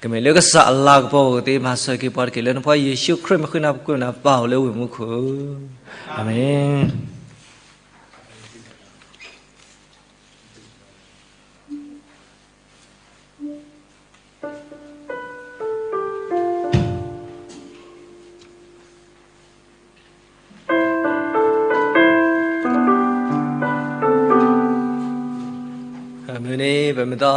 ကမ့ၢ်လၢကစၢ်အလၤကပီၤအိၣ်ကသ့ မၤစၢၤက့ၤပှၤတက့ၢ်. လၢနဖိယ့ၣ်ၡူးခရံာ်မုၢ်ဃုနၤပူၤ ကွဲးနၤပၢ်အိၣ်လၢဝ့ၢ်မူခိၣ်, အၤမ့ၣ်. အၤမ့ၣ်န့ၣ် ပမ့ၢ်သီ ပမုၢ်သီ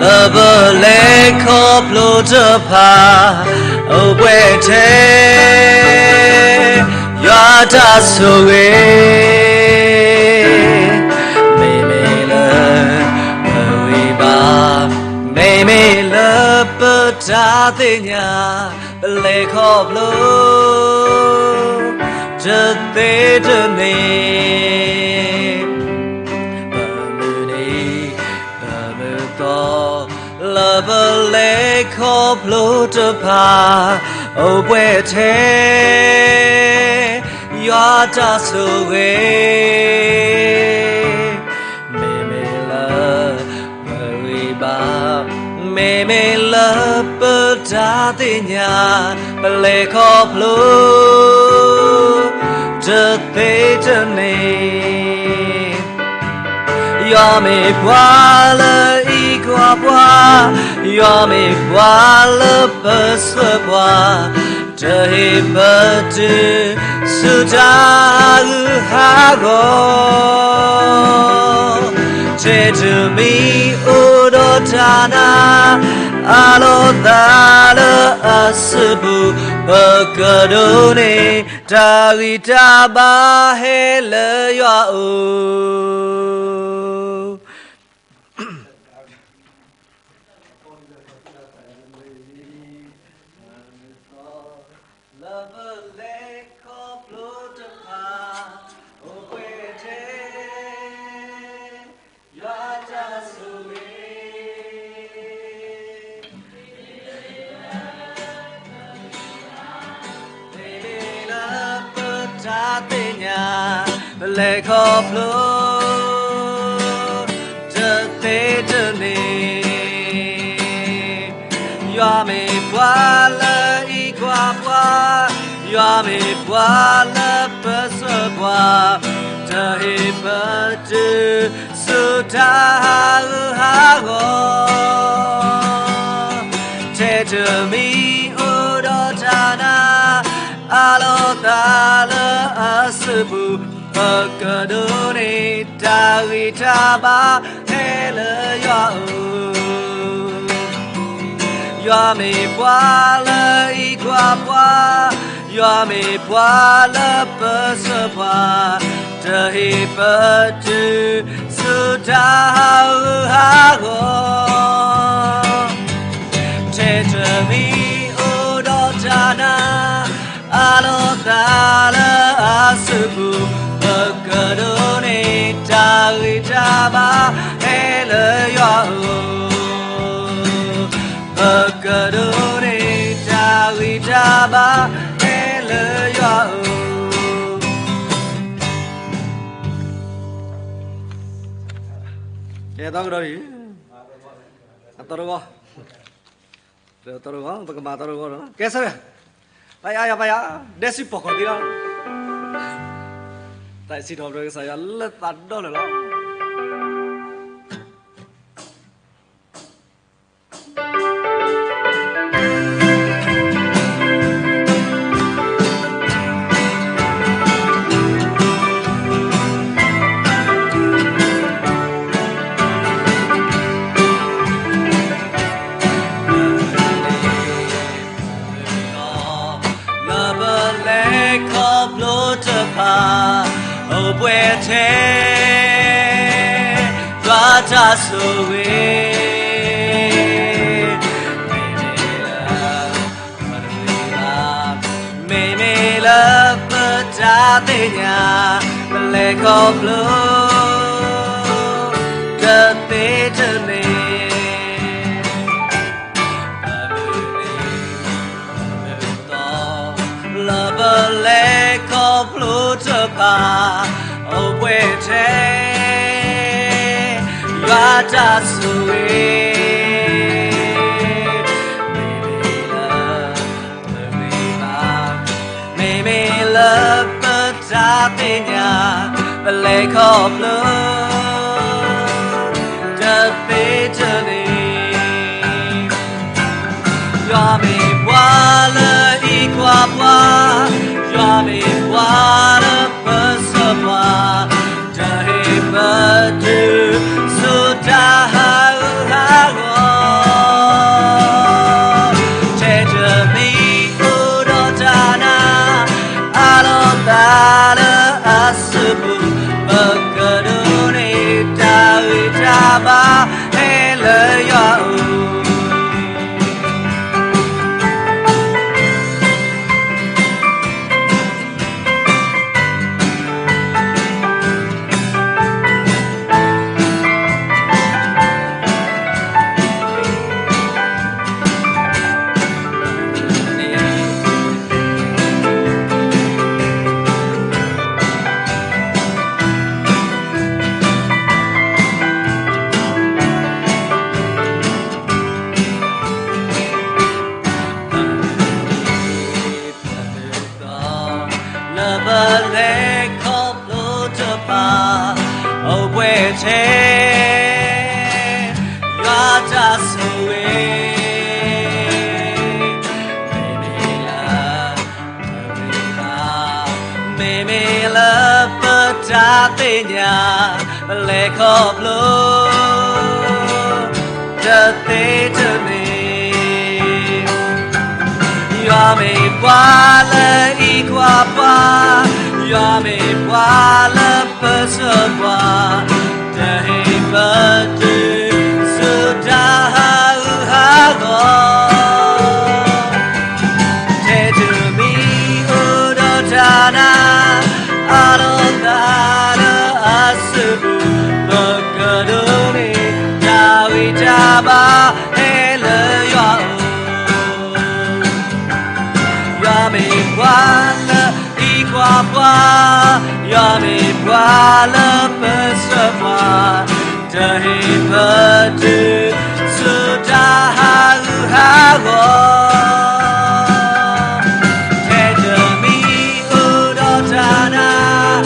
လၢပလဲၤခီဖျိတဖၣ် အိၣ်ပှဲၤထဲ ယွၤတၢ်ဆိၣ်ဂ့ၤ, မ့မ့ၢ်လၢပဂံၢ်ဘါ, မ့မ့ၢ်လၢပတၢ်သ့ၣ်ညါ, ပလဲၤခီဖျိ တသ့တန့ၢ်, ပမုၢ်နံၤ ပမုၢ်သီ လၢပလဲၤခီဖျိတဖၣ် အိၣ်ပှဲၤထဲ ယွၤတၢ်ဆိၣ်ဂ့ၤ, မ့မ့ၢ်လၢပဂံၢ်ဘါ, မ့မ့ၢ်လၢပတၢ်သ့ၣ်ညါ, ပလဲၤခီဖျိ တသ့တန့ၢ်, ယွၤမ့ၢ်ပှၤလၢအံးကွၢ်ပှၤ, ယွၤမ့ၢ်ပှၤလၢပၢၤဆၢပှၤ, တဟ့ၣ်ပတုာ် ဆူတၢ်ဟးဂူာ်ဟးဂီၤ, ထဲတမံၤအိၣ်ဒီးတၢ်နာ်, အးလီၤသးလၢအစုပူၤ, ပကဒိးန့ၢ် တၢ်ဂံၢ်တၢ်ဘါဟဲလၢယွၤအအိၣ်. လၢပလဲၤခီဖျိတဖၣ် အိၣ်ပှဲၤထဲ ယွၤတၢ်ဆိၣ်ဂ့ၤ, မ့မ့ၢ်လၢပတၢ်သ့ၣ်ညါ, ပလဲၤခီဖျိ တသ့တန့ၢ်, ယွၤမ့ၢ်ပှၤလၢအံးကွၢ်ပှၤ, ယွၤမ့ၢ်ပှၤလၢပၢၤဆၢပှၤ, တဟ့ၣ်ပတုာ် ဆူတၢ်ဟးဂူာ်ဟးဂီၤ, ထဲတမံၤအိၣ်ဒီးတၢ်နာ်, အးလီၤသးလၢအစုပူၤ, ပကဒိးန့ၢ် တၢ်ဂံၢ်တၢ်ဘါဟဲလၢယွၤအအိၣ်. ယွၤမ့ၢ်ပှၤလၢအံးကွၢ်ပှၤ, ယွၤမ့ၢ်ပှၤလၢပၢၤဆၢပှၤ, တဟ့ၣ်ပတုာ် ဆူတၢ်ဟးဂူာ်ဟးဂီၤ, ထဲတမံၤအိၣ်ဒီးတၢ်နာ်, အးလီၤသးလၢအစုပူၤ, ပကဒိးန့ၢ် တၢ်ဂံၢ်တၢ်ဘါဟဲလၢယွၤအအိၣ်, ပကဒိးန့ၢ် တၢ်ဂံၢ်တၢ်ဘါဟဲလၢယွၤအအိၣ်. ကဲ သီကဒီးအံၤ, အသီတဂီၤ, သီတဂီၤ ပကမၤသီတဂီၤလီၤ. ကဲ ဆၢ, ပယါယၤ ပယါ, ဒဲစံၣ်ပိာ်ခီၣ်သံလီၤ. တၢ်စံးထီၣ်ပတြၢၤကစၢ်ယွၤလၢသးဒီဖျၢၣ်လီၤ. ကျိတဖၣ် အိၣ်ဘှံးထဲ ယွၤတၢ်ဆိၣ်ဂ့ၤ မ့မ့ၢ်လၢ မ့မ့ၢ်လၢပတၢ်သ့ၣ်ညါ ပလဲၤခီဖျိ တသ့တမ့ၢ် ပမုၢ်လံၤ ပမုၢ်သီ လၢပလဲၤခီဖျိတဖၣ် အိၣ်ဘှံးထဲ ယွၤတၢ်ဆိၣ်ဂ့ၤ မ့မ့ၢ်လၢ မ့မ့ၢ်လၢပတၢ်သ့ၣ်ညါ ပလဲၤခီဖျိ တသ့တမ့ၢ် ယွၤမ့ၢ်ပှၤလၢအံးကွၢ်ပှၤ, ယွၤမ့ၢ်ပှၤလၢပၢဆှၢပှၤ, တဟ့ၣ်ပတုၤဆူတၢ်ဟးဂူာ်ဟးဂီၤ, ထဲတမံၤအိၣ်ဒီးတၢ်နာ်, အလီၤသးလၢအစုပူၤ, ပကဒိးန့ၢ်တၢ်ဂံၢ်တၢ်ဘါ ဟဲလၢယွၤအအိၣ်. လၢပလဲၤခီဖျိတဖၣ် အိၣ်ဘှံးထဲ ယွၤတၢ်ဆိၣ်ဂ့ၤ မ့မ့ၢ်လၢ မ့မ့ၢ်လၢပတၢ်သ့ၣ်ညါ ပလဲၤခီဖျိ တသ့တမ့ၢ် ယွၤမ့ၢ်ပှၤလၢအံးကွၢ်ပှၤ, ယွၤမ့ၢ်ပှၤလၢပၢဆှၢပှၤ, တဟ့ၣ်ပတုၤဆူတၢ်ဟးဂူာ်ဟးဂီၤ, ထဲတမံၤအိၣ်ဒီးတၢ်နာ်, အလီၤသးလၢအစုပူၤ, ပကဒိးန့ၢ်တၢ်ဂံၢ်တၢ်ဘါ ဟဲလၢယွၤအအိၣ်. ယွၤမ့ၢ်ပှၤလၢအံးကွၢ်ပှၤ, ယွၤမ့ၢ်ပှၤလၢပၢဆှၢပှၤ, တဟ့ၣ်ပတုၤဆူတၢ်ဟးဂူာ်ဟးဂီၤ, ထဲတမံၤအိၣ်ဒီးတၢ်နာ်,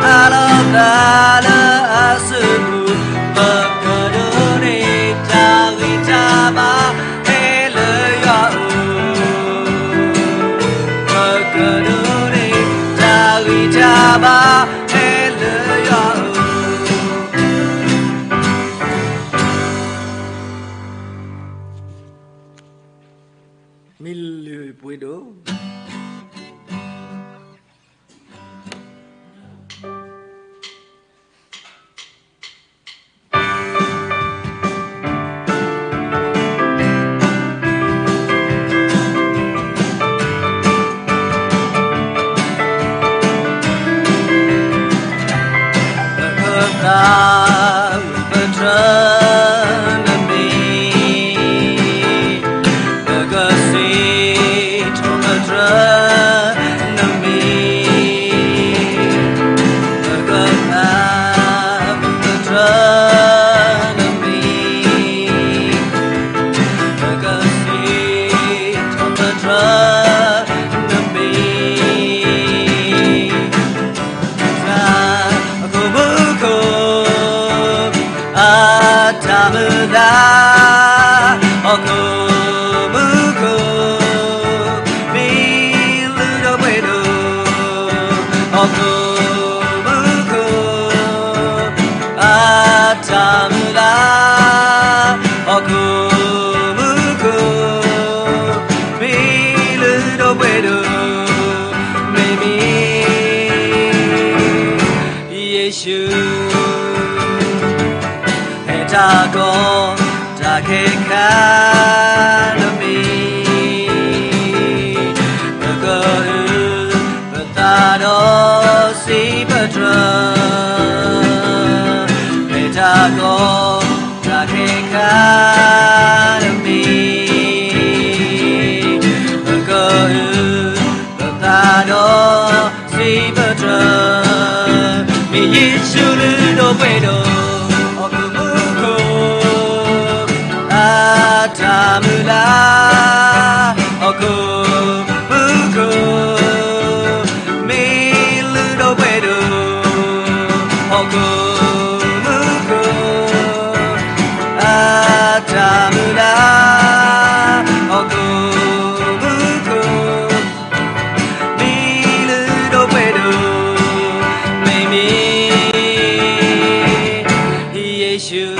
အလီၤသးလၢအစုပူၤ, ပကဒိးန့ၢ်တၢ်ဂံၢ်တၢ်ဘါ ဟဲလၢယွၤအအိၣ်, ပကဒိးန့ၢ်တၢ်ဂံၢ်တၢ်ဘါ ဟဲလၢယွၤအအိၣ်. မ့ၢ်လုၢ်ပှ့ၤဒိၣ် ပကသးပတြၢၤနမံၤ, ပကစံးထီၣ်ပတြၢၤနမံၤ, ပကသးပတြၢၤနမံၤ, ပကစံးထီၣ်ပတြၢၤနမံၤ. တၢ်အခိၣ်မူခိၣ် အတၢ်မုၢ်လၢ်, ဟီၣ်ခိၣ်မူခိၣ် မံၤလုၢ်ဒိၣ်ပှ့ၤဒိၣ်, ဟီၣ်ခိၣ်မူခိၣ် အတၢ်မုၢ်လၢ်, ဟီၣ်ခိၣ်မူခိၣ် မံၤလုၢ်ဒိၣ်ပှ့ၤဒိၣ်, မ့မ့ၢ် တၢ်ကီတၢ်ခဲခါနမံၤ, ပကအုၣ်ပသးဒီးစံးပတြၢၤ, မ့ၢ်တၢ်ကီတၢ်ခဲခါနမံၤ, ပကအုၣ် ပသးဒီးစံးပတြၢၤ, မ့ၢ်ယ့ၣ်ၡူးလုၢ်ဒိၣ်ပှ့ၤဒိၣ် ဟီၣ်ခိၣ်မူခိၣ် အတၢ်မုၢ်လၢ်, ဟီၣ်ခိၣ်မူခိၣ် မ့ၢ်လုၢ်ဒိၣ်ပှ့ၤဒိၣ်, ဟီၣ်ခိၣ်မူခိၣ် အတၢ်မုၢ်လၢ်, ဟီၣ်ခိၣ်မူခိၣ် မ့ၢ်လုၢ်ဒိၣ်ပှ့ၤဒိၣ်, မ့မ့ၢ် ယ့ၣ်ၡူး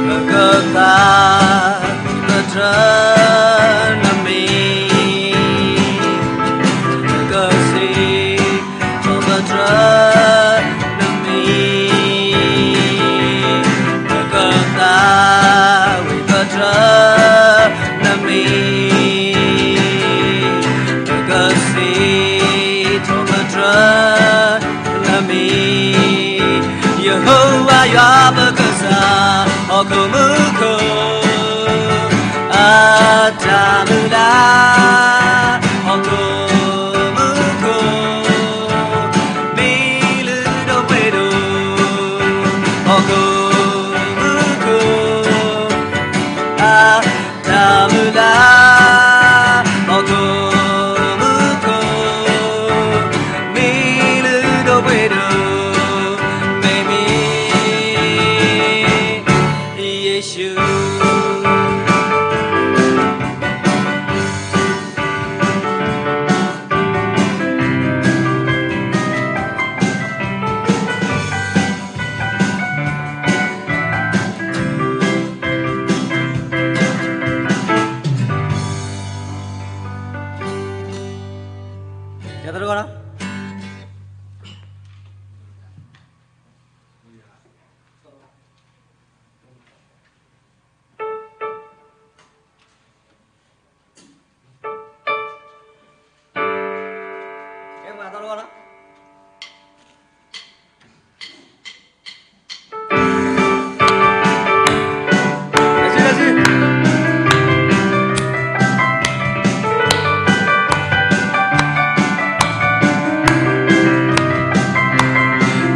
ပကသးဝံၣ်ပတြၢၤနမံၤ, ပကစံးထီၣ်ပတြၢၤ နမံၤ, ပကသးဝံၣ်ပတြၢၤနမံၤ, ပကစံးထီၣ်ပတြၢၤနမံၤ, ယဟိဝၤယွၤပကစၢ် ဟီၣ်ခိၣ်မူခိၣ် အတၢ်မုၢ်လၢ်, ဟီၣ်ခိၣ်မူခိၣ် မ့ၢ်လုၢ်ဒိၣ်ပှ့ၤဒိၣ်, ဟီၣ်ခိၣ်မူခိၣ် အတၢ်မုၢ်လၢ်, ဟီၣ်ခိၣ်မူခိၣ် မ့ၢ်လုၢ်ဒိၣ်ပှ့ၤဒိၣ်, မ့မ့ၢ် ယ့ၣ်ၡူး.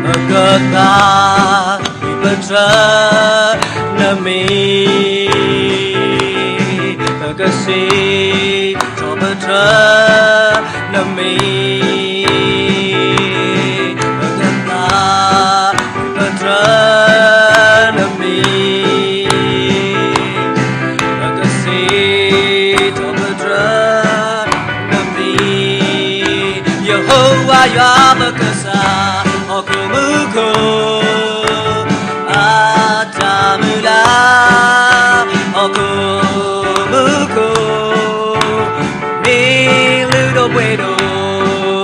ပကသးဝံၣ်ပတြၢၤနမံၤ, ပကစံးထီၣ်ပတြၢၤနမံၤ, ပကသးဝံၣ်ပတြၢၤနမံၤ, ပကစံးထီၣ်ပတြၢၤနမံၤ, ယဟိဝၤယွၤပကစၢ် ဟီၣ်ခိၣ်မူခိၣ် အတၢ်မုၢ်လၢ်, ဟီၣ်ခိၣ်မူခိၣ် မ့ၢ်လုၢ်ဒိၣ်ပှ့ၤဒိၣ်,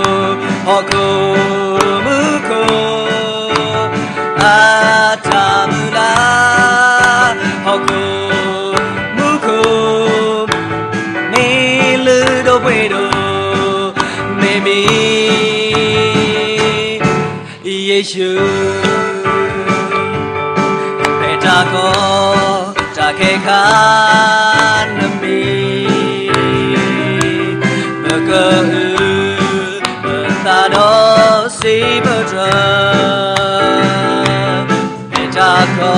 ဟီၣ်ခိၣ်မူခိၣ် အတၢ်မုၢ်လၢ်, ဟီၣ်ခိၣ်မူခိၣ် မ့ၢ်လုၢ်ဒိၣ်ပှ့ၤဒိၣ်, မ့မ့ၢ် ယ့ၣ်ၡူး, ဖဲတၢ်ကီတၢ်ခဲခါနမံၤ, ပကအုၣ်ပသးဒီးစံးပတြၢၤ, ဖဲတၢ်ကီ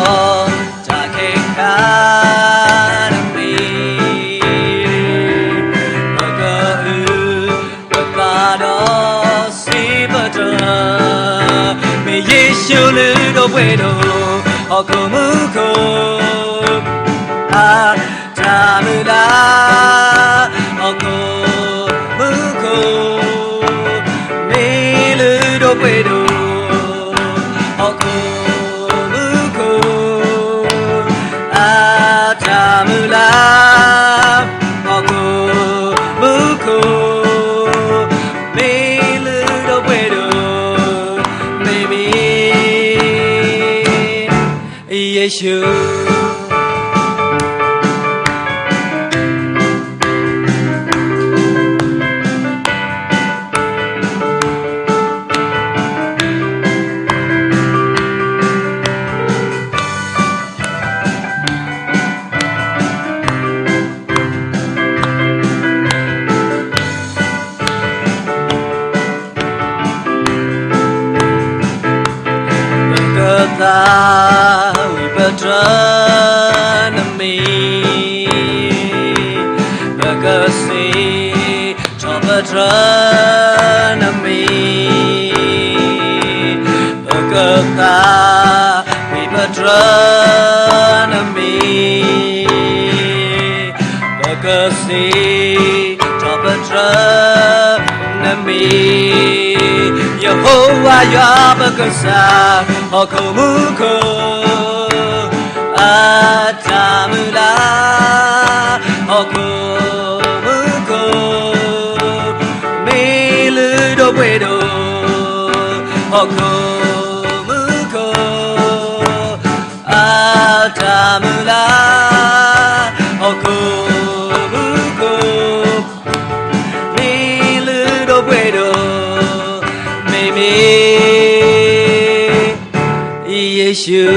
တၢ်ခဲခါနမံၤ, ပကအုၣ်ပသးဒီးစံးပတြၢၤ, မ့ၢ်ယ့ၣ်ၡူးလုၢ်ဒိၣ်ပှ့ၤဒိၣ်, ဟီၣ်ခိၣ်မူခိၣ် အတၢ်မုၢ်လၢ်, ဟီၣ်ခိၣ်မူခိၣ်, မ့ၢ်လုၢ်ဒိၣ်ပှ့ၤဒိၣ်, ဟီၣ်ခိၣ်မူခိၣ်, အတၢ်မုၢ်လၢ်, ဟီၣ်ခိၣ်မူခိၣ်, မ့ၢ်လုၢ်ဒိၣ်ပှ့ၤဒိၣ်, မ့မ့ၢ် ယ့ၣ်ၡူး ပကသးဝံၣ်ပတြၢၤနမံၤ, ပကစံးထီၣ်ပတြၢၤနမံၤ, ပကသးဝံၣ်ပတြၢၤနမံၤ, ပကစံးထီၣ်ပတြၢၤနမံၤ, ယဟိဝၤယွၤပကစၢ်, ဟီၣ်ခိၣ်မူခိၣ်, အတၢ်မုၢ်လၢ်, ဟီၣ်ခိၣ်မူခိၣ်, မ့ၢ်လုၢ်ဒိၣ်ပှ့ၤဒိၣ်, ဟီၣ်ခိၣ်မူခိၣ်, အတၢ်မုၢ်လၢ်, ဟီၣ်ခိၣ်မူခိၣ်, မ့ၢ်လုၢ်ဒိၣ်ပှ့ၤဒိၣ်, မ့မ့ၢ် ယ့ၣ်ၡူး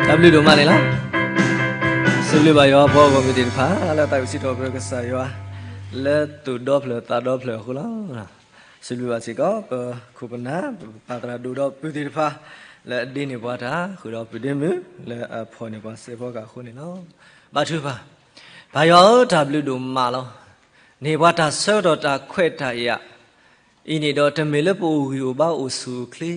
တၢ်ဘျုးဒိၣ်မးန့ၣ်လီၤ. စံးဘျုးဘၣ်ယွၤပှၤဂီၢ်မုၢ်သ့ၣ်တဖၣ် လၢသးဝံၣ်စံးထီၣ်ပတြၢၤကစၢ်ယွၤ လၢသူၣ်ဒီဖျၢၣ်သးဒီဖျၢၣ်အဃိလီၤ. စံးဘျုးဘၣ်စ့ၢ်ကီး ပခိၣ်ပနၢ် ပပၢ်သရၣ်ဒိၣ်ဒီးပုၢ်သ့ၣ်တဖၣ် လၢအဒ့န့ၢ်ပှၤတၢ်ဃုာ်ဒီးပုၢ်ဒ့မုၣ် လၢအဖီၣ်န့ၢ်ပှၤစဲးဖီကဟၣ်အဃိန့ၣ်လီၤ. ဘါထုကဖၣ်, ပၢ်ယွၤဧၢ တၢ်ဘျုးဒိၣ်မးလီၤ. န့ၢ်ပှၤတၢ်ဆၢကတီၢ်တၢ်ခွဲးတၢ်ယာ် အံၤန့ၣ်ဒီး တမ့ၢ်လၢပအိၣ်ဂံၢ်အိၣ်ဘါအိၣ်ဆူၣ်အိၣ်ချ့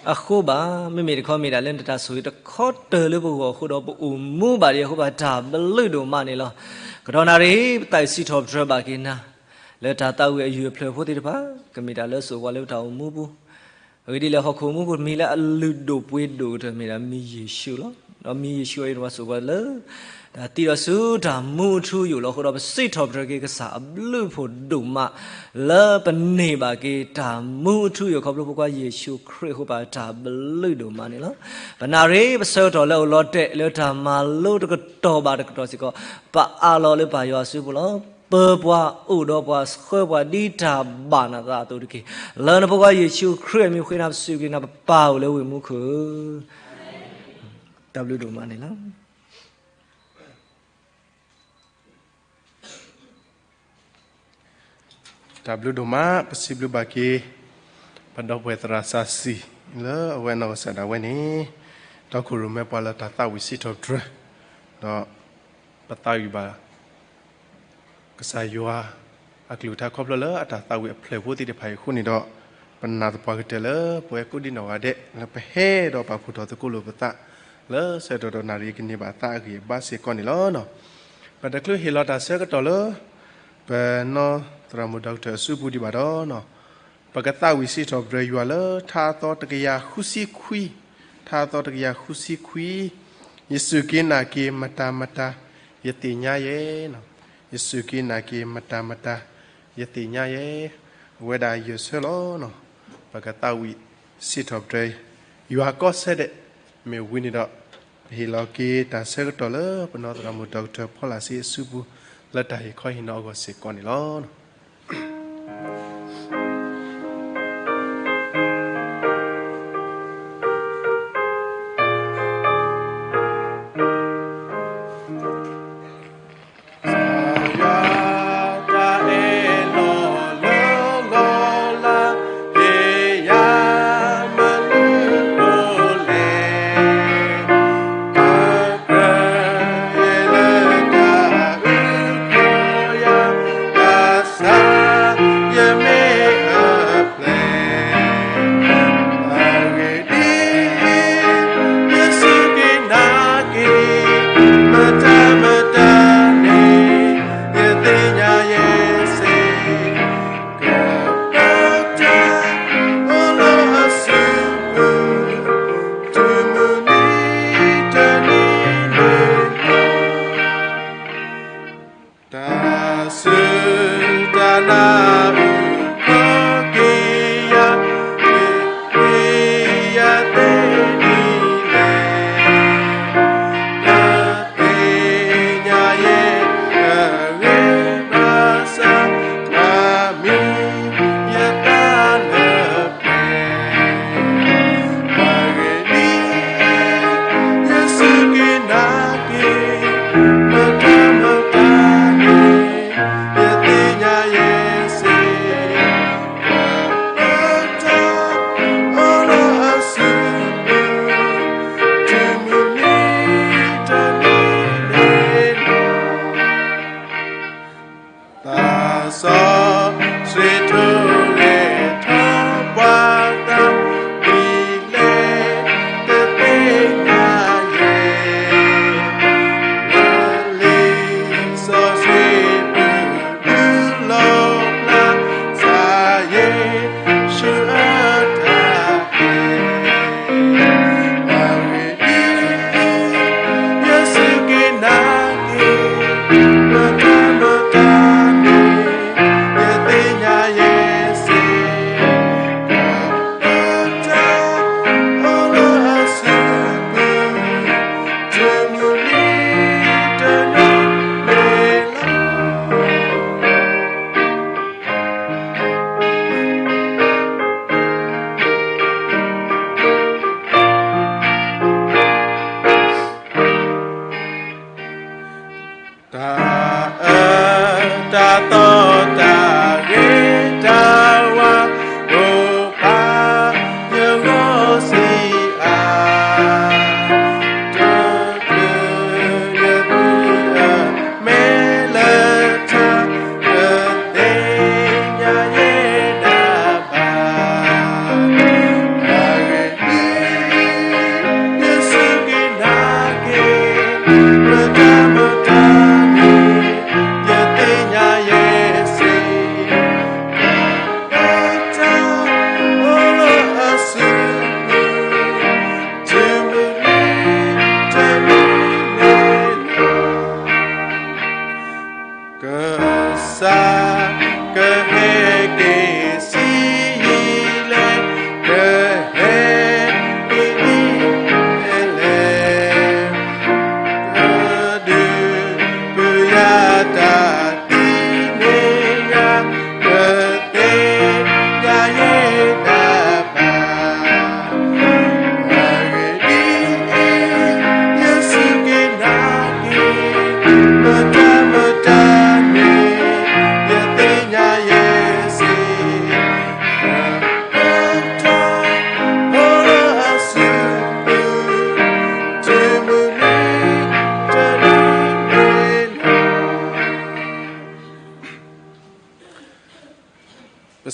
အဃိဘၣ်, မ့မ့ၢ်တခီမ့ၢ်ဒၣ်လၢနတၢ်ဆိၣ်ဂ့ၤတခီတၢၢ်လၢပဂီၢ်အဃိဒီး ပအိၣ်မူဘၣ်ဒံးအဃိဘၣ် တၢ်ဘျုးဒိၣ်မးန့ၣ်လီၤ. ကတီၢ်နၣ်ရံၣ် ပသးဝံၣ်စံးထီၣ်ပတြၢၤဘၣ်က့ၤနၤ လၢတၢ်သးဝံၣ်အယုၢ်အဖျၢၣ်ဖိသ့ၣ်တဖၣ် ကမ့ၢ်တၢ်လၢစိာ်ပှၤလၢပတၢ်အိၣ်မူပူၤ အဂ့ၢ်ဒ်လဲၣ် ဟီၣ်ခိၣ်မူခိၣ် မံၤလၢအလုၢ်ဒိၣ်ပှ့ၤဒိၣ်ကတၢၢ်မ့ၢ်ဒၣ်မံၤယ့ၣ်ၡူးလီၤ. ဒီးမံၤယ့ၣ်ၡူးအံၤန့ၣ် ပှၤစိာ်ပှၤလၢ တၢ်သံဒီးဆူတၢ်မူအထူအယိာ်လီၤ. အဃိဒီးပစံးထီၣ်ပတြၢၤက့ၤကစၢ် အဘျုးဖှိၣ်ဒိၣ်မး လၢပန့ၢ်ဘၣ်က့ၤတၢ်မူအထူအယိာ် ခီဖျိဖိခွါယ့ၣ်ၡူးခရံာ်အဃိ ပတၢ်ဘျုးဒိၣ်မးန့ၣ်လီၤ. ပနၣ်ရံၣ် ပဆၢကတီၢ်လၢအိၣ်လီၤတဲာ် လၢတၢ်မၤလိတကတီၢ်ဘၣ်တကတီၢ်စ့ၢ်ကီး ပအးလီၤလၢပၢ်ယွၤအစုပူၤလီၤ. ပၢၤပှၤ အိၣ်ဒီးပှၤ ဆှၢပှၤဒ်တၢ်ဘၣ်နသးအသိးတက့ၢ်. လၢနဖိခွါယ့ၣ်ၡူးခရံာ်အမံၤ ဃ့နၤပစံးဘျုးက့ၤနၤ ပပၢ်အိၣ်လၢဝ့ၢ်မူခိၣ်ဧၢ. တၢ်ဘျုးဒိၣ်မးန့ၣ်လီၤ. တၢ်ဘျုးဒိၣ်မး ပစံးဘျုးဘၣ်က့ၤ ပဒီပုၢ်ဝဲၢ်သရၣ်စီဆှံ လၢအဝဲနီၢ်ကစၢ်ဒၣ်ဝဲန့ၣ် တီခိၣ်ရိၣ်မဲပှၤလၢတၢ်သးဝံၣ်စံးထီၣ်ပတြၢၤ ဒီး ပသးဝံၣ်ဘၣ် ကစၢ်ယွၤ အကလုၢ်ကထါခီဖျိလၢအတၢ်သးဝံၣ်အဖျၢၣ်ဖိသ့ၣ်တဖၣ်အံၤအဃိန့ၣ်ဒီး ပနာ်သပှၢ်ကတၢၢ်လၢပဝဲကိးဒံနီၢ်ဂၤဒဲး လၢပဟဲဒီးပာ်ဖှိၣ်ထီၣ်သကိးလိာ်ပသး လၢဆၢကတီၢ်နၣ်ရံၣ်ကန့ၢ်ဘၣ်အသးအဂံၢ်အဘါစ့ၢ်ကီးန့ၣ်လီၤ. ပတချုးဟ့ၣ်လီၤတၢ်ဆၢကတီၢ်လၢ ပနီၢ်သရၣ်မုၣ်ဒီကထၢၣ်အစုပူၤဒံးဘၣ်ဒီး ပကသးဝံၣ်စံးထီၣ်ပတြၢၤယွၤလၢထါအသီတကယၤဃုဆံခွံ, ထါအသီတကယၤဃုဆံခွံ, ယစူၢ်က့ၤနာ်က့ၤမတၤမတၤ ယသ့ၣ်ညါယဲ, ယစူၢ်က့ၤနာ်က့ၤမတၤမတၤ ယသ့ၣ်ညါယဲ, အဝဲဒၣ်ယဲၢ်ဆၢလီၤ. ပကသးဝံၣ်စံးထီၣ်ပတြၢၤ ယွၤကိးဆၢဒဲး, မ့ၢ်ဝံၤန့ၣ်ဒီး ပဟ့ၣ်လီၤက့ၤတၢ်ဆၢကတီၢ်လၢပနီၢ်သရၣ်မုၣ်ဒီကထၢၣ်ဖီလာ်စ့အစုပူၤ လၢတၢ်ဟ့ၣ်ခီဟ့ၣ်နီၤအဂီၢ်စ့ၢ်ကီးန့ၣ်လီၤ.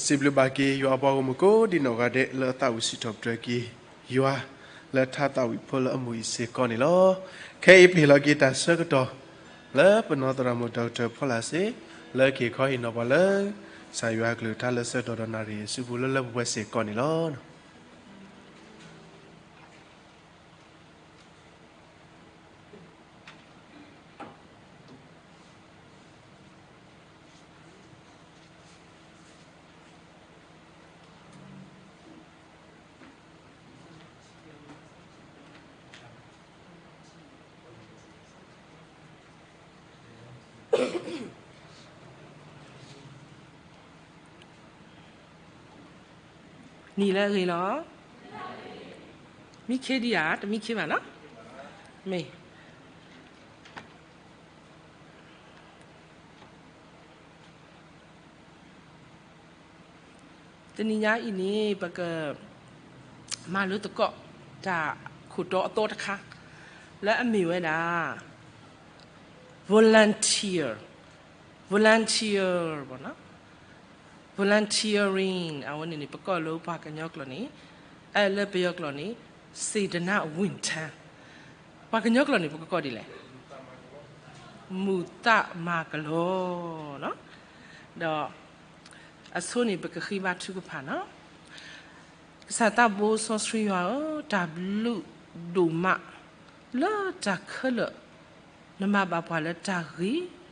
စံးဘျုးဘၣ်က့ၤယွၤအပှၤဂီၢ်မုၢ်ကိးဒံနီၢ်ဂၤဒဲး လၢအသးဝံၣ်စံးထီၣ်ပတြၢၤက့ၤယွၤ လၢထါသးဝံၣ်ဖိလၢအမုာ်အံၤစ့ၢ်ကီးန့ၣ်လီၤ. ခဲအံၤပဟ့ၣ်လီၤက့ၤတၢ်ဆၢကတီၢ် လၢပနီၢ်သရၣ်မုၣ် Doctor ဖီလာ်စ့ၣ် လၢကဟ့ၣ်ခီဟ့ၣ်နီၤပှၤလၢ ကစၢ်ယွၤအကလုၢ်ကထါလၢဆၢကတီၢ်ဒီးနၣ်ရံၣ်အစုပူၤလၢလၢပှဲၤပှဲၤစ့ၢ်ကီးန့ၣ်လီၤ. နံၤလၢအဂ့ၤလီၤ. မံခ့ဒံးဧါ, တမံခ့ဘၣ်နီၤ. မ့ၢ် တနံၤညါအံၤန့ၣ် ပကမၤလိသကိးတၢ်ခိၣ်တီအသီတခါ လၢအမ့ၢ်ဝဲဒၣ် volunteer, volunteer ဘၣ်နီၤ, volunteering အဝဲန့ၣ်န့ၣ် ပကိးလၢပှၤကညီကျိာ်န့ၣ်, အဲ လၢပယီၤကျိာ်န့ၣ် စေတနာ့ဝန်ထမ်း, ပှၤကညီကျိာ်န့ၣ် ပကကိးဒ်လဲၣ်, မုာ်သးမၤကလီ, ဒီး အဆိန့ၣ် ပကဃ့ဘါထုကဖၣ်နီၤ. ကစၢ်သးဘိစီဆှံယွၤဧၢ, တၢ်ဘျုးဒိၣ်မး လၢတၢ်ခဲလၢာ် နမၤဘၣ်ပှၤလၢတၢ်ဂ့ၤ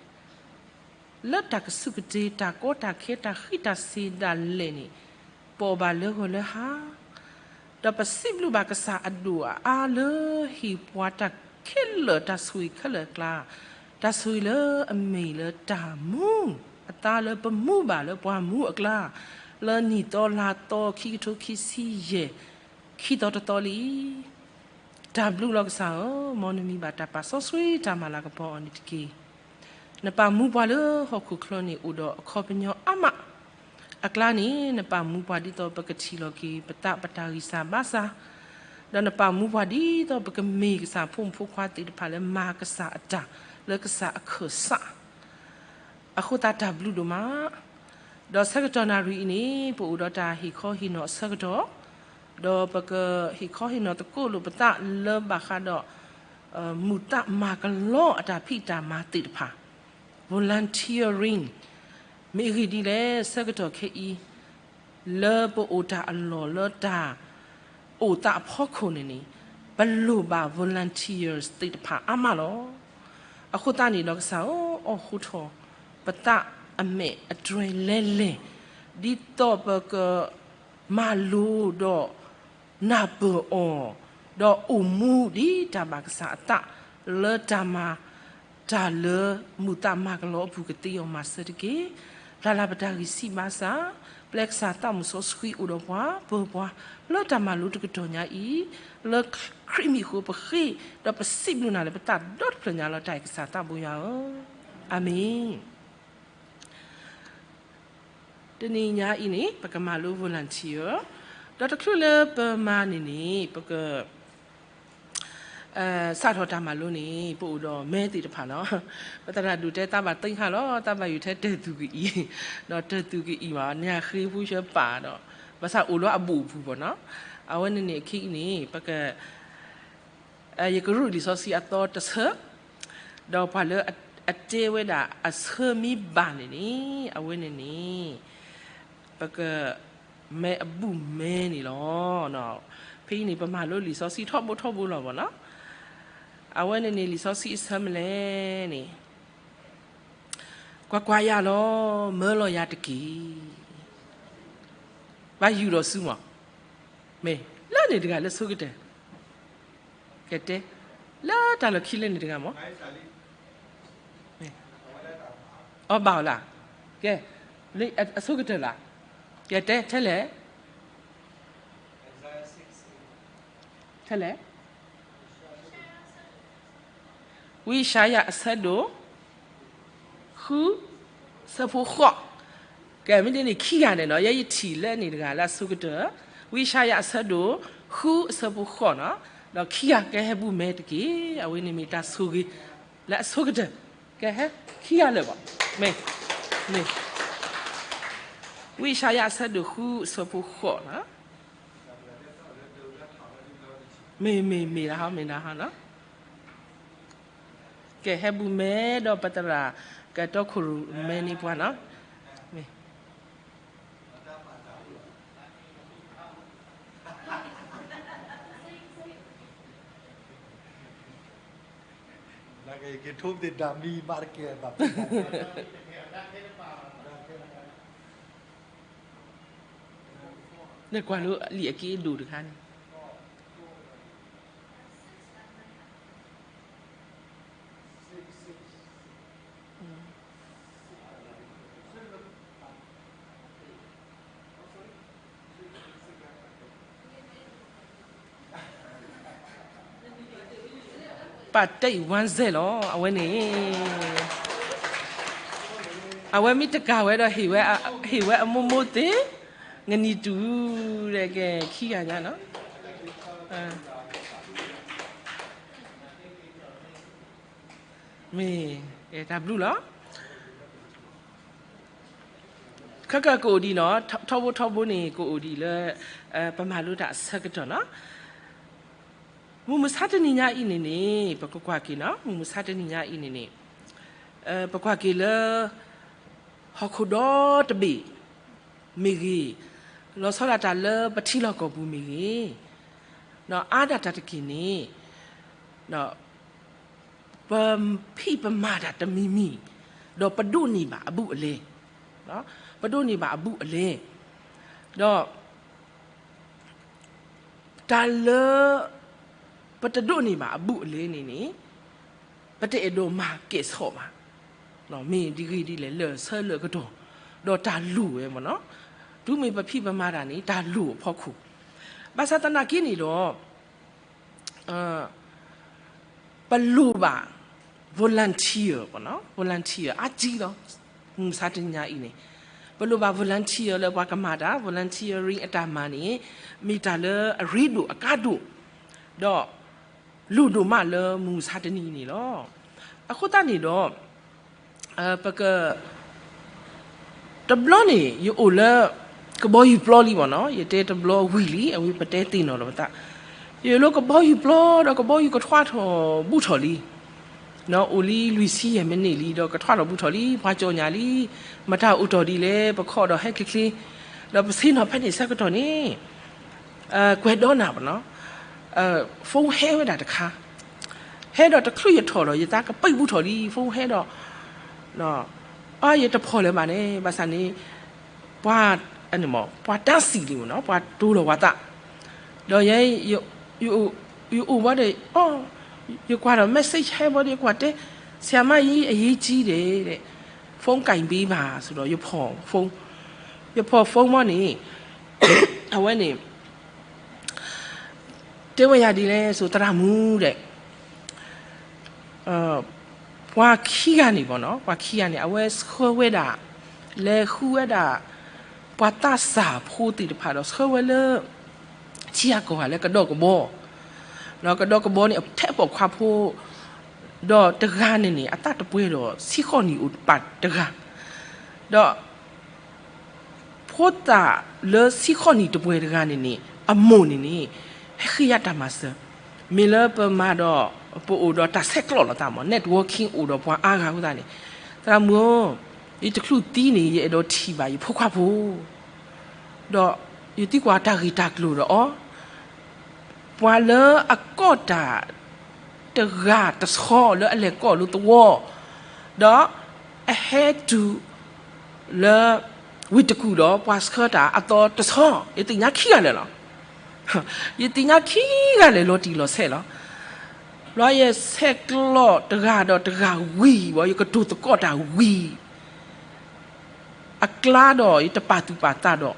လၢတၢ်ကစူၢ်ကတ့ၤ တၢ်ကီတၢ်ခဲ တၢ်ဃံးတၢ်စ့ၤဒၣ်လဲာ်န့ၣ် ပအီၣ်ဘၣ်လၢဂီၤလၢဟါ, ဒီးပစံးဘျုးဘၣ်ကစၢ်အဒိၣ်အါလၢဟ့ၣ်ပှၤတၢ်ခဲလၢာ် တၢ်ဆိၣ်ဂ့ၤခဲလၢာ်အကျါ, တၢ်ဆိၣ်ဂ့ၤလၢအမ့ၢ်လၢတၢ်မူ, အသါလၢပမူဘၣ်လၢပှၤမူအကျါ, လၢနံၣ်သီလါသီ ခံကထိခံဆံယဲၢ် ခံသီတသီလံ. တၢ်ဘျုးလီၤကစၢ်ဧၢ, မ်နမံၤဘၣ်တၢ်ပာ်စီဆှံတၢ်မၤလၤကပီၤအီၤန့ၣ်တက့ၢ်. နပာ်မူပှၤလၢဟီၣ်ခိၣ်ချၢန့ၣ် အိၣ်ဒီးအခီပညီအါမး, အကျါန့ၣ် နပာ်မူပှၤဒ်သိးပကထံၣ်လီၤက့ၤပသးပတၢ်ဂံၢ်စၢ်ဘါစၢ်, ဒီးနပာ်မူပှၤဒ်သိးပကမ့ၢ်ကစၢ်ဖိမုၣ်ဖိခွါသ့ၣ်တဖၣ်လၢမၤကစၢ်အတၢ်လၢကစၢ်အခၢၣ်စး အဃိသတးတၢ်ဘျုးဒိၣ်မး, ဒီးဆၢကတီၢ်နၣ်ရံၣ်အံၤန့ၣ် ပအိၣ်ဒီးတၢ်ဟ့ၣ်ခီဟ့ၣ်နီၤအဆၢကတီၢ်, ဒီးပကဟ့ၣ်ခီဟ့ၣ်နီၤသကိးလိာ်ပသးလၢဘၣ်ဃးဒီး မုာ်သးမၤကလီအတၢ်ဖံးတၢ်မၤသ့ၣ်တဖၣ်, volunteering မ့ၢ်အဂ့ၢ်ဒ်လဲၣ်, ဆၢကတီၢ်ခဲအံၤ လၢပအိၣ်တၢ်အလီၢ်လၢတၢ်အိၣ်သးအဖီခိၣ်န့ၣ်န့ၣ် ပလိၣ်ဘၣ် volunteers သ့ၣ်တဖၣ်အါမးလီၤ. အဃိသတးန့ၣ်ဒီးကစၢ်ဧၢ, အိးထီၣ်ပသးအမဲာ်အတြဲၤလဲလဲၣ်, ဒ်သိးပကမၤလိဒီးနၢ်ပၢၢ်အီၤ, ဒီးအိၣ်မူဒ်တၢ်ဘၣ်ကစၢ်အသး လၢတၢ်မၤ တၢ်လၢမုာ်သးမၤကလီအပူၤကသ့အီၤမၤစၢၤတက့ၢ်. ပျၢ်လၢပတၢ်ဂံၢ်ဆံးဘါစၢ်, ပျဲကစၢ်သးမုၢ်စီဆှံအိၣ်ဒီးပှၤ ပၢၤပှၤ လၢတၢ်မၤလိတကတီၢ်ညါအံၤ, လၢခရံာ်မံၤအဃိပဃ့, ဒီးပစံးဘျုးနၤလၢပသးဒီတဖျၢၣ်ညါလီၤ တၢ်အဲၣ်ကစၢ်သးဘိယွၤဧၢ, အၤမ့ၣ်. တနံၤညါအံၤန့ၣ် ပကမၤလိ volunteer, ဒီးတချုးလၢပမၤန့ၣ်န့ၣ် ပက စးထီၣ်တၢ်မၤလိန့ၣ် ပအိၣ်ဒီးမဲသ့ၣ်တဖၣ်နီၤ, ပသရၣ်ဒိၣ်တဲသးဘၣ်သ့ၣ်ညါလီၤ, သးဘၣ်ယိၣ်ထဲတၢ်သူၣ်ကအံၤ, ဒီးတၢ်သူၣ်ကအံၤဘၣ် နၢ်ဃ့ဖိဆၢပာ်ဒီး ဘၣ်ဆၣ်အိၣ်လၢအဘူးအပူၤဘၣ်နီၤ, အဝဲန့ၣ်န့ၣ်အခံအံၤန့ၣ် ပက ယကရူၢ်လံာ်စီဆှံအသီတဆၢ, ဒီးပှၤလၢအတဲဝဲဒၣ်အဆၢမ့ၢ်ဘၣ်န့ၣ်န့ၣ် အဝဲန့ၣ်န့ၣ် ပက မဲအဘူးမဲန့ၣ်လီၤ. ဖဲအံၤန့ၣ် ပမၤလိလံာ်စီဆှံထီဘိထီဘိလီၤဘၣ်နီၤ, အဝဲန့ၣ်န့ၣ် လံာ်စီဆှံအဆၢမ့ၢ်လဲၣ်န့ၣ် ကွၢ်ကွၢ်ယၤလီၤ, မၢလီၤယၤတက့ၢ်. ဘၣ်ယူၤဒီးဆူမး, မ့ၢ်လၢန့ၣ်တဂၤလၢဆိကတၢၢ်, ကဲတဲ, လၢတၢ်လီၢ်ခံလၢန့ၣ်တဂၤမး, အီဘၣ်အီၤလၢ, ကဲ, လၢအဆိကတၢၢ်လၢ, ကဲတဲ, ထဲလဲၣ်, ထဲလဲၣ် ဝံယၡါယၤအဆၢဒိၣ် ဃု အဆၢဖိဃိး, ကဲမ့ၢ်ဒ်န့ၣ်ခံဂၤန့ၣ်နီၤ, ယဲယထံၣ်လၢန့ၣ်တဂၤလၢအဆိကတၢၢ်, ဝံယၡါယၤအဆၢဒိၣ် ဃု အဆၢဖိဃိးနီၤ, ဒီးခံဂၤကဟဲဘူးမဲတက့ၢ်. အဝဲန့ၣ်မ့ၢ်တၢ်ဆိၣ်ဂ့ၤလၢအဆိကတၢၢ်, ကဟဲခံဂၤလၢာ်ဘၣ်, မ့ၢ်, မ့ၢ် ဝံယၡါယၤအဆၢဒိၣ်ဃုအဆၢဖိဃိးနီၤ. မ့ၢ်မ့ၢ်မ့ၢ်ဒၣ်ဟီ မ့ၢ်ဒၣ်ဟီနီၤ. ကဲ ဟဲဘူးမဲဒီးပသရၣ် ကတီခိၣ်ရိၣ်မဲန့ၢ်ပှၤနီၤ. မ့ၢ် နကွၢ်လၢလံာ်အက့ဒိၣ်တခါန့ၣ် ပာ်တ့ၢ်ဝၣ်စဲလီၤ အဝဲန့ၣ်, အဝဲမ့ၢ်တကးဝဲဒီး ဟ့ၣ်ဝဲအမိၢ်မိၢ်သ့ၣ်, နံၤတူၢ်, ဒီးကဲခံဂၤညါနီၤ. မ့ၢ်တၢ်ဘျုးလီၤ. ခဲကၢကအိၣ်ဒံးနီၤ, ထီဘိထီဘိန့ၣ် ကအိၣ်ဒံးလၢ ပမၤလိတၢ်အဆၢကတီၢ်နီၤ. မုၢ်မဆါတနံၤညါအံၤန့ၣ်န့ၣ် ပကကွၢ်က့ၤနီၤ, မုၢ်မဆါတနံၤညါအံၤန့ၣ်န့ၣ် ပကွၢ်က့ၤလၢ ဟီၣ်ခိၣ်ဒီတဘ့ၣ်မ့ၢ်ဂ့ၤ, လီၤဆီဒၣ်တၢ်လၢပထံလီၢ်ကီၢ်ပူၤမ့ၢ်ဂ့ၤ, အါဒၣ်တၢ်တက့ၢ်န့ၣ် ပဖံးပမၤတၢ်တမံၤမံၤ, ဒီးပဒိးန့ၢ်ဘၣ်အဘူးအလဲ, ပဒိးန့ၢ်ဘၣ်အဘူးအလဲ, ဒီး တၢ်လၢ ပတဒိးန့ၢ်ဘၣ်အဘူးအလဲန့ၣ်န့ၣ် ပတအဲၣ်ဒိးမၤကဲၣ်ဆိးဘၣ်. မ့ၢ်ဒ်ဂ့ၢ်ဒ်လဲၣ် လၢာ်ဆၢလၢာ်ကတီၢ်, ဒီးတၢ်လိၣ်ဝဲမ့ၢ်နီၤ, တုၤမ့ၢ်ပဖံးပမၤတၢ်န့ၣ် တၢ်လိၣ်အဖီခိၣ်, ဘၣ်ဆၣ်သနာ်က့န့ၣ်ဒီး ပလိၣ်ဘၣ် volunteer ပနီၤ, volunteer အါကံလီၤ. မုၢ်မဆါတနံၤညါအံၤန့ၣ် ပလိၣ်ဘၣ် volunteer လၢပှၤကမၤတၢ်, volunteering အတၢ်မၤန့ၣ် မ့ၢ်တၢ်လၢအရ့ဒိၣ်အကါဒိၣ်, ဒီးလိၣ်ဒိၣ်မးလၢမုၢ်မဆါတနံၤအံၤန့ၣ်လီၤ. အဃိသတးန့ၣ်ဒီး ပက တဘျီန့ၣ် ယအိၣ်လၢ ကဘီယူၤပျီလံမ့ၢ်နီၤ, ယတဲတဘျီဝံၤလံ, အဝဲပတဲသ့ၣ်နီၣ်လီၤပသး, ယအိၣ်လၢကဘီယူၤပျီဒီး ကဘီယူၤကထွါထီၣ်ဘူးထီၣ်လံ, အိၣ်လံလွံၢ်ဆံယဲၢ်မံးနံးလံ, ဒီးကထွါထီၣ်ဘူးထီၣ်လံ, ပှၤကၠီၣ်ညၣ်လံ, မတၤအိၣ်တီၢ်ဒ်လဲၣ်, ပခီၣ်ဒီးဟဲချ့ချ့, ဒီးပဆ့ၣ်နီၤဖဲန့ၣ်ဆၢကတီၢ်န့ၣ် ကွဲးဒီးနၤပနီၤ, ဖိဟဲဝဲဒၣ်တခါ, ဟဲဒီးတချုးယထီၣ်ဒီး ယသးကပံာ်ဘူးထီၣ်လံ, ဖိဟဲဒီး အါ ယတဖီၣ်လၢၤဘၣ်န့ၣ်, ဘၣ်ဆၣ်န့ၣ် ပှၤ ပှၤတၢ်စံးလံမ့ၢ်နီၤ, ပှၤတိၢ်လီၤဝဲသး, ဒီးယ ယအိၣ်ဘၣ်ဒီး ယကွၢ်ဒီး message ဟဲဘၣ်ဒီး ယကွၢ်တဲ ဆရာမကြီး အရေးကြီးတယ်တဲ့, phone ကိုင်ပေးပါဆိုတော့ ယဖီၣ် phone, ယဖီၣ် phone မ့ၢ်န့ၣ် အဝဲန့ၣ် တဲဝဲယၤဒ်လဲၣ်ဆိ သရၣ်မုၣ်ဒီး ပှၤခံဂၤန့ၣ်မ့ၢ်နီၤ, ပှၤခံဂၤန့ၣ် အဝဲဆှၢဝဲဒၣ် လဲၤဃုဝဲဒၣ် ပှၤသးစၢ်ဖိသ့ၣ်တဖၣ်ဒီး ဆှၢဝဲလၢ ထံဂၤကီၢ်ဂၤလၢကဒီးကဘီ, ဒီးကဒီးကဘီန့ၣ် ထဲပိာ်ခွါဖိ ဒီးတဂၤန့ၣ်န့ၣ် အသးတပှဲၤဒီး ဆံဃိးနံၣ်အိၣ်ပာ်တဂၤ, ဒီး ဖိသၣ်လၢဆံဃိးနံၣ်တပှဲၤတဂၤန့ၣ်န့ၣ် အမိၢ်န့ၣ်န့ၣ် ဟဲဃ့ယၤတၢ်မၤစၢၤ, မ့ၢ်လၢပမၤဒီး ပအိၣ်ဒီးတၢ်ဆဲးကျိးလိာ်သးမ့ၢ် networking အိၣ်ဒီးပှၤအါဂၤအဃိသတးန့ၣ်, သရၣ်မုၣ်ဧၢ, ယတချုးသံန့ၣ် ယအဲၣ်ဒိးထံၣ်ဘၣ်ယဖိခွါဖိ ဒီးယသံကွၢ်တၢ်ဂ့ၢ်တၢ်ကျိၤဒီးအီၤ, ပှၤလၢအကိးတၢ်တဂၤတဆီလၢအလဲၤကိးလိာ်သဝီ, ဒီးအဟဲတုၤလၢဝ့ၢ်တကူၣ်ဒီးပှၤဆှၢတၢ်အသီတဆီ, ယသ့ၣ်ညါခံဂၤလၢာ်လီၤ. ယသ့ၣ်ညါခံဂၤလၢာ်လီၤတံၢ်လီၤဆဲးလီၤ. ဘျီယဆဲးကျိးတဂၤဒီးတဂၤဝံၤဘၣ် ယကတိၤသကိးတၢ်ဝံၤ အကျါဒီးယတပာ်သူၣ်ပာ်သးဒီး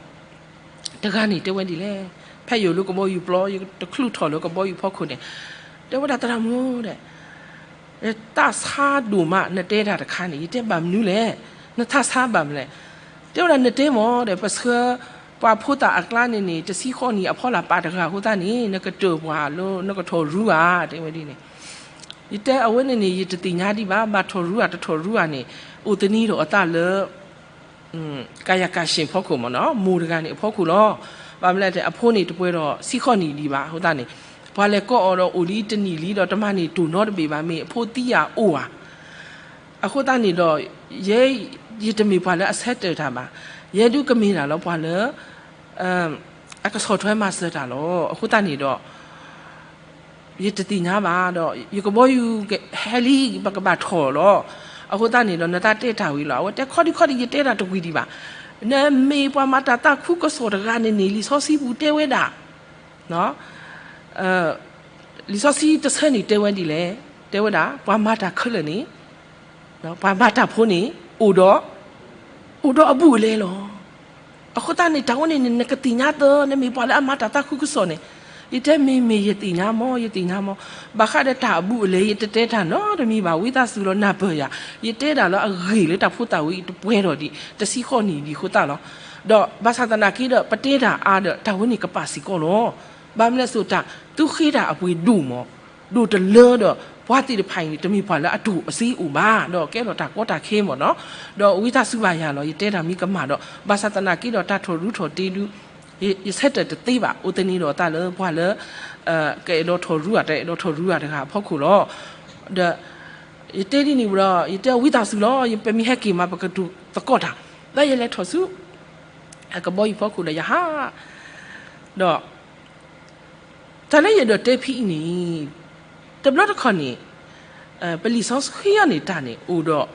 တဂၤန့ၣ်တဲဝဲဒ်လဲၣ်, ဖဲယအိၣ်လၢကဘီယူၤပျီ ယတချုးထီၣ်လၢကဘီယူၤဖီခိၣ်န့ၣ်, တဲဝဲဒၣ်သရၣ်မုၣ်ဧၢဒီး နသးဆါဒိၣ်မး နတဲတၢ်တခါန့ၣ်, ယတဲဘၣ်မနုၤလဲၣ်, နသးဆါဘၣ်မနုၤလဲၣ်, တဲဝဲဒၣ်နတဲမ့ၢ်ဒီး ပဆှၢပှၤဖိသၣ်အကျါန့ၣ်န့ၣ် တဆံဃိးနံၣ်အဖီလာ်ပာ်တဂၤအဃိသတးန့ၣ် နကတၢၢ်ပှၤလၢနကထီၣ်ရူဧါ တဲဝဲဒ်န့ၣ်, ယတဲအဝဲန့ၣ်န့ၣ် ယတသ့ၣ်ညါဒံးဘၣ်, ဘၣ်ထီၣ်ရူဧါတထီၣ်ရူဧါန့ၣ် အိၣ်သန့ၤဒီးအသးလၢ ကာယကံရှင် အဖီခိၣ်မ့ၢ်နီၤ, မိၢ်တဂၤန့ၣ်အဖီခိၣ်လီၤ. ဘၣ်မနုၤလဲၣ် အဖိန့ၣ်တပှဲၤဒီးဆံဃိးနံၣ်ဒံးဘၣ်အဃိသတးန့ၣ်, ပှၤလဲၤကိးအီၤဒီးအိၣ်လံတနံၣ်လံဒီး တမၤန့ၢ်တိၢ်နီတဘ့ၣ်ဘၣ်, မ့ၢ်အဖိသံယၤအိၣ်ဧါ. အဃိသတးန့ၣ်ဒီး ယဲ ယတမ့ၢ်ပှၤလၢအဆဲးတၢၢ်တၢ်ဘၣ်, ယဲဒုးကမ့ၢ်တၢ်လီၤပှၤလၢ အကဆီၣ်ထွဲမၤစၢၤတၢ်လီၤ. အဃိသတးန့ၣ်ဒီး ယတသ့ၣ်ညါဘၣ်ဒီး ယကဘီယူၤဟဲလံ ပကဘၣ်ထီၣ်လီၤ. အဃိသတးန့ၣ်ဒီး နတၢ်တဲတၢ်ဝံၤလီၤ. အဝဲတဲခီဒံခီဒံ ယတဲတၢ်တဝံၤဒံးဘၣ်. နမ့ၢ်ပှၤမၤတၢ်သးခုကစီၣ်တဂၤန့ၣ်န့ၣ် လံာ်စီဆှံပူၤတဲဝဲဒၣ် လံာ်စီဆှံတဆၢန့ၣ်တဲဝဲဒ်လဲၣ်, တဲဝဲဒၣ် ပှၤမၤတၢ်ခဲလၢာ်န့ၣ် ပှၤမၤတၢ်ဖိန့ၣ် အိၣ်ဒီး အိၣ်ဒီးအဘူးအလဲလီၤ. အဃိသတးန့ၣ် တၢ်ဝဲန့ၣ်န့ၣ် နကသ့ၣ်ညါသၢ နမ့ၢ်ပှၤလၢအမၤတၢ်သးခုကစီၣ်န့ၣ်, ယတဲမ့ၢ်မ့ၢ် ယသ့ၣ်ညါမီၢ် ယသ့ၣ်ညါမီၢ်, ဘၣ်ဃးဒီးတၢ်အဘူးအလဲ ယတတဲတၢ်နီတမံၤဘၣ်, ဝံသးစူၤလီၤနၢ်ပၢၢ်ယၤ, ယတဲဒၣ်လၢအဂ့ၢ်လၢတၢ်ဖိသၣ်ဝံၤ တပှဲၤထီၣ်ဒံး တဆံဃိးနံၣ်ဒံးအဃိသတးလီၤ. ဒီးဘၣ်ဆၣ်သနာ်က့ဒီး ပတဲတၢ်အါဒီး တၢ်ဝဲန့ၣ်ကပာ်စ့ၢ်ကီးလီၤ. ဘၣ်မနုၤလဲၣ်အဃိသတး သုဃ့တၢ်အပှ့ၤဒိၣ်မီၢ် ဒိၣ်တလၢဒီး ပှၤသ့ၣ်တဖၣ်အံၤန့ၣ် တမ့ၢ်ပှၤလၢအတအိၣ်အစ့အိၣ်ဘၣ်, ဒီးကဲထီၣ်တၢ်ကီတၢ်ခဲမီၢ်နီၤ, ဒီးဝံသးစူၤဘၣ်ယၤလီၤ, ယတဲတၢ်မ့ၢ်ကမၣ်ဒီး ဘၣ်ဆၣ်သနာ်က့ဒီး တၢ်ထီၣ်ရူထီၣ်တ့ဒု ယဆဲးတၢၢ်တသ့ဘၣ်, အိၣ်သန့ၤဒီးတၢ်လၢပှၤလၢ ကအဲၣ်ဒိးထီၣ်ရူဧါ တအဲၣ်ဒိးထီၣ်ရူဧါတဂၤအဖီခိၣ်လီၤ. ဒီး ယတဲဒ်န့ၣ်ဒီး ယတဲဝံသးစူၤလီၤ, ယပမ့ၢ်ဟဲက့ၤမး ပကတိၤသကိးတၢ်, ဒီးယလဲၤထီၣ်ဆူ အကဘီယူၤဖီခိၣ်ဒီးယဟး ဒီး တၢ်လၢယအဲၣ်ဒိးတဲဖဲအံၤန့ၣ် တဘျီတခီၣ်န့ၣ် ပလံာ်စီဆှံအီၤန့ၣ်တၢ်န့ၣ် အိၣ်ဒီး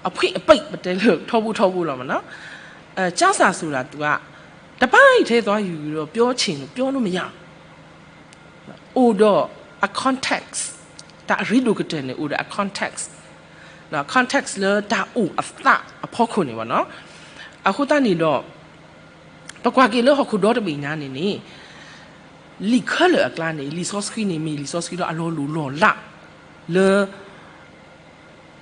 အဖှ့ၣ်အပိတ် ပတဲလၢထီဘိထီဘိလီၤမ့ၢ်နီၤ, ကျမ်းစာဆိုတာ သူက တပိုင်းထဲသွားယူပြီးတော့ ပြောချင်လို့ ပြောလို့မရဘူး. အိၣ်ဒီးအ context, တၢ်အရ့ဒိၣ်ကတၢၢ်န့ၣ် အိၣ်ဒီးအ context, context လၢတၢ်အိၣ်အသးအဖီခိၣ်န့ၣ်မ့ၢ်နီၤ. အဃိသတးန့ၣ်ဒီး ပကွၢ်က့ၤလၢဟီၣ်ခိၣ်ဒီတဘ့ၣ်ညါန့ၣ်န့ၣ် လံာ်ခဲလၢာ်အကျါန့ၣ် လံာ်စီဆှံန့ၣ် မ့ၢ်လံာ်စီဆှံလၢအလီၤလိၢ်လီၤလး လၢ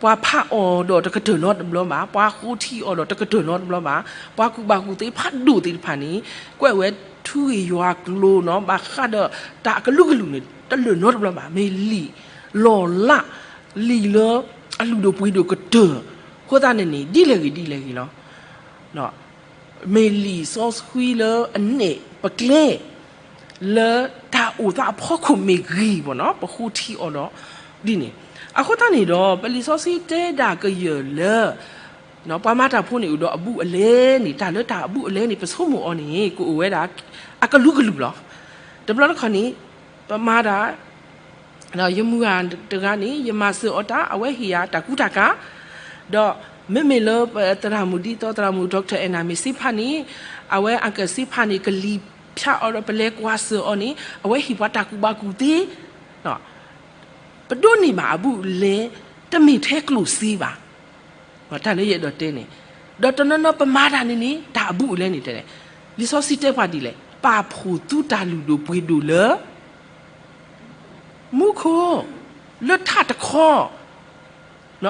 ပှၤဖးအီၤဒီးတကတၢၢ်နီတဘျီဘၣ်, ပှၤဃိထံအီၤဒီးတကတၢၢ်နီတဘျီဘၣ်, ပှၤကူၣ်ဘၣ်ကူၣ်သ့ဖးဒိၣ်သ့ၣ်တဖၣ်န့ၣ် ကွဲးဝဲထူဂ့ၢ်ယွၤကျိၤနီၤ, ဘၣ်ဃးဒီးတၢ်အကလုာ်ကလုာ်န့ၣ် တလၢာ်နီတဘျီဘၣ်, မ့ၢ်လံာ်လီၤလး, လံာ်လၢအလုၢ်ဒိၣ်ပှ့ၤဒိၣ်ကတၢၢ်, အဃိသတးန့ၣ်န့ၣ် ဒ်လဲၣ်ဂ့ၤဒ်လဲၣ်ဂ့ၤလီၤ. မ့ၢ်လံာ်စီဆှံလၢအနဲၣ်ပကျဲ လၢတၢ်အိၣ်သးအဖီခိၣ်မ့ၢ်ဂ့ၤမ့ၢ်နီၤ, ပဃိထံအီၤဒီး ဒ်န့ၣ်. အဃိသတးန့ၣ်ဒီး ပလံာ်စီဆှံတဲဒၣ်ကယၢၢ်လၢ ပှၤမၤတၢ်ဖိန့ၣ်အိၣ်ဒီးအဘူးအလဲန့ၣ်, တၢ်လၢတၢ်အဘူးအလဲန့ၣ် ပဆိကမိၣ်အီၤန့ၣ် ကအိၣ်ဝဲဒၣ်အကလုာ်ကလုာ်လီၤ. တဘျီတခီၣ်န့ၣ် ပမၤတၢ် ဒီးယမုၢ်ဂၤတဂၤန့ၣ် ယမၤစၢၤအီၤတၢ် အဝဲဟ့ၣ်ယၤတၢ်ကူတၢ်ကၤ, ဒီးမ့မ့ၢ်လၢပသရၣ်မုၣ်ဒ်သိးသရၣ်မုၣ် doctor Anna မ့ၢ်စ့ဖးန့ၣ်, အဝဲ uncle စ့ဖးန့ၣ် ကလံၤဖၠးအီၤဒီးပလဲၤကွၢ်စၢၤအီၤန့ၣ် အဝဲဟ့ၣ်ပှၤတၢ်ကူၣ်ဘၣ်ကူၣ်သ့, ပဒိးန့ၢ်ဘၣ်အဘူးအလဲ တမ့ၢ်ထဲကျိၣ်စ့ဘၣ်. တၢ်လၢယအဲၣ်ဒိးတဲန့ၣ်, ဒီးတနီၤနီၤပမၤတၢ်န့ၣ်န့ၣ် တၢ်အဘူးအလဲန့ၣ်တဲလဲၣ်, လံာ်စီဆှံတဲပှၤဒ်လဲၣ်, ပာ်ဖှိၣ်သုတၢ်လုၢ်ဒိၣ်ပှ့ၤဒိၣ်လၢ မူခိၣ်, လၢထးတခီ,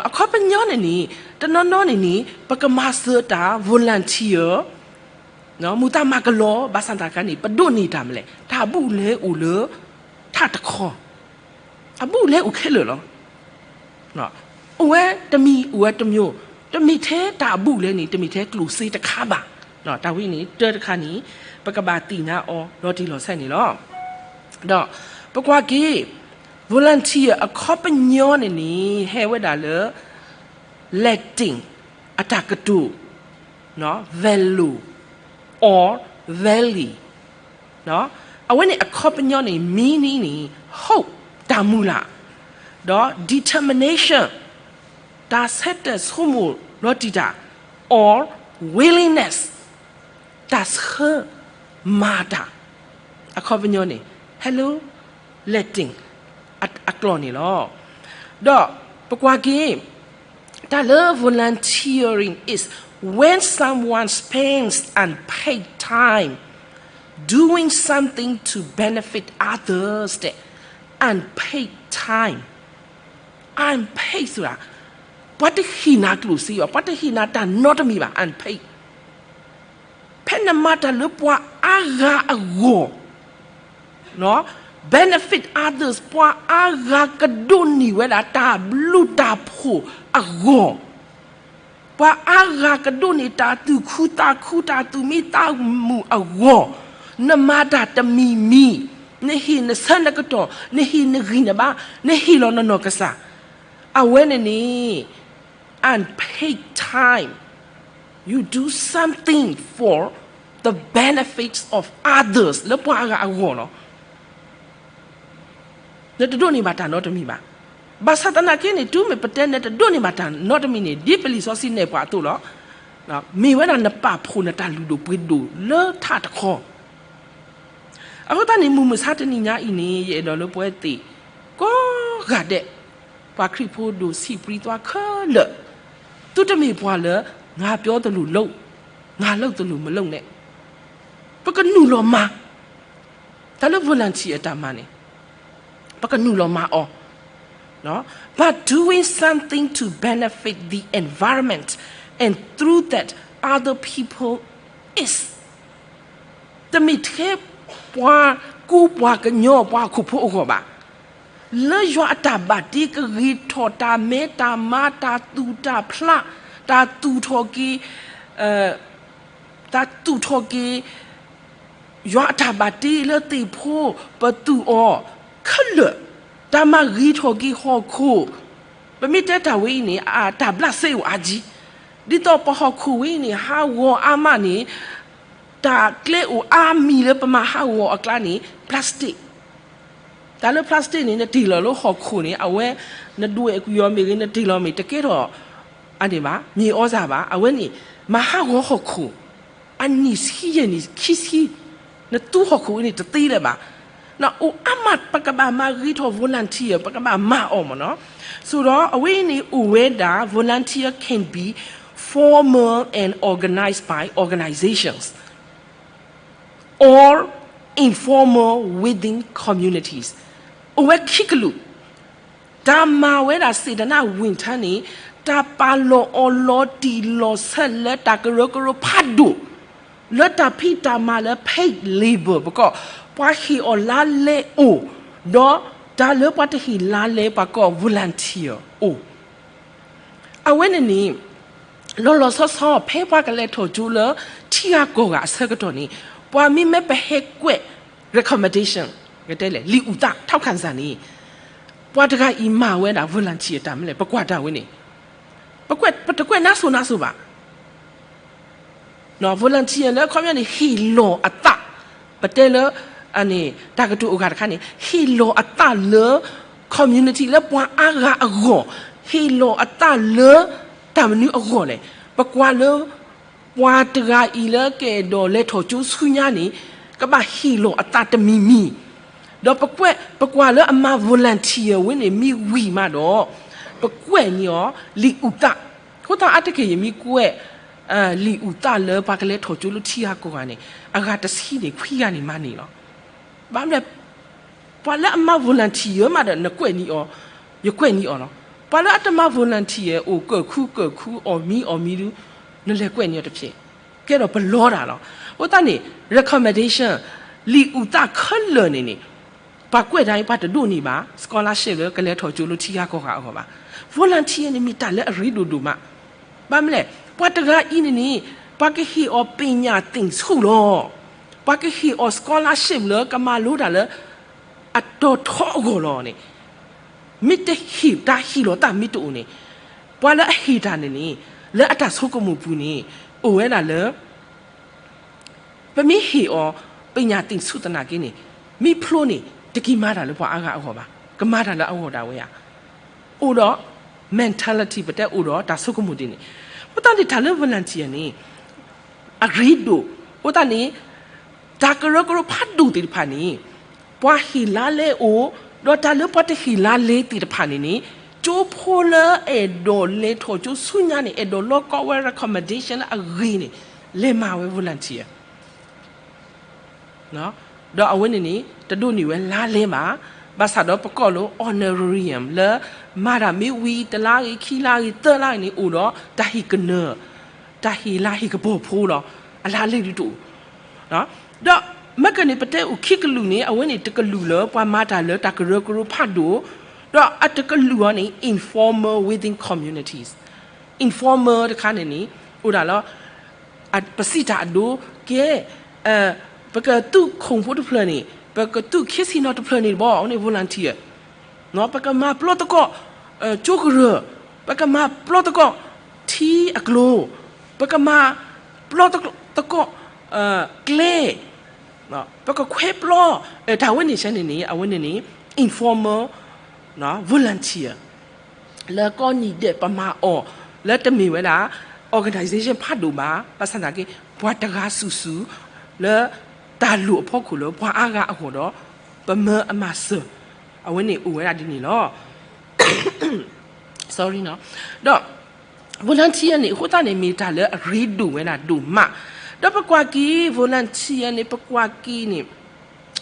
အခီပညီန့ၣ်န့ၣ် တနီၤနီၤန့ၣ်န့ၣ် ပကမၤစၢၤတၢ် volunteer မူသးမၤကလီ ဘၣ်ဆၣ်သနာ်က့န့ၣ် ပဒိးန့ၢ်တၢ်မနုၤလဲၣ်, တၢ်အဘူးအလဲအိၣ်လၢ ထးတခီ, အဘူးအလဲအိၣ်ခဲလၢာ်လီၤ. အိၣ်ဝဲတမံၤ အိၣ်ဝဲတမျိုး, တမ့ၢ်ထဲတၢ်အဘူးအလဲန့ၣ် တမ့ၢ်ထဲကျိၣ်စ့တခါဘၣ်. တၢ်ဝဲန့ၣ် တၢ်တခါန့ၣ် ပကဘၣ်သ့ၣ်ညါအီၤလီၤတံၢ်လီၤဆဲးန့ၣ်လီၤ. ဒီးပကွၢ်က့ၤ volunteer အခီပညီန့ၣ်န့ၣ် ဟဲဝဲဒၣ်လၢ Latin အတၢ်ကတိၤ valor or vale, အဝဲန့ၣ်အခီပညီန့ၣ် meaning န့ၣ် hope တၢ်မုၢ်လၢ်, ဒီး determination တၢ်ဆၢတဲာ်ဆိကမိၣ်လီၤတံၢ်တၢ်, or willingness တၢ်ဆၢမၤတၢ်, အခီပညီန့ၣ် ဟဲလၢ Latin အကျိာ်န့ၣ်လီၤ. ဒီးပကွၢ်က့ၤ တၢ်လၢ volunteering is when someone spends unpaid time doing something to benefit others တဲ, unpaid time, unpaid ဆိုတာ ပှၤတဟ့ၣ်နၤကျိၣ်စ့ဘၣ်, ပှၤတဟ့ၣ်နၤတၢ်နီတမံၤဘၣ်, unpaid ဖဲနမၤတၢ်လၢပှၤအါဂၤအဂီၢ်, benefit others ပှၤအါဂၤကဒိးန့ၢ်ဝဲဒၣ်တၢ်ဘျုးတၢ်ဖှိၣ်အဂီၢ်, ပှၤအါဂၤကဒိးန့ၢ်တၢ်သူၣ်ခုသးခု တၢ်သူၣ်မံသးမုာ်အဂီၢ်, နမၤတၢ်တမံၤမံၤ, နဟ့ၣ်နဆၢနကတီၢ်, နဟ့ၣ်နဂံၢ်နဘါ, နဟ့ၣ်လီၤနနီၢ်ကစၢ်, အဝဲန့ၣ်န့ၣ် unpaid time, you do something for the benefits of others လၢပှၤအါဂၤအဂီၢ်လီၤ. နတဒိးန့ၢ်ဘၣ်တၢ်နီတမံၤဘၣ်. ဘၣ်ဆၣ်သနာ်က့န့ၣ် တုၤမ့ၢ်ပတဲနတဒိးန့ၢ်ဘၣ်တၢ်နီတမံၤန့ၣ် ဒ်ပလံာ်စီဆှံနဲၣ်ပှၤအသိးလီၤ. မ့ၢ်ဝဲဒၣ်နပာ်ဖှိၣ်နတၢ်လုၢ်ဒိၣ်ပှ့ၤဒိၣ်လၢထးတခီ. အဃိသတးန့ၣ် မုၢ်မဆါတနံၤညါအံၤန့ၣ် ယအဲၣ်ဒိးလၢပဝဲသ့ၣ်ကိးဂၤဒဲး, ပှၤခရံာ်ဖိဒိၣ်ဆံးပြံသွါခဲလၢာ်, သုတမ့ၢ်ပှၤလၢ ငါပြောသလိုလုပ်, ငါလုပ်သလိုမလုပ်နဲ့, ပကနုာ်လီၤမၤ တၢ်လၢ volunteer အတၢ်မၤန့ၣ် ပကနုာ်လီၤမၤအီၤ, but doing something to benefit the environment and through that other people is တမ့ၢ်ထဲပှၤကူပှၤကညီပှၤဟီၣ်ခိၣ်ဖိအဂီၢ်ဘၣ်. လၢယွၤအတၢ်ဘၣ်တ့ကဂ့ၤထီၣ်တၢ်မဲတၢ်မါ တၢ်သူၣ်တၢ်ဖျး, တၢ်သူၣ်ထီၣ်က့ၤ တၢ်သူၣ်ထီၣ်က့ၤ ယွၤအတၢ်ဘၣ်တ့လၢသ့ၣ်ဖိ ပသူၣ်အီၤခဲလၢာ်, တၢ်မၤဂ့ၤထီၣ်က့ၤဟီၣ်ခိၣ်, ပမ့ၢ်တဲတၢ်ဝဲအံၤန့ၣ် အတၢ်ဘျးစဲအိၣ်အါကံ, ဒ်သိးပဟီၣ်ခိၣ်ဝဲအံၤန့ၣ် ဟးဂီၤအါမးန့ၣ် တၢ်ကျဲအိၣ်အါမံၤလၢပမၤဟးဂီၤအကျါန့ၣ် plastic တၢ်လၢ plastic န့ၣ် နတ့ၢ်လီၤလၢဟီၣ်ခိၣ်န့ၣ် အဝဲ နဒွဲၣ်ကွံာ်အီၤမ့ၢ်ဂ့ၤ နတ့ၢ်လီၤမ့ၢ် တကဲထီၣ် အန့ၣ်ဘၣ် မ့ၢ်အီစၢ်ဘၣ် အဝဲန့ၣ် မၤဟးဂီၤဟီၣ်ခိၣ် အနံၣ်ဆံယဲၢ်နံၣ်ခံဆံ နသူဟီၣ်ခိၣ်အံၤန့ၣ် တသ့လၢၤဘၣ်. အိၣ်အါမး ပကဘၣ်မၤဂ့ၤထီၣ် volunteer ပကဘၣ်မၤအီၤမ့ၢ်နီၤ. ဆိုတော့ အဝဲအံၤန့ၣ်အိၣ်ဝဲဒၣ် volunteer can be formal and organized by organizations or informal within communities. အိၣ်ဝဲခံကလုာ်, တၢ်မၤဝဲဒၣ် စေတနာ့ဝန်ထမ်း န့ၣ် တၢ်ပာ်လီၤအီၤလီၤတံၢ်လီၤဆဲးလၢတၢ်ကရၢကရိဖးဒိၣ်, လၢတၢ်ဖံးတၢ်မၤလၢ paid labor ပကိး ပှၤဟ့ၣ်အီၤလါလဲအိၣ်, ဒီးတၢ်လၢပှၤတဟ့ၣ်လါလဲပှၤကိး volunteer အိၣ် အဝဲန့ၣ်န့ၣ် လီၤလီၤဆီဆီ ဖဲပှၤကလဲၤထီၣ်ကၠိလၢထံဂၤကီၢ်ဂၤအဆၢကတီၢ်န့ၣ် ပှၤမ့မ့ၢ်ပဟဲကွဲး recommendation ကတဲလဲၣ် လံာ်အုၣ်သး ထောက်ခံစာ န့ၣ် ပှၤတဂၤအံၤမၤဝဲဒၣ် volunteer တၢ်မနုၤလဲၣ် ပကွၢ်တၢ်ဝဲန့ၣ် ပကွဲး ပတကွဲးနါစိၤနါစိၤဘၣ် volunteer လၢအခီပညီန့ၣ် ဟ့ၣ်လီၤအသး, ပတဲလၢ တၢ်ကတိၤအဂၤတခါန့ၣ် ဟ့ၣ်လီၤအသးလၢ community လၢပှၤအါဂၤအဂီၢ်, ဟ့ၣ်လီၤအသးလၢတၢ်မနုၤအဂီၢ်လဲၣ်. ပကွၢ်လၢ ပှၤတဂၤအံၤလၢကအဲၣ်ဒိးလဲၤထီၣ်ကၠိဆူညါန့ၣ် ကဘၣ်ဟ့ၣ်လီၤအသးတမံၤမံၤ, ဒီးပကွဲး ပကွၢ်လၢအမၤ volunteer ဝဲန့ၣ် မ့ၢ်ဝံၤမးဒီး ပကွဲးန့ၢ်အီၤ လံာ်အုၣ်သး. အဃိသတးအါတက့ၢ် ယမ့ၢ်ကွဲး လံာ်အုၣ်သးလၢပှၤကလဲၤထီၣ်ကၠိလၢထံဂၤကီၢ်ဂၤန့ၣ် အဂၤတဆံန့ၣ် ခွံဂၤန့ၣ်မၤန့ၢ်လီၤ. ဘၣ်မနုၤလဲၣ်, ပှၤလၢအမၤ volunteer မးဒီး နကွဲးန့ၢ်အီၤ, ယကွဲးန့ၢ်အီၤလီၤ. ပှၤလၢအတမၤ volunteer အိၣ်ကၢၣ်ခူကၢၣ်ခူ အီၣ်မံအီၣ်မံဒု နလဲၤကွဲးန့ၢ်အီၤတဖျဲၣ်, ကဲဒီးပလီတၢ်လီၤ. အဃိသတးန့ၣ် recommendation လံာ်အုၣ်သးခဲလၢာ်န့ၣ်န့ၣ် ပှၤကွဲးတၢ်အံၤ ပှၤတဒိးန့ၢ်ဘၣ် scholarship လၢကလဲၤထီၣ်ကၠိလၢထံဂၤကီၢ်ဂၤအဂီၢ်ဘၣ်. volunteer န့ၣ်မ့ၢ်တၢ်လၢအရ့ဒိၣ်ဒိၣ်မး. ဘၣ်မနုၤလဲၣ်, ပှၤတဂၤအံၤန့ၣ်န့ၣ် ပှၤကဟ့ၣ်အီၤ ပညာသင်ဆု လီၤ. ပှၤကဟ့ၣ်အီၤ scholarship လၢကမၤလိတၢ်လၢ အတီၤထီအဂီၢ်လီၤန့ၣ်, မ့ၢ်တဟ့ၣ် တၢ်ဟ့ၣ်လီၤသးမ့ၢ်တအိၣ်န့ၣ်, ပှၤလၢအဟ့ၣ်တၢ်န့ၣ်န့ၣ် လၢအတၢ်ဆိကမိၣ်ပူၤန့ၣ် အိၣ်ဝဲဒၣ်လၢ ပမ့ၢ်ဟ့ၣ်အီၤ ပညာသင်ဆု သနာ်က့န့ၣ် မ့ၢ်ဖျိန့ၣ် တက့ၤမၤတၢ်လၢပှၤအါဂၤအဂီၢ်ဘၣ်, ကမၤတၢ်လၢအဂီၢ်ဒၣ်ဝဲဧါ. အိၣ်ဒီး mentality ပတဲအိၣ်ဒီးတၢ်ဆိကမိၣ်ဒ်န့ၣ်, အဃိသတးန့ၣ် တၢ်လၢ volunteer န့ၣ် အရ့ဒိၣ်, အဃိသတးန့ၣ် တၢ်ကရၢကရိဖးဒိၣ်သ့ၣ်တဖၣ်န့ၣ် ပှၤဟ့ၣ်လါလဲအိၣ်, ဒီးတၢ်လၢပှၤတဟ့ၣ်လါလဲသ့ၣ်တဖၣ်န့ၣ်န့ၣ် ကၠိဖိလၢအဲၣ်ဒိးလဲၤထီၣ်ကၠိဆူညါန့ၣ် အဲၣ်ဒိးလီကီဝဲ recommendation လၢအဂ့ၤန့ၣ် လဲၤမၤဝဲ volunteer ဒီးအဝဲန့ၣ်န့ၣ် တဒိးန့ၢ်ဝဲလါလဲဘၣ်, ဘၣ်ဆၣ်ဒီးပကိးလၢ honorarium လၢ မၤတၢ်မ့ၢ်ဝံၤ တလါဂ့ၤ ခံလါဂ့ၤ သၢလါဂ့ၤန့ၣ် အိၣ်ဒီးတၢ်ဟ့ၣ်ကနၢၤ, တၢ်ဟ့ၣ်လါဟ့ၣ်ကပီၤဖိလီၤ. အလါလဲဒုးတအိၣ်, ဒီးမ့ၢ်ကန့ၣ် ပတဲအိၣ်ခံကလုာ်န့ၣ် အဝဲန့ၣ်တကလုာ်လၢပှၤမၤတၢ်လၢတၢ်ကရၢကရိဖးဒိၣ်, ဒီးအတကလုာ်အီၤန့ၣ် informal within communities informer တခါန့ၣ်န့ၣ် အိၣ်ဒၣ်လၢ ပစံးတၢ်အဒိ ကဲ ပကသူၣ်ခိၣ်ဖိတဖျၢၣ်န့ၣ် ပကသူၣ်ခ့ဆံနီၤတဖျၢၣ်န့ၣ်တဘျီ အဝဲန့ၣ် volunteer ပကမၤပျီသကိး ကၠိကရၢၢ်, ပကမၤပျီသကိး ထံအကျိၤ, ပကမၤပျီသကိး ကျဲ, ပကခွဲပျီ တၢ်ဝဲန့ၣ်ဆဲန့ၣ်န့ၣ် အဝဲန့ၣ်န့ၣ် informal volunteer လၢကိးနံၤဒဲး ပမၤအီၤလၢတမ့ၢ်ဝဲဒၣ် organization ဖးဒိၣ်ဘၣ်, ဘၣ်ဆၣ်သနာ်က့ ပှၤတဂၤစုာ်စုာ် လၢတၢ်လိၣ်အဖီခိၣ်လၢပှၤအါဂၤအဂီၢ်ဒီး ပမၢအမၤစၢၤ အဝဲန့ၣ်အိၣ်ဝဲဒၣ်ဒ်န့ၣ်လီၤ. ဒီး volunteer န့ၣ် အဃိသတးန့ၣ် မ့ၢ်တၢ်လၢအရ့ဒိၣ်ဝဲဒၣ်ဒိၣ်မး, ဒီးပကွၢ်က့ၤ volunteer န့ၣ် ပကွၢ်က့ၤန့ၣ်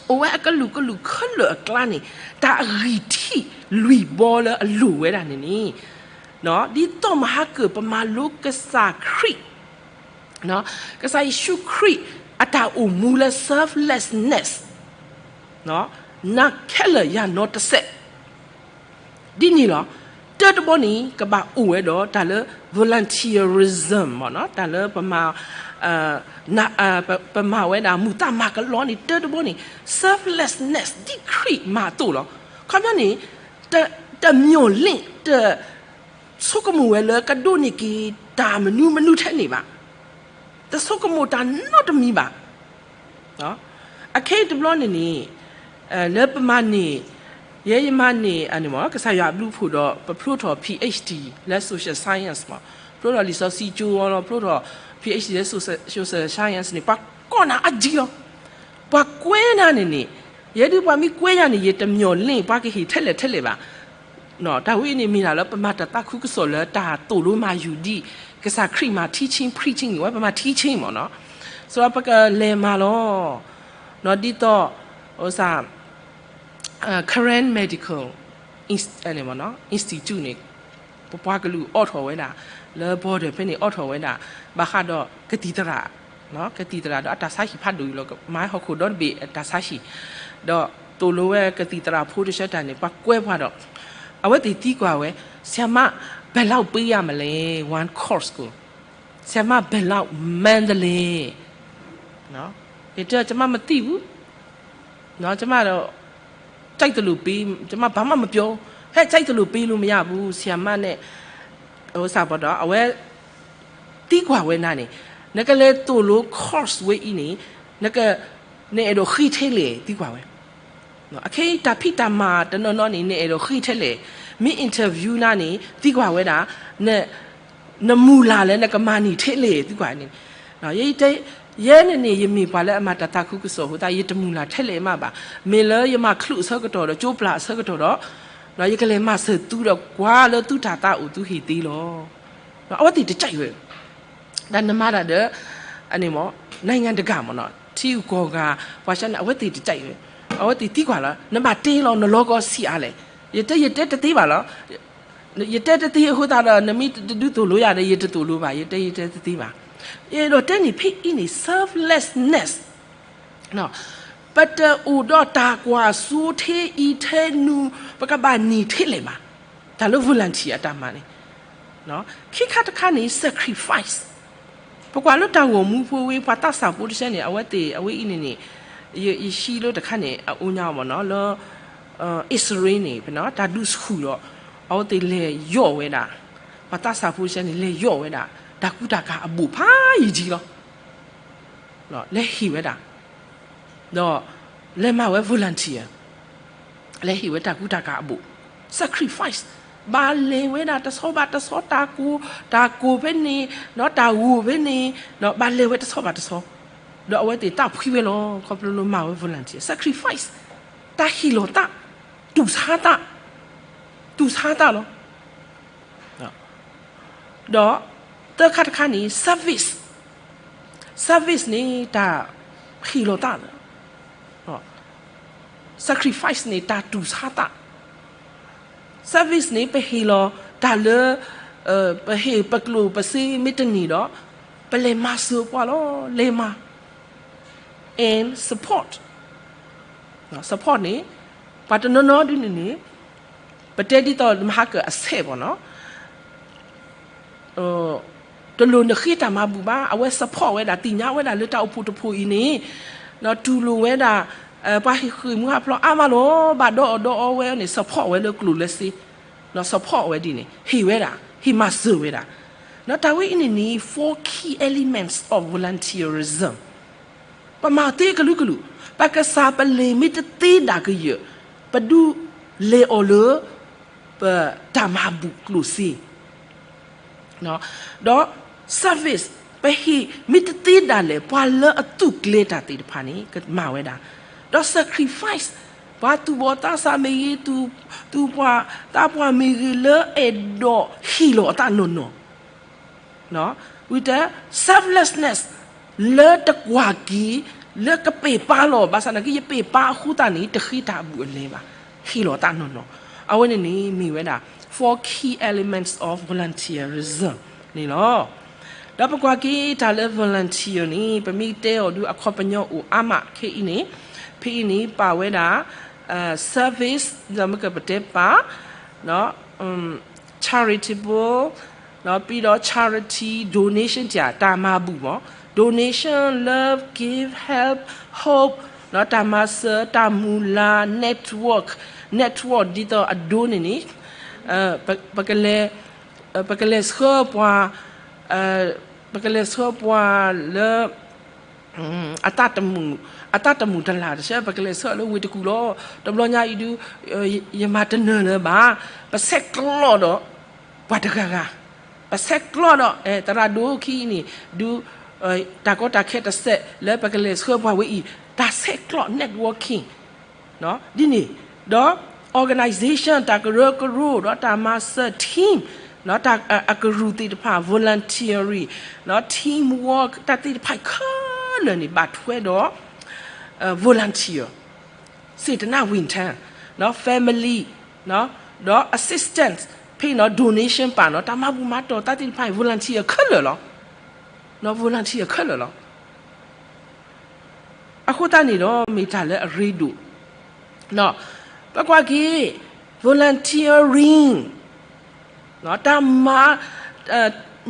အိၣ်ဝဲအကလုာ်ကလုာ်ခဲလၢာ်အကျါန့ၣ် တၢ်အဂံၢ်ထံၣ်လွံၢ်ဘီလၢအလိၣ်ဝဲဒၣ်န့ၣ်န့ၣ် ဒ်သိးမဟါကၢၢ် ပမၤလိကစၢ်ခရံာ် ကစၢ်ယ့ၣ်ၡူးခရံာ်အတၢ်အိၣ်မူလၢ selflessness နၤခဲလၢာ်ယၤနီတစဲး ဒ်န့ၣ်လီၤ. တၢတဘီန့ၣ် ကဘၣ်အိၣ်ဝဲဒီးတၢ်လၢ volunteerism တၢ်လၢ ပမၤဝဲဒၣ်မူးသးမၤကလီန့ၣ် တၢတဘီန့ၣ် selflessness ဒ်ခရံာ်မၤအသိးလီၤ. ခီပညီန့ၣ် တမျှော်လင့် တဆိကမိၣ်ဝဲလၢကဒိးန့ၢ်က့ၤတၢ်မနုၤမနုၤထဲန့ၣ်ဘၣ်. တဆိကမိၣ်တၢ်နီတမံၤဘၣ်. အခဲအံၤတဘျီန့ၣ်န့ၣ် လၢပမၤန့ၢ် ယဲယမၤန့ၢ် ကစၢ်ယွၤအဘျုးအဖှိၣ်ဒီး ပဖျိထီၣ် PhD လၢ social science မး, ဖျိထီၣ်လံာ်စီဆှံကၠိလီၤ, ဖျိထီၣ် PhD လၢ social science န့ၣ် ပှၤကိးနၤအါကံလီၤ. ပှၤကွဲနၤန့ၣ်န့ၣ် ယဲဒုးပှၤမ့ၢ်ကွဲယၤန့ၣ် ယတမျှော်လင့် ပှၤကဟ့ၣ်ထဲလဲၣ်ထဲလဲၣ်ဘၣ်. တၢ်ဝဲအံၤန့ၣ်မ့ၢ်ဒၣ်လၢ ပမၤတၢ်သးခုကစီၣ်လၢတၢ်သိၣ်လိမၤယူၤဒ် ကစၢ်ခရံာ်မၤ teaching preaching န့ၣ် ဝဲပမၤ teaching မးနီၤ. ဆိုတော့ ပကလဲၤမၤလီၤ ဒ်သိး Karen Medical Institute န့ၣ် ပပှၤကလုာ်အိးထီၣ်ဝဲဒၣ် လၢ border ဖဲန့ၣ် အိးထီၣ်ဝဲဒၣ် ဘၣ်ဃးဒီးကသံၣ်သရၣ် ကသံၣ်သရၣ်ဒီးအတၢ်ဆါဟံၣ်ဖးဒိၣ်အံၤလီၤ, မၤဟီၣ်ခိၣ်ဒီတဘ့ၣ်အတၢ်ဆါဟံၣ်, ဒီးသိၣ်လိဝဲကသံၣ်သရၣ်ဖိတဆၢတၢ်န့ၣ် ပှၤကွဲပှၤဒီး အဝဲသ့ၣ်သံကွၢ်ဝဲ ဆရာမ ဘယ်လောက်ပေးရမလဲ one course ကို ဆရာမ ဘယ်လောက်မှန်းသလဲ ကျွန်မမသိဘူး ကျွန်မတော့ ကြိုက်သလိုပေး ကျွန်မဘာမှမပြော ဟဲ ကြိုက်သလိုပေးလို့မရဘူး ဆရာမနဲ့ ဟိုစားပေါ်တော့ အဝဲ သံကွၢ်ဝဲနၤန့ၣ် နကလဲၤသိၣ်လိ course ဝဲအံၤန့ၣ် နက နအဲၣ်ဒိးဃ့ထဲလဲၣ် သံကွၢ်ဝဲ အခဲအံၤတၢ်ဖံးတၢ်မၤတနီၤနီၤန့ၣ် နအဲၣ်ဒိးဃ့ထဲလဲၣ် မ့ၢ် interview နၤန့ၣ် သံကွၢ်ဝဲဒၣ် န နမုၢ်လၢ်လၢနကမၤန့ၢ်ထဲလဲၣ် သံကွၢ်န့ၣ် ယဲန့ၣ်န့ၣ် ယမ့ၢ်ပှၤလၢအမၤတၢ်သးခုကစီၣ်အဃိသတး ယတမုၢ်လၢ်ထဲလဲၣ်မးဘၣ်. မ့ၢ်လၢယမၤချုးအဆၢကတီၢ်ဒီး ကၠိပျၢ်အဆၢကတီၢ်ဒီး ယကလဲၤမၤစၢၤသုဒီး ကွၢ်လၢသုတၢ်သးအိၣ်သုဟ့ၣ်သ့လီၤ. အဝဲသ့ၣ်တကြိုက်ဝဲ တၢ်နမၤတၢ်ဒီး အန့ၣ်မ့ၢ် နိုင်ငံတကာ မ့ၢ်နီၤ ထံဂုၤကီၢ်ဂၤ ပှၤဆါန့ၣ် အဝဲသ့ၣ်တကြိုက်ဝဲ အဝဲသ့ၣ်သံကွၢ်လီၤ နဘၣ်တဲလီၤ နလီၤကီဆံးအါလဲၣ် ယတဲ ယတဲတသ့ဘၣ်လီၤ ယတဲတသ့အဃိသတးဒီး နမ့ၢ်တဒုးသိၣ်လိယၤဒီး ယတသိၣ်လိဘၣ် ယတဲ ယတဲတသ့ဘၣ်. ယအဲၣ်ဒိးတဲန့ၣ် ဖဲအံၤန့ၣ် selflessness ပတအိၣ်ဒီးတၢ်ကွၢ်စိထဲအံၤထဲနုၤ ပကဘၣ်န့ၢ်ထဲလဲၣ်ဘၣ်. တၢ်လၢ volunteer အတၢ်မၤန့ၣ် ခံခါတခါန့ၣ် sacrifice ပကွၢ်လၢတၢ်ဂီၤမူဖိဝဲ ပှၤသးစၢ်ဖိတဆၢန့ၣ် အဝဲသ့ၣ် အဝဲအံၤန့ၣ်န့ၣ် ယ ယဟံးလၢတခါန့ၣ် အအိၣ်ညါမ့ၢ်နီၤ လၢ အံၣ်စရ့လးန့ၣ် တၢ်ဒုးဆူၣ်ဒီး အဝဲသ့ၣ်လဲၤယီၣ်ဝဲဒၣ် ပှၤသးစၢ်ဖိတဆၢန့ၣ် လဲၤယီၣ်ဝဲဒၣ် တၢ်ကူတၢ်ကၤအဘူးဖးယံာ်လီၤ လဲၤဟ့ၣ်ဝဲဒၣ် ဒီး လဲၤမၤဝဲ volunteer လဲၤဟ့ၣ်ဝဲတၢ်ကူတၢ်ကၤအဘူး sacrifice ဘၣ်လဲၤဝဲဒၣ်တဆီဘၣ်တဆီ တၢ်ကိၢ် တၢ်ကိၢ်ဖဲန့ၣ် ဒီးတၢ်ဂိၢ်ဖဲန့ၣ် ဒီးဘၣ်လဲၤဝဲတဆီဘၣ်တဆီ ဒီးအဝဲသ့ၣ်သးဖှံဝဲလီၤ ခီဖျိလၢမၤဝဲ volunteer sacrifice တၢ်ဟ့ၣ်လီၤသး တူၢ်ဆါသး တူၢ်ဆါသးလီၤ ဒီး သၢခါတခါန့ၣ် service service န့ၣ် တၢ်ဟ့ၣ်လီၤသး sacrifice န့ၣ် တၢ်တူၢ်ဆါသး service န့ၣ် ပဟ့ၣ်လီၤတၢ်လၢ ပဟ့ၣ်ပကျိၣ်ပစ့မ့ၢ်တန့ၢ်ဒီး ပလဲၤမၤစၢၤပှၤလီၤ လဲၤမၤ and support support န့ၣ် ပှၤတနီၤနီၤဒ်န့ၣ်န့ၣ် ပတဲဒ်သိးမဟါကၢအဆဲးဘၣ်နီၤ တလိၣ်နဃ့တၢ်မၤဘူၣ်ဘၣ်, အဝဲ support ဝဲဒၣ် သ့ၣ်ညါဝဲဒၣ်လၢတၢ်အိၣ်ဖှိၣ်တဖှိၣ်အံၤန့ၣ် တူၢ်လိာ်ဝဲဒၣ် ပှၤဟ့ၣ်ဃ့ၢ်မူဟးဖျိးအါမးလီၤ, ဘၣ်ဒီးအီၣ်ဒီးအီဝဲန့ၣ် support ဝဲလၢကျိၣ်လၢစ့, support ဝဲဒ်န့ၣ် ဟ့ၣ်ဝဲဒၣ် ဟ့ၣ်မၤစၢၤဝဲဒၣ်. တၢ်ဝဲအံၤန့ၣ်န့ၣ် four key elements of volunteerism. ပမၤသ့ကလုာ်ကလုာ်, ပကစၢ်ပလ့ၢ်မ့ၢ်တသ့ဒၣ်ကယၢၢ်, ပဒုးလဲၤအီၤလၢ ပတၢ်မၤဘူၣ်ကျိၣ်စ့ ဒီး service ပဟ့ၣ်မ့ၢ်တသ့ဒၣ်လဲာ် ပှၤလၢအသူၣ်ကျဲၤတၢ်သ့ၣ်တဖၣ်န့ၣ် ကမၤဝဲဒၣ်, ဒီး sacrifice ပှၤသူၣ်ဘီၣ်သးစၢ်မ့ၢ်ဂ့ၤ, သူၣ်ပှၢ်သးပှၢ်မ့ၢ်ဂ့ၤ လၢအဲၣ်ဒိးဟ့ၣ်လီၤအသးနီၢ်နီၢ် ဝံၤတဲ selflessness လၢတကွၢ်က့ၤ လၢကပ့ၢ်ပာ်လီၤ, ဘၣ်ဆၣ်သနာ်က့ ယပ့ၢ်ပာ်အဃိသတးန့ၣ် တဃ့တၢ်အဘူးအလဲဘၣ်, ဟ့ၣ်လီၤသးနီၢ်နီၢ်. အဝဲန့ၣ်န့ၣ် မ့ၢ်ဝဲဒၣ် four key elements of volunteerism န့ၣ်လီၤ. ဒီးပကွၢ်က့ၤတၢ်လၢ volunteer န့ၣ် ပမ့ၢ်တဲအီၤဒုး အခီပညီအိၣ်အါမးခဲအံၤန့ၣ်, ဖဲအံၤန့ၣ် ပာ်ဝဲဒၣ် service ဒီးမ့ၢ်ကပတဲပာ် charitable ပြီးတော့ charity donation တၢ်မၤဘူၣ်မး donation, love, give, help, hope တၢ်မၤစၢၤ တၢ်မုၢ်လၢ် network, network ဒ်သိးအဒိန့ၣ်န့ၣ် ပကလဲၤ ပကလဲၤဆှၢပှၤ ပကလဲၤဆှၢပှၤလၢ အတၢ်တမုာ် အတၢ်တမုာ်တလၤတဆၢ ပကလဲၤဆှၢလၢဝ့ၢ်တကူၣ်လီၤ. တဘျီညါအံၤဒုး ယမၤတနၢၤလၢၤဘၣ်, ပဆဲးကျိးဒီး ပှၤတဂၤဂၤ, ပဆဲးကျိးဒီး သရၣ်ဒိခံအံၤန့ၣ် ဒုး တၢ်ကီတၢ်ခဲတစဲးလၢပကလဲၤဆှၢပှၤဝဲအံၤ တၢ်ဆဲးကျိး networking ဒ်န့ၣ် ဒီး organization တၢ်ကရၢကရိ ဒီးတၢ်မၤစၢၤ team အကရူၢ်သ့ၣ်တဖၣ် volunteering, team work တၢ်သ့ၣ်တဖၣ်ခဲလၢာ်န့ၣ် ဘၣ်ထွဲဒီး volunteer စေတနာ့ဝန်ထမ်း, family, ဒီး assistance, ဖဲနီၤ donation ပာ်နီၤ တၢ်မၤဘူၣ်မၤတီၢ်တၢ်သ့ၣ်တဖၣ် volunteer ခဲလၢာ်လီၤ. volunteer ခဲလၢာ်လီၤ. အဃိသတးန့ၣ်ဒီး မ့ၢ်တၢ်လၢအရ့ဒိၣ်, ပကွၢ်က့ၤ volunteering တၢ်မၤ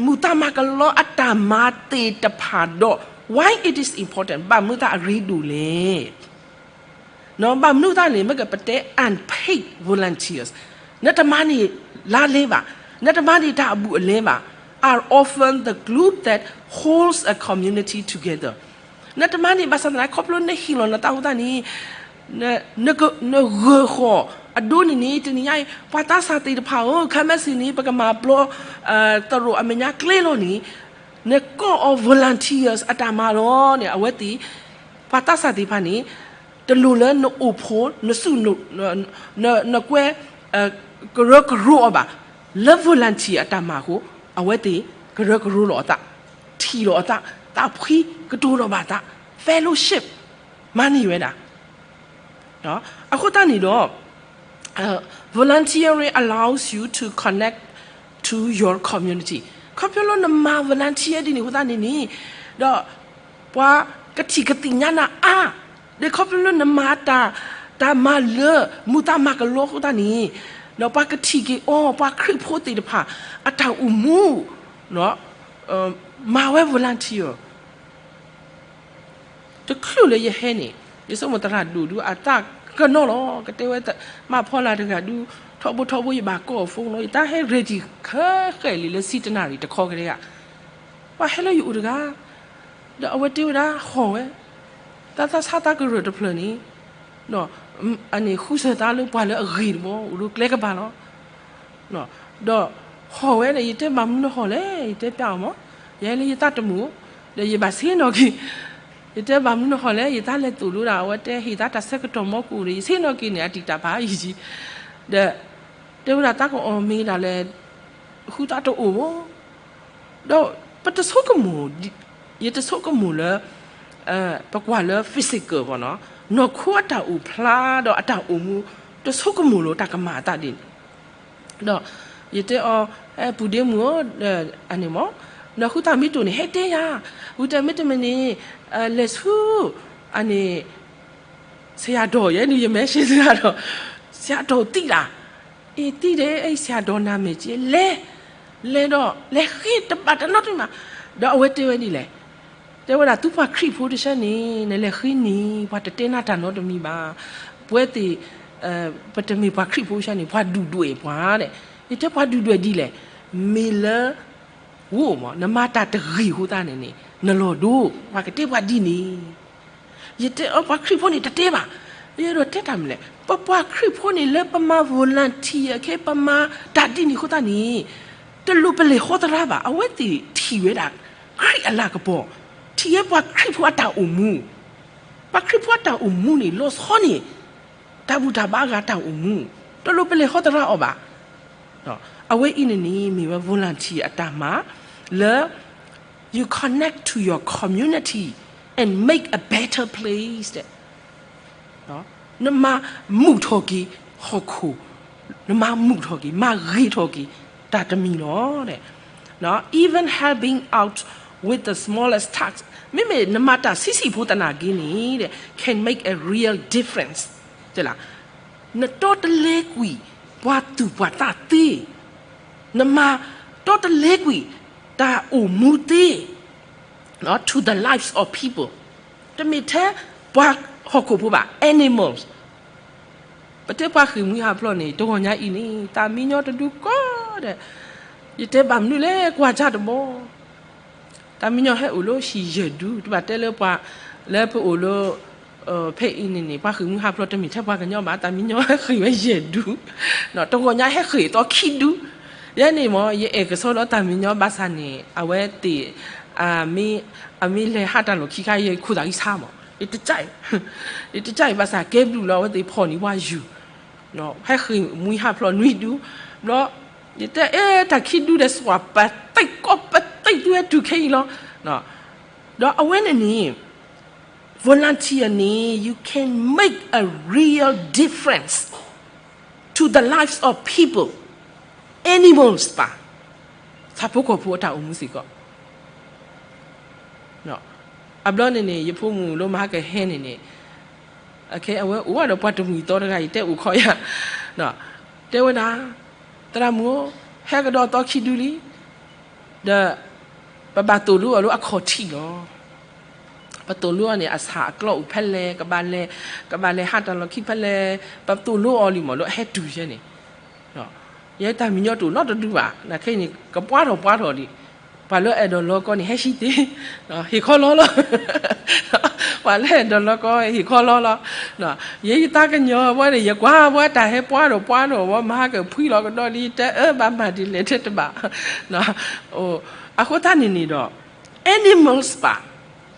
မုာ်တၢ်မၤကလီအတၢ်မၤသ့ၣ်တဖၣ်ဒီး why it is important ဘၣ်မနုၤသးအရ့ဒိၣ်လဲၣ်. ဘၣ်မနုၤသးန့ၣ် မ့ၢ်ကပတဲ unpaid volunteers နတမၤန့ၢ်လါလဲဘၣ်, နတမၤန့ၢ်တၢ်အဘူးအလဲဘၣ် are often the glue that holds a community together. နတမၤန့ၢ်ဘၣ်ဆၣ်သနာ်က့ ခီဖျိနဟ့ၣ်လီၤနသးအဃိသတးန့ၣ် နဂၢၢ်ဃီၣ်အဒိန့ၣ်န့ၣ် တနံၤညါအံၤ ပှၤသးစၢ်သ့ၣ်တဖၣ်ဧၢ ခဲမုၢ်ဆ့ၣ်န့ၣ် ပကမၤပျီ သရိာ်အမဲာ်ညါကျဲလီၤန့ၣ် နကိးအီၤ volunteers အတၢ်မၤလီၤန့ၣ် အဝဲသ့ၣ် ပှၤသးစၢ်သ့ၣ်တဖၣ်န့ၣ် တလိၣ်လၢနအိၣ်ဖှိၣ် နစူၢ် နကွဲ ကရၢကရိအီၤဘၣ်. လၢ volunteer အတၢ်မၤအဃိ အဝဲသ့ၣ်ကရၢကရိလီၤအသး, ထံၣ်လီၤအသး, သးဖှံကတိၤလီၤဘၣ်သး, fellowship မၤန့ၢ်ဝဲဒၣ် အဃိသတးန့ၣ်ဒီး volunteering allows you to connect to your community. ခီဖျိလၢနမၤ volunteer ဒ်န့ၣ်အဃိသတးန့ၣ်န့ၣ် ဒီးပှၤကထံၣ်ကသ့ၣ်ညါနၤအါ, ဒီးခီဖျိလၢနမၤတၢ် တၢ်မၤလၢ မုာ်တၢ်မၤကလီအဃိသတးန့ၣ် ဒီးပှၤကထံၣ်က့ၤအီၤ ပှၤခရံာ်ဖိသ့ၣ်တဖၣ် အတၢ်အိၣ်မူ မၤဝဲ volunteer တချုးလၢယဟဲန့ၣ် ယဆိကမိၣ်သရၣ်ဒိၣ်ဒုးအသးကနီၤလီၤ. ကတဲဝဲ မၤဖီလာ်တဂၤဒုး ထီဘိထီဘိယဘၣ်ကိးအီၤ phone လီၤ. ယတၢ်ဟဲ ready ခဲဃဲလံ လၢဆံတနၣ်ရံၣ်တခီကတည်းက ပှၤဟဲလၢယအိၣ်တဂၤ ဒီးအဝဲတဲဝဲဒၣ် ဟီၣ်ဝဲ တၢ်သးဆါသးကရၢၢ်တဖျၢၣ်န့ၣ် အန့ၣ်ဃုစၢၤသးလၢပှၤလၢအဂ့ၤတဘီ အိၣ်ဒီးကျဲကပၤလီၤ. ဒီးဟီၣ်ဝဲန့ၣ် ယတဲဘၣ်မနုၤနဟီၣ်လဲၣ် ယတဲပျးအီၤမး ယဲလၢယသးတမုာ် ဒီးယဘၣ်ဆ့ၣ်နီၤက့ၤ ယတဲဘၣ်မနုၤနဟီၣ်လဲၣ် ယသးလဲၤသိၣ်လိဒၣ် အဝဲတဲဟ့ၣ်သးတၢ်ဆၢကတီၢ်မီကိၣ်န့ၣ် ယဆ့ၣ်နီၤက့ၤန့ၣ် အတံာ်တၢ်ဖးယံာ်ကံ ဒီးတဲဝဲဒၣ်သးကအီၣ်မ့ၤဒၣ်လဲာ် ဃုသးတအိၣ်ဘၣ် ဒီးပတဆိကမိၣ် ယတဆိကမိၣ်လၢ ပကွၢ်လၢ physical ဘၣ်နီၤ နီၢ်ခိအတၢ်အိၣ်ဖျါဒီးအတၢ်အိၣ်မူ တဆိကမိၣ်လၢတၢ်ကမၤအသးဒ်န့ၣ် ဒီးယတဲအီၤ ပူၤဒ့မုၣ်ဧၢ အန့ၣ်မး နီၢ်ဃုသးမ့ၢ်တအိၣ်န့ၣ် ဟဲတဲယၤ ဝံၤတဲမ့တမ့ၢ်န့ၣ် လဲၤဆူ အန့ၣ် ဆရာတော် ယဲန့ၣ် ယမဲာ်ဆှဲဆရာတော် ဆရာတော်သိလား အ့ သိတယ် အဲ့ဆရာတော်နာမည်ကြီး လဲၤ လဲၤဒီး လဲၤဃ့တဘၣ်တၢ်နီတမံၤဘၣ်. ဒီးအဝဲတဲဝဲဒ်လဲၣ်, တဲဝဲဒၣ် သုပှၤခရံာ်ဖိတဆၢန့ၣ် နလဲၤဃ့န့ၣ် ပှၤတတဲနၤတၢ်နီတမံၤဘၣ်. ပဝဲသ့ၣ် ပတမ့ၢ်ပှၤခရံာ်ဖိတဆၢန့ၣ် ပှၤဒုၣ်ဒွဲၣ်ပှၤဒဲး. ယတဲပှၤဒုၣ်ဒွဲၣ်ဒ်လဲၣ်, မ့ၢ်လၢ ဝိမး နမၤတၢ်တဂ့ၤအဃိသတးန့ၣ်န့ၣ် နလီၤဒိ, ပှၤကတဲပှၤဒ်န့ၣ်. ယတဲအီၤ ပှၤခရံာ်ဖိန့ၣ်တတဲဘၣ်. ယအဲၣ်ဒိးတဲတၢ်မနုၤလဲၣ်, ပပှၤခရံာ်ဖိန့ၣ် လၢပမၤ volunteer ခဲ ပမၤတၢ်ဒ်န့ၣ်အဃိသတးန့ၣ် တလိၣ်ပလဲၤဟီသရၣ်ဘၣ်. အဝဲသ့ၣ်ထံၣ်ဝဲဒၣ် ခရံာ်အလၤကပီၤ, ထံၣ်ဝဲပှၤခရံာ်ဖိအတၢ်အိၣ်မူ, ပှၤခရံာ်ဖိအတၢ်အိၣ်မူန့ၣ် လီၤဆီန့ၣ် တၢ်ဘူၣ်တၢ်ဘါအဂၤတၢ်အိၣ်မူ, တလိၣ်ပလဲၤဟီသရၣ်အီၤဘၣ်. အဝဲအံၤန့ၣ်န့ၣ် မ့ၢ်ဝဲ volunteer အတၢ်မၤ လၢ you connect to your community and make a better place နမၤမုာ်ထီၣ်က့ၤဟီၣ်ခိၣ်, နမၤမုာ်ထီၣ်က့ၤ မၤဂ့ၤထီၣ်က့ၤ တၢ်တမံၤလီၤ. Even helping out with the smallest task မ့မ့ၢ်နမၤတၢ်ဆံးဆံးဖိသနာ်က့န့ၣ် can make a real difference. နတီတလဲကွံာ်ပှၤသူၣ်ပှၤသးသ့, နမၤတီတလဲကွံာ်တၢ်အိၣ်မူသ့ to the lives of people, တမ့ၢ်ထဲပှၤဟီၣ်ခိၣ်ဖိဘၣ် animals. ပတဲပှၤဃ့ၢ်မှံဟးဖျိးန့ၣ် တဂီၤညါအံၤန့ၣ် တၢ်မံညီတဒုကီဒီး ယတဲဘၣ်မနုၤလဲၣ် ကွၢ်ကၢ်တဘီ တၢ်မံညီဟဲအိၣ်လၢဟံၣ်ယဲၢ်ဒူ, တဘၣ်တဲလၢပှၤ လၢပအိၣ်လၢ ဖဲအံၤန့ၣ်န့ၣ် ပှၤဃ့ၢ်မှံဟးဖျိးတမ့ၢ်ထဲပှၤကညီဘၣ်, တၢ်မံညီဟဲဃ့ၢ်ဝဲယဲၢ်ဒူ, တဂီၤညါဟဲဃ့ၢ်သီခံဒူ. ယဲန့ၣ်မ့ၢ် ယအဲၣ်ကစီဒီးတၢ်မံညီဘၣ်ဆၣ်န့ၣ် အဝဲသ့ၣ် အမ့ၢ်လဲၤဟးတၢ်လီၢ်ခံခါ ယခိၣ်သးဂံၢ်ဆါမး, ယတကး, ယတကးအံၤဘၣ်ဆၣ်ကဲဘျုးလီၤ အဝဲသ့ၣ်ဖီၣ်န့ၢ်ပှၤယူၤ ဟဲဃ့ၢ်မှံဟးဖျိးနွံဒူ, ဘျီ ယတဲအဲ တၢ်ခံဒူဒီး စွၣ်ပသ့ၣ်ကီၢ်ပသ့ၣ် သုဟဲတုၤခဲအံၤလီၤ. ဒီးအဝဲန့ၣ်န့ၣ် volunteer န့ၣ် you can make a real difference to the lives of people, animals ပၢ်, ဆၣ်ဖိကီၢ်ဖိအတၢ်အိၣ်မူစ့ၢ်ကီး. အဘျီန့ၣ်န့ၣ် ယဖိမုၣ်လၢမဟါကဟဲန့ၣ်န့ၣ် အခဲအဝဲအိၣ်ဝဲဒီးပှၤတမှံၤသီတဂၤ ယတဲအိၣ်ခိးယၤ, တဲဝဲဒၣ် သရၣ်မုၣ်ဧၢ, ဟဲကဒီးသီခံဒူလံ, ဒီး ပဘၣ်သိၣ်လိအီၤလၢအခီၣ်ထံးလီၤ. ပသိၣ်လိအီၤန့ၣ် အဆၣ်အကျီအိၣ်ဖဲလဲၣ်, ကဘၣ်လဲၤ, ကဘၣ်လဲၤဟးတၢ်လီၢ်ခံဖဲလဲၣ်, ပသိၣ်လိအီၤလံမးလၢအဟဲတုၤယဲန့ၣ် ယဲတၢ်မံညီတအိၣ်နီတဒူဘၣ်, နာ်ခဲအံၤန့ၣ် ကပှၢ်ထီၣ်ပှၢ်ထီၣ်ဒံး, ပှၤလၢအဲၣ်ဒိးလီၤကီန့ၣ် ဟဲဆံးသ့, ဟ့ၣ်ခီလီလီၤ, ပှၤလၢအဲၣ်ဒိးလီၤကီ ဟ့ၣ်ခီလီလီၤ. ယဲယသးကညီၤဝဲန့ၣ် ယကွၢ်ဝဲတၢ်ဟဲပှၢ်ထီၣ်ပှၢ်ထီၣ်ဝဲ မဟါကဖှံလီၤကဒီးလံ တဲအၢဘၣ်မၤဒ်လဲၣ် တဲတဘၣ်. အဃိသတးန့ၣ်န့ၣ်ဒီး animals ပၢ်,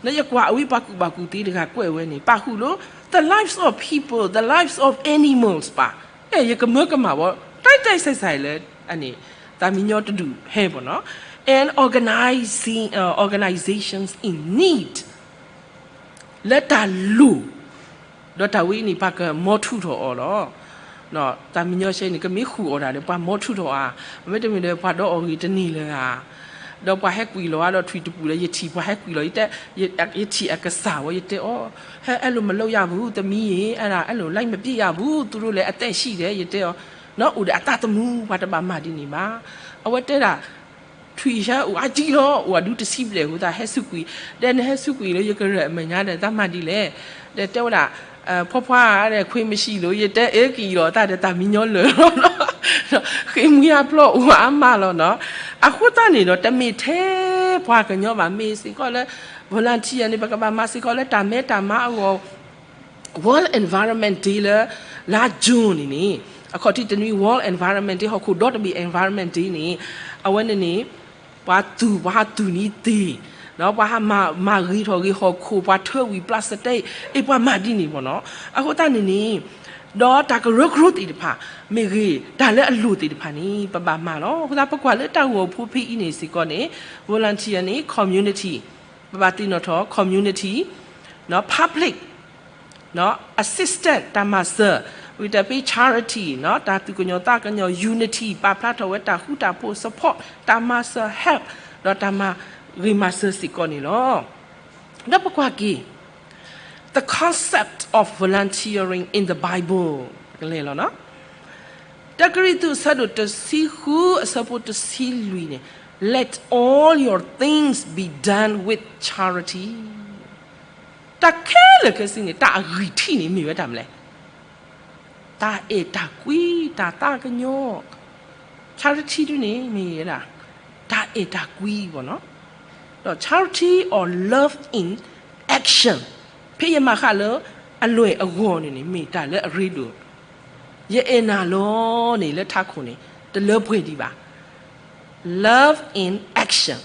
နယကွၢ်အဝံပှၤကူၣ်ဘၣ်ကူၣ်သ့တဂၤကွဲးဝဲန့ၣ် ပာ်ဃုာ်လၢ the lives of people, the lives of animals ပၢ်, အဲ ယကမၢကမၣ်ဝဲ တၢ်တၢ်စဲးစဲးလၢ အန့ၣ် တၢ်မံညီတဒူၣ်ဟဲပနီၤ and organizing, uh, organizations in need လၢတၢ်လိၣ် ဒီးတၢ်ဝဲအံၤန့ၣ် ပှၤကမီထူးထီၣ်အီၤလီၤ. တၢ်မံညီဆဲန့ၣ် ကမ့ၢ်ဃုာ်အီၣ်ဒၣ်ဒီး ပှၤမီထူးထီၣ်ဧါ, မ့တမ့ၢ်ဒီးပှၤဒီးအီၣ်ဂ့ၤတန့ၢ်လၢၤဧါ, ဒီးပှၤဟဲကွံာ်လီၤဧါဒီးထွံၣ်တပူၤဒီး ယထံၣ်ပှၤဟဲကွံာ်လီၤ ယတဲ, ယထံၣ်အကစၢ်ဝဲ ယတဲအီၤ, ဟဲအဲၣ်လိာ်မလုပ်ရဘူး သမီးရေ, အဲဒါ အဲၣ်လိာ် like မပစ်ရဘူး သူတို့လည်းအသက်ရှိတယ် ယတဲအီၤ, နီၢ်အိၣ်ဒီးအသးသမူ ပှၤတဘၣ်မၤဒ်န့ၣ်ဘၣ်. အဝဲတဲဒၣ် ထွံၣ်ဆၢအိၣ်အါကံလီၤ အိၣ်အဒူတဆံဘျဲၣ်အဃိသတး ဟဲစူးကွံာ်, ဒီးနဟဲစူးကွံာ်လၢယကရၢၢ်အမဲာ်ညါဒီး တၢ်မၤဒ်လဲၣ်, ဒီးတဲဝဲဒၣ် ဖီဖီဧါဒီး ခွ့မရှိလို့ ယတဲအၢကံလီၤတၢ်ဒီး တၢ်မံညီလၢာ်လီၤ, ဃ့ၢ်မှံဟးဖျိးအိၣ်အါမးလီၤနီၤ. အဃိသတးန့ၣ်ဒီး တမ့ၢ်ထဲပှၤကညီဘၣ် မ့ၢ်စ့ၢ်ကီးလၢ volunteer န့ၣ် ပကဘၣ်မၤစ့ၢ်ကီးလၢတၢ်မဲတၢ်မါအဂီၢ် World Environment Day လၢ လါ June န့ၣ်န့ၣ် အခီၣ်ထံးတနွံ World Environment Day ဟီၣ်ခိၣ်ဒီတဘ့ၣ် Environment Day န့ၣ် အဝဲန့ၣ်န့ၣ် ပှၤသူၣ် ပှၤဟးသူၣ်နံၤသ့ၣ်, ပှၤဟးမၤဂ့ၤထီၣ်ဂ့ၤဟီၣ်ခိၣ် ပှၤထၢဝံၤ plastic အ့ၣ် ပှၤမၤဒ်န့ၣ်မ့ၢ်နီၤ. အဃိသတးန့ၣ်န့ၣ် ဒီးတၢ်ကရၢကရိသ့ၣ်တဖၣ် မ့ၢ်ဂ့ၤ တၢ်လၢအလိၣ်သ့ၣ်တဖၣ်န့ၣ် ပဘၣ်မၤလီၤ. အဃိသတးပကွၢ်လၢတၢ်ဂီၤဖိဖဲအံၤန့ၣ်စ့ၢ်ကီးန့ၣ် volunteer န့ၣ် community ပဘၣ်သ့ၣ်နီၣ်ထီၣ် community, public, assistant တၢ်မၤစၢၤ, ဝံၤတၢ်ဖဲ charity တၢ်သူၣ်ကညီၤသးကညီၤ unity ပာ်ဖျါထီၣ်ဝဲတၢ်ဃူတၢ်ဖိး support တၢ်မၤစၢၤ help ဒီးတၢ်မၤဂ့ၤမၤစၢၤစ့ၢ်ကီးန့ၣ်လီၤ. ဒီးပကွၢ်က့ၤ the concept of volunteering in the Bible ကလဲၤလီၤနီၤ. တၢကရံၣ်သူး အဆၢဒိၣ်တဆံဃု အဆၢဖိတဆံလွံၢ်န့ၣ်, Let all your things be done with charity. တၢ်ခဲလၢာ်ခဲဆ့န့ၣ် တၢ်အဂံၢ်ထံးန့ၣ် မ့ၢ်ဝဲတၢ်မနုၤလဲၣ်. တၢ်အဲၣ်တၢ်ကွံ, တၢ်သးကညီၤ, charity ဒ်န့ၣ် မ့ၢ်ဝဲဒၣ် တၢ်အဲၣ်တၢ်ကွံဘၣ်နီၤ. ဒီး charity or love in action, ဖဲယမၤဃာ်လၢအလွဲၢ်အဂီၢ်န့ၣ်န့ၣ် မ့ၢ်တၢ်လၢအရ့ဒိၣ်, ယအဲၣ်နၤလီၤန့ၣ် လၢထးခိၣ်န့ၣ် တလၢပှဲၤဒံးဘၣ်. Love in action.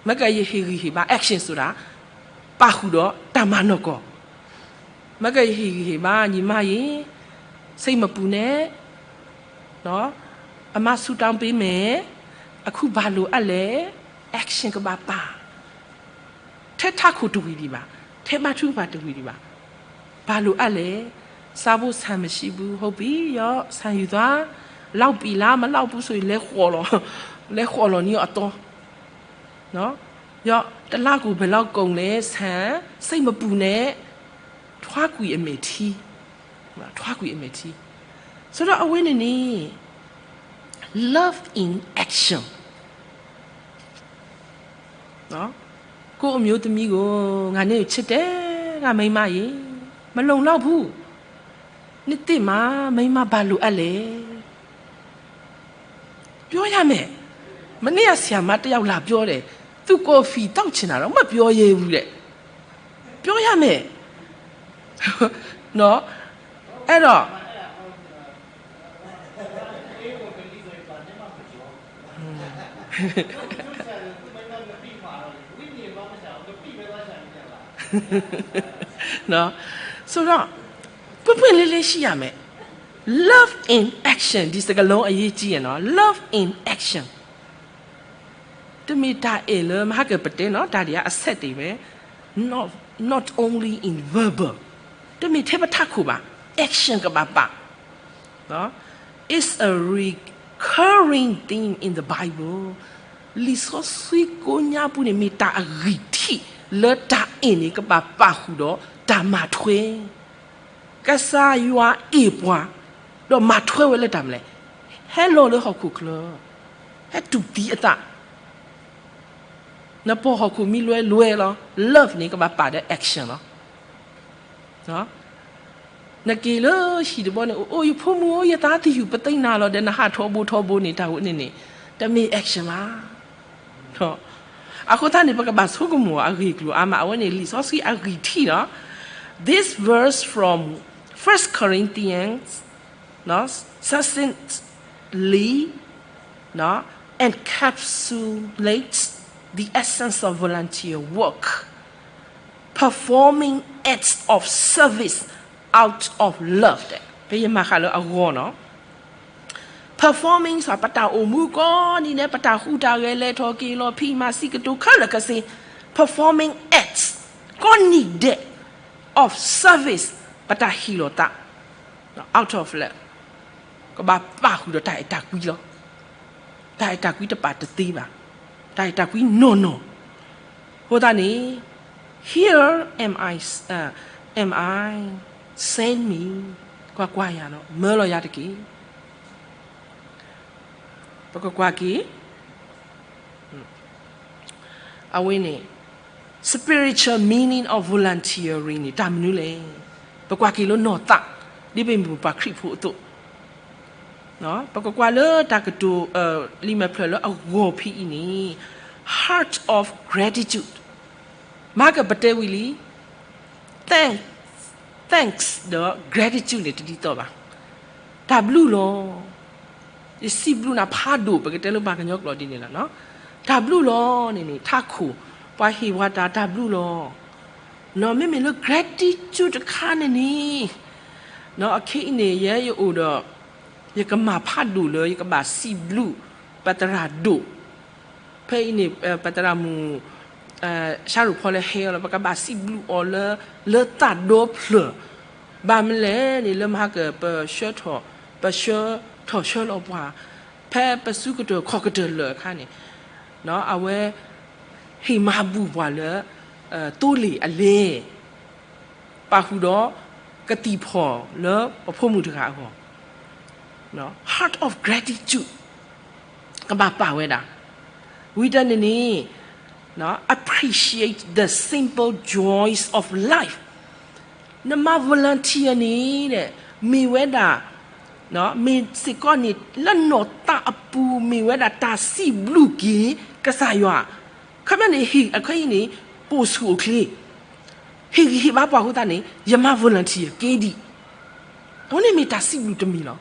မ့ၢ်ကယဟ့ၣ်ဂံၢ်ဟ့ၣ်ဘါ, action ဆိုတာ ပာ်ဃုာ်ဒီးတၢ်မၤနီၢ်ကီၢ်, မ့ၢ်ကယဟ့ၣ်ဂံၢ်ဟ့ၣ်ဘါ ညီမကြီး, စိတ်မပူနဲ့, အမ ဆုတောင်းပေးမယ်, အခုဘာလိုအပ်လဲ, action ကဘၣ်ပာ်, ထဲထးခိၣ်တဝံၤဒံးဘၣ်, ထဲဘါထုကဖၣ်တဝံၤဒံးဘၣ်, ဘာလိုအပ်လဲ, စားဖို့ဆန်မရှိဘူး, ဟုတ်ပြီ, ရော့, ဆန်ယူသွား, လောက်ပြီလား, မလောက်ဘူးဆိုရင် လဲၤဃီလီၤ, လဲၤဃီလီၤန့ၢ်အသီ, ရော့, တစ်လကိုဘယ်လောက်ကုန်လဲ, ဆန်, စိတ်မပူနဲ့, ထွါကွံာ်အမဲာ်ထံ, ထွါကွံာ်အမဲာ်ထံ, ဆိုတော့ အဝဲန့ၣ်န့ၣ် love in action. ကိုယ့်အမျိုးသမီးကို ငါနဲ့ချစ်တယ်, ငါမိန်းမရေ, မလုံလောက်ဘူး, နှစ်သစ်မှာ မိန်းမဘာလိုအပ်လဲ. ပြောရမယ်. မနေ့ကဆရာမတစ်ယောက်လာပြောတယ်. သူ coffee သောက်ချင်တာတော့ မပြောရဲဘူးတဲ့. ပြောရမယ်. နော်. အဲ့တော့ နော်. ဆိုတော့ ပွင့်ပွင့်လင်းလင်းရှိရမယ်. Love in action ဒီစကားလုံးအရေးကြီးရယ်နော်. Love in action. တမ့ၢ်တၢ်အဲၣ်လၢ မဟါကပတဲနော်, တၢ်ဒံးအဆက်တွေပဲ, not, not only in verbal. တမ့ၢ်ထဲပထးခိၣ်ဘၣ်, action ကဘၣ်ပာ်. It's a recurring theme in the Bible. လံာ်စီဆှံကိးညါပူၤန့ၣ် မ့ၢ်တၢ်အဂံၢ်ထံးလၢတၢ်အဲၣ်န့ၣ် ကဘၣ်ပာ်ဃုာ်ဒီးတၢ်မၤထွဲ. ကစၢ်ယွၤအဲၣ်ပှၤ, ဒီးမၤထွဲဝဲလၢတၢ်မနုၤလဲၣ်. ဟဲလီၤလၢဟီၣ်ခိၣ်ချၢ, ဟဲတူၢ်သံအသး. နပိာ်ဟီၣ်ခိၣ်မံလွဲလွဲလီၤ. Love န့ၣ် ကဘၣ်ပာ်ဒီး action လီၤ. နက့ၤလၢဟံၣ်တဘီန့ၣ် အိၣ် အိၣ် ယဖိမုၣ်ဧၢ ယသးသယုၢ် ပသ့ၣ်ညါလီၤဒီး နဟးထီဘိထီဘိန့ၣ် တၢ်ဝဲန့ၣ်န့ၣ် တမ့ၢ် action ဘၣ်. အဃိသတးန့ၣ် ပကဘၣ်ဆိကမိၣ်အဂ့ၢ်အကျိၤအါမး, အဝဲန့ၣ် လံာ်စီဆှံအဂံၢ်ထံးလီၤ. This verse from First Corinthians succinctly encapsulates the essence of volunteer work, performing acts of service out of love ဖဲယမၤဃာ်လၢအဂီၢ်နီၤ. Performing ဆိုတာ ပတၢ်အိၣ်မူကိးနံၤဒဲး ပတၢ်ဟူးတၢ်ဂဲၤ လဲၤထီၣ်က့ၤလီၤ ဖံးမၤစံးကတိၤ ခဲလၢာ်ခဲဆ့, performing acts ကိးနံၤဒဲး of service ပတၢ်ဟ့ၣ်လီၤသး out of love ကဘၣ်ပာ်ဃုာ်ဒီးတၢ်အဲၣ်တၢ်ကွံလီၤ. တၢ်အဲၣ်တၢ်ကွံတပာ်တသ့ဘၣ်. တၢ်အဲၣ်တၢ်ကွံနီၢ်နီၢ်. အဃိသတးန့ၣ် here am I, am I, send me, ကွၢ်ကွၢ်ယၤလီၤ, မၢလီၤယၤတက့ၢ်. ပကကွၢ်က့ၤ အဝဲန့ၣ် spiritual meaning of volunteering န့ၣ် တၢ်မနုၤလဲၣ်. ပကွၢ်က့ၤလၢနီၢ်သး ဒ်ပမ့ၢ်ပှၤခရံာ်ဖိအသိး, ပကကွၢ်လၢတၢ်ကတိၤ လံာ်မဲာ်ဖျၢၣ်လၢအဂီၢ်ဖဲအံၤန့ၣ် heart of gratitude မၤကပတဲဝံၤလံ thanks, thanks ဒီး gratitude န့ၣ် တဒ်သိးဘၣ်. တၢ်ဘျုးလီၤ. ယစံးဘျုးနၤဖးဒိၣ် ပကတဲလၢပှၤကညီကျိာ်ဒ်န့ၣ်လီၤ. တၢ်ဘျုးလီၤန့ၣ်န့ၣ် ထးခိၣ် ပှၤဟ့ၣ်ဝဲတၢ် တၢ်ဘျုးလီၤ. မ့မ့ၢ်လၢ gratitude တခါန့ၣ်န့ၣ် အခဲအံၤန့ၣ် ယဲယအိၣ်ဒီး ယကမၤဖးဒိၣ်လၢ ယကဘၣ်စံးဘျုး ပသရၣ်ဒိၣ် ဖဲအံၤန့ၣ် ပသရၣ်မုၣ် ဆၣ်ရိၣ်ဖီလၢဟဲအီၤလီၤ. ပကဘၣ်စံးဘျုးအီၤလၢ လၢသးဒီဖျၢၣ်, ဘၣ်မနုၤလဲၣ်န့ၣ် လၢမဟါက ပဆှၢထီၣ် ပဆှၢထီၣ်ဆှၢလီၤပှၤ ဖဲပစုကတၢၢ်ခီၣ်ကတၢၢ်လၢာ်အခါန့ၣ် အဝဲ ဟ့ၣ်မၤဘူၣ်ပှၤလၢ သိလ့ၣ်အလဲၢ် ပာ်ဃုာ်ဒီး ကသံၣ်ဖီၣ်လၢပဖိမုၣ်တဂၤအဂီၢ်, heart of gratitude ကဘၣ်ပာ်ဝဲဒၣ်. ဝံၤတၢ်န့ၣ်န့ၣ် appreciate the simple joys of life. နမၤ volunteer န့ၣ် မ့ၢ်ဝဲဒၣ် မ့ၢ်စ့ၢ်ကီးန့ၣ် လၢနီၢ်သးအပူၤ မ့ၢ်ဝဲဒၣ်တၢ်စံးဘျုးက့ၤကစၢ်ယွၤ. ခီပညီန့ၣ် ဟ့ၣ်အခဲအံၤန့ၣ် ပအိၣ်ဆူၣ်အိၣ်ချ့ ဟ့ၣ်ဂံၢ်ဟ့ၣ်ဘါပှၤအဃိသတးန့ၣ် ယမၤ volunteer က့ၤဒံး. အဝဲန့ၣ်မ့ၢ်တၢ်စံးဘျုးတမံၤလီၤ.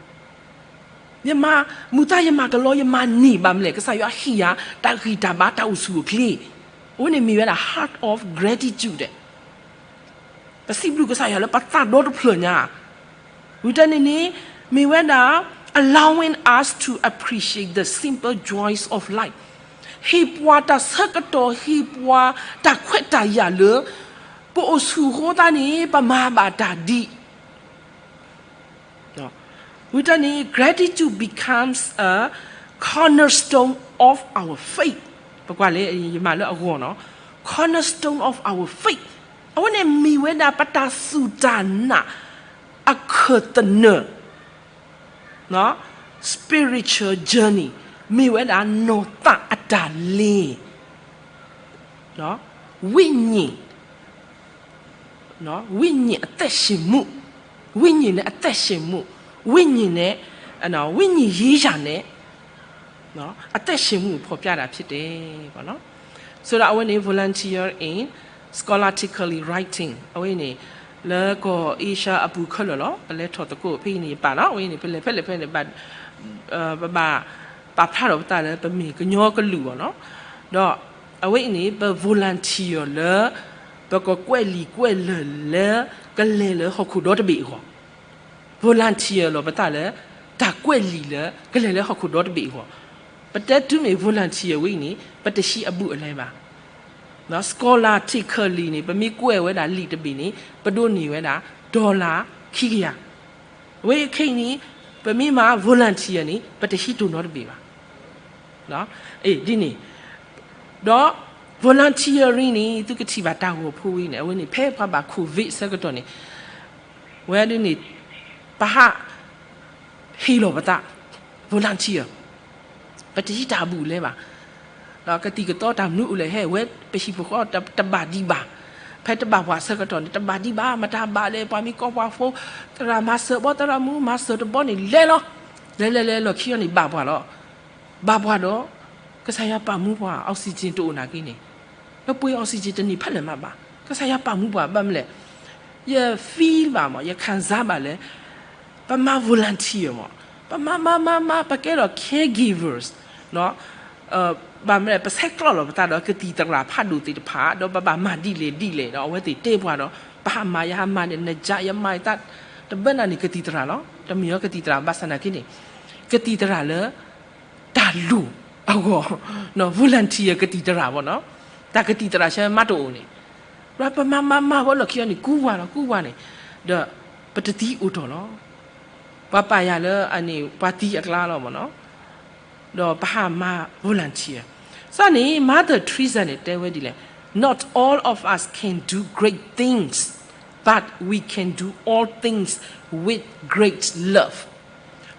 ယမၤမုာ်သး ယမၤကလီ ယမၤန့ၢ် ဘၣ်မနုၤလဲၣ် ကစၢ်ယွၤဟ့ၣ်ယၤ တၢ်ဂံၢ်တၢ်ဘါ တၢ်အိၣ်ဆူၣ်အိၣ်ချ့. အဝဲန့ၣ်မ့ၢ်ဝဲဒၣ် heart of gratitude. ပစံးဘျုးကစၢ်ယွၤလၢပသးဒီတဖျၢၣ်ညါ. ဝံၤတၢ်န့ၣ်န့ၣ် မ့ၢ်ဝဲဒၣ် allowing us to appreciate the simple joys of life. ဟ့ၣ်ပှၤတၢ်ဆၢကတီၢ် ဟ့ၣ်ပှၤတၢ်ခွဲးတၢ်ယာ်လၢ ပအိၣ်ဆူၣ်အဃိသတးန့ၣ် ပမၤဘၣ်တၢ်ဒ် ဝံၤတၢ်န့ၣ် gratitude becomes a cornerstone of our faith. ပကွၢ်လၢ ယမၤလၢအဂီၢ်နီၤ, cornerstone of our faith. အဝဲန့ၣ်မ့ၢ်ဝဲဒၣ်ပတၢ်စူၢ်တၢ်နာ် အခၢၣ်သနၢၣ် spiritual journey မ့ၢ်ဝဲဒၣ်နီၢ်သးအတၢ်လ့ ဝိညာဉ် ဝိညာဉ် အသက်ရှင်မှု, ဝိညာဉ်နဲ့ အသက်ရှင်မှု, ဝိညာဉ်နဲ့ ဝိညာဉ်ရေးရာနဲ့ အသက်ရှင်မှုကို ဖော်ပြတာဖြစ်တယ်ပေါ့နော်. ဆိုတော့ အဝဲန့ၣ် volunteer in scholastically writing အဝဲန့ၣ် လၢကီၢ် Asia အပူၤခဲလၢာ်လီၤ. ပလဲၤထီၣ်သကိးဖဲအံၤန့ၣ် ယပာ်နီၤ အဝဲန့ၣ် ပလဲၤဖဲလဲၣ်ဖဲလဲၣ် ပဘၣ်ပာ်ဖျါထီၣ်ပသးလၢ ပမ့ၢ်ကညီကလုာ်အီၤနီၤ. ဒီးအဝဲအံၤန့ၣ် ပ volunteer လၢ ပကကွဲးလံာ်ကွဲးလဲၢ်လၢ ကလဲၤလၢဟီၣ်ခိၣ်ဒီတဘ့ၣ်အဂီၢ်, volunteer လီၤပသးလၢ တၢ်ကွဲးလံာ်လၢ ကလဲၤလၢဟီၣ်ခိၣ်ဒီတဘ့ၣ်အဂီၢ်. ပတဲတုၤမ့ၢ် volunteer ဝဲအံၤန့ၣ် ပတဟံးအဘူးအလဲဘၣ်. scholastically န့ၣ် ပမ့ၢ်ကွဲးဝဲဒၣ်လံာ်တဘ့ၣ်န့ၣ် ပဒိးန့ၢ်ဝဲဒၣ် dollar ခံကယၤ. အဝဲခဲအံၤန့ၣ် ပမ့ၢ်မၤ volunteer န့ၣ် ပတဟံးတိၢ်နီတဘ့ၣ်ဘၣ်. ဒ်န့ၣ် ဒီး volunteering န့ၣ် သုကထံၣ်ဘၣ်တၢ်ဂီၤဖိဝဲန့ၣ် အဝဲန့ၣ် ဖဲပှၤဘၣ် COVID ဆၢကတီၢ်န့ၣ် ဝဲဒ်န့ၣ် ပဟး ဟ့ၣ်လီၤပသး volunteer ပတဟံးတၢ်အဘူးအလဲဘၣ်. ဒီးကသံၣ်ကသီတၢ်မနုၤအိၣ်လဲၣ် ဟဲဝဲ ပဟံၣ်ဖိဃီတဘၣ်ဒံးဘၣ်. ဖဲတဘၣ်ပှၤဆၢကတီၢ်န့ၣ် တဘၣ်ဒံးဘၣ် မတၤဘၣ်လဲၣ် ပှၤမ့ၢ်ကိးပှၤဖိ သရၣ်မၤစၢၤဘီ သရၣ်မုၣ်မၤစၢၤတဘီန့ၣ် လဲၤလီၤ. လဲၤလဲၤလဲၤလီၢ်ခံအီၤန့ၣ် ဘၣ်ပှၤလီၤ. ဘၣ်ပှၤဒီး ကစၢ်ယွၤပာ်မူပှၤ oxygen တအိၣ်နာ်က့န့ၣ် ပပှ့ၤ oxygen တန့ၢ်ဖဲလဲၣ်မးဘၣ်. ကစၢ်ယွၤပာ်မူပှၤ ဘၣ်မနုၤလဲၣ် ယ feel ဘၣ်မး ယခံစားဘၣ်လၢ ပမၤ volunteer မး ပမၤမၤမၤမၤ ပကဲထီၣ် caregivers ဘၣ်မနုၤလဲၣ် ပဆဲးကျိးလီၤပသးဒီးကသံၣ်သရၣ်ဖးဒိၣ်သ့ၣ်တဖၣ် ဒီးပဘၣ်မၤဒ်လဲၣ်ဒ်လဲၣ်ဒီး အဝဲသ့ၣ်တဲပှၤဒီး ပဟးမၤ ယဟးမၤန့ၣ် နယၤယမၤယသး တဘၣ်နၤန့ၣ် ကသံၣ်သရၣ်လီၤ. တမ့ၢ်အီၤကသံၣ်သရၣ် ဘၣ်ဆၣ်နာ်က့န့ၣ် ကသံၣ်သရၣ်လၢ တၢ်လိၣ်အဂီၢ် volunteer ကသံၣ်သရၣ်ဘၣ်နီၤ. တၢ်ကသံၣ်သရၣ်ဆၢမးတအိၣ်န့ၣ် ပမၤမၤမၤဝဲလီၢ်ခံအီၤန့ၣ် ကူဝါလီၤ ကူဝါန့ၣ် ဒီးပတသံအိၣ်တ့ၢ်လီၤ. ပှၤပာ်ယၤလၢအန့ၣ် ပှၤသံအကျါလီၤမးနီၤ. ဒီးပဟးမၤ volunteer စ့ၢ်န့ၣ် Mother Teresa န့ၣ် တဲဝဲဒ်လဲၣ်, Not all of us can do great things, but we can do all things with great love.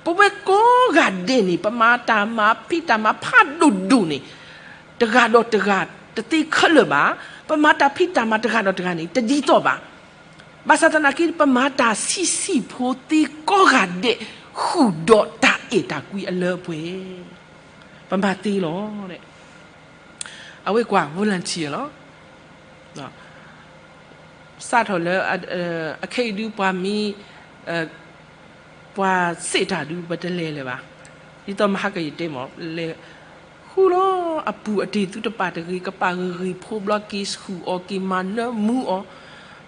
ပဝဲကိးဂၤဒဲးန့ၣ် ပမၤတၢ်မၤဖံးတၢ်မၤဖးဒိၣ်ဒိၣ်န့ၣ် တဂၤဒီးတဂၤတသ့ခဲလၢာ်ဘၣ်. ပမၤတၢ်ဖံးတၢ်မၤတဂၤဒီးတဂၤန့ၣ် တဒ်သိးဘၣ်. ဘၣ်ဆၣ်သနာ်က့ ပမၤတၢ်ဆံးဆံးဖိသ့ကိးဂၤဒဲး ဃုာ်ဒီးတၢ်အဲၣ်တၢ်ကွံအလၢအပှဲၤ ပမၤသ့လီၤ. အဝဲကွၢ် volunteer လီၤ. စးထီၣ်လၢ အခဲအံၤဒု ပှၤမ့ၢ် ပှၤစ့းတၢ်ဒု ပတလဲၤလၢၤဘၣ်. ဒ်သိးမဟါကယတဲမး လဲၤဃုလီၤအပူၤအတ့ၢ်သုတပာ်တဂ့ၤ ကပာ်ဂ့ၤဂ့ၤဖိဘျီ က့ၤဆူၣ်အီၤ က့ၤမၤနၢမူအီၤ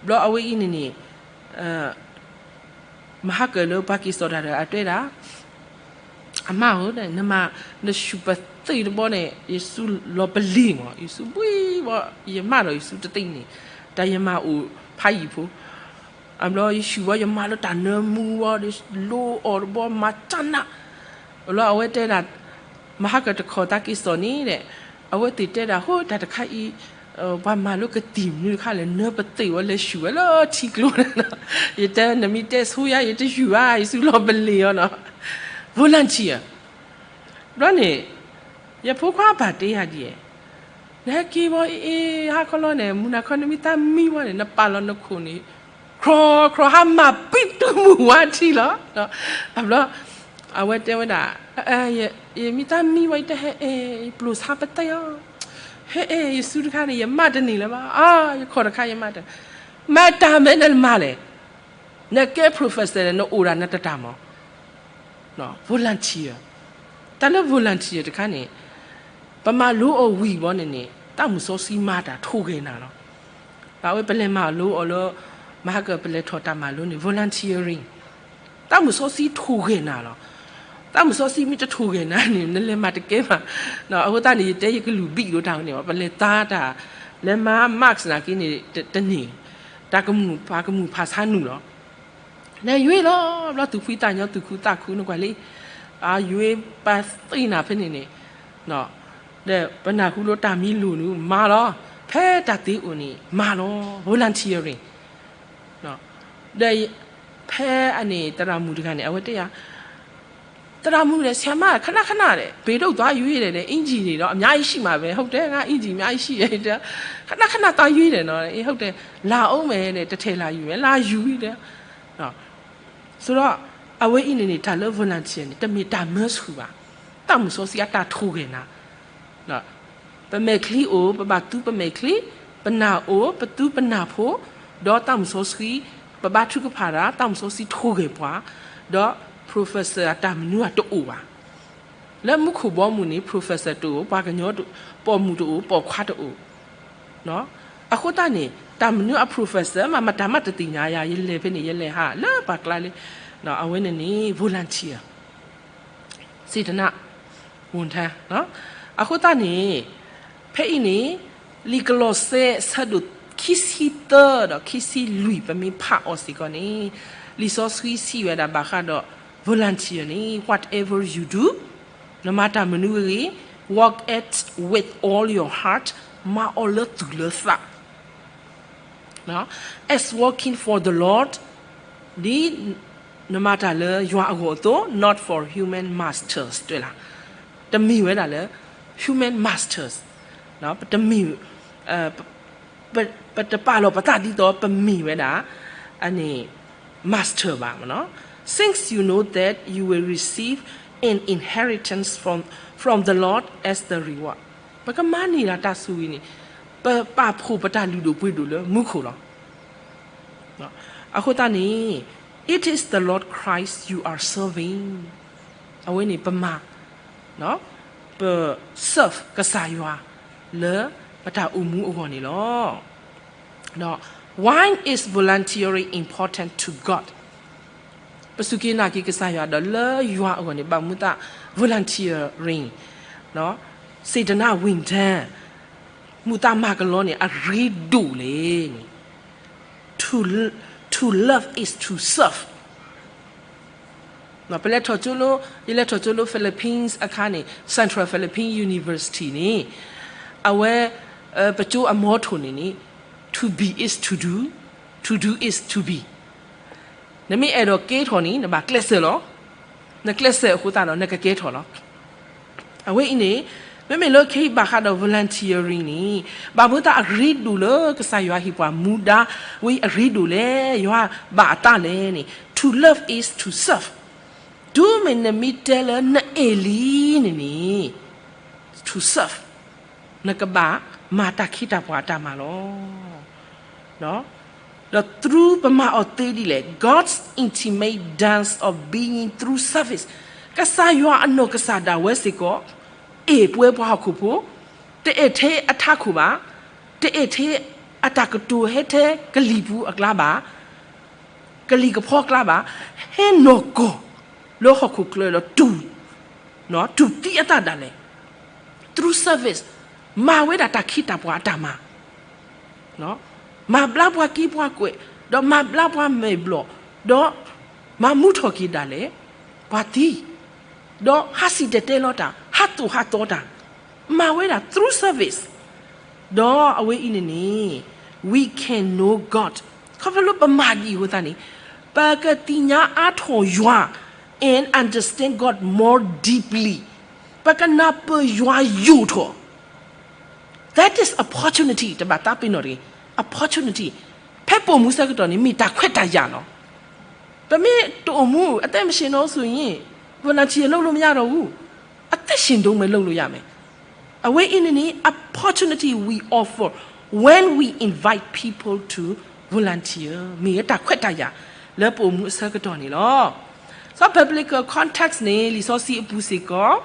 ဘျီအဝဲအံၤန့ၣ်န့ၣ် မဟါကလၢပှၤက့ၤစိာ်တၢ်ဒီး အတဲဒၣ် အမါဧၢ, နမၤ နဆူၣ်ပသ့ၣ်တဘီန့ၣ် ယစူလီၤပလ့ၤမး, ယစူဘှံးဘီ, ယမါဒီးယစူတသ့ၣ်န့ၣ်, တၢ်ယမၤအိၣ်ဖးယံၤဖိ, အဘျီယဆူၣ်ဘီ ယမၤလၢတၢ်နၢမူဘီ, လိအီၣ်တဘီ မၤတၢ်နး, အဘျီအဝဲတဲဒၣ် မဟါကတခီၣ်သးက့ၤစိာ်န့ၣ်ဒီး အဝဲသ့ၣ်တဲဒၣ် ဟိ တၢ်တခါအံၤ ပှၤမၤလိကသံၣ်မနုၤတခါလဲၣ် နၢပသ့ၣ်ဝဲလဲၤဆူၣ်ဝဲလၢထံကျိန့ၣ်နီၤ, ယတဲနမ့ၢ်တဲဆိယါ ယတယူၤဘၣ် ယစုလီၤပလ့ၤအီၤနီၤ, volunteer, ဘျီန့ၣ် ယဖိခွါပာ်တ့ၢ်ယၤဒ်အံၤ, နဟဲက့ၤဘီအ့ၣ်အ့ၣ် ဟါခီလီၤန့ၣ် မုၢ်နၤခီနမ့ၢ်တၢ်မံဘီန့ၣ် နပာ်လီၤနခိၣ်န့ၣ် ခြောက်ခြောက် ဟါမၢ်ပံတုၤမုၢ်ဝါထံလီၤ. အဘျီ အဝဲတဲဝဲဒၣ်, ယမ့ၢ်တၢ်မံဘီ ယတဟဲအဲၣ် ယပျိၢ်ဆါပသဲအီၤ, ဟဲအဲၣ် ယစုတခါန့ၣ် ယမၤတန့ၢ်လၢၤဘၣ်, ယခီၣ်တခါယမၤတ, မၤတၢ်မ့ၢ်နမၤလဲၣ်, နကဲ professor န့ၣ် နအိၣ်ဒၣ်နတတၢ်မီၤ volunteer, တၢ်လၢ volunteer တခါန့ၣ် ပမၤလိအီၤဝံၤဘီန့ၣ်န့ၣ် တၢ်မုၢ်စီဆှံမၤတၢ်ထိၣ်ဂဲၤနၤလီၤ. ဘၣ်ဝဲပလဲၤမၤလိအီၤလၢ မၤဟါကပလဲၤထီၣ်တၢ်မၤလိန့ၣ် volunteering, တၢ်မုၢ်စီဆှံထိၣ်ဂဲၤနၤလီၤ. တၢ်မုၢ်စီဆှံမ့ၢ်တထိၣ်ဂဲၤနၤန့ၣ် နလဲၤမၤတကဲဘၣ်. အဃိသတးန့ၣ် ယတဲယကလုၢ်ဘံၣ်ဒိၣ်တၢ်န့ၣ် ပလဲၤသါတၢ် လဲၤမၤ mask နာ်က့န့ၣ် တန့ၢ် တၢ်ကမူၣ်ဖးကမူၣ်ဖးဆါနုာ်လီၤ. လဲၤယွ့လီၤ ဘျီသူၣ်ဖှံသးညီ သူၣ်ခုသးခု နကွၢ်လံ, အယွ့ပှၤသ့ၣ်နၤဖဲန့ၣ်န့ၣ်, ဒီးပနၢ်ဟူလၢတၢ်မံလိာ်နုာ်မၤလီၤ, ဖဲတၢ်သ့အိၣ်န့ၣ် မၤလီၤ volunteering, ဒီးဖဲအန့ၣ် သရၣ်မုၣ်တဂၤန့ၣ် အဝဲတဲယၤ, သရၣ်မုၣ်န့ၣ် ဆရာမ ခဏခဏ ဒီး ပ့ၤဒိၣ်သွါယွ့ဒီး အင်္ကျီန့ၣ်ဒီး အများကြီးရှိမှာပဲ ဟုတ်တယ် ငါအင်္ကျီအများကြီးရှိတယ် ခဏခဏ သွားရွေးတယ်နော် အေး ဟုတ်တယ် လာဦးမယ်တဲ့ တစ်ထည် လာယူမယ် လာယူတယ် ဆိုတော့ အဝဲအံၤန့ၣ်န့ၣ် တၢ်လၢ volunteer န့ၣ် တမ့ၢ်တၢ်မၢဆူၣ်ဘၣ်, တၢ်မုၢ်စီဆှံအတၢ်ထိၣ်ဂဲၤနၤ ပမဲာ်ချံအိၣ် ပဘၣ်သူပမဲာ်ချံ, ပနၢ်အိၣ် ပသူပနၢ်ဖိ, ဒီးတၢ်မုၢ်စီဆှံ ပဘါထုကဖၣ်တၢ် တၢ်မုၢ်စီဆှံထိၣ်ဂဲၤပှၤ, ဒီး professor အတၢ်မနုၤအတအိၣ်ဘၣ်. လၢမူခိၣ်ဘီမုၢ်န့ၣ် professor တအိၣ်, ပှၤကညီတအိၣ်, ပိာ်မုၣ်တအိၣ်, ပိာ်ခွါတအိၣ်. အဃိသတးန့ၣ် တၢ်မနုၤအ professor မး မတၤမးတသ့ၣ်ညါယၤ, ယလဲၤဖဲန့ၣ် ယလဲၤဟးလၢပှၤကျါလံ. အဝဲန့ၣ်န့ၣ် volunteer စေတနာ့ဝန်ထမ်း အဃိသတးန့ၣ် ဖဲအံၤန့ၣ် လံာ်ကလီးစဲ အဆၢဒိၣ်ခံဆံသၢဒီးခံဆံလွံၢ် ပမ့ၢ်ဖးအီၤစ့ၢ်ကီးန့ၣ် လံာ်စီဆှံစံးဝဲဒၣ်ဘၣ်ဃးဒီး volunteer န့ၣ် whatever you do နမၤတၢ်မနုၤဂ့ၤဂ့ၤ work at with all your heart မၤအီၤလၢသူၣ်လၢသး as working for the Lord ဒ်နမၤတၢ်လၢယွၤအဂီၢ်အသိး not for human masters တဲလၢ တမ့ၢ်ဝဲဒၣ်လၢ human masters တမ့ၢ် ပတပာ်လီၤပသးဒ်သိးပမ့ၢ်ဝဲဒၣ် အန့ၣ် master ဘၣ်. Since you know that you will receive an inheritance from, from the Lord as the reward ပကမၤန့ၢ်ဒၣ်တၢ်ဆိၣ်ဂ့ၤန့ၣ် ပပာ်ဖှိၣ်ပတၢ်လုၢ်ဒိၣ်ပှ့ၤဒိၣ်လၢမူခိၣ်လီၤ. အဃိသတးန့ၣ် it is the Lord Christ you are serving အဝဲန့ၣ်ပမၤ ပ serve ကစၢ်ယွၤလၢပတၢ်အိၣ်မူအဂီၢ်န့ၣ်လီၤ. Why is volunteering important to God? ပစူၢ်က့ၤနာ်က့ၤကစၢ်ယွၤဒီးလၢယွၤအဂီၢ်န့ၣ် ဘၣ်မနုၤသး volunteering စေတနာ့ဝန်ထမ်း မုာ်သးမၤကလီန့ၣ် အရ့ဒိၣ်လဲၣ်န့ၣ် to, to love is to serve ပလဲၤထီၣ်ကၠိလၢ ယလဲၤထီၣ်ကၠိလၢ Philippines အခါန့ၣ် Central Philippine University န့ၣ် အဝဲ ပကၠိအ motto န့ၣ်န့ၣ် to be is to do, to do is to be နမ့ၢ်အဲၣ်ဒိးကဲထီၣ်န့ၣ် နဘၣ်ကျဲးစၢးလီၤ. နကျဲးစၢးအဃိသတးဒီး နကကဲထီၣ်လီၤ. အဝဲအံၤန့ၣ် မ့မ့ၢ်လၢခဲအံၤဘၣ်ဃးဒီး volunteering န့ၣ် ဘၣ်မနုၤသးအရ့ဒိၣ်လၢကစၢ်ယွၤဟ့ၣ်ပှၤမူဒါဝဲအံၤအရ့ဒိၣ်လဲၣ်, ယွၤဘၣ်အသးလဲၣ်န့ၣ် to love is to serve. တုၤမ့ၢ်နမ့ၢ်တဲလၢနအဲၣ်လံန့ၣ်န့ၣ် to serve နကဘၣ်မၤတၢ်ခ့တၢ်ပှၤအတၢ်မၤလီၤ. ဒီး through ပမၤအီၤသ့ဒ်လဲၣ် God's intimate dance of being through service ကစၢ်ယွၤအနီၢ်ကစၢ်ဒၣ်ဝဲစ့ၢ်ကီး အဲၣ်ပဝဲပှၤဟီၣ်ခိၣ်ဖိ, တအဲၣ်ထဲအထးခိၣ်ဘၣ်, တအဲၣ်ထဲအတၢ်ကတိၤဟဲထဲကလံၤပူၤအကျါဘၣ်, ကလံၤကဖီကျါဘၣ်, ဟဲနီၢ်ကီၢ်လၢဟီၣ်ခိၣ်ချၢဒီးတူၢ် တူၢ်သံအသးဒၣ်လဲာ် through service မၤဝဲဒၣ်တၢ်ခ့တၢ်ပှၤအတၢ်မၤ မၤဘျါပှၤက့ပှၤကွဲး, ဒီးမၤဘျါပှၤမဲာ်ဘျီၣ်, ဒီးမၤမူထီၣ်က့ၤဒၣ်လဲာ် ပှၤသံ, ဒီးဟးစံၣ်တဲၤတဲလီၤတၢ်, ဟးသိၣ်ဟးသီတၢ်, မၤဝဲဒၣ် through service ဒီးအဝဲအံၤန့ၣ်န့ၣ် we can know God ခီဖျိလၢပမၤဒ်အံၤအဃိသတးန့ၣ် ပကသ့ၣ်ညါအါထီၣ်ယွၤ and understand God more deeply ပကနၢ်ပၢၢ်ယွၤယိာ်ထီၣ် That is opportunity တဘၣ်သးပ့ၤနီၣ်တဂ့ၤ opportunity ဖဲပအိၣ်မူဆၢကတီၢ်န့ၣ် မ့ၢ်တၢ်ခွဲးတၢ်ယာ်လီၤ. ပမ့ၢ်တအိၣ်မူ အသက်မရှင်တော့ဘူးဆိုရင် volunteer လုပ်လို့မရတော့ဘူး အသက်ရှင်တုန်းပဲလုပ်လို့ရမယ် အဝဲအံၤန့ၣ်န့ၣ် opportunity we offer when we invite people to volunteer မ့ၢ်တၢ်ခွဲးတၢ်ယာ်လၢပအိၣ်မူအဆၢကတီၢ်န့ၣ်လီၤ. စီၤ biblical context န့ၣ် လံာ်စီဆှံအပူၤစ့ၢ်ကီး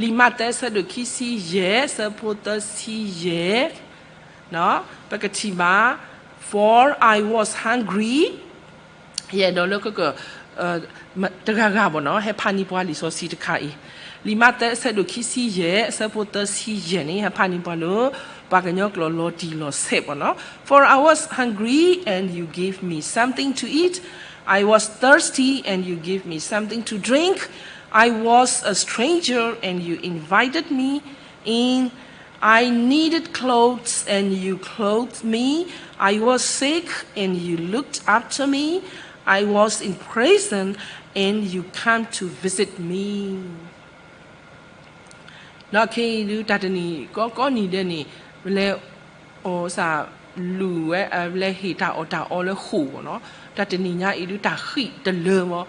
လံာ်မးသဲအဆၢဒိၣ်ခံဆံယဲၢ် အဆၢဖိသၢဆံယဲၢ် ပကထံၣ်ဘၣ် For I was hungry ယအဲၣ်ဒိးလၢကက တဂၤဂၤဘၣ်နီၤ ဟဲဖးန့ၢ်ပှၤလံာ်စီဆှံတခါအံၤ လံာ်မးသဲအဆၢဒိၣ်ခံဆံယဲၢ် အဆၢဖိသၢဆံယဲၢ်န့ၣ် ဟဲဖးန့ၢ်ပှၤလၢ ပှၤကညီကျိာ်လီၤတံၢ်လီၤဆဲးဘၣ်နီၤ For I was hungry and you gave me something to eat. I was thirsty and you gave me something to drink. I was a stranger and you invited me in. I needed clothes and you clothed me. I was sick and you looked after me. I was in prison and you come to visit me. ဒီးခဲအံၤဒုးတၢ်တနံၤ ကီကီနံၤဒဲးန့ၣ် ပလဲၤ အီၣ်စၢ် လူၤဝဲ ပလဲၤဟ့ၣ်တၢ်အီၣ်တၢ်အီလၢဃိာ်ဘၣ်နီၤ တၢ်တနံၤညါအံၤဒုးတၢ်ဃံးတလၢဘၣ်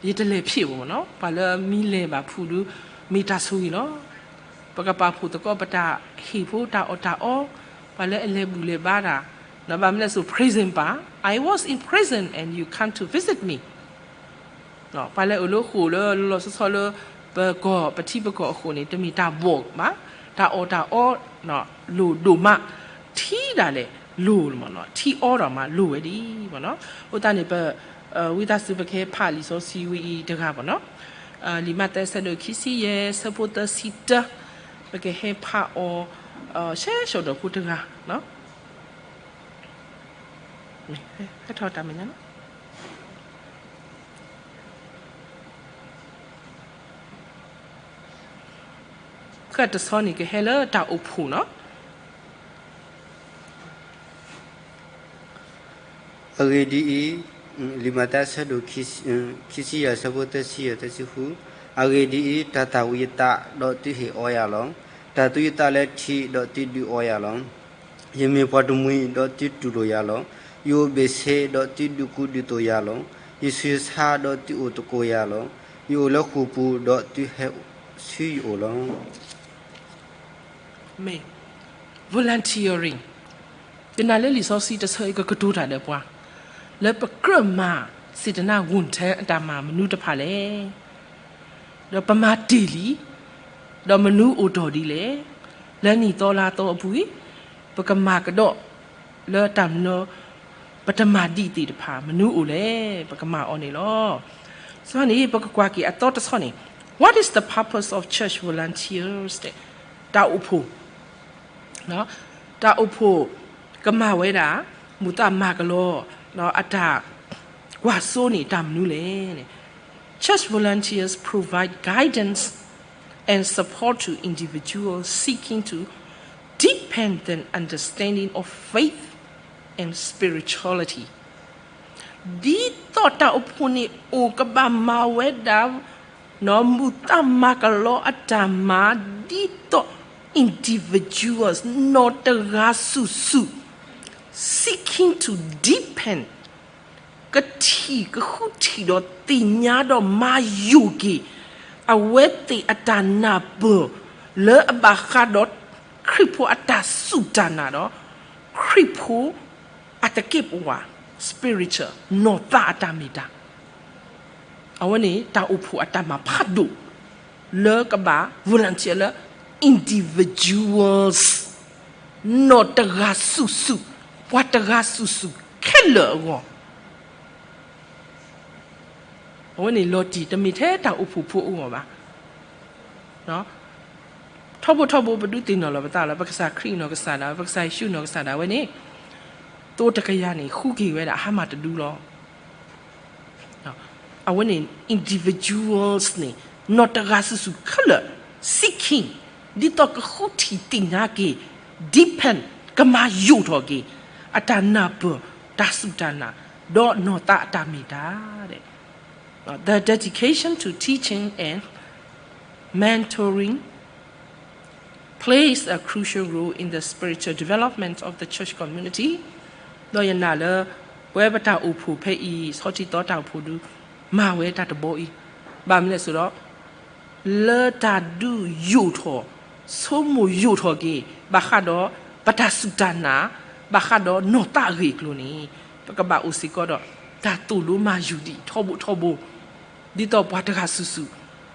ယတလဲၤဖျ့ဘၣ်မ့ၢ်နီၤ ပှၤလၢမံလဲၤဘၣ်ဖုးဒုး မ့ၢ်တၢ်ဆိၣ်ဂ့ၤလီၤ ပကပာ်ဖှိၣ်သကိးပတၢ်ဟ့ၣ်ဖိတၢ်အီၣ်တၢ်အီ ပှၤလၢအလဲၤဘူၣ်လဲၤဘါတၢ် ဘၣ်မနုၤလဲၣ်စိၤ prison ပၢ် I was in prison and you come to visit me ပှၤလၢအအိၣ်လၢဃိာ်လၢလီၤလီၤဆီဆီလၢ ပကီၢ်ပထံပကီၢ်အဃိန့ၣ် တမ့ၢ်တၢ်ဘီၣ်ဘၣ် တၢ်အီၣ်တၢ်အီ လိၣ်ဒိၣ်မး ထံဒၣ်လဲာ်လိၣ်မ့ၢ်နီၤ ထံအီဒီးမးလိၣ်ဝဲဒၣ်မ့ၢ်နီၤ အဃိသတးန့ၣ် ပ ဝံသးစူၤပကဟဲဖးလံာ်စီဆှံဝဲအံၤတဂၤဘၣ်နီၤ လံာ်မးသဲအဆၢဒိၣ်ခံဆံယဲၢ် အဆၢဖိသၢဆံတၢ ပကဟဲဖးအီၤ ဆဲးဆှီဒီးဖိတဂၤ ဟဲထီၣ်တၢ်မဲာ်ညါ ဃၣ်တဆီန့ၣ်ကဟဲလၢတၢ်အိၣ်ဖှိၣ်နီၤ အဂ့ၢ်ဒ်အံၤ, လံာ်မၤတၢ်အဆၢဒိၣ် ခံဆံယဲၢ် အဆၢဖိသၢဆံယဲၢ် သၢဆံဃု, အဂ့ၢ်ဒ်အံၤ, တၢ်သၣ်ဝံၤယသး ဒီးသုဟ့ၣ်အီယၤလီၤ. တၢ်သူယသးလၢထံ ဒီးသုဒုးအီယၤလီၤ. ယမ့ၢ်ပှၤတမှံၤ ဒီးသုတူၢ်လိာ်ယၤလီၤ. ယအိၣ်ဘ့ၣ်ဆ့ ဒီးသုဒုးကူဒုးသိးယၤလီၤ. ယဆူးယဆါ ဒီးသုအိၣ်သကိးယၤလီၤ. ယအိၣ်လၢဃိာ်ပူၤ ဒီးသုဟဲဆူယအိၣ်လီၤ. မ့ၢ် volunteering ယနာ်လၢလံာ်စီဆှံတဆၢအံၤကကတိၤတၢ်ဒီးပှၤ လၢပကြၢးမၤ စေတနာ့ဝန်ထမ်း အတၢ်မၤမနုၤတဖၣ်လဲၣ်, ဒီးပမၤတ့ၢ်လံ, ဒီးမနုၤအိၣ်တီၢ်ဒ်လဲၣ်, လၢနံၣ်သီလါသီအပူၤ ပကမၤကဒီး လၢတၢ်မနုၤ ပတမၤဒံးသ့ၣ်တဖၣ် မနုၤအိၣ်လဲၣ် ပကမၤအီၤန့ၣ်လီၤ. စ့ၢ်န့ၣ် ပကကွၢ်က့ၤအသီတဆီန့ၣ် What is the purpose of church volunteers? တၢ်အိၣ်ဖှိၣ် တၢ်အိၣ်ဖှိၣ်ကမၤဝဲဒၣ် မူးသးမၤကလီ အတၢ်ကွၢ်စိန့ၣ် တၢ်မနုၤလဲၣ်န့ၣ် Church volunteers provide guidance and support to individuals seeking to deepen their understanding of faith and spirituality. ဒ်သိးတၢ်အိၣ်ဖှိၣ်န့ၣ်အိၣ်ကဘၣ်မၤဝဲဒၣ် နီၢ်မူးသးမၤကလီအတၢ်မၤ ဒ်သိး individuals နီၢ်တဂၤစုာ်စုာ် seeking to deepen ကထံၣ်ကဃုထံၣ်ဒီးသ့ၣ်ညါဒီးမၤယိာ်က့ၤ အဝဲသ့ၣ်အတၢ်နၢ်ပၢၢ် လၢအဘၣ်ဃးဒီးခရံာ်ဖိအတၢ်စူၢ်တၢ်နာ်ဒီး ခရံာ်ဖိ အတက့ၢ်ပဝး spiritual နီၢ်သးအတၢ်မ့ၢ်တၢ် အဝဲန့ၣ် တၢ်အိၣ်ဖှိၣ်အတၢ်မၤဖးဒိၣ် လၢကဘၣ် volunteer လၢ individuals နီၢ်တဂၤစုာ်စုာ် ပှၤတဂၤစုာ်စုာ်ခဲလၢာ်အဂီၢ် အဝဲန့ၣ်လီၤတံၢ် တမ့ၢ်ထဲတၢ်အိၣ်ဖှိၣ်ဖိအဂီၢ်ဘၣ်. ထီဘိထီဘိပဒုးသ့ၣ်နီၣ်လီၤပသးလၢ ပကစၢ်ခရံာ်နီၢ်ကစၢ်ဒၣ်ဝဲ ပကစၢ်ယ့ၣ်ၡူးနီၢ်ကစၢ်ဒၣ်ဝဲန့ၣ် သိတကယၤန့ၣ် ဃုက့ၤဝဲဒၣ်အဟါမၢ်တဒုလီၤ. အဝဲန့ၣ် individuals န့ၣ် နီၢ်တဂၤစုာ်စုာ်ခဲလၢာ် seeking ဒ်သိးကဃုထံၣ်သ့ၣ်ညါက့ၤ deepen ကမၤယိာ်ထီၣ်က့ၤ အတၢ်နၢ်ပၢၢ် တၢ်စူၢ်တၢ်နာ် ဒီးနီၢ်သးအတၢ်မ့ၢ်တၢ် The dedication to teaching and mentoring plays a crucial role in the spiritual development of the church community. ဒီးယနာ်လၢ ပဝဲပတၢ်အိၣ်ဖှိၣ်ဖဲအံၤ ဆီထံသီတၢ်အိၣ်ဖှိၣ်ဒု မၤဝဲတၢ်တဘီအံၤ, ဘၣ်မနုၤလဲၣ်အဃိဒီး လၢတၢ်ဒုးယိာ်ထီၣ် ဆိကမိၣ်ယိာ်ထီၣ်က့ၤ ဘၣ်ဃးဒီး ပတၢ်စူၢ်တၢ်နာ် ဘၣ်ဃးဒီးနီၢ်သးအဂ့ၢ်အကျိၤန့ၣ် ပကဘၣ်အိၣ်စ့ၢ်ကီးဒီး တၢ်သိၣ်လိမၤယူၢ်ဒံးထီဘိထီဘိ ဒ်သိးပှၤတဂၤစုာ်စုာ်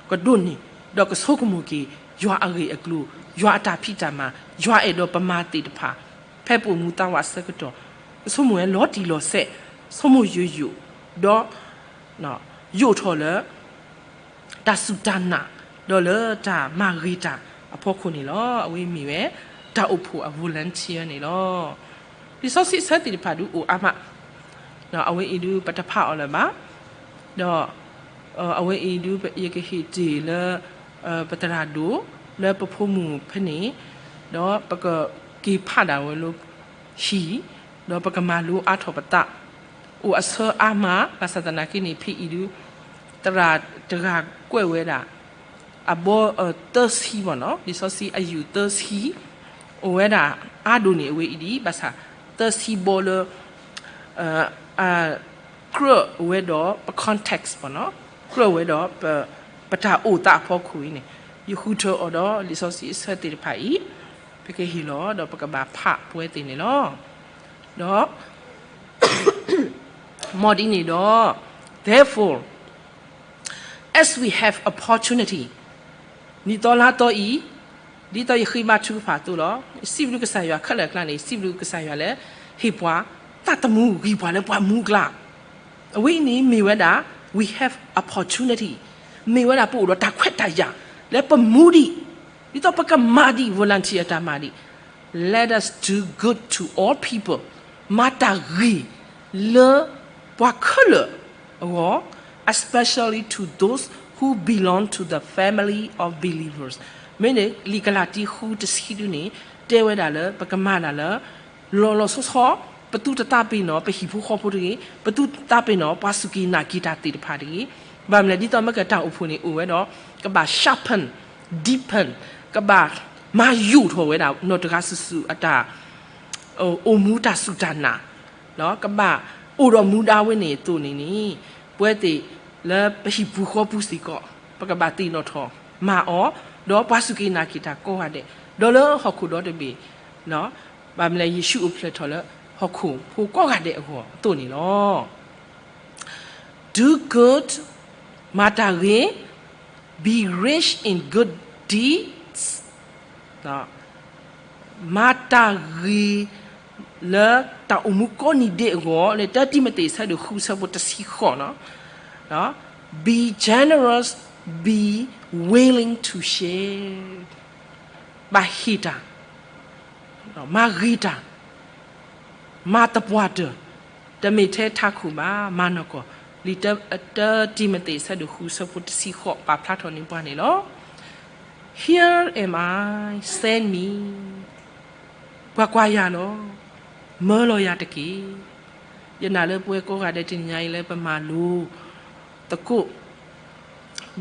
ကဒိးန့ၢ် ဒီးကဆိကမိၣ်က့ၤ ယွၤအဂ့ၢ်အကျိၤ ယွၤအတၢ်ဖံးတၢ်မၤ ယွၤအဲၣ်ဒိးပမၤသ့ၣ်တဖၣ် ဖဲပအိၣ်မူသးဝးအဆၢကတီၢ် ကဆိကမိၣ်ဝဲလီၤတံၢ်လီၤဆဲး ဆိကမိၣ်ယိာ်ယိာ် ဒီး ယိာ်ထီၣ်လၢ တၢ်စူၢ်တၢ်နာ် ဒီးလၢတၢ်မၤဂ့ၤတၢ်အဖီခိၣ်န့ၣ်လီၤ. အဝဲမ့ၢ်ဝဲ တၢ်အိၣ်ဖှိၣ်အ volunteer န့ၣ်လီၤ. လံာ်စီဆှံအဆၢသ့ၣ်တဖၣ်ဒုးအိၣ်အါမး, အဝဲအံၤဒုးပတဖးအီၤလၢၤဘၣ်, ဒီး အဝဲအံၤဒုး ယကဟ့ၣ်တ့ၢ်လၢ ပသရၣ်ဒိၣ် လၢပဖိမုၣ်ဖဲန့ၣ်, ဒီးပကက့ၤဖးဒၣ်ဝဲလၢဟံၣ်, ဒီးပကမၤလိအါထီၣ်ပသး အိၣ်အဆၢအါမး ဘၣ်ဆၣ်သနာ်က့န့ၣ် ဖဲအံၤဒုး သရၣ်တဂၤကွဲးဝဲဒၣ် အဘီ သၢဆံဘၣ်နီၤ, လံာ်စီဆှံအယူၢ်သၢဆံ, အိၣ်ဝဲဒၣ်အါဒိၣ်န့ၣ် အဝဲအံၤဒ် ဘၣ်ဆၣ် သၢဆံဘီလၢ ကြၢးဝဲဒီးပ context ဘၣ်နီၤ, ကြၢးဝဲဒီး ပတၢ်အိၣ်သးအဖီခိၣ်အံၤန့ၣ်, ယဃုထၢအီၤဒီးလံာ်စီဆှံအဆၢသ့ၣ်တဖၣ်အံၤ, ပကဟ့ၣ်လီၤဒီးပကဘၣ်ဖးပဝဲသ့ၣ်န့ၣ်လီၤ. ဒီး မ်ဒ်န့ၣ်ဒီး therefore, as we have opportunity, နံၣ်သီလါသီအံၤ, ဒ်သိးယဃ့ဘါထုကဖၣ်အသိးလီၤ. စံးဘျုးကစၢ်ယွၤခဲလၢာ်အကျါန့ၣ် စံးဘျုးကစၢ်ယွၤလၢ ဟ့ၣ်ပှၤသးသမူ ဂံၢ်ပှၤလၢပှၤမူအကျါ, အဝဲအံၤန့ၣ်မ့ၢ်ဝဲဒၣ် we have opportunity, မ့ၢ်ဝဲဒၣ်ပအိၣ်ဒီးတၢ်ခွဲးတၢ်ယာ် လၢပမူဒံး, ဒ်သိးပကမၤဒံး volunteer အတၢ်မၤဒံး Let us do good to all people, မၤတၢ်ဂ့ၤလၢပှၤခဲလၢာ်အဂီၢ်, especially to those who belong to the family of believers. မ့ၢ်န့ၣ် လံာ်ကလၤတံ ဃု တဆံဒုန့ၣ် တဲဝဲဒၣ်လၢ ပကမၤတၢ်လၢ လီၤလီၤဆီဆီ, ပသူၣ်တသးပ့ၤနီၣ် ပဟံၣ်ဖိဃီဖိတဂ့ၤ, ပသူၣ်တသးပ့ၤနီၣ် ပှၤစူၢ်က့ၤနာ်က့ၤတၢ်သ့ၣ်တဖၣ်တဂ့ၤ, ဘၣ်မနုၤလဲၣ် ဒ်သိးမ့ၢ်ကတၢ်အိၣ်ဖှိၣ်န့ၣ် အိၣ်ဝဲဒီး ကဘၣ် sharpen, deepen, ကဘၣ်မၤယိာ်ထီၣ်ဝဲဒၣ် နီၢ်တဂၤစုာ်စုာ်အတၢ် အိၣ်မူတၢ်စူၢ်တၢ်နာ်, ကဘၣ်အိၣ်ဒီးမူဒါဝဲန့ၣ်အသိးန့ၣ်န့ၣ်, ပဝဲသ့ၣ်လၢပဟံၣ်ပူၤဃီပူၤစ့ၢ်ကီး ပကဘၣ်သ့ၣ်နီၣ်ထီၣ်မၤအီၤ, ဒီးပှၤစူၢ်က့ၤနာ်က့ၤတၢ်ကိးဂၤဒဲး, ဒီးလၢဟီၣ်ခိၣ်ဒီတဘ့ၣ်, ဘၣ်မနုၤလဲၣ် ယ့ၣ်ၡူးအိၣ်ဖျဲၣ်ထီၣ်လၢဟီၣ်ခိၣ်ဖိကိးဂၤဒဲးအဂီၢ်အသိးန့ၣ်လီၤ. Do good, မၤတၢ်ဂ့ၤ, be rich in good deeds, မၤတၢ်ဂ့ၤလၢတၢ်အိၣ်မူကိးနံၤဒဲးအဂီၢ်, လၢတၢတံၤမသ့း အဆၢဒိၣ်ဃု အဆၢဖိတဆံဃိးန့ၣ်, be generous, be willing to share, ဘၣ်ဟ့ၣ်တၢ်, မၤဂ့ၤတၢ်, မၤသပှၢ်တၢၢ်, တမ့ၢ်ထဲထးခိၣ်ဘၣ်, မၤနီၢ်ကီၢ်, လံာ်တၢတံၤမသ့း အဆၢဒိၣ်ဃု အဆၢဖိတဆံဃိး ပာ်ဖျါထီၣ်န့ၢ်ပှၤန့ၣ်လီၤ. Here am I, send me, ကွၢ်ကွၢ်ယၤလီၤ, မၢလီၤယၤတက့ၢ်. ယနာ်လၢပဝဲကိးဂၤဒဲးတနံၤညါအံၤလၢပမၤလိသကိး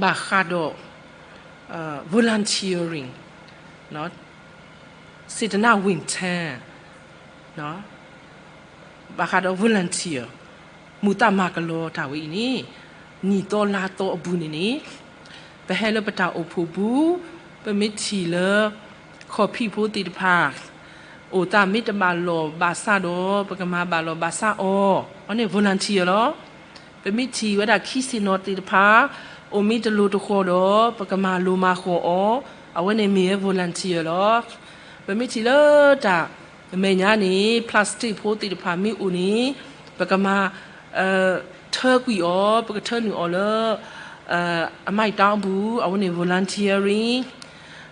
ဘၣ်ဃးဒီး volunteering, စေတနာ့ဝန်ထမ်း, ဘၣ်ဃးဒီး volunteer မူးသးမၤကလီတၢ်ဝဲအံၤန့ၣ်, နံၣ်သီလါသီအပူၤန့ၣ်န့ၣ်, ပဟဲလၢပတၢ်အိၣ်ဖှိၣ်ပူၤ, ပမ့ၢ်ထံၣ်လၢ ခီၣ်ဖံးဖိသ့ၣ်တဖၣ် အိၣ်သးမ့ၢ်တဘၣ်လီၢ်ဘၣ်စးဒီး ပကမၤဘၣ်လီၢ်ဘၣ်စးအီၤ, အန့ၣ် volunteer လီၤ. ပမ့ၢ်ထံၣ်ဝဲဒၣ်ခံဆ့ၣ်နီၤသ့ၣ်တဖၣ် အိၣ်မ့ၢ်တလိၤတဃီၤဒီး ပကမၤလိၤမၤဃီၤအီၤ, အဝဲန့ၣ်မ့ၢ်ဝဲ volunteer လီၤ. ပမ့ၢ်ထံၣ်လၢတၢ်မဲာ်ညါန့ၣ် plastic ဖိသ့ၣ်တဖၣ်မ့ၢ်အိၣ်န့ၣ် ပကမၤ ထၢကွံာ်အီၤ, ပကထၢနုာ်အီၤလၢ အမၤတၢ်အပူၤ, အဝဲန့ၣ် volunteering.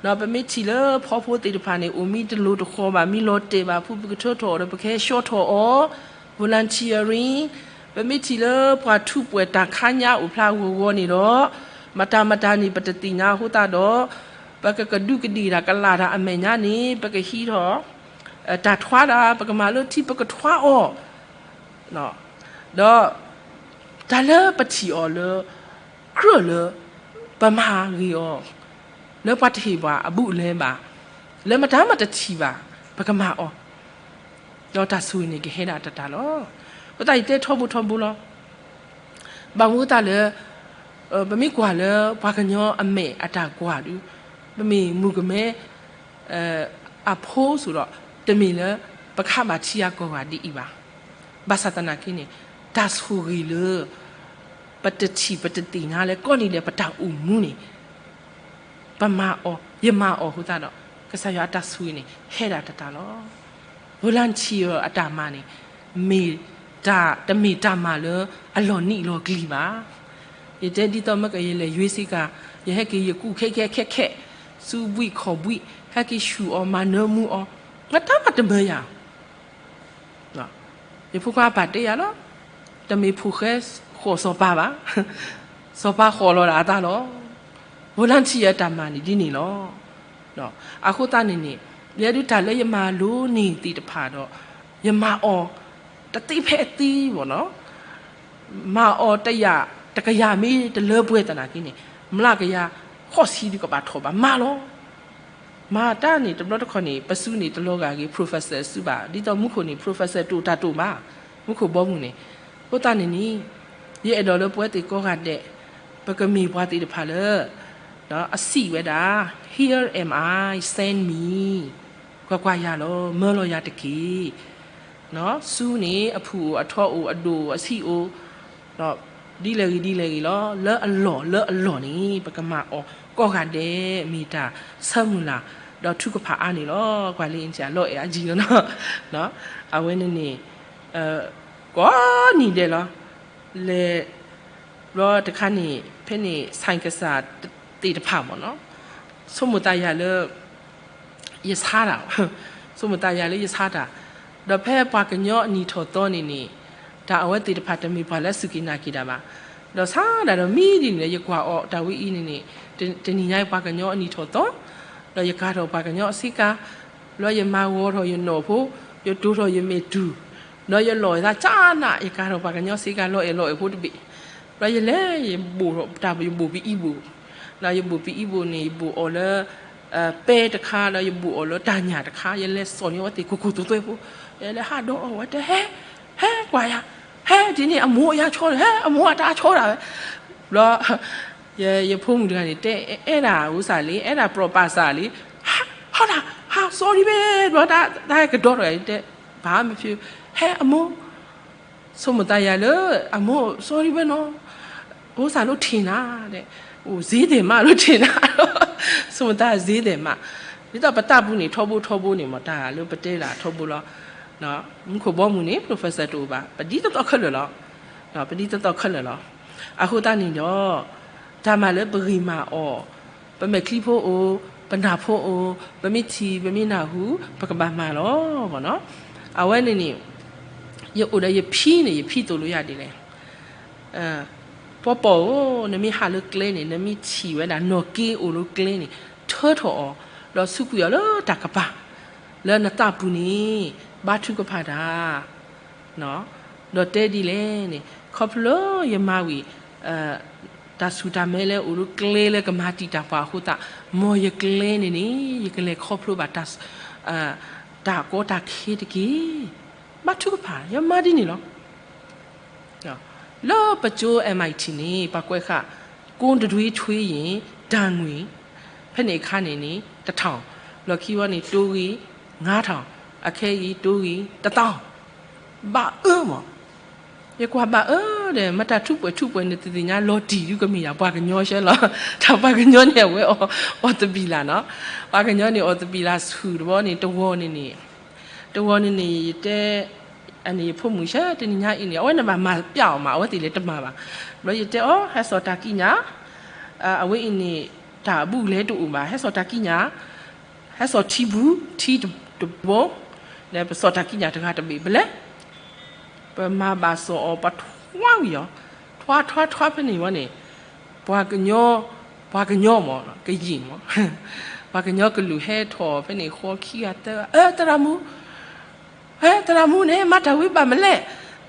ဒီးပမ့ၢ်ထံၣ်လၢဖီဖိသ့ၣ်တဖၣ်န့ၣ် အိၣ်မ့ၢ်တလိၤတဃီၤဘၣ်, မ့ၢ်လီၤတဲာ်ဘၣ်ဖု ပကထၢထီၣ်အီၤဒီး ပကဟဲဆှီထီၣ်အီၤ, volunteering. ပမ့ၢ်ထံၣ်လၢပှၤထူးပှဲၤတၢ်ခါညါအိၣ်ဖျါဂီၤဂီၤန့ၣ်ဒီး မတၤမတၤန့ၣ် ပတသ့ၣ်ညါအဃိသတးဒီး ပကကဒူးကဒ့ၣ်တၢ်ကလာ်တၢ်အမဲာ်ညါန့ၣ် ပကဟံးထီၣ် တၢ်ထွါဒၣ် ပကမၤလၢထံ ပကထွါအီၤ, ဒီးတၢ်လၢပထံၣ်အီၤလၢ ကြၢးလၢ ပမၤဂ့ၤအီၤ, လၢပှၤတဟ့ၣ်ပှၤအဘူးအလဲဘၣ်, လၢမတၤမးတထံၣ်ဘၣ်, ပကမၤအီၤ, ဒီးတၢ်ဆိၣ်ဂ့ၤန့ၣ်ကဟဲဒၣ်တၢ်တၢ်လီၤ. အဃိသတးယတဲထီဘိထီဘိလီၤ. ဘၣ်မနုၤအဃိသတးလၢ ပမ့ၢ်ကွၢ်လၢပှၤကညီအမဲာ်အတၢ်ကွၢ်ဒီး ပမ့ၢ်မုၣ်ကမဲ အဖိစိၤဒီး တမ့ၢ်လၢပကဘၣ်ထံၣ်အါကီၢ်ဂၤဒ်အံၤဘၣ်. ဘၣ်ဆၣ်သနာ်က့န့ၣ် တၢ်ဆိၣ်ဂ့ၤလၢ ပတထံၣ်ပတသ့ၣ်ညါလၢကိးနံၤဒဲးပတၢ်အိၣ်မူန့ၣ် ပမၤအီၤ, ယမၤအီၤအဃိသတးဒီး ကစၢ်ယွၤအတၢ်ဆိၣ်ဂ့ၤန့ၣ် ဟဲဒၣ်တၢ်တၢ်လီၤ. volunteer အတၢ်မၤန့ၣ် မ့ၢ်တၢ်, တမ့ၢ်တၢ်မၤလၢအလီၤနံၣ်လီၤကလံၤဘၣ်. ယတဲဒ်သိးမ့ၢ်ကယလဲၤယွ့စ့ၢ်ကီး, ယဟဲက့ၤယကူၣ်ခဲခဲခဲခဲ, စူးဘှံးခီၣ်ဘှံး, ဟဲက့ၤဆူၣ်အီၤမၤနၢမူအီၤ, မတၤမးတမၢယၤ ယဖိခွါအပၢ်တဲယၤလီၤ, တမ့ၢ်ဖိၣ်ဃဲဃီၣ်စီၤပၤဘၣ်, စီၤပၤဃီၣ်လီၤဒၣ်အသးလီၤ. volunteer အတၢ်မၤန့ၣ်ဒ်န့ၣ်လီၤ. အဃိသတးန့ၣ်န့ၣ် ယဲဒုးတၢ်လၢယမၤလိန့ၢ်သ့ၣ်တဖၣ်ဒီး ယမၤအီၤတသ့ဖဲအသ့ဘၣ်နီၤ. မၤအီၤတယာ်တကယၤမ့ၢ်တလၢပှဲၤသနာ်က့န့ၣ် မျးကယၤဃိးဆံဒုးကဘၣ်ထီၣ်ဘၣ်မၤလီၤ. မၤတၢ်န့ၣ် တဘျီတခီၣ်န့ၣ် ပစုန့ၣ်တလီၤဂာ်ဂ့ၤ professor စုဘၣ်, ဒ်သိးမူခိၣ်န့ၣ် professor တအိၣ်တၢ်တအိၣ်ဘၣ်, မူခိၣ်ဘီမုၢ်န့ၣ်. အဃိသတးန့ၣ်န့ၣ် ယအဲၣ်ဒိးလၢပဝဲသ့ၣ်ကိးဂၤဒဲး ပကမ့ၢ်ပှၤသ့ၣ်တဖၣ်လၢ အစံးဝဲဒၣ် Here am I, send me, ကွၢ်ကွၢ်ယၤလီၤ, မၢလီၤယၤတက့ၢ်. စုန့ၣ် အဖုၣ်အိၣ်, အထီအိၣ်, အဒိၣ်အိၣ်, အဆံးအိၣ်, ဒ်လဲၣ်ဂ့ၤဒ်လဲၣ်ဂ့ၤလီၤ. လၢအလီၢ်လၢအလီၢ်န့ၣ် ပကမၤအီၤကိးဂၤဒဲး မ့ၢ်တၢ်ဆၢမုၢ်လၢ် ဒီးထုကဖၣ်အါန့ၣ်လီၤ. ကွၢ်လၢ လီၤအဲၣ်အါကံလီၤနီၤ. အဝဲန့ၣ်န့ၣ် ကိးနံၤဒဲးလီၤ. လဲၤ ဘျီတခါန့ၣ် ဖဲန့ၣ် ဆဲးကစၢ်သ့ၣ်တဖၣ်မ့ၢ်နီၤ, ဆိကမိၣ်သးယၤလၢ ယဆါတၢ်, ဆိကမိၣ်သးယၤလၢယဆါတၢ်, ဒီးဖဲပှၤကညီအနံၣ်ထီၣ်သီန့ၣ်န့ၣ် တၢ်အဝဲသ့ၣ်တဖၣ်တမ့ၢ်ပှၤလၢအစူၢ်က့ၤနာ်က့ၤတၢ်ဘၣ်. ဒီးဆါဒၣ်ဒီးမံဒ်န့ၣ်ဒီး ယကွၢ်အီၤတၢ်ဝဲအံၤန့ၣ်န့ၣ် တနံၤညါအံၤပှၤကညီအနံၣ်ထီၣ်သီ, ဒီးယကၤထီၣ်ပှၤကညီအဆ့ကၤ, ဘျီယမၤဂီၤထီၣ်ယနီၣ်ဖိ, ယတိၤထီၣ်ယမဲာ်တူၢ်, ဒီးယလီၢ်သးကၢနး, ယကၤထီၣ်ပှၤကညီအဆ့ကၤ လီၤအဲၣ်လီၤအဲၣ်ဖိတဘ့ၣ်, ဘျီယလဲၤ ယဘိၣ်တၢ် ယဘိၣ်ပအံဘိၣ်, ဒီးယဘိၣ်ပအံဘိၣ်န့ၣ် ယဘိၣ်အီၤလၢ ပဲတခါ ဒီးယဘိၣ်အီၤလၢတၢ်ညၣ်တခါ, ယလဲၤစိာ်န့ၢ်အဝဲသ့ၣ်ကိၢ်ကိၢ်သွဲသွဲဖိ, ယလဲၤဟးဒီးအီၤ ဝဲတဲ ဟဲ, ဟဲကွၢ်ယၤ, ဟဲ ဒ်န့ၣ်အမိၢ်အယါဆီ, ဟဲ အမိၢ်အတၢ်ဆီဒၣ်ဝဲ, ဘျီ ယဖိမုၣ်တဂၤန့ၣ် တဲအဲၣ်ဒၣ်အူစၢ်လံ, အဲၣ်ဒၣ်ပြီပၢ်စၢ်လံ, ဟး ဟး sorry ဘဲ, ဘျီ တၢ်ဟဲကဒီးတဂၤန့ၣ် တဲ ဘၣ်မ့ၢ်ဖု, ဟဲအမိၢ်, ဆိကမိၣ်သးယၤလၢ အမိၢ် sorry ဘဲနီၤ, အူစၢ်လိထံၣ်နၤ, အိၣ် စ့ဒဲးမး လိထံၣ်နၤ, ဆိကမိၣ်သးစ့ဒဲးမး, ဒ်သိးပတၢ်ပူၤန့ၣ် ထီဘိထီဘိန့ၣ်မ့ၢ် တၢ်လၢပတဲဒၣ်ထီဘိလီၤ. မူခိၣ်ဘီမုၢ်န့ၣ် professor တအိၣ်ဘၣ်, ပဒ်သိးသိးခဲလၢာ်လီၤ, ပဒ်သိးသိးခဲလၢာ်လီၤ. အဃိသတးန့ၣ်ဒီး တၢ်မၤလၢပဂ့ၤမၤအီၤ, ပမဲာ်ချံဖိအိၣ်, ပနၢ်ဖိအိၣ်, ပမ့ၢ်ထံၣ် ပမ့ၢ်နၢ်ဟူ ပကဘၣ်မၤလီၤ. အဝဲန့ၣ်န့ၣ် ယအိၣ်ဒီးယဖံန့ၣ် ယဖံသိၣ်လိယၤဒ်လဲၣ်, ပီပီၢ်ဧၢ, နမ့ၢ်ဟးလၢကျဲန့ၣ် နမ့ၢ်ထံၣ်ဝဲဒၣ်နီၣ်က့အိၣ်လၢကျဲန့ၣ် ထၢထီၣ်အီၤ, ဒီးဆူကွံာ်အီၤလၢတၢ်ကပၤ, လၢနသးပူၤန့ၣ် ဘါထုကဖၣ်တၢ် ဒီးတဲဒ်လဲၣ်န့ၣ် ခီဖျိလၢယမၤဝံၤ တၢ်ဆူၣ်တၢ်မဲလၢအိၣ်လၢကျဲလၢကမၤတံာ်တာ်ပှၤအဃိသတး, မ်ယကျဲန့ၣ်န့ၣ် ယကလဲၤခီဖျိဘၣ် တၢ်ကီတၢ်ခဲတက့ၢ်. ဘါထုကဖၣ် ယမၤဒ်န့ၣ်လီၤ. လၢပကၠိ M I T န့ၣ် ပှၤကွဲးဃာ် ကုန်းတံထွေးထွေးရင် တၢ်ငွေ့, ဖဲန့ၣ်အခါန့ၣ်န့ၣ် တစ်ထောင်, လီၢ်ခံဝဲန့ၣ် တိုးဂ့ၤ ငါးထောင်, အခဲအံၤ တိုးဂ့ၤ တစ်သောင်း, ဘၣ်အၢမး ယကွၢ်ဘၣ်အၢဒီး မ့ၢ်တၢ်ထူးပှဲၤထူးပှဲၤန့ၣ် တသ့ၣ်ညါလီၤတံၢ်ဒုကမ့ၢ်ယၤ ပှၤကညီရှဲလီၤ. တၢ်ပှၤကညီန့ၣ် အဝဲအီၣ်သဘံၣ်လၢ်နီၤ. ပှၤကညီန့ၣ် အီၣ်သဘံၣ်လၢ်ဆူၣ်တဘီန့ၣ် တဝီန့ၣ်န့ၣ်, တဝီန့ၣ်န့ၣ် ယတဲ, အန့ၣ်ယဖိမုၣ်ဆဲ တနံၤညါအံၤန့ၣ် အဝဲန့ၣ်ဘၣ်မၤပျးအီၤမး အဝဲသ့ၣ်လဲၤတမၤဘၣ်. ဘျီယတဲအီၤ ဟဲစိာ်တၢ်ကံးညာ်, အဝဲအံၤန့ၣ် တၢ်အဘူးလဲၤတအိၣ်ဘၣ် ဟဲစိာ်တၢ်ကံးညာ် ဟဲစိာ်ထံဘူး ထံတဘိ, ဒီးပစိာ်တၢ်ကံးညာ်တဂၤတဘ့ၣ် ပလဲၤ, ပမၤဘၣ်စိာ်အီၤ ပထွါဝံၤအီၤ, ထွါထွါထွါဖဲန့ၣ်ဝဲန့ၣ်, ပှၤကညီ, ပှၤကညီမး ကယံာ်မး, ပှၤကညီကလုာ်ဟဲထီၣ်ဖဲန့ၣ် ဃီခံဂၤသၢဂၤ, အၢ သရၣ်မုၣ် ဖဲသရၣ်မုၣ်န့ၣ် မၤတၢ်ဝံၤဘၣ်မလဲၣ်.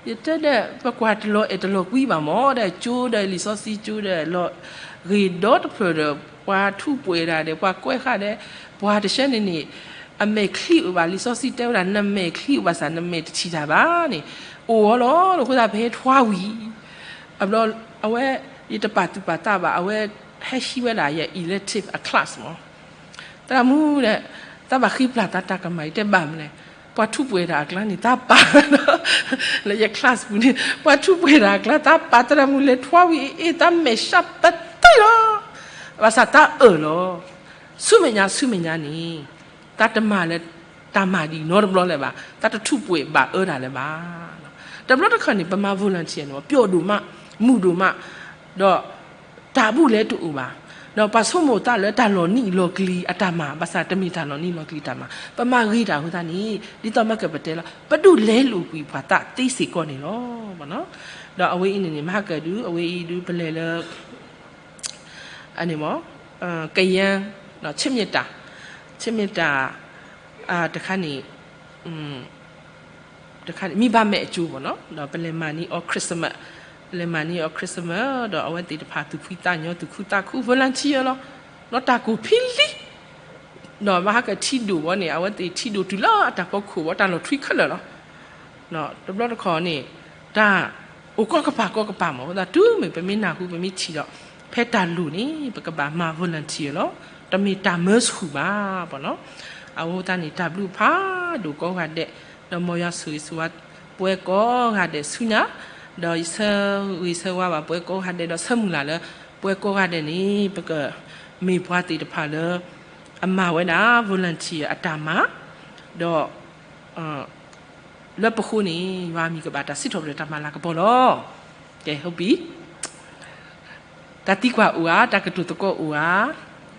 ယတဲဒီး ပကွၢ်တလီၤအဲၣ်တလီၤကွံဘၣ်မၢ်ဒီး ကၠိဒီးလံာ်စီဆှံကၠိဒီးလီၤဂ့ၤဒီတဖျၢၣ်ဒီး ပှၤထူးပှဲၤတၢ်ဒီး ပှၤကွဲးဃာ်ဒီး ပှၤတဆဲန့ၣ်န့ၣ် အမဲာ်ချံအိၣ်ဘၣ် လံာ်စီဆှံတဲဝဲဒၣ် နမဲာ်ချံအိၣ်ဘၣ်ဆၣ် နမဲာ်တထံၣ်တၢ်ဘၣ်န့ၣ် အိၣ်အီၤလီၤ. အဃိသတးဖဲထွါဝံၤ အဘျီ အဝဲ ယတပာ်သူၣ်ပာ်သးဘၣ် အဝဲဟဲဟံးဝဲဒၣ်ယ elective အ class မၢ် သရၣ်မုၣ်ဒီး သးဘၣ်ဃ့ပျၢ်သးတၢ်ကမၣ် ယတဲဘၣ်မနုၤလဲၣ်, ပှၤထူးပှဲၤတၢ်အကျါန့ၣ် သးပာ်လီၤ လၢယ class ပူၤန့ၣ် ပှၤထူးပှဲၤတၢ်အကျါ သးပာ် သရၣ်မုၣ်လဲၤထွါဝံၤအ့ၣ် သးမဲာ်ဆှးပသံလီၤ. ဘၣ်ဆၣ်သးအၢၣ်လီၤ ဆူမဲာ်ညါဆူမဲာ်ညါန့ၣ် သးတမၤလၢတၢ်မၤဒ်နီတဘျီလၢၤဘၣ်, သးတထူးပှဲၤဘၣ်အၢတၢ်လၢၤဘၣ်. တဘျီတခီၣ်န့ၣ် ပမၤ volunteer န့ၣ် ပျီဒိၣ်မး မုာ်ဒိၣ်မး, ဒီး တၢ်ဘူၣ်လဲတအိၣ်ဘၣ်, ဒီးပှၤဆိကမိၣ်သးလၢတၢ်လီၤနံၣ်လီၤကလံၤအတၢ်မၤ, ဘၣ်ဆၣ်တမ့ၢ်တၢ်လီၤနံၣ်လီၤကလံၤတၢ်မၤ, ပမၤဂ့ၤတၢ်အဃိသတးန့ၣ် ဒ်သိးမၤကပတဲလီၤ ပဒုးလဲလိာ်ကွံာ်ပှၤသးသ့စ့ၢ်ကီးန့ၣ်လီၤ. ဒီးအဝဲအံၤန့ၣ်န့ၣ် မဟါကဒုး အဝဲအံၤဒုးပလဲၤလၢ အန့ၣ်မၢ် ကယဲၢ် ဆ့မ့ၢ်တၢ် ဆ့မ့ၢ်တၢ် တခါန့ၣ် တခါန့ၣ် မံဘၣ်မဲာ်အကၠိမၢ်နီၤ, ဒီးပလဲၤမၤန့ၢ်အီၤ Christmas, ပလဲၤမၤန့ၢ်အီၤ Christmas ဒီးအဝဲသ့ၣ်တဖၣ်သူၣ်ဖှံသးညီသူၣ်ခုသးခု volunteer လီၤ, ဒီးတၢ်ကိၢ်ဖံလံ, ဒီးမဟါကထံဒိၣ်ဝဲန့ၣ် အဝဲသ့ၣ်ထံဒိၣ်တုၤလၢအတၢ်ဖီခိၣ်ဝဲ တၢ်လီၤထွံခဲလၢာ်လီၤ. တဘျီတခီၣ်န့ၣ် တၢ်အိၣ်ကိးကပၤကိးကပၤမၢ်, အဃိသတးတုၤမ့ၢ်ပမ့ၢ်နၢ်ဟူ ပမ့ၢ်ထံၣ်ဒီး ဖဲတၢ်လိၣ်န့ၣ် ပကဘၣ်မၤ volunteer လီၤ. တမ့ၢ်တၢ်မၢဆှုၣ်ဘၣ်မၢ်နီၤ. အဃိသတးန့ၣ် တၢ်ဘျုးဖးဒိၣ်ကိးဂၤဒဲး, ဒီးမ်ယွၤဆိၣ်ဂ့ၤဆိၣ်ဝါပဝဲကိးဂၤဒဲးဆူညါ, ဒီးယဆၢဂ့ၤဆၢဝါဘၣ်ပဝဲကိးဂၤဒဲး ဒီးဆၢမုၢ်လၢ်လၢ ပဝဲကိးဂၤဒဲးန့ၣ် ပကမ့ၢ်ပှၤသ့ၣ်တဖၣ်လၢ အမၤဝဲဒၣ် volunteer အတၢ်မၤ, ဒီး လၢပဃိန့ၣ် ယွၤအမံၤကဘၣ်တၢ်စံးထီၣ်ပတြၢၤတၢ်မၤလၤကပီၤလီၤ. ကဲ ဟုတ်ပြီ, တၢ်သံကွၢ်အိၣ်ဧါ, တၢ်ကတိၤသကိးအိၣ်ဧါ,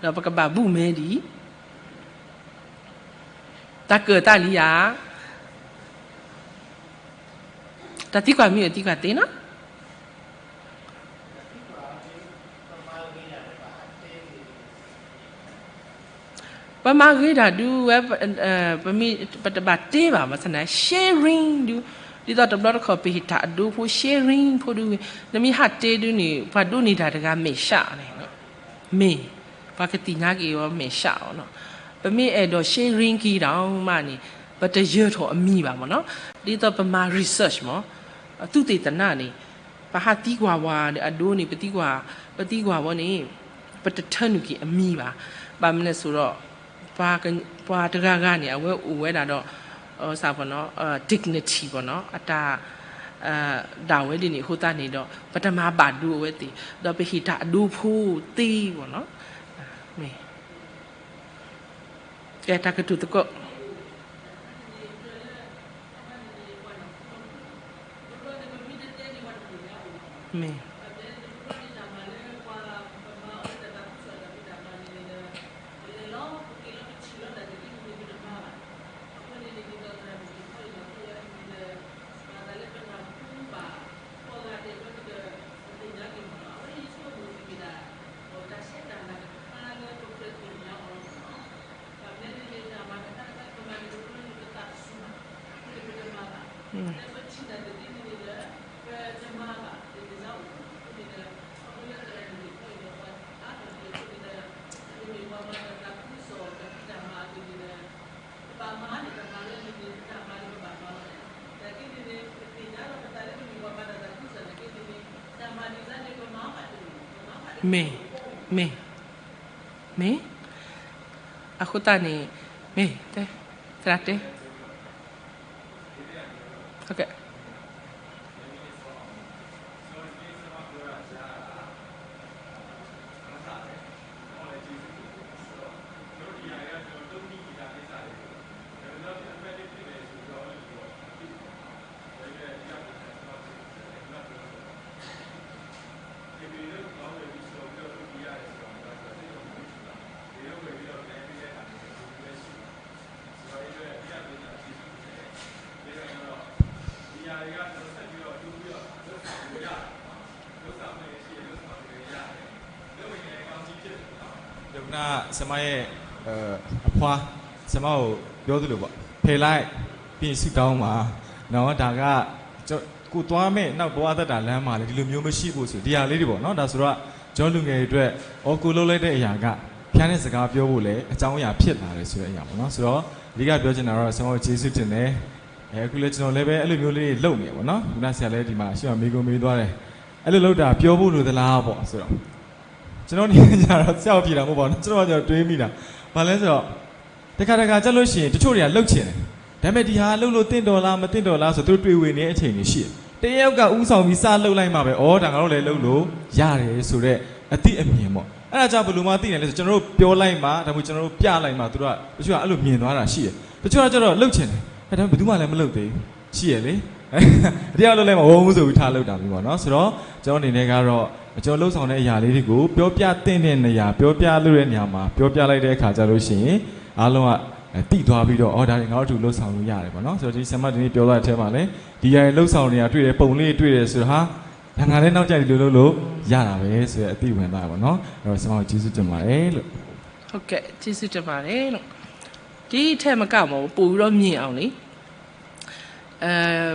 ဒီးပကဘၣ်ဘူၣ်မဲဒံး, တၢ်ကၢၣ်သးလံဧါ, တၢ်သံကွၢ်မ့ၢ်အိၣ်သံကွၢ်သ့နီၤ. ပမၤဂ့ၤတၢ်ဒုးဝဲ, ပမ့ၢ်ပတဘၣ်တဲဘၣ် ဘၣ်ဆၣ်န့ၣ် sharing ဒုး, ဒ်သိးတဘျီတခီၣ်ပဟ့ၣ်တၢ်အဒိဖိ sharing ဖိဒုး, နမ့ၢ်ဟးတဲဒုးန့ၣ် ပှၤဒိးန့ၢ်တၢ်တဂၤမဲာ်ဆှးန့ၣ်, မ့ၢ်, ပှၤကသ့ၣ်ညါက့ၤအီၤမဲာ်ဆှးအီၤနီၤ. ပမ့ၢ်အဲၣ်ဒိး sharing က့ၤတၢ်မးန့ၣ် ပတယၢၤထီၣ်အမံၤဘၣ်မၢ်နီၤ. ဒ်သိးပမၤ research မၢ်, သုးသ့ၣ်သနၢ်န့ၣ် ပဟးသံကွၢ်ဝဲဒီးအဒိန့ၣ် ပသံကွၢ်, ပသံကွၢ်ဝဲန့ၣ် ပတထၢနုာ်က့ၤအမံၤဘၣ်. ဘၣ်မနုၤလဲၣ်ဆိဒီး ပှၤတဂၤဂၤန့ၣ် အဝဲအိၣ်ဝဲဒၣ်ဒီး dignity မၢ်နီၤ, အတၢ် ဒၣ်ဝဲဒ်န့ၣ်အဃိသတးန့ၣ်ဒီး ပတမၤဘၣ်ဒိအဝဲသ့ၣ် ဒီးပဟ့ၣ်တၢ်အဒိဖိသ့မၢ်နီၤ. မ့ၢ် ကဲ တၢ်ကတိၤသကိး မ့ၢ် မ့ၢ်, မ့ၢ်, မ့ၢ်, အဃိသတးန့ၣ် မ့ၢ်, တဲ, သရၣ်တဲ ပြီးရင်ဆုတောင်းပါနော်ဒါကကိုယ်သွားမဲ့နောက်ဘဝသက်တာလမ်းမှာလည်းဒီလိုမျိုးမရှိဖို့ဆိုဒီဟာလေးတွေပေါ့နော်ဒါဆိုတော့ကျွန်တော်လူငယ်တွေအတွက် Oracle လုပ်လိုက်တဲ့အရာကဖျားနဲ့စကားပြောဖို့လည်းအကြောင်းအရာဖြစ်လာတယ်ဆိုတဲ့အရာပေါ့နော်ဆိုတော့အဓိကပြောချင်တာတော့ဆရာမကိုကျေးဇူးတင်တယ်အဲအခုလည်းကျွန်တော်လည်းပဲအဲ့လိုမျိုးလေးလုပ်နေပေါ့နော်ခုနဆရာလည်းဒီမှာအရှိမမေးကိုမေးသွားတယ်အဲ့လိုလုပ်တာပြောဖို့လိုသလားပေါ့ဆိုတော့ကျွန်တော်နေကြတော့ဆရာကိုပြေတာမဟုတ်ပါဘူးကျွန်တော်ကကျွန်တော်တွေးမိတာဘာလဲဆိုတော့ တခါတခါကြလို့ရှိရင်တချို့တွေကလှုပ်ချင်တယ်ဒါပေမဲ့ဒီဟာလှုပ်လို့တင့်တော်လားမတင့်တော်လားဆိုသူတို့တွေ့ဝေနေတဲ့အချိန်တွေရှိတယ်တယောက်ကဥဆောင်ပြီးစလှုပ်လိုက်မှပဲအော်ဒါငါတို့လည်းလှုပ်လို့ရတယ်ဆိုတော့အသည့်အမြင်ပေါ့အဲ့ဒါကြောင့်ဘယ်လိုမှသိနိုင်လဲဆိုကျွန်တော်တို့ပြောလိုက်မှဒါပေမဲ့ကျွန်တော်တို့ပြလိုက်မှသူတို့ကတချို့ကအဲ့လိုမြင်သွားတာရှိတယ်တချို့ကကျတော့လှုပ်ချင်တယ်အဲဒါပေမဲ့ဘယ်သူမှလည်းမလှုပ်သေးဘူးရှိရလေတယောက်လှုပ်လိုက်မှဝုန်းဆိုပြီးထားလှုပ်တာမျိုးပေါ့နော်ဆိုတော့ကျွန်တော်အနေနဲ့ကတော့ကျွန်တော်လှုပ်ဆောင်တဲ့အရာလေးတွေကိုပြောပြသင့်တဲ့နေရာပြောပြလို့တဲ့နေရာမှာပြောပြလိုက်တဲ့အခါကျလို့ရှိရင်အားလုံးက အဲသိသွားပြီးတော့အော်ဒါတွေငါတို့အတူလှုပ်ဆောင်လို့ရတယ်ပေါ့နော်ဆိုတော့ဒီဆရာမဒီနေ့ပြောသွားတဲ့အထဲမှာလည်းဒီအရာတွေလှုပ်ဆောင်နေတာတွေ့တယ်ပုံလေးတွေ့တယ်ဆိုတော့ဟာဒါငါလည်းနောက်ကျဒီလိုလုပ်လို့ရတာပဲဆိုတဲ့အသိဝင်သွားတယ်ပေါ့နော်အဲ့တော့ဆရာမကိုကျေးဇူးတင်ပါတယ်လို့ဟုတ်ကဲ့ကျေးဇူးတင်ပါတယ်လို့ဒီထဲမကပေါ့ပို့ပြီးတော့မြင်အောင်လေအဲ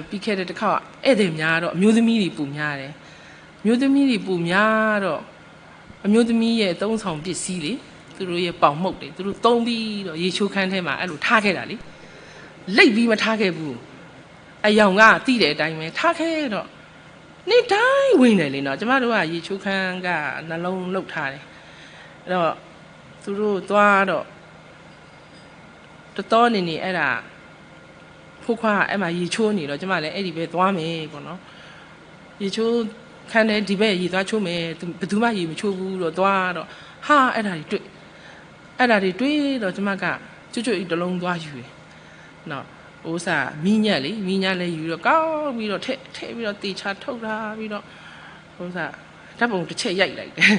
ပြီးခဲ့တဲ့တစ်ခါဧည့်သည်များတော့အမျိုးသမီးတွေပို့များတယ်မျိုးသမီးတွေပို့များတော့ အမျိုးသမီးရဲ့အသုံးအဆောင်ပစ္စည်းလေသူတို့ရဲ့ပေါင်မုတ်တွေသူတို့သုံးပြီးတော့ရေချိုးခန်းထဲမှာအဲ့လိုထားခဲ့တာလေလိပ်ပြီးမထားခဲ့ဘူးအယောင်ကသိတဲ့အတိုင်းပဲထားခဲ့တော့နေ့တိုင်းဝင်တယ်လေနော်ကျမတို့ကရေချိုးခန်းကနှလုံးလုပ်ထားတယ်အဲ့တော့သူတို့သွားတော့တတော်နေနေအဲ့ဒါ ဖိခွါအဲ့မှာရေချိုးနေတော့ကျမလည်းအဲ့ဒီပဲသွားမယ်ပေါ့နော်ရေချိုးခန်းထဲဒီဘက်ရေသွားချိုးမယ်ဘသူမှရေမချိုးဘူးတော့သွားတော့ဟာအဲ့ဒါတွေတွေ့အဲ့ဒါတွေတွေ့တော့ကျမကကျိုးကျိုးအီတလုံးသွားယူတယ်နော်ဥစ္စာမီးညက်လေမီးညက်လဲယူတော့ကောက်ပြီးတော့ထဲထဲပြီးတော့တေချာထုတ်ထားပြီးတော့ဥစ္စာဓာတ်ပုံတစ်ချက်ရိုက်လိုက်တယ်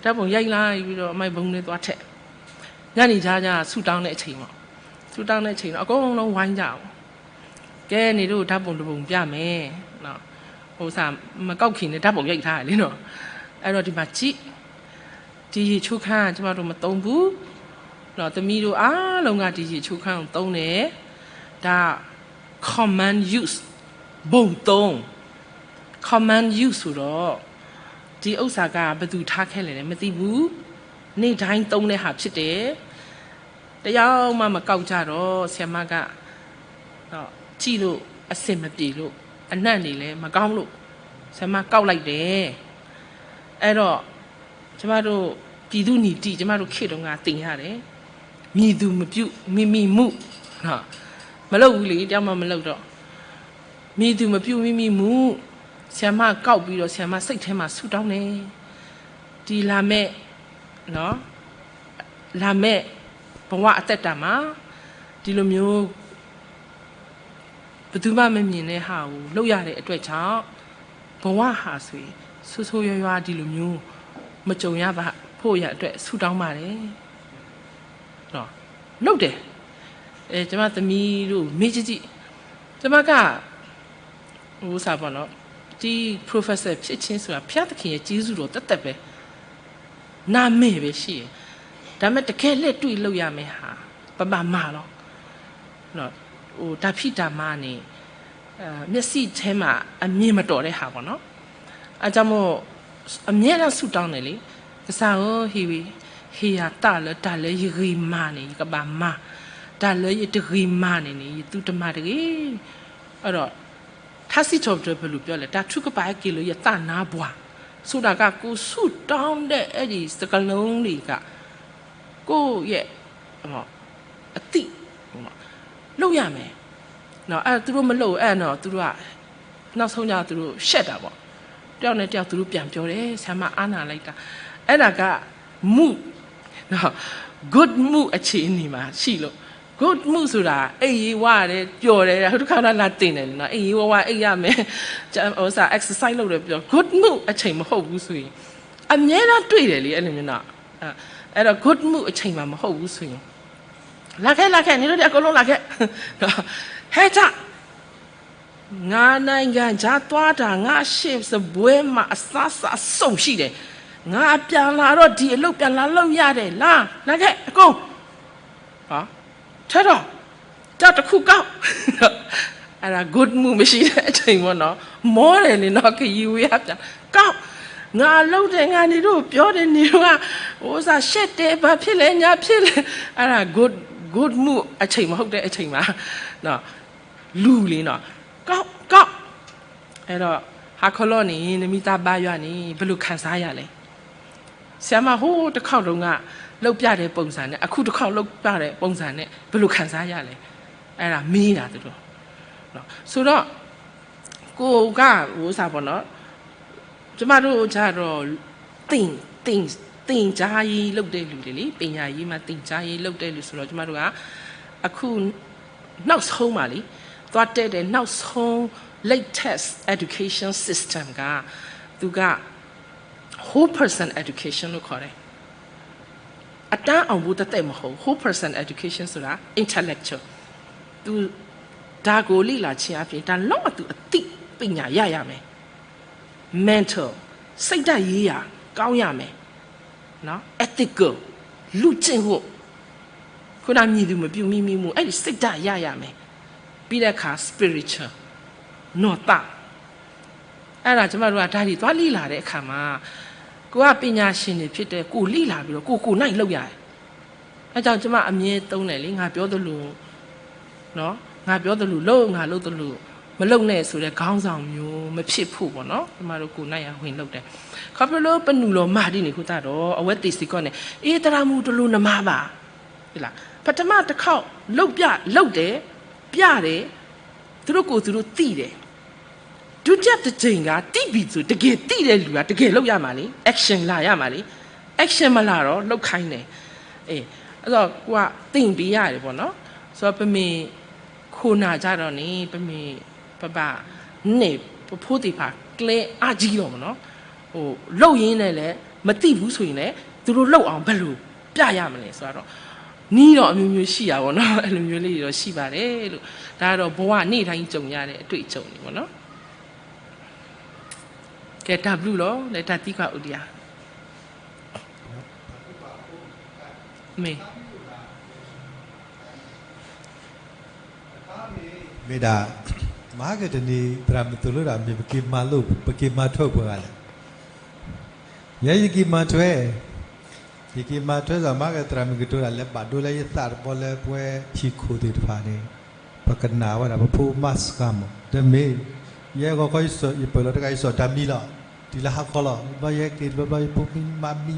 ဓာတ်ပုံရိုက်လိုက်ပြီးတော့မိုက်ဘုံနဲ့သွားထက်ညနေခြားကျဆူတောင်းတဲ့အချိန်ပေါ့ဆူတောင်းတဲ့အချိန်တော့အကုန်လုံးဝိုင်းကြအောင်ကဲနေတို့ဓာတ်ပုံတစ်ပုံပြမယ်နော်ဟိုစားမကောက်ခင်နဲ့ဓာတ်ပုံရိုက်ထားလေနော်အဲ့တော့ဒီမှာကြည့်ဒီရေချိုးခန်းကျမတို့မသုံးဘူးနော်သမီးတို့အားလုံးကဒီရေချိုးခန်းကိုသုံးတယ်ဒါ common use ဘုံသုံး common use ဆိုတော့ဒီဥစ္စာကဘယ်သူထားခဲလဲလဲမသိဘူးနေ့တိုင်းသုံးတဲ့ဟာဖြစ်တယ်တယောက်မှမကောက်ကြတော့ဆရာမကကြည့်လို့အဆင်မပြေလို့အနံ့နေလဲမကောင်းလို့ဆရာမကောက်လိုက်တယ်အဲ့တော့ကျမတို့ပြည်သူ့နီတိကျမတို့ခေတ်တုန်းကသင်ရတယ်မည်သူမပြုမိမိမူနော်မလုပ်ဘူးလေတယောက်မှမလုပ်တော့မည်သူမပြုမိမိမူဆရာမကောက်ပြီးတော့ဆရာမစိတ်ထဲမှာဆူတောင်းတယ်ဒီလာမဲ့နော်လာမဲ့ဘဝအသက်တာမှာဒီလိုမျိုးဘယ်သူမှမမြင်တဲ့ဟာကိုလုပ်ရတဲ့အတွက်ကြောင့်ဘဝဟာဆိုရင်ဆိုးဆိုးရွားရွားဒီလိုမျိုးမကြုံရပါဖို့ရန်အတွက်ဆုတောင်းပါတယ်နော်လုပ်တယ်အဲကျမသမီးတို့မေးကြည့်ကြည့်ကျမကဥစ္စာပေါ့နော်ဒီ professor ဖြစ်ခြင်းဆိုတာဘုရားသခင်ရဲ့ကျေးဇူးတော်သက်သက်ပဲနာမည်ပဲရှိတယ်ဒါပေမဲ့တကယ်လက်တွေ့လုပ်ရမယ့်ဟာပပမၤတော့နော်ဟိုတၢ်ဖံးတၢ်မၤနေမျက်စိထဲမှာအမြင်မတော်တဲ့ဟာပေါ့နော်အဲကြောင့်မို့အမြဲတမ်းဆုတောင်းတယ်လေကစၢ်ဧၢဟေဝေဟေယၤတၢ်လၢတၢ်လၢယဂ့ၤမၤနေယကဘၣ်မၤတၢ်လၢယတဂ့ၤမၤနေနေယသူတမၤတဂ့ၤအဲ့တော့ ထါစံးထီၣ်ပတြၢၤပလူၤပြောလဲတၢ်ထုကဖၣ်ဟဲက့ၤလၢယသးနါပှၢ်ဆိုတာကကိုယ်ဆူတောင်းတဲ့အဲ့ဒီစကလုံးတွေကကိုယ့်ရဲ့အသိလုပ်ရမယ်နော်အဲ့သူတို့မလုပ်အဲ့နော်သူတို့ကနောက်ဆုံးကျတော့သူတို့ရှက်တာပေါ့တယောက်နဲ့တယောက်သူတို့ပြန်ပြောတယ်ဆရာမအားနာလိုက်တာအဲ့ဒါက mood နော် good mood အခြေအနေမှာရှိလို့ good mood ဆိုတာအိပ်ရေးဝတယ်ပျော်တယ်ဟိုတစ်ခါတော့လာတင်တယ်လေနော်အိပ်ရေးဝဝအိပ်ရမယ်ဥစ္စာ exercise လုပ်တယ်ပျော် good mood အချိန်မဟုတ်ဘူးဆိုရင်အမြဲတမ်းတွေ့တယ်လေအဲ့လိုမျိုးနော်အဲ့တော့ good mood အချိန်မှာမဟုတ်ဘူးဆိုရင်လာခဲ့လာခဲ့နင်တို့ဒီအကုန်လုံးလာခဲ့ဟဲချငါနိုင်ငံခြားသွားတာငါရှေ့စပွဲမှာအစားစားစုံရှိတယ်ငါပြန်လာတော့ဒီအလုပ်ပြန်လာလုပ်ရတယ်လာလာခဲ့အကုန်ဟာထဲတော့ ကြောက်တခုကောက် အဲ့ဒါ good mood မရှိတဲ့အချိန်ပေါ့နော် မောတယ်လေနော် ခရီးဝေးအပြန် ကောက် ငါလုပ်တယ် ငါနေတော့ ပြောတယ် နေတော့ ဥစ္စာရှက်တယ် ဘာဖြစ်လဲ ညာဖြစ်လဲ အဲ့ဒါ good good mood အချိန်မဟုတ်တဲ့အချိန်ပါနော် လူလေနော် ကောက်ကောက် အဲ့တော့ ဟါခီလီၢ်န့ၣ် နမ့ၢ်သးဘါယွၤန့ၣ် ဘယ်လိုခံစားရလဲ ဆရာမဟိုးတစ်ခေါက်တုန်းက လုပ်ပြတဲ့ပုံစံနဲ့ အခုတစ်ခေါက်လုပ်ပြတဲ့ပုံစံနဲ့ ဘယ်လိုခံစားရလဲ အဲ့ဒါမေးတာသူတို့နော်ဆိုတော့ ကိုက ဥစ္စာပေါ့နော် ကျမတို့ကျတော့ သင် သင် သင်ကြားရေးလုပ်တဲ့လူတွေလေ ပညာရေးမှာ သင်ကြားရေးလုပ်တဲ့လူဆိုတော့ ကျမတို့က အခု နောက်ဆုံးပါလေ သွားတက်တဲ့ နောက်ဆုံး latest education system က သူက whole person education လို့ခေါ်တယ် အတန်းအောင်ဖို့သက်သက်မဟုတ်ဘူး whole person education ဆိုတာ intellectual သူဒါကိုလေ့လာခြင်းအပြင် ဒါလုံးဝသူအသိပညာရရမယ် mental စိတ်ဓာတ်ရေးရာကောင်းရမယ်နော် ethical လူ့ကျင့်ဖို့ခုနမည်သူမပြုမိမိမှုအဲ့ဒီစိတ်ဓာတ်ရရမယ်ပြီးတဲ့အခါ spiritual နော်သ အဲ့ဒါကျမတို့ကဒါတွေသွားလေ့လာတဲ့အခါမှာကိုကပညာရှင်တွေဖြစ်တဲ့ကိုလေ့လာပြီးတော့ကိုကိုနိုင်လောက်ရတယ်။အဲကြောင့်ကျမအမြဲသုံးတယ်လေငါပြောသလိုနော်ငါပြောသလိုလုပ်ငါလုပ်သလိုမလုပ်နဲ့ဆိုတဲ့ခေါင်းဆောင်မျိုးမဖြစ်ဖို့ပေါ့နော်ကျမတို့ကိုနိုင်ရဝင်လုပ်တယ်။ခါဖျိလို့ပနူလော်မာဒိနေခုတတော့အဝဲသိစီကောနဲ့အေးတရမူတလိုနမပါဟဲ့လားပထမတစ်ခေါက်လုပ်ပြလုပ်တယ်ပြတယ်သူတို့ကိုသူတို့သိတယ်ဒုတိယတစ်ကြိမ်ကသိပြီဆိုတကယ်သိတဲ့လူကတကယ်လုပ်ရမှာလေ action လာရမှာလေ action မလာတော့လုပ်ခိုင်းတယ်အဲအဲ့တော့ကိုကသင်ပေးရတယ်ပေါ့နော်ဆိုတော့ပမေခိုနာကြတော့နေပမေပပါနဲ့ပဖိုးတေပါကျဲအားကြီးတော့ပေါ့နော်ဟိုလုပ်ရင်းနဲ့လည်းမသိဘူးဆိုရင်လည်းသူတို့လုပ်အောင်ဘယ်လိုပြရမလဲဆိုတော့နီးတော့အမျိုးမျိုးရှိတာပေါ့နော်အဲ့လိုမျိုးလေးတွေတော့ရှိပါတယ်လို့ဒါကတော့ဘဝနေ့တိုင်းကြုံရတဲ့အတွေ့အကြုံတွေပေါ့နော်ကဲတၢ်ဘျုးလီၤလဲတၢ်သံကွၢ်အိၣ်ဒံးဧါမ့ၢ် မ့ၢ်ဒၣ် မၤကတနံၤ သရၣ်မုၣ်သိၣ်လိဒၣ်မ့ၢ်ပက့ၤမၤလိ ပက့ၤမၤထွဲပှၤဂၤလဲၣ်. ယဲယက့ၤမၤထွဲ ယက့ၤမၤထွဲစ့ၢ်မၤကသရၣ်မုၣ်ကတိၤဒၣ်လဲာ်ဘၣ်ဒိလၢယသးတဘီလၢပဝဲဟံၣ်ခိၣ်သ့ၣ်တဖၣ်န့ၣ် ပကနၣ်ဝဲဒၣ်ပဖိမါစှၤမး တမ့ၢ် ယဲဂီၤခီ ယပၢၢ်လီၤတဂၤယစီၤတၢ်မံလီၤ တုၤလၢဟါခီလီၤ ဘျီယဟဲက့ၤတဘျီဘျီယဖိမံမါမံ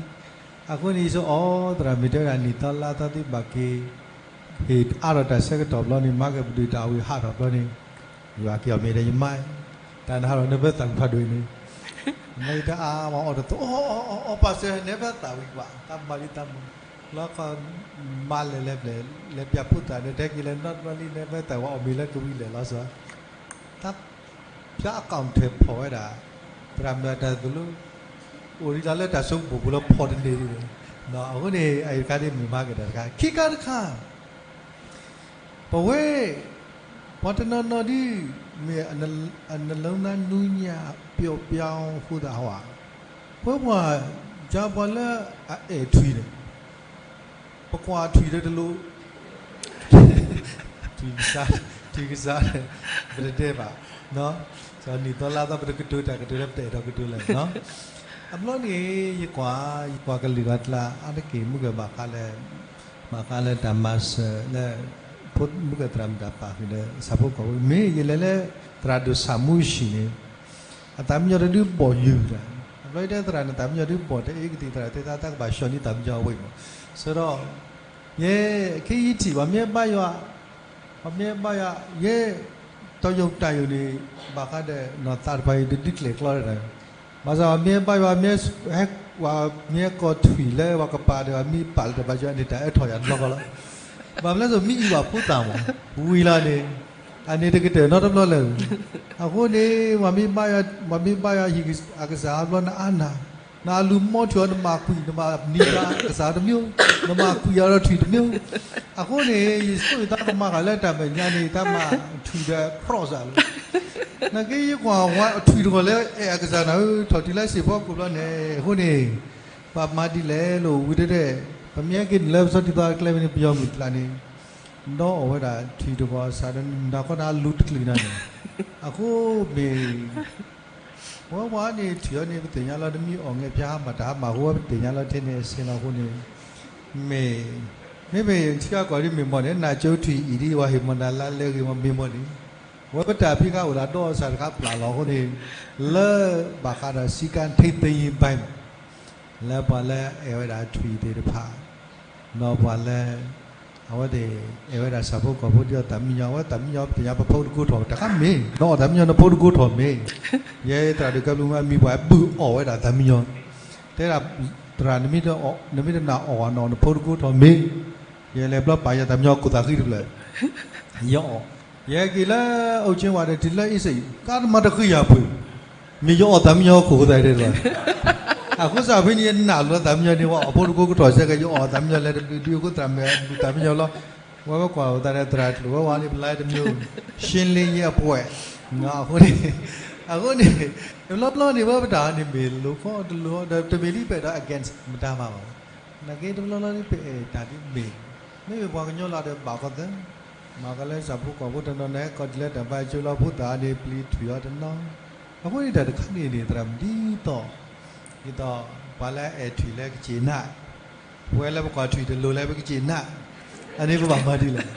အဃိန့ၣ် ယဆိအီၤ သရၣ်မုၣ်တဲဝဲဒၣ် နံၣ်သီလါသီသ့ၣ်ဘၣ်က့ၤ ဟ့ၣ်အါထီၣ်တၢ်ဆၢကတီၢ်ဘျီန့ၣ် မၤက့ၤပဒုၣ်တၢ်ဝံၤဟးထီၣ်ဘျီန့ၣ် ယွၤက့ၤအီၤမ့ၢ်ဒီးယမါ တၢ်နဟးထီၣ်နဘၢသးဝံၤဖးဒိၣ်အံၤန့ၣ် မ့ၢ်တအါမၤအီၣ်တသိး အီၣ်အီၣ်အီၣ်ပာ်စၢၤ နဘၢသးဝံၤဘၣ် တၢ်မၤလံတၢ်မၤ လီၤခီ မါလဲၤလဲၤဘျဲၣ် လဲၤပၠးဖိသၣ်န့ၣ် တဲက့ၤလၢနီတဘျီလံ နဘၢသးဝံၤအီၣ်မ့ၢ်လၢကဝံၤလဲၣ်လီၤစၢၤ တၢ် ဖျါအကီၣ်ထဲဖီၣ်ဝဲဒၣ် သရၣ်မုၣ်အတၢ်သိၣ်လိ အိၣ်ဒံးလီၤလၢတၢ်စိကမီၤပူၤလၢဖီၣ်တန့ၢ်ဒံး အဃိန့ၣ် အအံၤတခါဒ်မုၢ်မၤက့ၤတၢ်တခါ ခံခါတခါ ပဝဲ ပှၤတနီၤနီၤဒ် မ့ၢ်အနလုံးသားနူညါပျော့ပျောင်းအဃိသတးဟီဧါ ပဝဲပှၤ ကပှၤလၢအအဲၣ်ထွံၣ်န့ၣ် ပကွၢ်ထွံၣ်ဒီးတလိၣ် ထွံၣ်ကစၢ် ထွံၣ်ကစၢ် ပတတဲဘၣ် နံၣ်သီလါသီ ပတကတိၤတၢ်ကတိၤလၢပတအဲၣ်ဒိးကတိၤလဲၣ် အဘျီန့ၣ် ယကွၢ် ယကွၢ်ကလုာ်ဂၤကျါ အါတက့ၢ်မုၢ်ကဘၣ်ဃးလၢ ဘၣ်ဃးလၢတၢ်မၤစၢၤလၢ မုၢ်ကသရၣ်မုၣ်တၢ်ပာ်ဃုာ်ဒီးဆၣ်ဖိကီၢ်ဖိ မ့ၢ်ယလဲၤလၢသရၣ်ဒိၣ်ဆၣ်မူၢ်ဟံၣ်န့ၣ် အသးမံညီၤတဒုဘီၣ်ယုာ်တၢ် အဘျီယတဲသရၣ်န့ၣ် သးမံညီၤဒုဘီၣ် တအဲကသံၣ်သရၣ်တဲသး တၢ်ကဘၣ်ဆှီန့ၢ်သးမံညီၤဝဲမး ဆိုတော့ ယဲ ခဲအံၤထံၣ် ပှၤမ့ၢ်ဘါယွၤ ပှၤမ့ၢ်ဘါယွၤ ယဲ တီယိာ်တၢ်ယိာ်န့ၣ် ဘၣ်ဃးဒီးနီၢ်သးတဖၣ်အံၤ တဒုးကျဲၣ်ကျီတၢ် ဘၣ်ဆၣ်ပှၤမ့ၢ်ဘါယွၤ မ့ၢ်ဟဲ ပှၤမ့ၢ်ဟဲကိးထွံၣ်လၢပှၤကပၤဒီး ပှၤမ့ၢ်ပာ်လၢတၢ်ဘါယွၤန့ၣ် တၢ်အၢထီၣ်ယၤတဘျီဃီလီၤ ဘၣ်မနုၤလဲၣ် မ့ၢ်အံၤဘၣ်ဖိသၣ်မး ဝံၤလီၤန့ၣ် အန့ၣ်တကတၢၢ်နီတဘျီလၢၤ အဃိန့ၣ် ပှၤမ့ၢ်ဘါယွၤ ပှၤမ့ၢ်ဘါယွၤဟံၣ်အကစၢ်အဘျီနအါနၢ် နအလူၤမီထွံၣ်အီၤ နမၤကွံာ် နမၤနံၤဘၣ်ကစၢ်တမံၤ နမၤကွံာ်အီၤဒီးထွံၣ်တမံၤ အဃိန့ၣ် ယဆိကမိၣ်ယသးကမၤဃာ်လၢတၢ်မဲာ်ညါန့ၣ် တၢ်မၤထွံၣ်ဒီး cross လီၤ နာ်က့ယကွၢ်ဝဲထွံၣ်တဂီၢ်လၢအဲၣ်အကစၢ်နၤဧၢ ထီၣ်တုၤလၢစံၣ်ဖီခိၣ်ဘျီန့ၣ် အဃိန့ၣ် ပမၤဒ်လဲၣ်လိာ်ဝံၤတဲတဲ ပမ့ၢ်ဟဲက့ၤနုာ်လၢပစီတံၢ်သီကျဲဝဲန့ၣ် ပယီၤမုၢ်ကျါန့ၣ် ဒီးအီၣ်ဝဲဒၣ်ထွံၣ်တဂီၤအစးဒီး နၢ်ကီၢ်တၢ်လူတကလုာ်နၤန့ၣ်, အဃိမ့ၢ် ဝဲဝဲန့ၣ်ထွံၣ်အီၤန့ၣ် ပသ့ၣ်ညါလီၤ တမ့ၢ်အီၣ်ငဲၢ်ဖၠါဟါမၢ်တၢ်ဟါမၢ်အဃိ ဝဲပသ့ၣ်ညါလီၤထဲန့ၣ်အဆ့ၣ်နီၤအဃိန့ၣ်, မ့ၢ် မ့မ့ၢ်ထံဂၤကီၢ်ဒ်မ့ၢ်မီၢ်န့ၣ် နၢ်ကၠိထွံၣ်အံၤဒ်ဝဲဟ့ၣ်မီၢ်နၤလါလဲဂ့ၤမီၢ်မ့ၢ်မီၢ်န့ၣ်, ဝဲပတၢ်ဖံးခါအိၣ်လၢဒီးအစးတခါပျၢ်လီၤအဃိန့ၣ်, လၢဘၣ်ဃးဒီးစည်းကမ်းထိန်းသိမ်းရေးပိုင်း လၢပှၤလၢအဲၣ်ဝဲဒၣ်ထွံၣ်သ့ၣ်တဖၣ်, ဒီးပှၤလၢ အဝဲသ့ၣ်အဲၣ်ဝဲဒၣ်ဆၣ်ဖိကီၢ်ဖိဒ်သိးသးမံညီၤ အဝဲသးမံညီၤ ပသ့ၣ်ညါပဖိတကိးထီၣ် တခါမ့ၢ် နအီၣ်သးမံညီၤနဖိတကိးထီၣ်မ့ၢ်, ယဲသရၣ်ဒိၣ်ကဲဘျုးမးမံၤပှၤဘုၣ်အီၣ်ဝဲဒၣ်သးမံညီၤ, တဲဒၣ် သရၣ် နမ့ၢ်တနာ်အီၣ်နအီၣ်နဖိတကိးထီၣ်မ့ၢ်, ယလဲၤဘျီပာ်ယသးမံညီၤခိၣ်သးဃံတဖျၢၣ် ယအီၣ်, ယဟဲက့ၤလၢအိၣ်ကၠ့ဝၤဒီး တုၤလၢအ့စ့ၣ် ကါတမၤတဃံယၤပှ့ၤ, မ့ၢ်ယအီၣ်သးမံညီၤခိၣ်သးတဲလီၤ, အဃိစ့ၢ်ဖဲန့ၣ် ယနာ်လီၤသးမံညီၤန့ၣ် ဝဲအီၣ်ဖိတကိးကထီၣ်စဲကဲ ယအီၣ်သးမံညီၤလဲၤတဘျုးဒုး အဃိသရၣ်မ့ၢ်ဘုၣ်သးမံညီၤလီၤ, ဝဲဝဲကွၢ်အသးဒီးသရၣ်တလိၣ်ဝဲဝဲန့ၣ် ပလါတမံၤ ရှင်းလင်းရေးအဖွဲ့, အဃိန့ၣ် အဃိန့ၣ် တဘျီဘျီန့ၣ် ဝဲပတၢ်န့ၣ်မ့ၢ်လိာ်ခီတလိာ်ဒီး တမ့ၢ်လံပဲဒီး against မတၤမၤဘၣ်, နာ်က့တဘျီဘျီန့ၣ် ပအဲၣ်တၢ်ဒ်မ့ၢ်, မ့မ့ၢ်ပှၤကညီလီၤဒီးဘၣ်ကီသၢ မ့ၢ်ကလၢဆၣ်ဖိကီၢ်ဖိတနီၤန့ၣ် ကီၢ်ဒ်လၢတၢ်ဘါဆိလီၤဖိသၣ်န့ၣ် ပျံၤထွံၣ်အီၤတနီၤ, အဃိန့ၣ်တၢ်တခါန့ၣ်န့ၣ် သရၣ်မုၣ်ဒ်သိး ဒ်သိး ပှၤလၢအဲၣ်ထွံၣ်လၢကစ့ၣ်နး, ပဝဲလၢပကွၢ်ထွံၣ်တလိၤလၢပကစ့ၣ်နး, အန့ၣ်ပဘၣ်မၤဒ်လဲၣ်,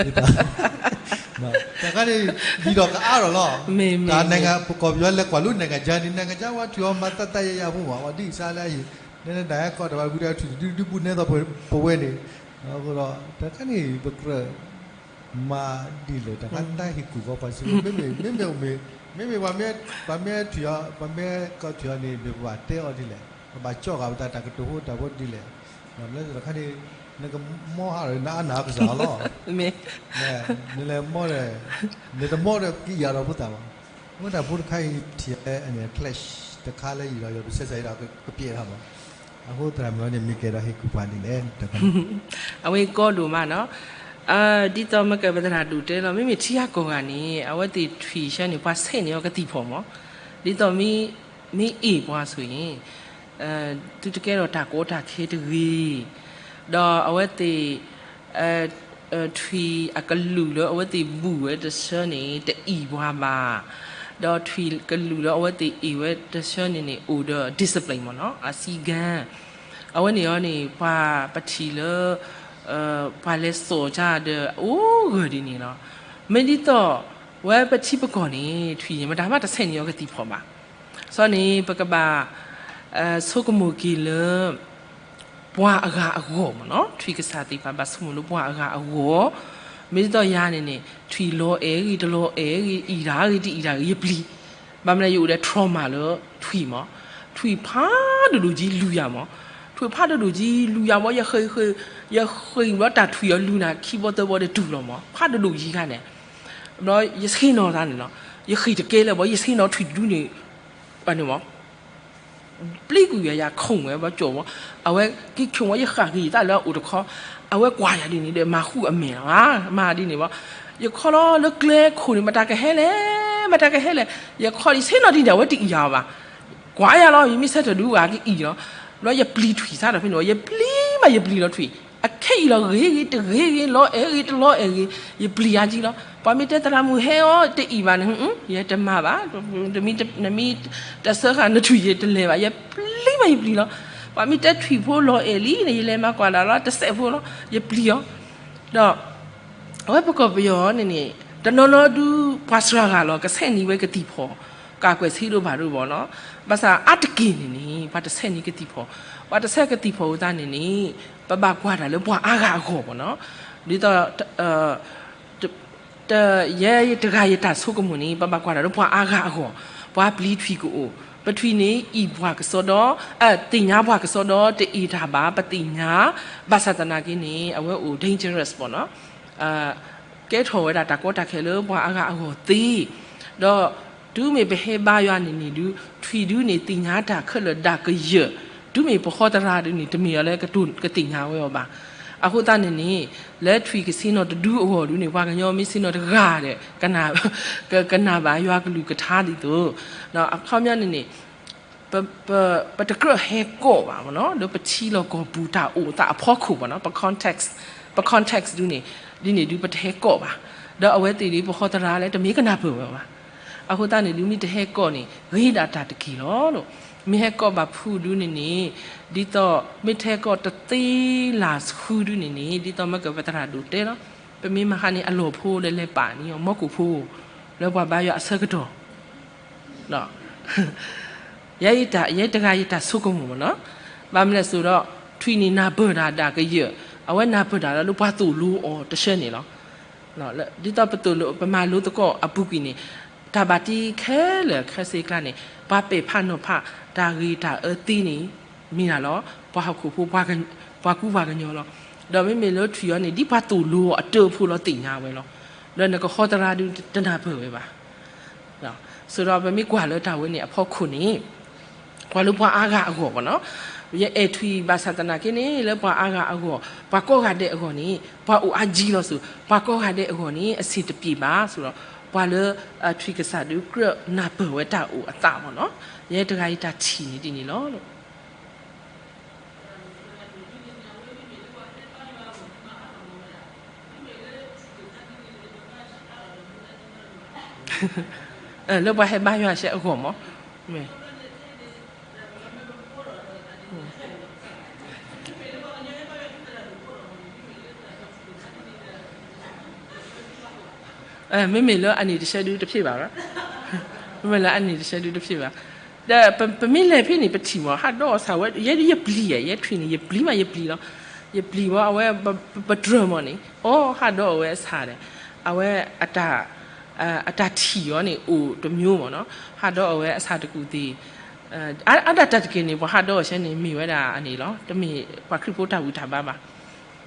တၢ်ခါန့ၣ် ယံၤဒီးကအါထီၣ်လီၤ, တၢ် ပကီၢ်ပယီၤလဲၤကွၢ်လၢ နိုင်ငံခြား န့ၣ် နိုင်ငံခြား ဝဲထွံၣ်အီၤမၤသးသးယယၤဖိမး ပှၤဒ်အံၤစါလၢအံၤ, နတၢ်ဟဲကီၢ်တဘၣ်ဝံၤဒီးထွံၣ်တဒုဒုပူၤနဲသိးပဝဲန့ၣ်, အဃိဒီး တၢ်ခါန့ၣ် ပကြၢး မၤဒ်လဲၣ် တၢ်ခါတၢ်ဟ့ၣ်ကူၣ်ဃီပှၤစ့ၢ်ကီး မ့မ့ၢ် မ့မ့ၢ်အိၣ်မ့ၢ် မ့မ့ၢ်ပှၤမ့ၢ်ထွံၣ်အီၤ ပှၤမ့ၢ်ကီၢ်ထွံၣ်အီၤန့ၣ် မ့ၢ်ပဘၣ်တဲအီၤဒ်လဲၣ် ပဘၣ်ကၠီၣ်ဃာ်ပသးတၢ်ကတိၤဖိတၢ်ဖိဒ်လဲၣ်, လၢတၢ်ခါန့ၣ် နကမီဟးဒီးနအါနၢ်ကစၢ်လီၤ, နလဲၤမီဒီး နတမီဒီးကအံၣ်အါဒီးဖိသၣ်ဘၣ်, အဃိတၢ်ဖိတခါအံၤထံၣ်လၢ clash တခါလၢယံၤဒီးယီၤပစဲးစးအံၤဒီးကပျဲးတၢ်ဘၣ်, အဃိသရၣ်မုၣ်အီၤန့ၣ် မ့ၢ်ကဲဒီးဟ့ၣ်ကူၣ်ပှၤဒ်လဲၣ် အဝဲကီဒိၣ်မးနီၤ, ဒ်သိးမ့ၢ်ကပသရၣ်ဒိၣ်တဲလီၤ မ့မ့ၢ်ထံဂၤကီၢ်ဂၤန့ၣ် အဝဲသ့ၣ်ထွံၣ်ဆၢန့ၣ် ပှၤဆဲးန့ၢ်အီၤကသံၣ်ဖီၣ်မး, ဒ်သိးမ့ၢ်အ့ၣ်ပှၤဆိၣ်အံၤ သုတကဲထီၣ်တၢ်ကီတၢ်ခဲတဂ့ၤ, ဒီးအဝဲသ့ၣ် ထွံၣ်အကလုာ်လၢအဝဲသ့ၣ်ဘူၣ်ဝဲတဆၢန့ၣ် တအံၣ်ပှၤဘၣ်, ဒီးထွံၣ်ကလုာ်လၢအဝဲသ့ၣ်အ့ၣ်ဝဲတဆၢန့ၣ်န့ၣ် အိၣ်ဒီး discipline မ့ၢ်နီၤ အစည်းကမ်း, အဝဲန့ၣ်အီၤန့ၣ် ပှၤပထံၣ်လၢ ပှၤလဲၤစိာ်ကါဒီးအိၣ်ဂၢၢ်ဒ်န့ၣ်လီၤ, မ့ၢ်ဒ်သိး ဝဲပထံပကီၢ်န့ၣ် ထွံၣ်န့ၣ် မတၤမးတဆဲးန့ၢ်အီၤကသံၣ်ဖီၣ်ဘၣ်, စီၤန့ၣ် ပကဘၣ် ဆိကမိၣ်က့ၤလၢ ပှၤအဂၤအဂီၢ်မ့ၢ်နီၤ, ထွံၣ်ကစၢ်သ့ၣ်တဖၣ်ဘၣ်ဆိကမိၣ်လၢပှၤအဂၤအဂီၢ်, မ့ၢ်ဒ်သိးယၤန့ၣ်န့ၣ် ထွံၣ်လီၤအဲၣ်ဂ့ၤတလီၤအဲၣ်ဂ့ၤ အံၣ်တၢ်ဂ့ၤတအံၣ်တၢ်ဂ့ၤ ယပျံၤ, ဘၣ်မနုၤယအိၣ်ဒီး trauma လၢထွံၣ်မး, ထွံၣ်ဖးဒိၣ်ဒိၣ်ကံလူၤယၤမး, ထွံၣ်ဖးဒိၣ်ဒိၣ်ကံလူၤယၤမး ယဃ့ၢ် ယဃ့ၢ်ဘျီတၢ်ထွံၣ်အီၤလူၤနၤခံဘီသၢဘီဒီးတုၤလီၤမး ဖးဒိၣ်ဒိၣ်ကံခါန့ၣ် ဘျီယဆ့ၣ်နီၤသးန့ၣ်လီၤ, ယဃ့ၢ်တကဲလၢၤဘၣ် ယဆ့ၣ်နီၤထွံၣ်တဒုန့ၣ် ဘၣ်န့ၣ်မး ပျံၤကွံာ်ယၤ ယၤခိၣ်ဝဲဘၣ်ကၠီၣ်ဝဲ, အဝဲက့ၤဆိၣ်ဝဲ ယဃၣ်က့ၤယသးလၢအအိၣ်တခီ, အဝဲကွၢ်ယၤဒ်န့ၣ်ဒီး မၤဃုအမဲာ်လီၤ, မၤဒ်န့ၣ်ဘၣ်, ယခီလီၤလၢကျဲခိၣ်န့ၣ် မတၤကဟဲလဲၣ်, မတၤကဟဲလဲၣ်, ယခီယဆ့ၣ်နီၤဒ်န့ၣ် အဝဲတအံၣ်ယၤဘၣ်, ကွၢ်ယၤလီၤ ယမ့ၢ်ဆၢထၢၣ်ဒုးဝဲကအံၣ်လီၤ, ဘျီယပျံၤထွံၣ်စးဒီးဖဲန့ၣ် ယပျံၤမးယပျံၤလီၤထွံၣ်, အခဲအံၤလီၤဂ့ၤဂ့ၤတဂ့ၤဂ့ၤ လီၤအဲၣ်ဂ့ၤတလီၤအဲၣ်ဂ့ၤ, ယပျံၤယၤကံလီၤ, ပှၤမ့ၢ်တဲသရၣ်မုၣ်ဟဲအီၤတအံၣ်ဘၣ်န့ၣ် ယတမၤဘၣ်, နမ့ၢ်တဆၢဃာ်နထွံၣ်ယတလဲၤဘၣ်, ယပျံၤမးယပျံၤလီၤ, ပှၤမ့ၢ်တဲထွံၣ်ဖိလီၤအဲၣ်လံန့ၣ် ယလဲၤမၤကွၢ်ဒၣ်လီၤ တစဲးဖိလီၤ, ယပျံၤအီၤ, ဒီး အဝဲပကီၢ်ပယီၤန့ၣ်န့ၣ် တနီၤနီၤဒုး ပှၤစှၤဂၤလီၤ ကဆဲးန့ၢ်ဝဲကသံၣ်ဖီၣ်, ကးကွဲးဆံးဒိၣ်ဘၣ်ဒိၣ်ဘၣ်နီၤ, ဘၣ်ဆၣ်အါတက့ၢ်န့ၣ်န့ၣ် ပှၤတဆဲးန့ၢ်ကသံၣ်ဖီၣ်, ပှၤတဆဲးကသံၣ်ဖီၣ်အသးန့ၣ်န့ၣ် ပဘၣ်ကွၢ်တၢ်လၢပှၤအါဂၤအဂီၢ်မ့ၢ်နီၤ, ဒ်သိး တ ယဲတဂၤယတၢ်ဆိကမိၣ်န့ၣ် ပဘၣ်ကွၢ်တၢ်လၢပှၤအါဂၤအဂီၢ်, ပှၤပျံၤထွံၣ်ကအိၣ်, ပထွံၣ်န့ၣ်အံၣ်ပှၤကစီဒီ, သ့ၣ်ညါပှၤကစီဒီ တအံၣ်တၢ်ဘၣ် ပသ့ၣ်ညါ, ဘၣ်ဆၣ်သနာ်က့န့ၣ် အဝဲအိၣ် dangerous မ့ၢ်နီၤ, ကဲထီၣ်ဝဲဒၣ်တၢ်ကီတၢ်ခဲလၢပှၤအါဂၤအဂီၢ်သ့, ဒီးတုၤမ့ၢ်ပဟဲဘါယွၤန့ၣ်န့ၣ်ဒုး ထွံၣ်ဒုးန့ၣ်သ့ၣ်ညါတၢ်ခဲလၢာ်ဒၣ်ကယၢၢ်, တုၤမ့ၢ်ပဃီသရၣ်ဒုးန့ၣ် တမ့ၢ်အီၤလၢကတိၤကသ့ၣ်ညါဝဲအီၤဘၣ်. အဃိသတးန့ၣ်န့ၣ် လၢထွံၣ်ကဆ့ၣ်နီၤတဒုအဂီၢ်ဒုးန့ၣ် ပှၤကညီမ့ၢ်ဆ့ၣ်နီၤတဂၤဒီး ကနၣ်ဘၣ်ယွၤကလုၢ်ကထါဒ်သိး, အခီပညီန့ၣ်န့ၣ် ပတကြၢးဟဲကီၢ်ဘၣ်မ့ၢ်နီၤ, ဒီးပထံလီၢ်ကီၢ်ပူၤတၢ်အိၣ်သးအဖီခိၣ်မ့ၢ်နီၤ, ပ context ပ context ဒုန့ၣ် ဒ်န့ၣ်ဒုပတဟဲကိးဘၣ်. ဒီးအဝဲသ့ၣ်ဒ်ပဟီသရၣ်လၢတမ့ၢ်ကနၢ်ပၢၢ်ဝဲဘၣ်. အဃိသတးန့ၣ်ဒုမ့ၢ်တဟဲကိးန့ၣ် ဂ့ၤဒၣ်တၢ်တက့ၢ်လီၤ. မ့ၢ်ဟဲကိးဘၣ်ဖုးဒုန့ၣ်န့ၣ် ဒ်သိးမ့ၢ်တဟဲကိးတသ့လၢ်ဆှုဒုန့ၣ်န့ၣ် ဒ်သိးမ့ၢ်ကပသရၣ်ဒိၣ်တဲလီၤ. ပမ့ၢ်မၤဟးန့ၣ် အလီၢ်ဖိလၢလဲၤပာ်န့ၢ်အီၤ မီကိၣ်ဖိ လၢပှၤဘါယွၤအဆၢကတီၢ် ယဲတဂၤယတၢ်ဆိကမိၣ်မ့ၢ်နီၤ. ဘၣ်မနုၤလဲၣ်စိဒီး ထွံၣ်န့ၣ်နၢ်ပၢၢ်တၢ်ဒၣ်ကယၢၢ်, အဝဲနၢ်ပၢၢ်တၢ်လၢပှၤသိၣ်လိအီၤတဆၢန့ၣ်လီၤ. ဒ်သိးပသိၣ်လိ ပမၤလိသကိးအပူၤကွံာ်န့ၣ် တၢ်ဘၣ်တ့ခဲလၢာ်ခဲဆ့အကျါန့ၣ် ပှၤပဲာ်ဖးနီၤဖး တၢ်ဂ့ၤတၢ်အၢသ့န့ၣ် မ့ၢ်ဒၣ်လီၤ ပှၤဟီၣ်ခိၣ်ဖိ ပှၤကူပှၤကညီလီၤ. ဒီးမ့မ့ၢ်လၢထွံၣ်အီၤန့ၣ် ဒ်ပှၤသိၣ်လိအီၤအတၢ်အိၣ်ဖှိၣ်လီၤသ့ၣ်ညါဝဲလီၤ. ဒီးနကဟီသရၣ်ဒုတနၢ်ပၢၢ်ဝဲဘၣ်. စိဒီးပမ့ၢ်ကွၢ်လၢတၢ်ဝဲန့ၣ်အဖီခိၣ်န့ၣ် ပှၤလၢပှၤအါဂၤအဂီၢ်မ့ၢ်နီၤ. ယအဲၣ်ထွံၣ်ဘၣ်ဆၣ်သနာ်က့န့ၣ် လၢပှၤအါဂၤအဂီၢ် ပှၤကိးဂၤဒဲးအဂီၢ်န့ၣ် ပှၤအိၣ်အါကံလီၤစိၤ ပှၤကိးဂၤဒဲးအဂီၢ်န့ၣ် အဆ့ၣ်တပျ့ၤဘၣ်စိဒီး ပှၤလၢထွံၣ်ကစၢ်ဒုကြၢးနၢ်ပၢၢ်ဝဲတၢ်အိၣ်အသးမ့ၢ်နီၤ. ယဲတဂၤအံၤတၢ်ထံၣ်န့ၣ်ဒ်န့ၣ်လီၤ. လၢပှၤဟဲဘါယွၤအဆၢအဂီၢ်မ့ၢ် မ့မ့ၢ်လၢအနံၣ်တဆၢဒုတဖျ့ဘၣ်, မ့မ့ၢ်လၢအနံၣ်တဆၢဒုတဖျ့ဘၣ်. ဒီးပမ့ၢ်လဲၤဖဲန့ၣ် ပထံၣ်မ့ၢ် ဟးဒီးအီၤဆၣ်ဝဲ ယဲယပျံၤဧါ, ယဲထွံၣ်န့ၣ် ယပျံၤမးယပျံၤလီၤ. ယပျံၤဝဲ အဝဲ ပတြၢၤမ့ၢ်န့ၣ် အိ ဟးဒီးအီၤဝဲအဆၣ်ဒီး အဝဲ အတၢ်ထံၣ်အီၤန့ၣ် အိၣ်တမျိုးမ့ၢ်နီၤ, ဟးဒီးအီၤဝဲအဆၣ်တကူၣ်သ့ၣ်. အါဒၣ်တၢ်တက့ၢ်န့ၣ် ပှၤဟးဒီးအီၤဆၢန့ၣ် မ့ၢ်ဝဲဒၣ်အန့ၣ်လီၤ, တမ့ၢ်ပှၤခရံာ်ဖိတၢ်ဝံၣ်တၢ်ဘါဘၣ်.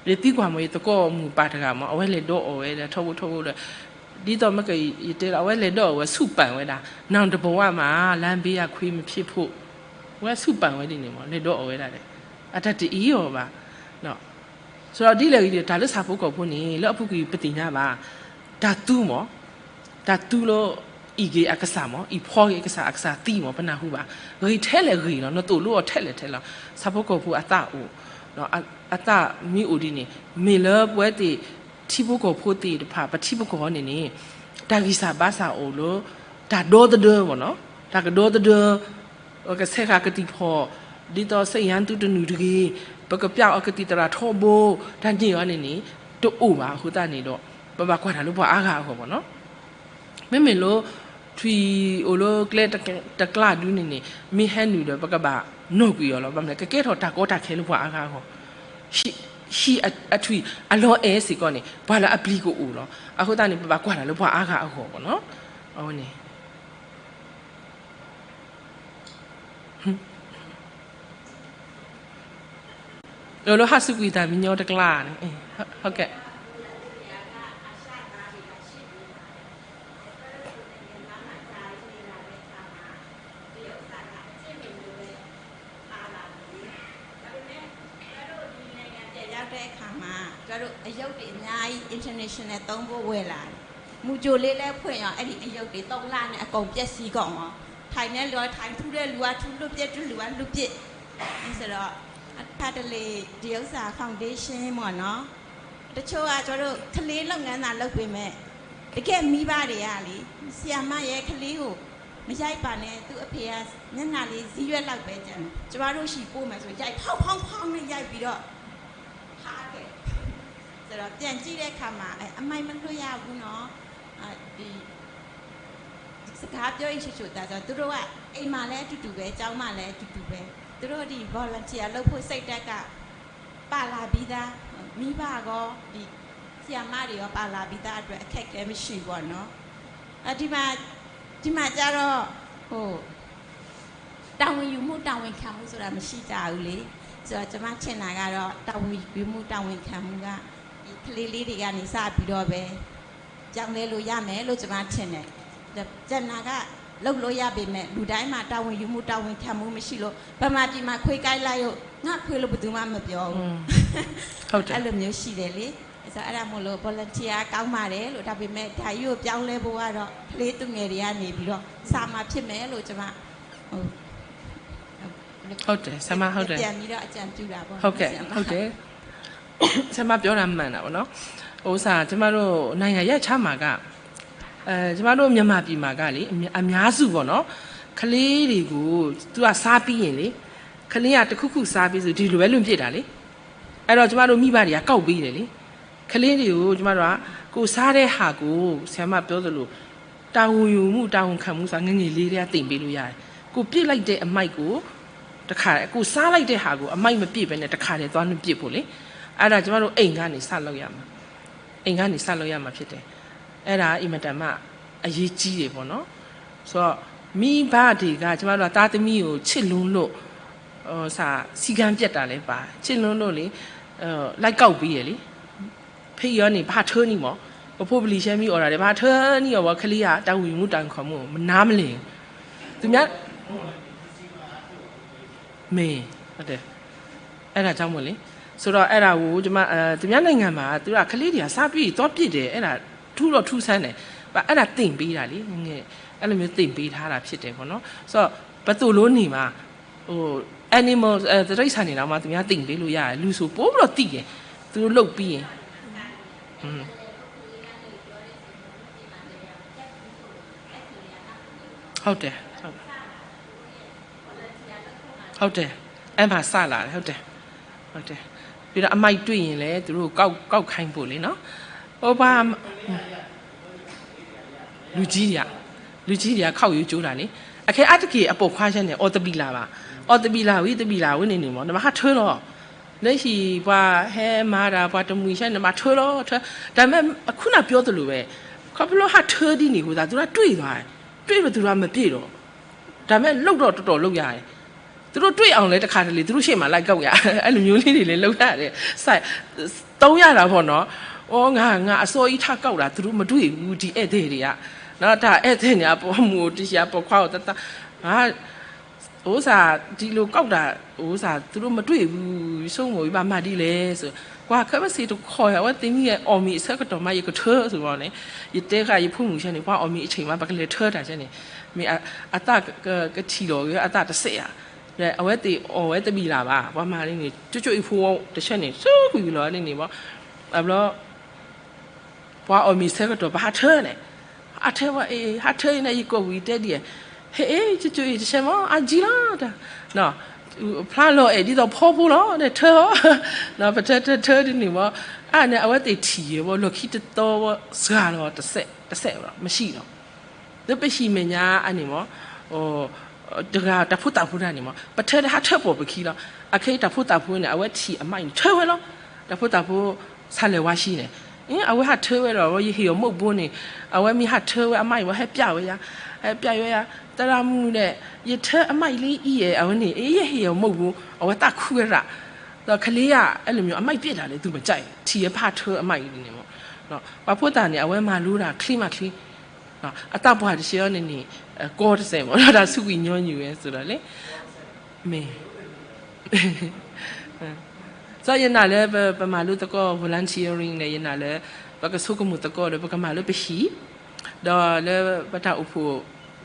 ယသံကွၢ်မ့ၢ် ယသကိးမုၣ်ပၢ်တဂၤမ့ၢ် အဝဲလဲၤဒီးအီၤဝဲဒီး ထီဘိထီဘိဒီး ဒ်သိးမ့ၢ်ကယတဲလီၤ အဝဲလဲၤဒီးအီၤဝဲဆူၣ်ပၢ်ဝဲဒၣ် နောင်တဘဝမှာ လမ်းပေးရာခွင့်မဖြစ်ဖို့ ဝဲဆူၣ်ပၢ်ဝဲဒ်န့ၣ်မ့ၢ် လဲၤဒီးအီၤဝဲဒၣ်ဒီး အတၢ်တအံၤအီၤဘၣ်. စိဒီးဒ်လဲၣ်ဂ့ၤဒီး တၢ်လၢဆၣ်ဖိကီၢ်ဖိန့ၣ် လၢအပူၤကွံာ်ပသ့ၣ်ညါဘၣ်, တၢ်သူမ့ၢ် တၢ်သူလၢ အံၣ်က့ၤအကစၢ်မ့ၢ် အံၣ်ဖီက့ၤအကစၢ် အကစၢ်သံမ့ၢ် ပနၢ်ဟူဘၣ်, ဂ့ၤထဲလဲၣ်ဂ့ၤလီၤ နသိၣ်လိအီၤထဲလဲၣ်ထဲလီၤ. ဆၣ်ဖိကီၢ်ဖိအသးအိၣ် အသးမ့ၢ်အိၣ်ဒ်န့ၣ် မ့ၢ်လၢပဝဲသ့ၣ် ထံဖိကီၢ်ဖိသ့ၣ်တဖၣ် ပထံပကီၢ်န့ၣ်န့ၣ် တၢ်ဂံၢ်စၢ်ဘါစၢ်အိၣ်လၢ တၢ်ဒီသဒၢမ့ၢ်နီၤ, တၢ်ကဒီသဒၢ ကဆဲးဃာ်ကသံၣ်ဖီၣ် ဒ်သိးစ့ယါသူတနုာ်တဂ့ၤ, ပကပျၢ်အီၤကသံၣ်သရၣ်ထီဘိ တၢ်န့ၢ်အီၤန့ၣ်န့ၣ် တအိၣ်ဘၣ်အဃိသတးန့ၣ်ဒီး ပဘၣ်ကွၢ်တၢ်လၢပှၤအါဂၤအဂီၢ်မ့ၢ်နီၤ. မ့မ့ၢ်လၢ ထွံၣ်အိၣ်လၢကျဲတကျါဒုန့ၣ်န့ၣ် မ့ၢ်ဟဲနုာ်ဒီး ပကဘၣ်နီၣ်ကွံာ်အီၤလီၤ. ဘၣ်မနုၤလဲၣ် ကကဲထီၣ်တၢ်ကီတၢ်ခဲလၢပှၤအါဂၤအဂီၢ်, ဟံၣ်အထွံၣ်အလီၤအဲၣ်စ့ၢ်ကီးန့ၣ် ပှၤလၢအပျံၤကအိၣ်လီၤ. အဃိသတးန့ၣ် ပဘၣ်ကွၢ်တၢ်လၢပှၤအါဂၤအဂီၢ်မ့ၢ်နီၤ. အဝဲန့ၣ် လၢဟးစူးကွံာ်တၢ်မံညီတကျါန့ၣ် ဟုတ်ကဲ့ မူကြိုလေးလည်းဖွင့်ရော အဲ့ဒီအရုပ်တွေသုံးလနဲ့အကုန်ပျက်စီးကုန်ရော ထိုင်တဲ့လူကထိုင် ထူတဲ့လူကထူ လွတ်ပစ်တဲ့လူကလွတ်ပစ် ဆိုတော့ ဖတ်တလေဒီဥစ္စာ foundation ပေါ့နော် တချို့ကကျမတို့ကလေးလုပ်ငန်းသာလုပ်ပေမဲ့ တကယ့်မိဘတွေကလေ ဆရာမရဲ့ကလေးကိုမရိုက်ပါနဲ့ သူ့အဖေကမျက်နှာလေးစည်းရွက်လောက်ပဲကျန်တယ် ကျမတို့ဆီပို့မယ်ဆိုရိုက်ဖောင်းဖောင်းဖောင်းနဲ့ရိုက်ပြီးတော့ထားခဲ့ဆိုတော့ပြန်ကြည့်တဲ့အခါမှာအမိုက်မလွှတ်ရဘူးနော်ဒီ စကားပြောရင်ချိုချိုသားဆိုသူတို့ကအိမ်မှာလည်းအတူတူပဲကျောင်းမှာလည်းအတူတူပဲသူတို့ဒီ volunteer လုပ်ဖို့စိတ်တက်ကပါလာပြီးသားမိဘကောဒီဆီယမတွေရောပါလာပြီးသားအတွက်အခက်အခဲမရှိဘူးပေါ့နော်အဲဒီမှာဒီမှာကျတော့ဟိုတာဝန်ယူမှုတာဝန်ခံမှုဆိုတာမရှိကြဘူးလေဆိုတော့ကျမထင်တာကတော့တာဝန်ယူမှုတာဝန်ခံမှုကဒီကလေးလေးတွေကနေစပြီးတော့ပဲ ပြောင်းလဲလို့ရမယ်လို့ကျွန်မထင်တယ်။ကျန်တာကလုပ်လို့ရပေမဲ့လူတိုင်းမှာတာဝန်ယူမှုတာဝန်ခံမှုမရှိလို့ဗမာပြည်မှာခွေးကိုက်လိုက်လို့ငါခွေးလို့ဘယ်သူမှမပြောဘူး။ဟုတ်တယ်။အဲ့လိုမျိုးရှိတယ်လေ။ဆိုတော့အဲ့ဒါမို့လို့ volunteer ကောင်းပါတယ်လို့ဒါပေမဲ့ဓာတ်ရိုးပြောင်းလဲဖို့ကတော့ကလေးသူငယ်တွေကနေပြီးတော့စာမှာဖြစ်မယ်လို့ကျွန်မဟိုဟုတ်တယ်ဆရာမဟုတ်တယ်ပြန်ပြီးတော့အကြံပြုတာပေါ့ဟုတ်ကဲ့ဟုတ်တယ် ဆရာမပြောတာမှန်တာပေါ့နော်. ဥစ္စာကျမတို့နိုင်ငံရပ်ခြားမှာက အဲကျမတို့မြန်မာပြည်မှာကလေ အများစုပေါ့နော်, ကလေးတွေကို သူကစားပြီးရင်လေ, ကလေးကတစ်ခုခုစားပြီးဆို ဒီလိုပဲလွှင့်ပစ်တာလေ. အဲ့တော့ကျမတို့မိဘတွေကကောက်ပေးတယ်လေ. ကလေးတွေကိုကျမတို့က ကိုယ်စားတဲ့ဟာကို ဆရာမပြောသလို တာဝန်ယူမှု တာဝန်ခံမှုဆိုတာ ငယ်ငယ်လေးတည်းက သင်ပေးလို့ရတယ်. ကိုယ်ပစ်လိုက်တဲ့ အမိုက်ကို တခါ ကိုယ်စားလိုက်တဲ့ဟာကို အမိုက်မပစ်ဘဲနဲ့ တခါတည်းသွားလွှင့်ပစ်ဖို့လေ. အဲ့ဒါကျမတို့အိမ်ကနေစလုပ်ရမှာ, အိမ်ကနေစလုပ်ရမှာဖြစ်တယ်. အဲ့ဒါအင်မတန်မှအရေးကြီးတယ်ပေါ့နော်. ဆိုတော့ မိဘတွေက ကျမတို့က သားသမီးကို ချစ်လွန်းလို့ ဟိုစာ စည်းကမ်းပြတ်တာလည်းပါ, ချစ်လွန်းလို့လေ အဲလိုက်ကောက်ပေးရလေ. ဖဲအံၤရောန့ၣ် ဘၣ်ထၢနံၣ်မး, ပဖိပလံၤရှဲမံအီၤဒၣ်ဒီး ဘၣ်ထၢနံၣ်အီၤဝဲ ကလေးက တာဝန်ယူမှု တာဝန်ခံမှု မနားမလည်ဘူး. သူများ မ့ၢ် ဟုတ်တယ်, အဲ့ဒါကြောင့်မို့လေ. ဆိုတော့ အဲ့ဒါကို ကျမ အဲသူများနိုင်ငံမှာ သူက ကလေးတွေက စားပြီးသွားပစ်တယ်, အဲ့ဒါ ထူးတော့ထူးဆန်းတယ်, အဲ့ဒါသင်ပေးတာလေ, ငယ်ငယ် အဲ့လိုမျိုးသင်ပေးထားတာဖြစ်တယ်ပေါ့နော်. ဆိုတော့ ဘယ်သူ့လိုနေမှာ ဟို animal အဲတိရစ္ဆာန်တွေတောင်မှ သူများသင်ပေးလို့ရတယ်, လူဆိုပိုပြီးတော့သိတယ်, သူတို့လုပ်ပြီးရင် อืม ဟုတ်တယ်, ဟုတ်တယ်, ဟုတ်တယ်, အဲ့မှာစလာတယ်, ဟုတ်တယ်, ဟုတ်တယ်. ပြီးတော့ အမိုက်တွေ့ရင်လည်း သူတို့ကောက် ကောက်ခိုင်းဖို့လေနော်. ဟိုပါ လူကြီးတွေက လူကြီးတွေက ခေါက်ရိုးကျိုးတာလေ. အခဲအါတက့ၢ် အပိာ်ခွါဆဲန့ၣ် အီၣ်တဘံၣ်လၢ်ဘၣ်, အီၣ်တဘံၣ်လၢ်ဝံၤ တဘံၣ်လၢ်ဝံၤန့ၣ်န့ၣ်မး နဘၣ်ဟးထၢလီၤ. လၢဟံၣ်ပှၤဟဲမၤတၢ် ပှၤတမှံၤဆဲန့ၣ် နဘၣ်ထၢလီၤ, ထၢ. ဒါပေမဲ့ အခုနပြောသလိုပဲ, ခီဖျိဟးထၢဒ်န့ၣ်အဃိသတး သူတို့တွေ့သွားတယ်, တွေ့တော့သူတို့မပြေတော့, ဒါပေမဲ့ လုပ်တော့တော်တော်လုပ်ရတယ်. သူတို့တွေ့အောင်လည်း တခါတလေ သူတို့ရှေ့မှာ လိုက်ကောက်ရ အဲ့လိုမျိုးလေးတွေလည်း လုပ်ရတယ်. စ သုံးရတာပေါ့နော်. အိုး ငါ ငါအစောကြီးထကောက်တာ သူတို့မတွေ့ဘူး ဒီဧည့်သည်တွေက. နော် တၢ်ဧည့်သည်န့ၣ် အပိာ်မုၣ်အိၣ်တဆံ အပိာ်ခွါအိၣ်တသး ငါ ဥစ္စာ ဒီလိုကောက်တာ ဥစ္စာ သူတို့မတွေ့ဘူး ဆိကမိၣ် ယဘၣ်မၤဒ်လဲၣ်ဆို ကွၢ်ခဲဘၣ်စ့တခီ အဝဲသ့ၣ်မ့ၢ်အီၣ်မ့ၤအဆၢကတီၢ်မး ယကထၢ ဆိုတော့န့ၣ် ယတဲဃာ်ယဖိမုၣ်ဆဲန့ၣ် ပှၤအီၣ်မ့ၤအဆ့ၣ်မး ပကလဲၤထၢတၢ်ဆဲန့ၣ် မ့ၢ်အသးကထံၣ်လီၤဂ့ၤ အသးတစဲးဧါ. ဒီးအဝဲသ့ၣ်အီၣ်ဝဲတဘံၣ်လၢ်ဘၣ် ပှၤမၤန့ၣ် ကၠိကၠိအံၤဖိတဆဲန့ၣ် ဆူကွံာ်လီၤန့ၣ်န့ၣ်ဘၣ် အဘျီ ပှၤအီၣ်မ့ၤဆၢကတီၢ် ပဟးထၢန့ၣ်, ဟးထၢဝဲအံၤ ဟးထၢအံၤန့ၣ် ယကိးဝံၤတဲဒ်အံၤ, ဟဲအ့ ကၠိကၠိအံၤတဆဲမး အါကံလီၤ, ဖျါလီၤအဲၣ်ဒ်သိးဖီဖိလီၤ ဒီးထၢအီၤ, ပထၢထၢထၢဒ်န့ၣ်ဘၣ်, အါန့ၣ် အဝဲသ့ၣ်ထံၣ်ယဲဘၣ် လီၢ်ခံတသီဘၣ် စှၤလီၤ တစဲး တစဲးဘၣ် မဟံၣ်လီၤ. လၢပဟံၣ်မဲာ်ညါအန့ၣ်မး တဂၤတၢ်ဖိသၣ်ဖိတဂၤန့ၣ်မး ပထၢတဟးထၢပိာ်ပခံလီၤ. အခဲအံၤတၢ်ဖိသၣ်ဖိန့ၣ် အဝဲထံၣ်အမါအံၤန့ၣ် ထၢဝဲလီၤ. တၢ်ဖိသၣ်ဖိ ဆါလဲၤဝါဆှံန့ၣ် အဝဲဟးထၢဝဲဒီး ယဟ့ၣ်အီၤမုၢ်ဘိန့ၣ် အဝဲမ့ၢ်ဟးထၢဝဲအမါအံၤ ဝဲဟဲပျးဝဲယၤ, ဟဲပျးဝဲယၤ, သရၣ်မုၣ်ဒီး ယထၢအမါအံၤလံအံၤအဲ အဝဲန့ၣ် အ့ ယဟ့ၣ်အီၤမုၢ်ဘိ အဝဲသးခုဝဲရၣ်, ဒီးကလံၤယၤ အဲၣ်လၢမ့ၢ် အမိုက်ပြစ်တာလေ သူမကြိုက် ထံၣ်ဝဲဖးထၢအမါအံၤန့ၣ်မး, ပှၤဖိသၣ်န့ၣ် အဝဲမၤလိတၢ်ချ့မးချ့ အတၢ်ပှၢ်တဆဲအံၤန့ၣ်န့ၣ် ကီတစဲးမး ဒီးတၢ်ဆူးကွံာ်ညီနုၢ်ဝဲဆိုဒီးလဲၣ်, မ့ၢ် စီၤယနာ်လၢ ပမၤလိသကိး volunteering န့ၣ် ယနာ်လၢ ပကဆိကမိၣ်သကိးဒီး ပကမၤလၢပဟံၣ်, ဒီးလၢပတၢ်အိၣ်ဖှိၣ်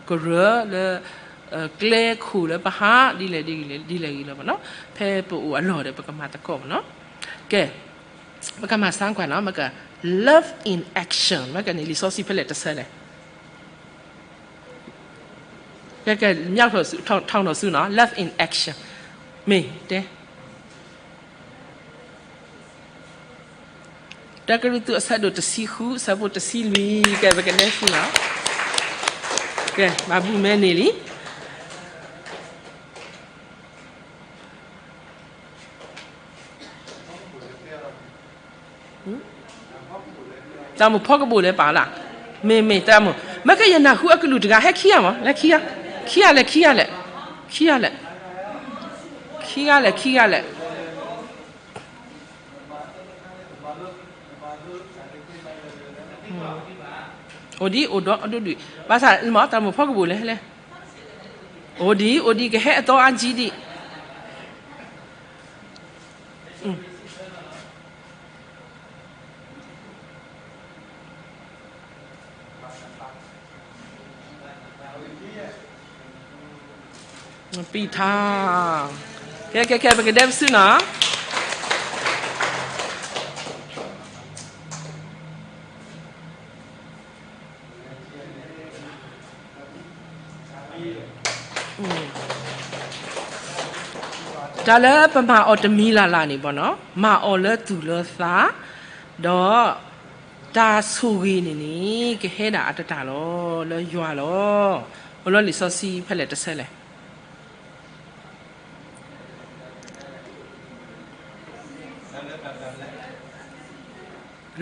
ကရၢလၢ ကျဲခိၣ်လၢပဟး ဒ်လဲၣ်ဒ်လဲၣ်ဂ့ၤလီၤမးနီၤ, ဖဲပအိၣ်အလီၢ်ဒီး ပကမၤသကိးမးနီၤ. ကဲ ပကမၤစၢ်ကွၢ်နီၤ မ့ၢ်က love in action မ့ၢ်ကန့ၣ် လံာ်စီဆှံဖဲလဲၣ်တဆၢလဲၣ်. ကဲ ကဲ မြောက်ထောင်စု ထောင်ထောင်ထောင်စုနော် love in action မ့ၢ်တဲ တၢကရူၢ်သူးအဆၢဒိၣ်တဆံဃု အဆၢဖိတဆံလွံၢ် ကဲ ပကနဲဆူနီၤ ကဲ ဘၣ်ဘူၣ်မဲန့ၣ်လံ တၢ်မိၣ်ဖီကဘိၣ်လဲၣ်ပာ်လၢ်, မ့ၢ်မ့ၢ်တၢ်မိၣ် မ့ၢ်ကယနၢ်ဟူအကလုၢ်တဂၤဟဲခံဂၤမး လဲၤခံဂၤ, ခံဂၤလဲၣ် ခံဂၤလဲၣ်, ခံဂၤလဲၣ်, ခံဂၤလဲၣ် ခံဂၤလဲၣ်. အိၣ်ဒံးအိၣ်ဒီးအဒိဒုး ဘၣ်ဆၣ်မ့ၢ်တၢ်မိၣ်ဖီကဘိၣ်လဲၣ်လဲၣ်, အိၣ်ဒံးအိၣ်ဒံး ကဟဲအသီအါကံဒံး ပံထါ, ကဲ ကဲ ကဲ ပကဒဲပစုနီၤ. တၢ်လၢပမၤအီၤတမံၤလၢ်လၢ်န့ၣ်ဘၣ်နီၤ, မၤအီၤလၢသူၣ်လၢသး, ဒီးတၢ်ဆိၣ်ဂ့ၤန့ၣ်န့ၣ် ကဟဲဒၣ်အတၢ်လီၤ လၢယွၤလီၤ. အိၣ်လၢလံာ်စီဆှံဖဲလဲၣ်တဆၢလဲၣ်.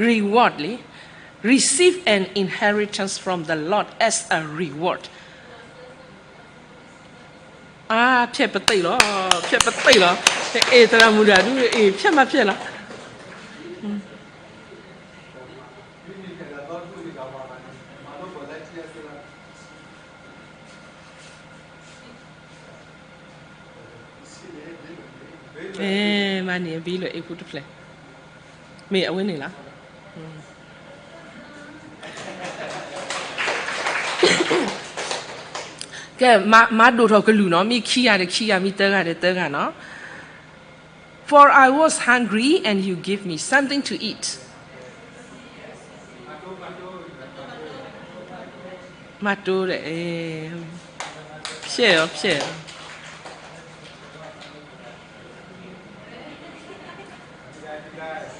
Reward လံ, receive an inheritance from the Lord as a reward. အါ, ဖျဲးပသ့ၣ်လီၤ, ဖျဲးပသ့ၣ်လီၤ. အဲၣ်သရၣ်မုၣ်တၢ်ဒုး အဲၣ်ဖျဲးမးဖျဲးလီၤ. မၤန့ၢ်အဘံၣ်လၢအ့ၣ်ဖိတဖျၢၣ်, မ့ၢ်အဝဲန့ၣ်လီၤ. ကဲ, မၤဒိၣ်ထီၣ်ကလုၢ်နီၤ, မ့ၢ်ခံဂၤဒီးခံဂၤ, မ့ၢ်သၢဂၤဒီးသၢဂၤနီၤ. For I was hungry and you gave me something to eat. မၤတိၤဒီး, ဖျဲးအီၤ, ဖျဲးအီၤ.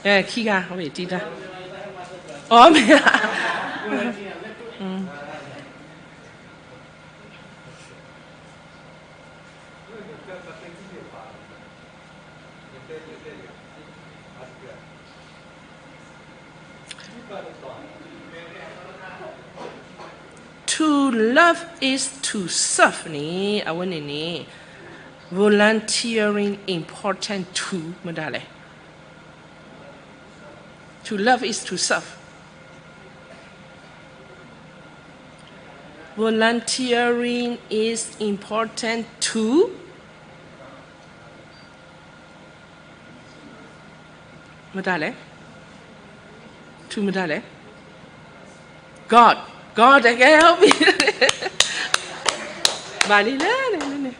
ခံဂၤ, တံတၢ်, အီ မ့ၢ်ဧါ. To love is to serve န့ၣ်, အဝဲန့ၣ်န့ၣ် volunteering important to မတၤလဲၣ်. To love is to serve. Volunteering is important to မတၤလဲၣ်, to မတၤလဲၣ်, God, God တကဲ ဟုတ်ပြီ. ဘၣ်လံလၢ,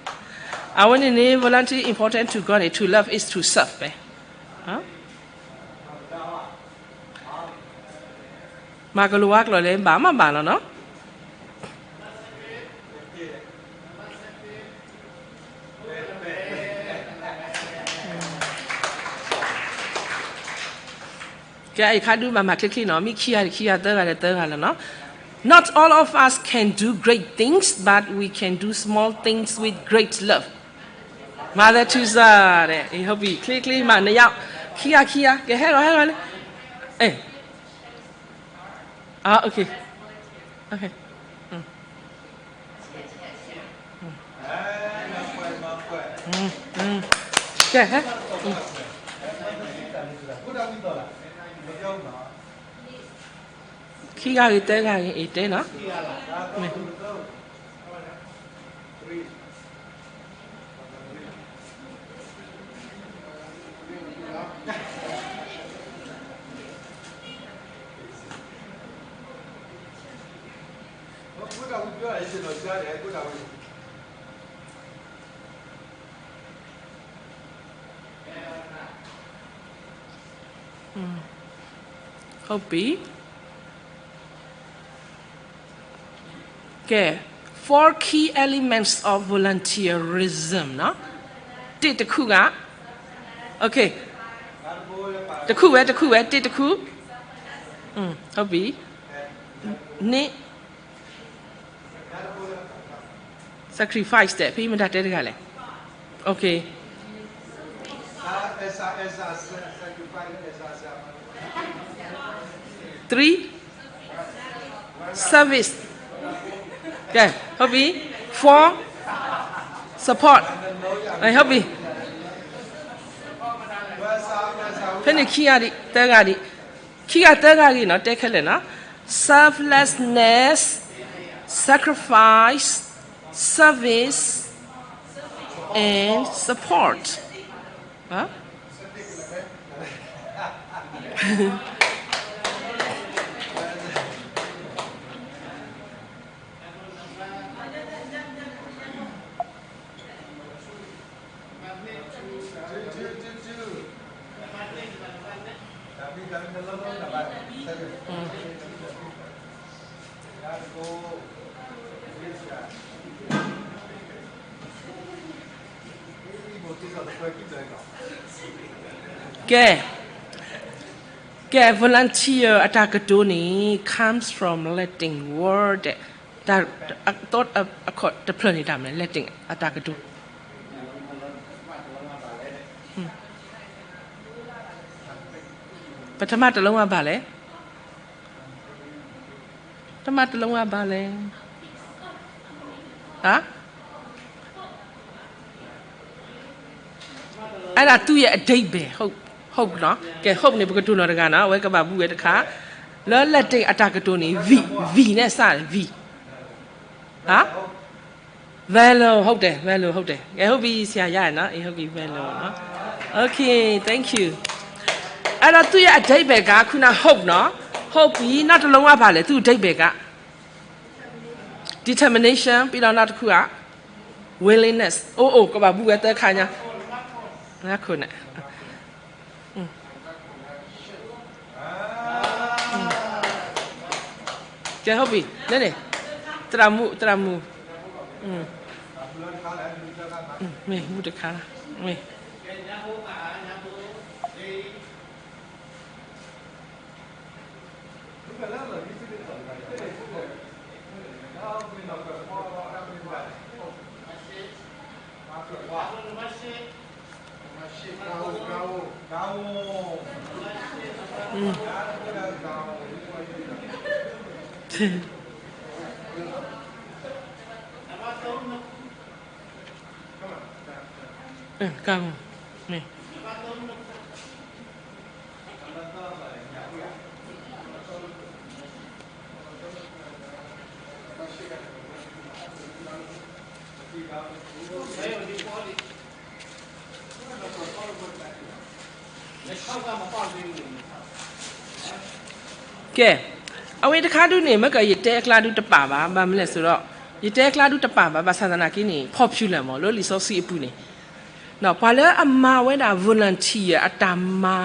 အဝဲန့ၣ်န့ၣ် volunteer important to God န့ၣ် to love is to serve ဖဲ မၤကလိဝါကျိာ်လဲၣ် ဘၣ်မးဘၣ်လီၤနီၤ. ကဲ, အံၤခါဒုးဘၣ်မၤချ့ချ့နီၤ, မ့ၢ်ခံဂၤတခံဂၤ, သၢဂၤတသၢဂၤလီၤနီၤ. Not all of us can do great things, but we can do small things with great love. Mother Teresa တဲ့, ဟုတ်ပြီ, ချ့ချ့မး, နှစ်ယောက်, ခံဂၤခံဂၤ, ကဲ, ဟဲလီၤဟဲလီၤလံ. အဲ, အ, okay, okay. ကဲ, ခံဂၤဂ့ၤသၢဂၤဂ့ၤ, အ့ၣ်တဲနီၤ. Hopi. ကဲ, four key elements of volunteerism နီၤ. တစ်, တစ်ခုက, okay, တစ်ခုဝဲ, တစ်ခုဝဲ, တစ်, တစ်ခု, ဟုတ်ပြီ, နှစ်, sacrifice တဲ့, ဖဲမတၤတဲတဂၤလဲၣ်. Okay. Three, service. ကဲ, ဟုတ်ပြီ. Four, support. အဲ, ဟုတ်ပြီ. ဖဲန့ၣ်ခံဂၤဒံး, သၢဂၤဒံး, ခံဂၤသၢဂၤဂ့ၤနီၤ, တဲခဲလၢာ်နီၤ. Selflessness, sacrifice, service, and support. ကဲ, ကဲ volunteer အတၢ်ကတိၤန့ၣ် comes from Latin word တၢ်, အခီၣ်တဖျၢၣ်န့ၣ်တၢ်မနုၤလဲၣ်, Latin အတၢ်ကတိၤ, ပထမတလုံးအဘၣ်လဲၣ်, ပထမတလုံးအဘၣ်လဲၣ်, ဟါ အဲဒါသူ့ရဲ့အဓိပ္ပာယ်, hope, hope နီၤ. ကဲ hope န့ၣ် ပကတိၤနီၤတဂၤနီၤ, အဝဲကဘၣ်ဘူးဝဲတခါ, လၢ Latin အတၢ်ကတိၤန့ၣ် V, V န့ၣ်စး V, ဟါ Valor ဟုတ်တယ်, Valor ဟုတ်တယ်. ကဲ ဟုတ်ပြီ ဆရာ ရရနော်, အေး ဟုတ်ပြီ Valor နော်. Okay, thank you. အဲ့တော့သူ့ရဲ့အဓိပ္ပာယ်က ခုန hope နော်, hope ပြီး နောက်တစ်လုံးကဘာလဲ, သူ့အဓိပ္ပာယ်က determination, ပြီးတော့နောက်တစ်ခုက willingness. အိုးအိုး ကဘၣ်ဘူးဝဲသၢခါညါ, ငါခုနစ်. ကဲ ဟုတ်ပြီ, လဲန့ၣ်, သရၣ်မုၣ်, သရၣ်မုၣ်, မ့ၢ်မုၣ်တခါ, မ့ၢ် ကၢ်ဂီၤ, မ့ၢ် ကဲ, အဝဲတခါဒုန့ၣ် မ့ၢ်ကယတဲအကျါဒုတပာ်ဘၣ်, ဘၣ်မနုၤလဲၣ်ဆိုတော့, ယတဲအကျါဒုတပာ်ဘၣ်, ဘၣ်ဆၣ်သနာ်က့န့ၣ် popular မ့ၢ် လၢလံာ်စီဆှံအပူၤန့ၣ်, ပှၤလၢအမၤဝဲဒၣ် volunteer အတၢ်မၤ,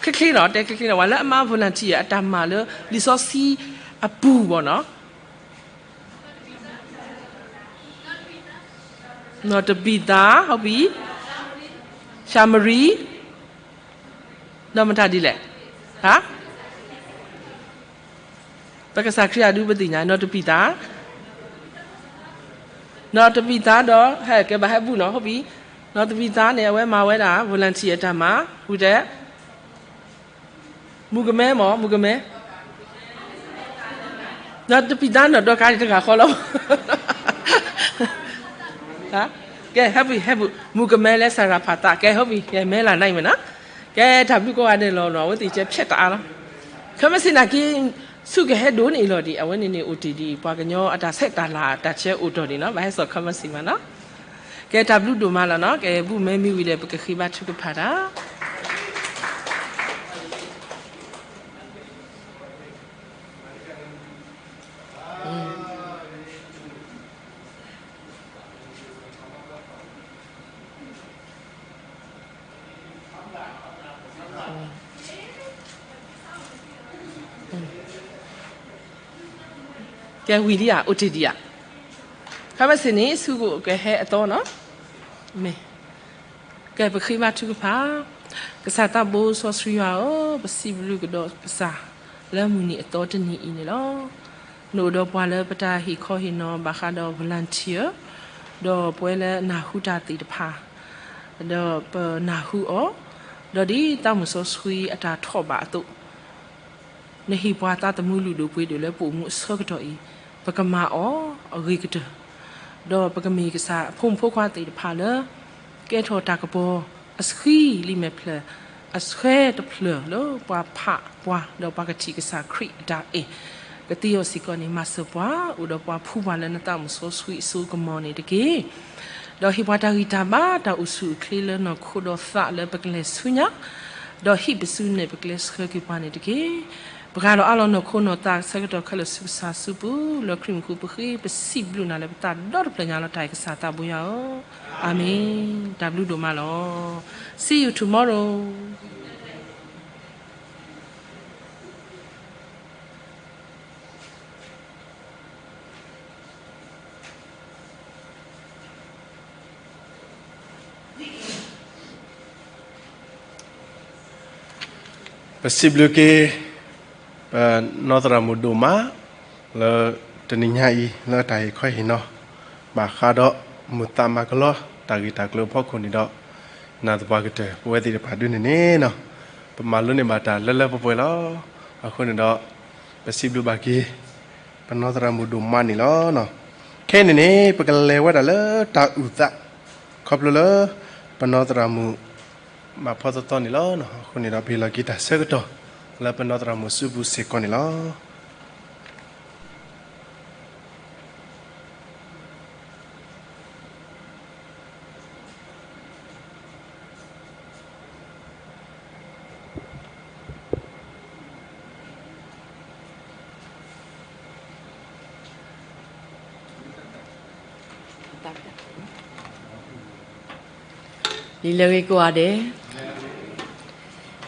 ချ့ချ့နီၤ, တဲချ့ချ့နီၤ, ပှၤလၢအမၤ volunteer အတၢ်မၤလၢလံာ်စီဆှံအပူၤဘၣ်နီၤ. နီၢ်တဘံၣ်သါ, ဟုတ်ပြီ, ၡၤမရံ, ဒီးမတၤဒ်လဲၣ်, ဟါ, ပကစၢ်ခရံာ်အဒုပသ့ၣ်ညါ, နီၢ်တဘံၣ်သါ, နီၢ်တဘံၣ်သါဒီး ဟဲကဲဘၣ်ဟဲဘူးနီၤ, ဟုတ်ပြီ, နီၢ်တဘံၣ်သါန့ၣ် အဝဲမၤဝဲဒၣ် volunteer အတၢ်မၤ, ဝံၤတဲ မုၣ်ကမဲမ့ၢ် မုၣ်ကမဲ, နီၢ်တဘံၣ်သါနီၢ်ဒီကါန့ၣ်တဂၤဃီလီၤ. ကဲ ဟဲဘူး ဟဲဘူး, မုၣ်ကမဲလၢစၤရၤဖးသး, ကဲ ဟုတ်ပြီ, ကဲ မဲလၢ်နံၤမ့ၢ်နီၤ, ကဲ တၢ်ဘျုးကိးဂၤဒဲးလီၤနီၤ, အဝဲသ့ၣ်ကဲဖျဲးတအါလီၤ. ခမ့ၢ်စ့ၢ်နာ်က့ ဆူကဟဲဒိးန့ၢ်အလီၢ်ဒံး အဝဲန့ၣ်န့ၣ်အိၣ်တ့ၢ်ဒံး ပှၤကညီအတၢ်ဆဲးတၢ်လၤတၢ်ဆဲးအိၣ်တ့ၢ်ဒံးနီၤ, ဘၣ်ဟဲစိာ်ခမ့ၢ်စ့ၢ်မးနီၤ. ကဲ တၢ်ဘျုးဒိၣ်မးလီၤနီၤ, ကဲ ဘူးမဲမ့ၢ်ဝံၤဒီး ပကဃ့ဘါထုကဖၣ်တၢ်. ကဲဝံၤဒံးဧါ, အိၣ်တ့ၢ်ဒံးဧါ. ခါမ့ၢ်စ့ၢ်န့ၣ် ဆူကဟဲအသီနီၤ, မ့ၢ် ကဲပဃ့ဘါထုကဖၣ်. ကစၢ်သးဘိစီဆှံယွၤဧၢ, ပစံးဘျုးကဒီးကစၢ် လၢမုၢ်နံၤအသီတနံၤအံၤန့ၣ်လီၤ. နအိၣ်ဒီးပှၤလၢပတၢ်ဟ့ၣ်ခီဟ့ၣ်နီၤဘၣ်ဃးဒီး volunteer ဒီးပဝဲလၢနၢ်ဟူတၢ်သ့ၣ်တဖၣ်, ဒီးပနၢ်ဟူအီၤ, ဒီးဒ်သးမုၢ်စီဆှံအတၢ်ထီၣ်ဘၣ်အသိး နဟ့ၣ်ပှၤသးသမူလုၢ်ဒိၣ်ပှ့ၤဒိၣ်လၢပအိၣ်မူအဆၢကတီၢ်အံၤ, ပကမၤအီၤအဂ့ၤကတၢၢ်, ဒီးပကမ့ၢ်ကစၢ်အဖိမုၣ်ဖိခွါသ့ၣ်တဖၣ်လၢ ကဲထီၣ်တၢ်ကပီၤအဆှံလံာ်မဲာ်ဖျၢၣ် အဆှဲတဖျၢၣ်လၢပှၤဖးပှၤ ဒီးပှၤကထံၣ်ကစၢ်ခရံာ်အတၢ်အဲၣ်, ကသ့အီၤစ့ၢ်ကီးန့ၣ် မၤစၢၤပှၤ အိၣ်ဒီးပှၤဖှူပှၤလၢနသးမုၢ်စီဆှံအစိကမီၤန့ၣ်တက့ၢ်. ဒီးဟ့ၣ်ပှၤတၢ်ဂံၢ်တၢ်ဘါတၢ်အိၣ်ဆူၣ်အိၣ်ချ့လၢနီၢ်ခိဒီးသးလၢပကလဲၤဆူညါ, ဒီးဟံးပစုနဲၣ်ပကျဲဆှၢက့ၤပှၤန့ၣ်တက့ၢ်. ပှၤဒီးအါလီၤနီၢ်ခိနီၢ်သးဆၢကတီၢ်ခဲလၢာ်ဆူကစၢ်စုပူၤ လၢခရံာ်မုၢ်ဃူပဃ့ ပစံးဘျုးနၤလၢပသးဒီတဖျၢၣ်ညါလီၤ တၢ်အံၤကစၢ်သးဘိယွၤဧၢ, အၤမ့ၣ်. တၢ်ဘျုးဒိၣ်မးလီၤ. See you tomorrow. ပစံးဘျုးက့ၤ ပနီၢ်သရၣ်မုၣ်ဒိၣ်မး လၢတနံၤညါအံၤ လၢတၢ်ဟ့ၣ်ခီဟ့ၣ်နီၤ ဘၣ်ဃးဒီးမုာ်သးမၤကလီ တၢ်ဂ့ၢ်တၢ်ကျိၤအဖီခိၣ်န့ၣ်ဒီး နာ်သပှၢ်ကတၢၢ် ပဝဲသ့ၣ်တဖၣ်ဒုန့ၣ်န့ၣ် ပမၤလိန့ၢ်ဘၣ်တၢ်လၢလၢပှဲၤပှဲၤလီၤ. အဃိန့ၣ်ဒီး ပစံးဘျုးဘၣ်က့ၤ ပနီၢ်သရၣ်မုၣ်ဒိၣ်မးန့ၣ်လီၤ. ခဲအံၤန့ၣ်န့ၣ် ပကလဲၤဝဲဒၣ်လၢတၢ်အုၣ်သး ခီဖျိလၢ ပနီၢ်သရၣ်မုၣ် ဘၣ်ဖီသီသီန့ၣ်လီၤ. အဃိန့ၣ်ဒီး ပဟ့ၣ်လီၤက့ၤတၢ်ဆၢကတီၢ် လၢပနီၢ်သရၣ်မုၣ်စုပူၤစ့ၢ်ကီးန့ၣ်လီၤ. လံာ်လဲၤဂ့ၤကိးဂၤဒဲး,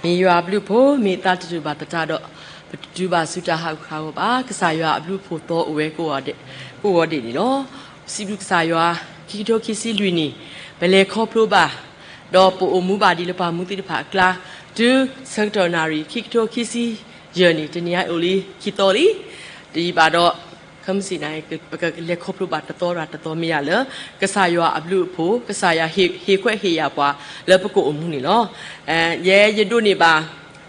မ့ၢ်ယွၤအဘျုးအဖှိၣ် မ့ၢ်အသးတတူာ်ဘၣ်သတးဒီး ပတတုၤဘၣ်ဆူတၢ်ဟးဂူာ်ဟးဂီၤဘၣ်. ကစၢ်ယွၤအဘျုးအဖှိၣ်သီအိၣ်ဝဲကိးဂၤဒဲး, ကိးဂီၤဒဲးန့ၣ်လီၤ. စံးဘျုးကစၢ်ယွၤ, ခံကထိခံဆံလွံၢ်နံၣ် ပလဲၤခီဖျိဘၣ် ဒီးပအိၣ်မူဘၣ်ဒ်လၢပှၤမူသ့ၣ်တဖၣ်အကျါ, တုၤဆၢကတီၢ်နၣ်ရံၣ် ခံကထိခံဆံယဲၢ်နံၣ် တနံၤညါအံၤအိၣ်လံခံသီလံ. ဒ်အံၤဘၣ်ဒီး ခဲမုၢ်ဆ့ၣ်နၤ ပကလဲၤခီဖျိဘၣ်တသီဘၣ်တသီမ့ၢ်ယၤလၢ ကစၢ်ယွၤအဘျုးအဖှိၣ် ကစၢ်ယွၤဟ့ၣ်ခွဲးဟ့ၣ်ယာ်ပှၤလၢပကအိၣ်မူန့ၣ်လီၤ. ယဲယဒိးန့ၢ်ဘၣ်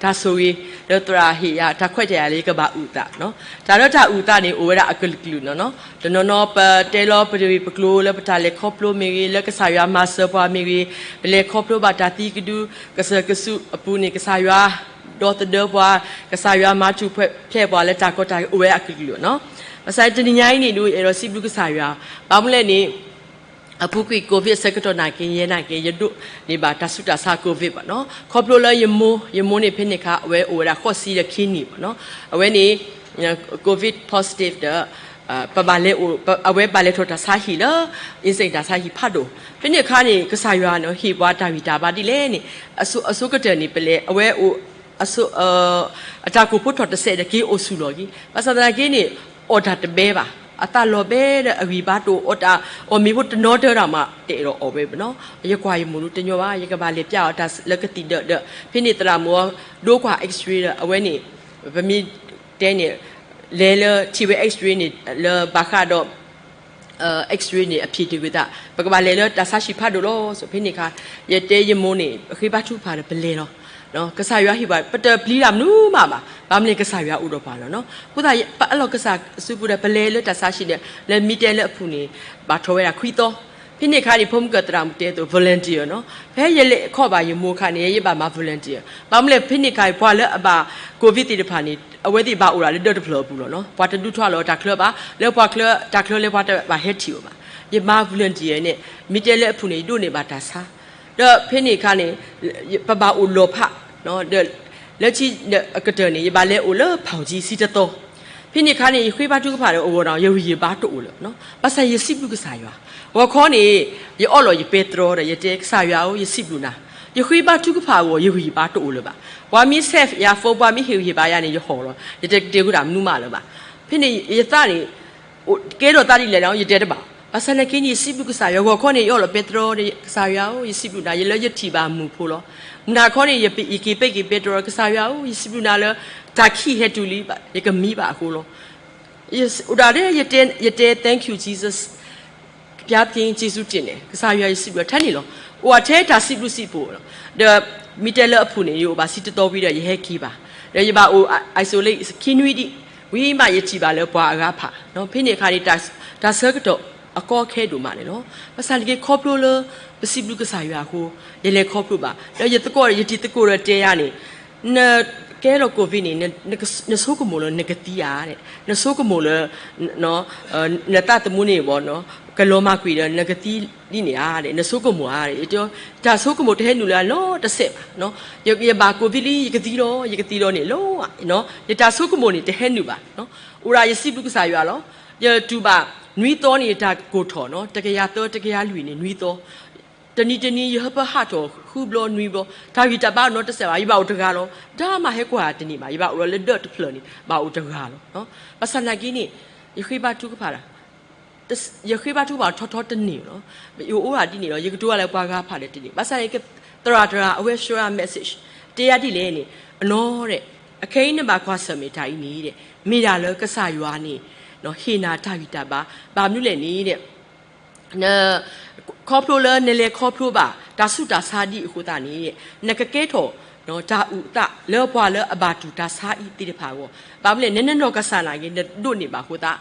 တၢ်ဆိၣ်ဂ့ၤ လၢသရၣ်ဟ့ၣ်ယၤ တၢ်ခွဲးတၢ်ယာ်လၢယကဘၣ်အုၣ်သး, တၢ်လၢတၢ်အုၣ်သးန့ၣ် အိၣ်ဝဲဒၣ်အကလုာ်ကလုာ်နီၢ်နီၢ်, တနီၤနီၤပတဲလီၤပတဂ့ၢ်ပကျိၤလၢပတၢ်လဲၤခီဖျိမ့ၢ်ဂ့ၤ, လၢကစၢ်ယွၤမၤစၢၤပှၤမ့ၢ်ဂ့ၤ, ပလဲၤခီဖျိဘၣ်တၢ်သံကဒု ကစၢၢ်ကစုအပူၤန့ၣ် ကစၢ်ယွၤ ဒီသဒၢပှၤ, ကစၢ်ယွၤမၤထူၣ်ဖျဲးပှၤလၢတၢ်ကီတၢ်ခဲအိၣ်ဝဲအကလုာ်ကလုာ်နီၢ်. ဘၣ်ဆၣ်တနံၤညါအံၤန့ၣ်ဒုး ယအဲၣ်ဒိးစံးဘျုးကစၢ်ယွၤ, ဘၣ်မနုၤလဲၣ်န့ၣ် အပူၤကွံာ် COVID ဆၢကတီၢ်နာ်က့ ယဲနာ်က့ ယဒိးန့ၢ်ဘၣ်တၢ်ဆူးတၢ်ဆါ COVID ဘၣ်နီၢ်. ခီဖျိလၢယမိၢ်, ယမိၢ်န့ၣ်ဖဲန့ၣ်အခါ အဝဲအိၣ်ဝဲဒၣ်ဃိးဆံဒီးခံနံၣ်ဘၣ်နီၢ်. အဝဲန့ၣ် COVID positive ဒီး ပဘၣ်လဲၤအိၣ်, အဝဲဘၣ်လဲၤထီၣ်တၢ်ဆါဟံၣ်လၢ အ့စ့ၣ်တၢ်ဆါဟံၣ်ဖးဒိၣ်. ဖဲန့ၣ်အခါန့ၣ် ကစၢ်ယွၤန့ၣ် ဟ့ၣ်ပှၤတၢ်ဂံၢ်တၢ်ဘါဒ်လဲၣ်န့ၣ် အဆိကတၢၢ်န့ၣ် ပလဲၤ အဝဲအိၣ် အတၢ်ကိၢ်ဖိထီၣ်တစဲးဒီးက့ၤအိၣ်ဆူၣ်လီၤက့ၤ. ဘၣ်ဆၣ်သနာ်က့န့ၣ် အီၣ်တၢ်တဘဲဘၣ်, အသးလီၤဘဲဒီးအဂံၢ်ဘါတအိၣ်, အီၣ်တၢ်အီၣ်မ့ၤဖိတနီတၢၤတၢ်မး တအဲၣ်ဒိးအီၣ်ဝဲဘၣ်နီၢ်. ယကွၢ်ယမိၢ်ဒုးတညီဘၣ်, ယကဘၣ်လဲၤပျးအီၤတၢ်လၢကသံၣ်ဒၢးဒီး ဖဲန့ၣ်သရၣ်မုၣ်အီၤ ဒိကွၢ် X-ray ဒီး အဝဲန့ၣ် ပမ့ၢ်တဲန့ၣ် လဲၤလၢထံၣ်ဝဲ X-ray န့ၣ် လၢဘၣ်ဃးဒီး X-ray န့ၣ် အဖြေတဂ့ၤသး, ပကဘၣ်လဲၤလၢတၢ်ဆါဟံၣ်ဖးဒိၣ်လီၤ. ဖဲန့ၣ်အခါ ယတဲယမိၢ်န့ၣ် ဃ့ဘါထုကဖၣ်ဒီးပလဲၤလီၤ. ကစၢ်ယွၤဟ့ၣ်ပှၤ ပတပျံၤတၢ်မနုၤမးဘၣ်, ဘၣ်မနုၤလဲၣ် ကစၢ်ယွၤအိၣ်ဒီးပှၤလီၤနီၢ်. အဃိသတး ပအၢၣ်လီၤကစၢ်စုပူၤဒီး ပလဲၤလၢတၢ်ဆါဟံၣ်န့ၣ် လၢမ့ၢ်တဲလၢအပူၤန့ၣ် ဘၣ်ထီၣ်ဝဲဒၣ်ခွံသီ. ဖဲန့ၣ်အခါန့ၣ် ဖိမုၣ်ကၢ်သရၣ်မုၣ်တဲအသိး volunteer နီၢ်, ဖဲယလဲၤခီဘၣ်ယမိၢ်အခါန့ၣ် ယဘၣ်မၤ volunteer. ဘၣ်မနုၤလဲၣ် ဖဲန့ၣ်အခါ ပှၤလၢအဘၣ် COVID သ့ၣ်တဖၣ်န့ၣ် အဝဲသ့ၣ်ဘၣ်အိၣ်ဒၣ်လၢဒၢးတဖျၢၣ်အပူၤလီၤနီၢ်. ပှၤတဒုးထွဲလီၤတၢ်ချၢဘၣ်, လၢပှၤချၢ တၢ်ချၢလၢပှၤတဘၣ်ဟဲထံၣ်အီၤဘၣ်. ယမၤ volunteer န့ၣ် မ့ၢ်တဲလၢအပူၤန့ၣ် ယဒိးန့ၢ်ဘၣ်တၢ်ဆါ ဒီးဖဲန့ၣ်အခါန့ၣ် ပဘၣ်အိၣ်လီၤဖး, ဒီးလၢခံအကတၢၢ်န့ၣ် ယဘၣ်လဲၤအိၣ်လၢဖီၣ်ကၠံဆံတသီ. ဖဲန့ၣ်အခါန့ၣ် ယဃ့ဘါထုကဖၣ်ဒီးအဂီၢ်ဒီး ယဂံၢ်ယဘါတအိၣ်လၢၤနီၢ်. ဘၣ်ဆၣ်ယစံးဘျုးကစၢ်ယွၤ, ဂီၤခီန့ၣ် ယအီၣ်လီၤယပဲတြီဒီး ယတဲကစၢ်ယွၤဧၢ ယစံးဘျုးနၤ, ယဃ့ဘါထုကဖၣ်အဂီၢ် ယဂံၢ်ယဘါတအိၣ်လၢၤဘၣ်. ပှၤမ့ၢ် send ယၤ phone ပှၤမ့ၢ်ဟ့ၣ်ဂံၢ်ဟ့ၣ်ဘါယၤန့ၣ် ယဟီၣ်လီၤ, ယတကတဲဃုာ်တၢ်မနုၤမးလၢၤဘၣ်. ဖဲန့ၣ်ယသးန့ၣ် ကဲထီၣ်သးဒ်လဲၣ်န့ၣ် ယတဲတဘၣ်. ဘၣ်ဆၣ်သနာ်က့န့ၣ် ယစံးဘျုးကစၢ်ယွၤ, ဂီၤခီန့ၣ် ယအီၣ်လီၤပဲတြီဒီး ကစၢ်ယွၤဧၢ ယစံးဘျုးနၤ, ယလၢယထံၣ်ဘၣ်မုၢ်ဖိလီၤ. မုၢ်နၤခီန့ၣ် ယက့ၤပဲက့ၤပဲတြီဒီး ကစၢ်ယွၤဧၢ ယစံးဘျုးနၤလၢ တၢ်ခံးဟဲတုၤလံ ယကမံဘၣ်အဃိလီၤ. အိၣ်ဒၣ်လၢ ယတဲ thank you Jesus, ဘုရားသခင် ကျေးဇူးတင်တယ်, ကစၢ်ယွၤ ယစံးဘျုးထဲန့ၣ်လီၤ. အိၣ်ထဲတၢ်စံးဘျုးစံးဖှိၣ်လီၤ. ဒီးမ့ၢ်တဲလၢအပူၤန့ၣ် ယအိၣ်ဘၣ်ဆံတသီဝံၤဒီး ယဟဲက့ၤဘၣ်, ဒီးယဘၣ်အိၣ် isolate ခံနွံဒံး, ဝံၤမးယထံၣ်ဘၣ်လၢပှၤအဂၤဖး, ဖဲန့ၣ်အခါန့ၣ် တၢ်ဆၢကတီၢ်အကီအခဲဒိၣ်မးန့ၣ်လီၤ. ဘၣ်ဆၣ်သနာ်က့ ခီဖျိလၢ ပစံးဘျုးကစၢ်ယွၤအဃိ ယလဲၤခီဖျိဘၣ်. ဒီးယသကိး ယတံၤသကိးဒီးတဲယၤန့ၣ် နကဲထီၣ် COVID န့ၣ် နဆိကမိၣ်လၢနကသံဧါ, နဆိကမိၣ်လၢ နသးသမူန့ၣ် ကလီၤမၢ်ကွံာ်ဒီး နကသံဒ်န့ၣ်ဧါ, နဆိကမိၣ်ဧါ. တၢ်ဆိကမိၣ်တဟဲနုာ်လၢအလီၤတစဲးဘၣ်. ယဘၣ် COVID လံ ယကသံလီၤ, ယကသံလီၤန့ၣ်လီၤ. ယတၢ်ဆိကမိၣ်န့ၣ် တဟဲနုာ်ဘၣ်. အိၣ်ဒၣ်ယစံးဘျုးကစၢ်ယွၤလီၤ. ယတူၢ်ဘၣ်နွံသီန့ၣ် ယတၢ်ကိၢ်ထီၣ်နီၤ, တကယၤသၢ တကယၤလွံၢ်န့ၣ် နွံသီ တနံၤတနံၤ ယဟၢဖၢဟးထီၣ် ဃုဘျီနွံဘျီ, တၢ်ဂံၢ်တၢ်ဘါနီတစဲးဘၣ်, ယဘၣ်အိၣ်တဂၤလီၤ. တၢ်မၤဟဲကွၢ်တန့ၢ်ဘၣ်, ယဘၣ်အိၣ်လီၤလၢဒၢးတဖျၢၣ်န့ၣ် ဘၣ်အိၣ်တဂၤလီၤ. ဘၣ်ဆၣ်သနာ်က့န့ၣ် ယဃ့ဘါထုကဖၣ်, ယဃ့ဘါထုကဖၣ်ထီထီတန့ၢ်လီၤ. ယအိၣ်ဒၣ်ဒ်န့ၣ်လီၤ, ယကတိၤတၢ်လၢပှၤဂၤဖးဒီးတန့ၢ်, ဘၣ်ဆၣ်သနာ်က့ သရၣ်တဂၤ အဝဲ share message တဲယၤဒ်လဲၣ်န့ၣ်, အနီၢ်ဒဲး, အခဲအံၤနဘၣ်ကွၢ်ဆၢၣ်မဲာ်တၢ်အံၤန့ၣ်ဒဲး, မ့ၢ်ဒၣ်လၢကစၢ်ယွၤန့ၣ် ဟ့ၣ်နၤတၢ်ဂံၢ်တၢ်ဘါ, ဘၣ်မနုၤလဲၣ်န့ၣ်ဒဲး ခီဖျိလၢနလဲၤခီဖျိဘၣ် တၢ်ဆူးတၢ်ဆါဒ်အံၤအဃိသတးန့ၣ်, နကကဲထီၣ် တၢ်အုၣ်အသးလၢပှၤလၢအဘၣ်တူၢ်တၢ်ဆါအံၤသ့ၣ်တဖၣ်အဂီၢ်, ဘၣ်မနုၤလဲၣ် နနီၢ်ကစၢ်နာ်က့ နဒိးန့ၢ်ဘၣ်အဃိသတး,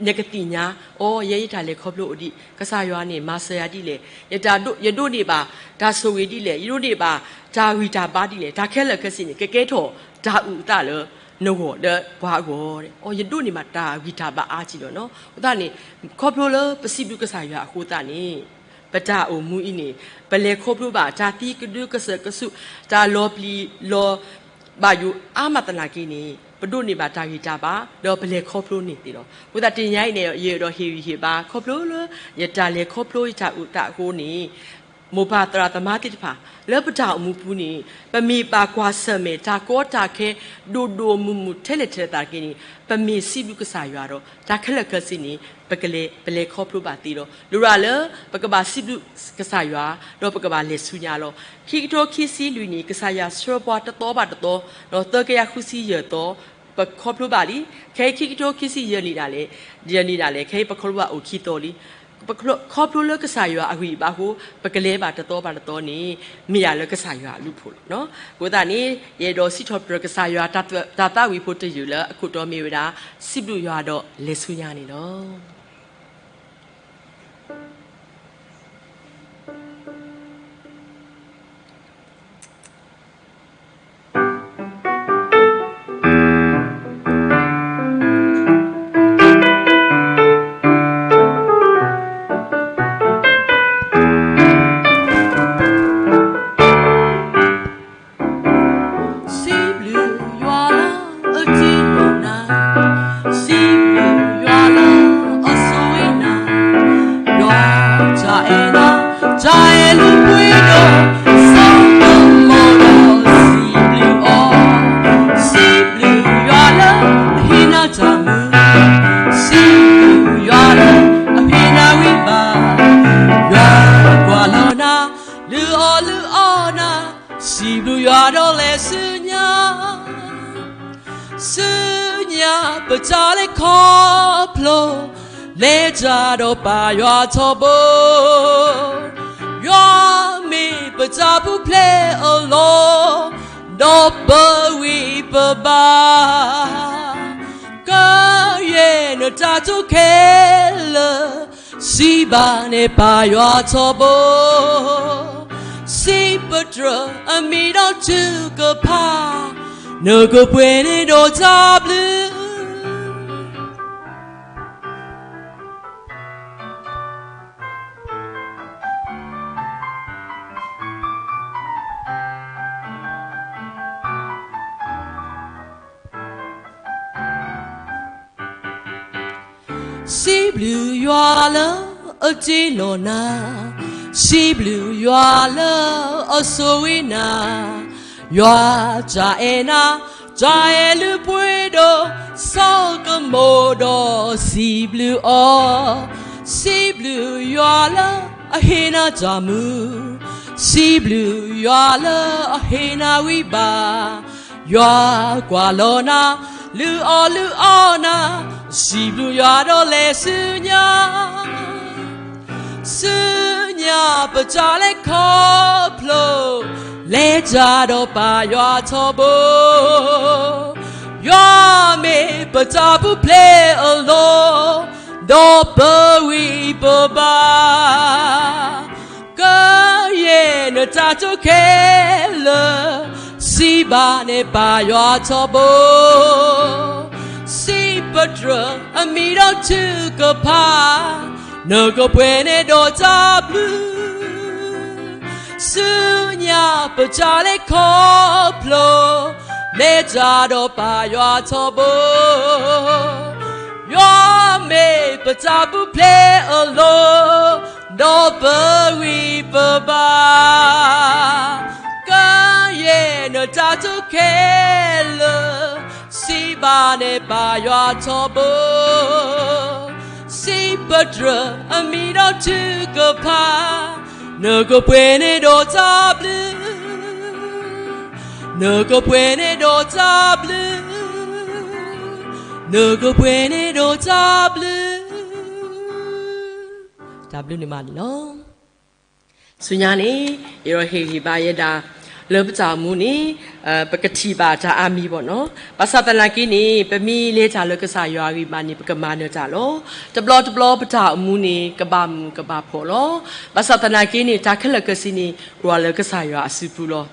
နကသ့ၣ်ညါ, အိ ယဲယတၢ်လဲၤခီဖျိအိၣ်ဒံး ကစၢ်ယွၤန့ၣ် မၤစၢၤယၤဒ်လဲၣ်, ယတၢ်ဒိး, ယဒိးန့ၢ်ဘၣ်တၢ်ဆိၣ်ဂ့ၤဒ်လဲၣ်, ယဒိးန့ၢ်ဘၣ်တၢ်ဂံၢ်တၢ်ဘါဒ်လဲၣ်, တၢ်ခဲလၢာ်ခဲဆ့န့ၣ် ကကဲထီၣ်တၢ်အုၣ်အသးလၢနဂီၢ်လၢပှၤအဂီၢ်, အိ ယဒိးန့ၢ်ဘၣ်တၢ်ဂံၢ်တၢ်ဘါအါကံလီၤနီၤ. အဃိသတးန့ၣ်, ခီဖျိလၢပစံးဘျုးကစၢ်ယွၤအဃိသတးန့ၣ်, ပတၢ်အိၣ်မူအံၤန့ၣ်, ပလဲၤခီဖျိဘၣ်တၢ်သံကဒုကစၢၢ်ကဆူး, တၢ်လီၤပျံၤလီၤဘၣ်ယိၣ်အါမးသနာ်က့န့ၣ်, ပဒိးန့ၢ်ဘၣ်တၢ်ဂံၢ်တၢ်ဘါ, ဒီးပလဲၤခီဖျိန့ၢ်သ့လီၤ. အဃိသတးတနံၤညါအံၤန့ၣ် ယအဲၣ်ဒိးဟ့ၣ်ဂံၢ်ဟ့ၣ်ဘါ ခီဖျိလၢယတၢ်လဲၤခီဖျိယတၢ်အုၣ်အသးအဃိန့ၣ်, မိၢ်ပၢ်သရၣ်သမါသ့ၣ်တဖၣ် လၢပတၢ်အိၣ်မူပူၤန့ၣ်, ပမ့ၢ်ဘၣ်ကွၢ်ဆၢၣ်မဲာ်တၢ်ကီတၢ်ခဲ ဒိၣ်ဒိၣ်မုၢ်မုၢ်ထဲလဲၣ်ထဲလဲၣ်သနာ်က့န့ၣ်, ပမ့ၢ်စံးဘျုးကစၢ်ယွၤဒီး တၢ်ခဲလၢာ်ခဲဆ့န့ၣ် ပကလဲၤ, ပလဲၤခီဖျိဘၣ်သ့လီၤ. လိၣ်ဒၣ်လၢပကဘၣ်စံးဘျုးကစၢ်ယွၤ, ဒီးပကဘၣ်လဲၤဆူညါလီၤ. ခံကထိခံဆံလွံၢ်နံၣ် ကစၢ်ယွၤဆှၢပှၤတသီဘၣ်တသီ, ဒီးသၢကယၤဃုဆံယဲၢ်သီ, ပခီဖျိဘၣ်လံ. ခဲအံၤခံကထိခံဆံယဲၢ်နံၣ်ဒၣ်လဲာ်, ယဲၢ်နံၣ်ဒၣ်လဲာ်, ခဲအံၤပခီဖျိဘၣ်အိၣ်ခံသီလံ. ပခီဖျိလၢကစၢ်ယွၤအဂံၢ်အဘါအဃိ, ပကလဲၤဘၣ်တသီဘၣ်တသီန့ၣ်, မ့ၢ်ယၤလၢကစၢ်ယွၤအဘျုးအဖှိၣ်လီၤ. အဃိသတးန့ၣ်, ယအဲၣ်ဒိးစံးထီၣ်ပတြၢၤကစၢ်ယွၤတၢ်သးဝံၣ်ဖိတယုၢ်လၢအခိၣ်တီမ့ၢ်ဝဲဒၣ်, စံးဘျုးယွၤဒီးလဲၤဆူညါန့ၣ်လီၤ. စံးဘျုးယွၤလၢအတ့လီၤနၤ, စံးဘျုးယွၤလၢအဆိၣ်ဂ့ၤနၤ, ယွၤတၢ်အဲၣ်နၤ, တၢ်အဲၣ်လၢပှဲၤဒီး, ဆိကမိၣ်ဒီးစံးဘျုးအီၤ, စံးဘျုးယွၤလၢအဟ့ၣ်နၤတၢ်မုာ်, စံးဘျုးယွၤလၢအဟ့ၣ်နၤဝံဘၣ်, ယွၤကွၢ်လီၤနၤ, လုၢ်အီၣ်လုၢ်အီနၤ, စံးဘျုးယွၤဒီးလဲၤဆူညါ, ဆူညါပတၢ်လဲၤခီဖျိ, လဲၤတၢ်ဒီးပၢ်ယွၤထီဘိ, ယွၤမ့ၢ်ပတၢ်ပူၤဖျဲးအလီၢ်, ဒီးပဂံၢ်ပဘါ, ကယဲၢ်နတၢ်တိာ်ခဲလၢာ်, စံးဘၣ်န့ၣ်ပၢ်ယွၤထီဘိ, စံးပတြၢၤအမံၤဒီးထုကဖၣ်, နကပှဲၤန့ၢ်ဒီးတၢ်ဘျုး စံးဘျုးယွၤလၢအတ့လီၤနၤ, စံးဘျုးယွၤလၢအဆိၣ်ဂ့ၤနၤ, ယွၤတၢ်အဲၣ်နၤ, တၢ်အဲၣ်လၢပှဲၤဒီး, ဆိကမိၣ်ဒီးစံးဘျုးအီၤ, စံးဘျုးယွၤလၢအဟ့ၣ်နၤတၢ်မုာ်, စံးဘျုးယွၤလၢအဟ့ၣ်နၤဝံဘၣ်, ယွၤကွၢ်လီၤနၤ, လုၢ်အီၣ်လုၢ်အီနၤ, စံးဘျုးယွၤဒီးလဲၤဆူညါ, ဆူညါပတၢ်လဲၤခီဖျိ, လဲၤတၢ်ဒီးပၢ်ယွၤထီဘိ, ယွၤမ့ၢ်ပတၢ်ပူၤဖျဲးအလီၢ်, ဒီးပဂံၢ်ပဘါ, ကယဲၢ်နတၢ်တိာ်ခဲလၢာ်, စံးဘၣ်န့ၣ်ပၢ်ယွၤထီဘိ, စံးပတြၢၤအမံၤဒီးထုကဖၣ်, နကပှဲၤန့ၢ်ဒီးတၢ်ဘျုး, ဆူညါပတၢ်လဲၤခီဖျိ, လဲၤတၢ်ဒီးပၢ်ယွၤထီဘိ, ယွၤမ့ၢ်ပတၢ်ပူၤဖျဲးအလီၢ်, ဒီးပဂံၢ်ပဘါ, ကယဲၢ်နတၢ်တိာ်ခဲလၢာ်, စံးဘၣ်န့ၣ်ပၢ်ယွၤထီဘိ, စံးပတြၢၤအမံၤဒီးထုကဖၣ်, နကပှဲၤန့ၢ်ဒီးတၢ်ဘျုး, နကပှဲၤန့ၢ်ဒီးတၢ်ဘျုး, နကပှဲၤန့ၢ်ဒီးတၢ်ဘျုး, တၢ်ဘျုးန့ၣ်မးန့ၣ်လီၤ. ဆူညါန့ၣ် ယအဲၣ်ဒိးဟ့ၣ်ဂံၢ်ဘါယဲဒၣ် လၢပတၢ်အိၣ်မူန့ၣ် ပကထံၣ်ဘၣ်တၢ်အါမံၤဘၣ်နီၤ. ဘၣ်ဆၣ်သနာ်က့န့ၣ် ပမ့ၢ်လဲၤတၢ်လၢကစၢ်ယွၤအဂံၢ်ဘါန့ၣ် ပကမၤနၢၤတၢ်လီၤ. တဘျီတဘျီပတၢ်အိၣ်မူန့ၣ် ကဘၣ်မုာ်ကဘၣ်ဖှီၣ်လီၤ. ဘၣ်ဆၣ်သနာ်က့န့ၣ် တၢ်ခဲလၢာ်ခဲဆ့န့ၣ် အိၣ်လၢကစၢ်ယွၤအစုပူၤလီၤ.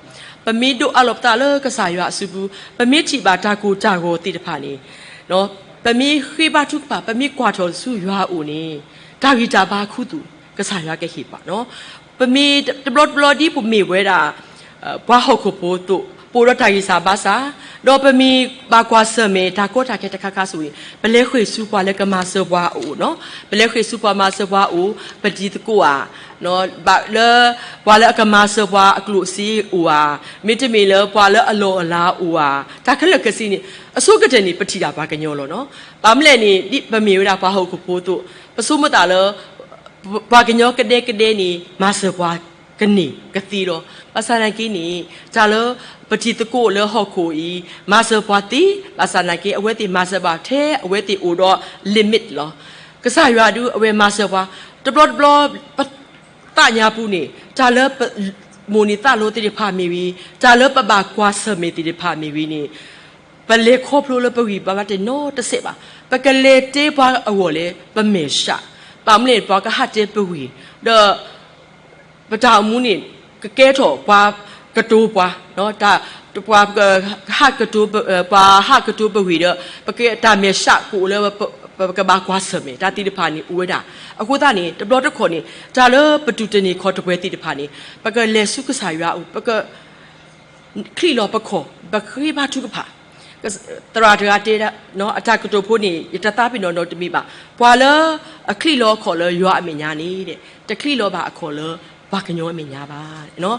ပမ့ၢ်ဒိးအးလီၤပသးလၢကစၢ်ယွၤအစုပူၤ, ပမ့ၢ်ထံၣ်ဘၣ်တၢ်ကိၢ်တၢ်ဂီၤသ့ၣ်တဖၣ်န့ၣ် ပမ့ၢ်ဃ့ဘါထုကဖၣ်, ပမ့ၢ်ကွၢ်ထီၣ်ဆူယွၤအအိၣ်န့ၣ် တၢ်ဂံၢ်တၢ်ဘါခူသူၣ် ကစၢ်ယွၤကဟ့ၣ်ပှၤနီၤ. ပမ့ၢ်တဘျီတဘျီဒ်ပမ့ၢ်ဝဲဒၣ် ပှၤဟီၣ်ခိၣ်ဖိအသိး, ပအိၣ်ဒီးတၢ်ဂံၢ်စၢ်ဘါစၢ်, ဒီးပမ့ၢ်ဘၣ်ကွၢ်ဆၢၣ်မဲာ်တၢ်ကီတၢ်ခဲတခါခါဆူၣ်န့ၣ် ပလဲၤဃ့ၢ်ဆူပှၤလၢကမၤစၢၤပှၤအအိၣ်နီၤ. ပလဲၤဃ့ၢ်ဆူပှၤမၤစၢၤပှၤအအိၣ်, ပတံၤသကိးဧါ, လၢပှၤလၢအကမၤစၢၤပှၤအကျိၣ်စ့အိၣ်ဧါ, မ့တမ့ၢ်လၢပှၤလၢအလီၢ်အလၤအိၣ်ဧါ, တၢ်ခဲလၢာ်ခဲဆ့န့ၣ် အဆိကတၢၢ်န့ၣ် ပထံၣ်ဒၣ်ပှၤကညီလီၤနီၤ. ဘၣ်မနုၤလဲၣ်န့ၣ် ဒ်ပမ့ၢ်ဝဲဒၣ်ပှၤဟီၣ်ခိၣ်ဖိအသိး, ပဆိကမိၣ်သးလၢ ပှၤကညီကဒဲကဒဲန့ၣ် မၤစၢၤပှၤကန့ၢ်ကသ့လီၤ. ဘၣ်ဆၣ်သနာ်က့န့ၣ် တၢ်လၢပတံၤသကိးလၢဟီၣ်ခိၣ်အံၤ မၤစၢၤပှၤသ့, ဘၣ်ဆၣ်သနာ်က့ အဝဲသ့ၣ်မၤစၢၤဘၣ်ထဲအဝဲသ့ၣ်အိၣ်ဒီး limit လီၤ. ကစၢ်ယွၤဒုးအဝဲမၤစၢၤပှၤ တဘျီတဘျီ ပသးညါပူၤန့ၣ် တၢ်လၢပမိၣ်န့ၢ်သးလီသ့ၣ်တဖၣ်မ့ၢ်ဂ့ၤ, တၢ်လၢပဘၣ်ကွၢ်ဆၢၣ်မဲာ်သ့ၣ်တဖၣ်မ့ၢ်ဂ့ၤန့ၣ် ပလဲၤခီဖျိလၢပဂံၢ်ဘါဘၣ်တနီတစဲးဘၣ်. ပကလဲၤတဲပှၤအဂီၢ်လၢပမဲာ်ဆှး, ဘၣ်မနုၤလဲၣ် ပှၤကဟးတဲပဂံၢ်, ဒီး ပတၢ်အိၣ်မူန့ၣ် ကကဲထီၣ်ပှၤကတိၤပှၤ, ပှၤဟးကတိၤပဂံၢ်ဒီး ပတၢ်မဲာ်ဆှးကအိၣ်လၢ ပကဘၣ်ကွၢ်ဆၢၣ်မဲာ်တၢ်သ့ၣ်တဖၣ်န့ၣ်အိၣ်ဝဲဒၣ်. အဃိသတးန့ၣ် တဘျီတခီၣ်န့ၣ် တၢ်လၢပတူၢ်တန့ၢ်ခီၣ်တပှဲၤသ့ၣ်တဖၣ်န့ၣ် ပကလဲၤဆူကစၢ်ယွၤအအိၣ်, ပက ချံးလီၤပခီၣ်, ပဃ့ဘါထုကဖၣ်. သရၣ်တဂၤတဲ အတၢ်ကတိၤဖိန့ၣ် ယတသးပ့ၤနီၣ်နီတမံၤဘၣ်. ပှၤလၢအချံးလီၤအခီၣ်လၢယွၤအမဲာ်ညါန့ၣ် တချံးလီၤဘၣ်အခီၣ်လၢပှၤကညီအမဲာ်ညါဘၣ်.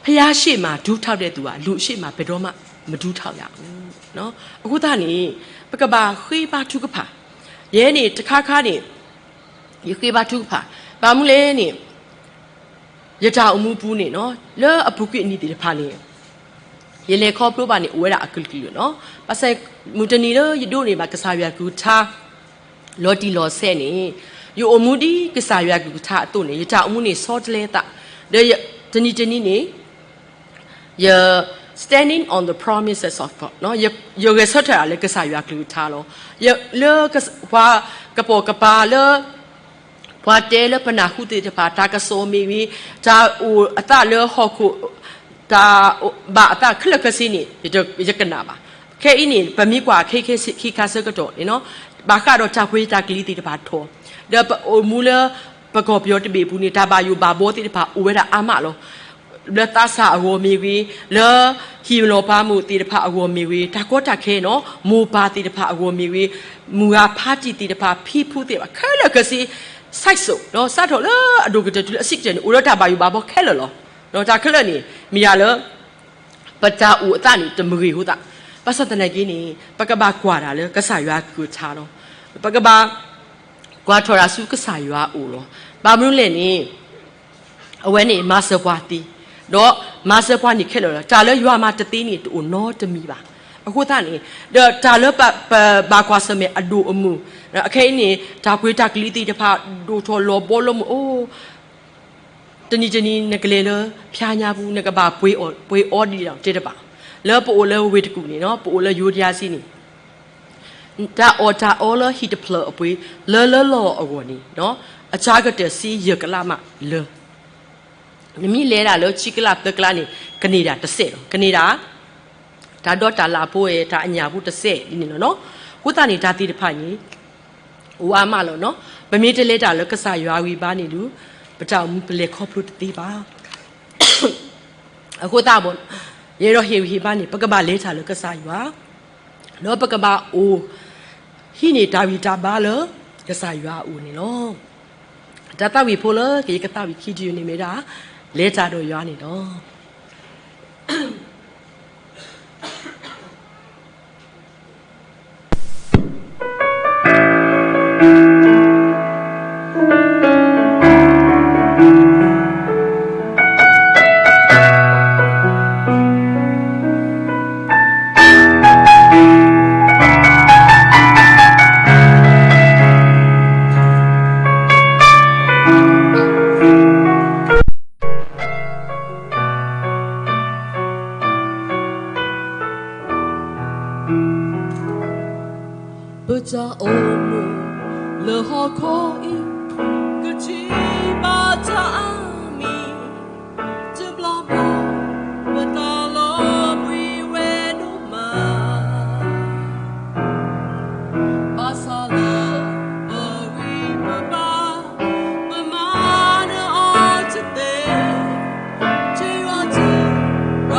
ဘုရားရှေ့မှာ ဒူးထောက်တဲ့သူဟာ လူအရှေ့မှာ ဘယ်တော့မှ မဒူးထောက်ရဘူး. အဃိသတးန့ၣ် ပကဘၣ်ဃ့ဘါထုကဖၣ်. ယဲန့ၣ်တခါခါန့ၣ် ယဃ့ဘါထုကဖၣ်, ဘၣ်မနုၤလဲၣ်န့ၣ် ယတၢ်အိၣ်မူပူၤန့ၣ်နီၤ လၢအပူၤကွံာ်အနံၤသ့ၣ်တဖၣ်န့ၣ် ယလဲၤခီဖျိဘၣ်န့ၣ် အိၣ်ဝဲဒၣ်အကလုာ်ကလုာ်နီၤ. ဘၣ်ဆၣ် မုၢ်တနံၤလၢယဒိးန့ၢ်ဘၣ်ကစၢ်ယွၤကလုၢ်ကထါ လီၤတံၢ်လီၤဆဲးန့ၣ် ယအိၣ်မူဒ်ကစၢ်ယွၤကလုၢ်ကထါအသိးန့ၣ် ယတၢ်အိၣ်မူန့ၣ်ဆီတလဲအသး, ဒီးတနံၤတနံၤန့ၣ် ယ standing on the promises of God နီၤ, ယဂဲၤဆၢထၢၣ်ဒၣ်လၢကစၢ်ယွၤကလုၢ်ကထါလီၤ. လၢပှၤကပိာ်ကပၤလၢ ပှၤတဲလၢပနၢ်ဟူသ့ၣ်တဖၣ် တၢ်ကစီၣ်မ့ၢ်ဂ့ၤ, တၢ်အိၣ်အသးလၢဟီၣ်ခိၣ် တၢ်ဘၣ်အသးခဲလၢာ်ခဲဆ့န့ၣ် ယကနၣ်ဘၣ်. ခဲအံၤန့ၣ် ပမ့ၢ်ကွၢ်ခဲအံၤခဲဆ့ ခံခါဆၢကတီၢ်န့ၣ်နီၤ ဘၣ်ဃးဒီးတၢ်ပှ့ၤတၢ်ကလံၤသ့ၣ်တဖၣ်ထီၣ်, ဒီးပအိၣ်မူလၢ ပကီၢ်ပယီၤတဘ့ၣ်အပူၤန့ၣ် တၢ်ဘၣ်ယိၣ်ဘၣ်ဘှီသ့ၣ်တဖၣ်အိၣ်ဝဲဒၣ်အါမးလီၤ. လၢသးစၢ်အဂီၢ်မ့ၢ်ဂ့ၤ, လၢဟံၣ်လီၤပၤမုၣ်သ့ၣ်တဖၣ်အဂီၢ်မ့ၢ်ဂ့ၤ, တၢ်ကီတၢ်ခဲနီၤ မိၢ်ပၢ်သ့ၣ်တဖၣ်အဂီၢ်မ့ၢ်ဂ့ၤ, မုၢ်ဂၤဖါတံၢ်သ့ၣ်တဖၣ် ဖံဖုသ့ၣ်တဖၣ် ခဲလၢာ်ခဲဆ့ စဲးစိး စးထီၣ်လၢအဒိၣ်ကတၢၢ်တုၤလၢအဆံးကတၢၢ်န့ၣ် အိၣ်ဒီးတၢ်ဘၣ်ယိၣ်ဘၣ်ဘှီခဲလၢာ်လီၤ. တၢ်ခဲလၢာ်န့ၣ် မ့ၢ်ဒၣ်လၢ ပတၢ်အိၣ်အသးန့ၣ် တမ့ၢ်ဂ့ၤအဃိသတး, ဘၣ်ဆၣ်သနာ်က့န့ၣ် ပကဘၣ်ကွၢ်တၢ်လၢကစၢ်ယွၤကလုၢ်ကထါလီၤ. ပကဘၣ် ကွၢ်ထီၣ်တၢ်ဆူကစၢ်ယွၤအအိၣ်လီၤ. ဘၣ်မနုၤလဲၣ်န့ၣ် အဝဲန့ၣ်မၤစၢၤပှၤသ့, ဒီးမၤစၢၤပှၤန့ၣ်ခဲလၢာ်လီၤ. တၢ်လၢယွၤမၤတသ့န့ၣ် တအိၣ်နီတမံၤဘၣ်. အဃိသတးန့ၣ် ဒီးတၢ်လၢပဘၣ်ကွၢ်ဆၢၣ်မဲာ်အဒိၣ်အမုၢ်, ခဲအံၤန့ၣ် တၢ်ပှ့ၤတၢ်ကလံၤသ့ၣ်တဖၣ် ဒိၣ်ထီၣ်လီၤဘှီလီၤမုၢ်အိၣ် တနံၤတနံၤ နကလဲၤလၢဖၠါညါပူၤ နကဘၣ်ပှ့ၤအီဒ်လဲၣ်တဲတဘၣ်. လၢပအိၣ်လၢဝ့ၢ်တကူၣ်န့ၣ်နီၤ ပအိၣ်လၢယိၤဒယါစ့န့ၣ် တၢ်အီၣ်တၢ်အီလၢဟံၣ်တဖျၢၣ်အပှ့ၤ လၢလၢလီၢ်အဂီၢ်န့ၣ် အစှၤကတၢၢ်ဆံယဲၢ်ကလးမးလၢ နမ့ၢ်လဲၤဒၣ်လၢဆံကလးသၢကလးန့ၣ် ကန့ၢ်ဒၣ်တစဲးလီၤ. ကန့ၢ်ဒၣ် တၢ်ဒီတၢ်လၣ်ဖိဝဲ တၢ်အညၣ်ဖိတစဲးဒ်န့ၣ်လီၤနီၤ. အဃိသတးန့ၣ် တၢ်သ့ၣ်တဖၣ်န့ၣ် အိၣ်အါမးလီၤနီၤ. ပမ့ၢ်တလဲၤတၢ်လၢကစၢ်ယွၤဂံၢ်ဘါန့ၣ်ဒီး ပတၢ်အိၣ်မူပလဲၤခီဖျိတသ့ဘၣ်. အဃိသတး ယအဲၣ်ဒိးဟ့ၣ်ဂံၢ်ဟ့ၣ်ဘါန့ၣ် ပကဘၣ်လဲၤတၢ်လၢကစၢ်ယွၤ ဒီးပကဘၣ်အိၣ် ဟံးန့ၢ်တၢ်ဂံၢ်တၢ်ဘါလၢကစၢ်ယွၤအအိၣ်န့ၣ်လီၤ. တၢ်သးဝံၣ်ဖိလၢကယကသးဝံၣ်ခံထံၣ်န့ၣ်မ့ၢ်ဒၣ် လဲၤတၢ်ဒီးယွၤန့ၣ်လီၤ. တၢ်အိၣ်မူလၢဟီၣ်ခိၣ်အံၤ ကထံၣ်ဘၣ်တၢ်အါမံၤ, တဘျီဘျီ ပသးလီၤဘှံးဝဲဒိၣ်မး, ဘၣ်ဆၣ်လၢပဂံၢ်ပဘါ ပမၤနၢၤအီၤတသ့, ထံၣ်အီၤတဂၤ ပှၤ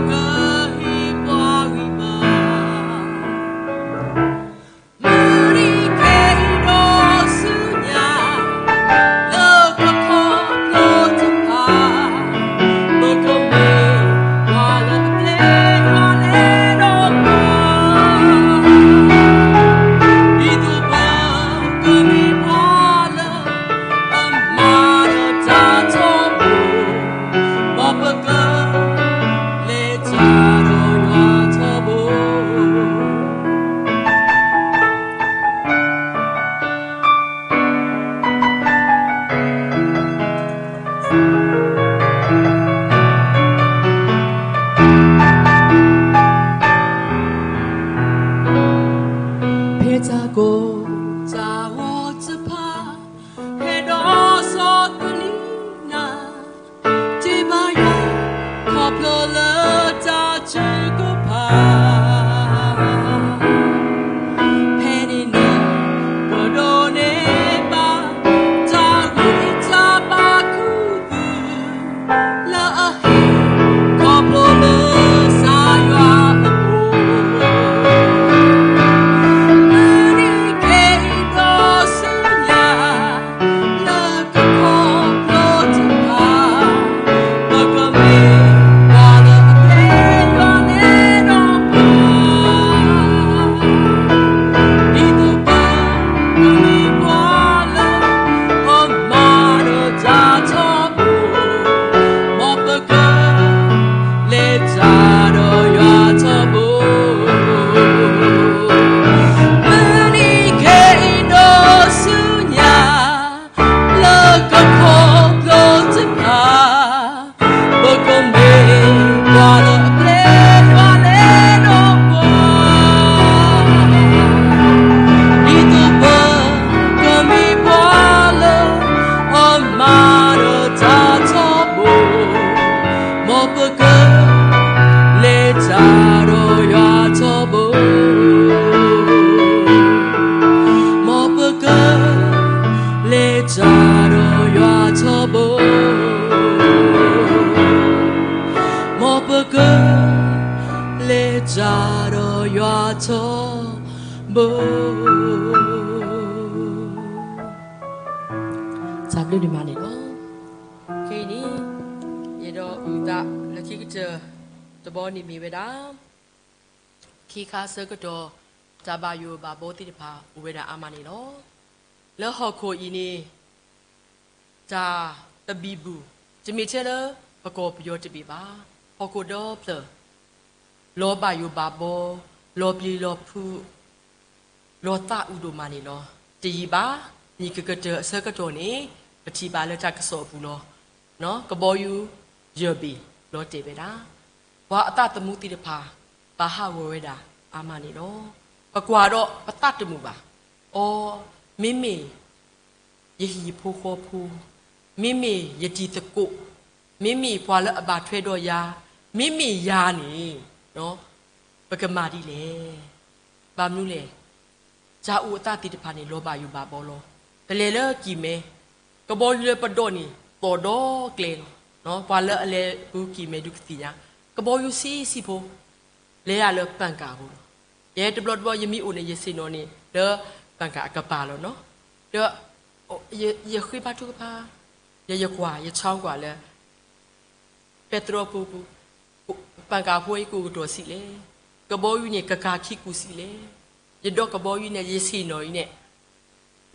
ကဟ့ၣ်ပှၤဂံၢ်ဘါ. မုၢ်နံၤခဲအံၤဒီးဆူညါ လၢကခီဖျိတဖၣ် ပကမ့ၢ်ပှၤလၢအပျဲယွၤလဲၤဒီးပှၤ, ဒ်သိးပကမ့ၢ်ပှၤလၢ အမၤဒီးတၢ်ထီဘိ, မ်ပကလဲၤတၢ်ဒီးယွၤထီဘိ. ဖဲတၢ်ကိၢ်တၢ်ဂီၤတဖၣ် ဟဲဒီးဆီၣ်သနံးနၤ, တ့ဘၣ်ယွၤ ခီဖျိလၢတၢ်ထုကဖၣ်, ဖဲန့ၣ်န့ၣ် ပဒိးန့ၢ်ဘၣ် တၢ်ဂံၢ်တၢ်ဘါခူသူၣ် လၢအဟ့ၣ် ခီဖျိလၢကစၢ်ယွၤအအိၣ်, မုၢ်နံၤခဲအံၤဒီးဆူညါ လၢကခီဖျိတဖၣ် ပကမ့ၢ်ပှၤလၢအပျဲယွၤလဲၤဒီးပှၤ, ဒ်သိးပကမ့ၢ်ပှၤလၢ အမၤဒီးတၢ်ထီဘိ, မ်ပကလဲၤတၢ်ဒီးယွၤထီဘိ. မုၢ်နံၤခဲအံၤဒီးဆူညါ လၢကခီဖျိတဖၣ် ပကမ့ၢ်ပှၤလၢအပျဲယွၤလဲၤဒီးပှၤ, ဒ်သိးပကမ့ၢ်ပှၤလၢ အမၤဒီးတၢ်ထီဘိ, မ်ပကလဲၤတၢ်ဒီးယွၤထီဘိ. မ်ပကလဲၤတၢ်ဒီးယွၤထီဘိ, မ်ပကလဲၤတၢ်ဒီးယွၤထီဘိ. တၢ်ဘျုးဒိၣ်မးန့ၣ်လီၤ. ခဲအံၤန့ၣ် ယအဲၣ်ဒိးအုၣ်သးလၢခံကတၢၢ်တဘီန့ၣ်မ့ၢ်ဝဲဒၣ် ခံခါဆၢကတီၢ် တၢ်ဘၣ်ယိၣ်ဘၣ်ဘီသ့ၣ်တဖၣ်အိၣ်ဝဲဒၣ်အါမးန့ၣ်လီၤ. လၢဟီၣ်ခိၣ်အံၤန့ၣ် တၢ်တဘံၣ်ဘူၣ် တမ့ၢ်ထဲလၢပကီၢ်ပယီၤတဘ့ၣ်ဘၣ်, ဟီၣ်ခိၣ်ဒီဖျၢၣ် လီၤဘၣ်ယိၣ်ဘၣ်ဘီ, လီၤပျံၤလီၤဖုး, လီၤသးအုးဒိၣ်မးန့ၣ်လီၤ. တယံာ်ဘၣ် နံၣ်ကကတၢၢ်အဆၢကတီၢ်န့ၣ် ပထံၣ်ဘၣ်လၢတၢ်ကစီၣ်အပူၤလီၤ. ကဘီယူၤယဲၢ်ဘ့ၣ်လီၤတဲာ်ဝဲဒၣ် ပှၤအသးသမူသ့ၣ်တဖၣ် ဘၣ်ဟးဂီၤဝဲဒၣ်အါမးန့ၣ်လီၤ. ပကွၢ်ဒီးပသးတမုာ်ဘၣ်. အိ, မ့မ့ၢ်ယဟံၣ်ယဖိဃီဖိ, မ့မ့ၢ်ယတံၤသကိး, မ့မ့ၢ်ပှၤလၢအဘၣ်ထွဲဒီးယၤ, မ့မ့ၢ်ယၤန့ၣ် ပကမၤဒ်လဲၣ်. ဘၣ်မနုၤလဲၣ်. တၢ်အိၣ်အသးသ့ၣ်တဖၣ်န့ၣ် လီၤဘၣ်ယိၣ်ဘၣ်ဘီလီၤ. ပလဲၤလၢကံၢ်မဲ, ကဘီယူၤလၢပဒိးန့ၣ် သီၣ်ဒီကျဲလီၤ. ပှၤလၢအလဲၤဃုကံၢ်မဲဒုးကသ့ၣ်ညါ, ကဘီယူၤဆံးဆံးဖိ လဲၤဒၣ်လၢပၣ်ကၣ်အပူၤလီၤ. ယဲတဘျီတဘျီယမ့ၢ်အိၣ်န့ၣ် ယဆ့ၣ်နီၤန့ၣ် လၢပၣ်ကၣ်အကပၤလီၤနီၤ. ဒီး ယဃ့ဘါထုကဖၣ်, ယကွၢ် ယဆၢကွၢ်လၢ ပဲတြီဖိပူၤ, ပၣ်ကၣ်ဖိအံၤကိၢ်ကတီၢ်ဆံးလဲၣ်, ကဘီယူၤန့ၣ် ကကၤခံကူၣ်ဆံးလဲၣ်, ယဒီးကဘီယူၤန့ၣ် ယဆ့ၣ်နီၤအံၤန့ၣ်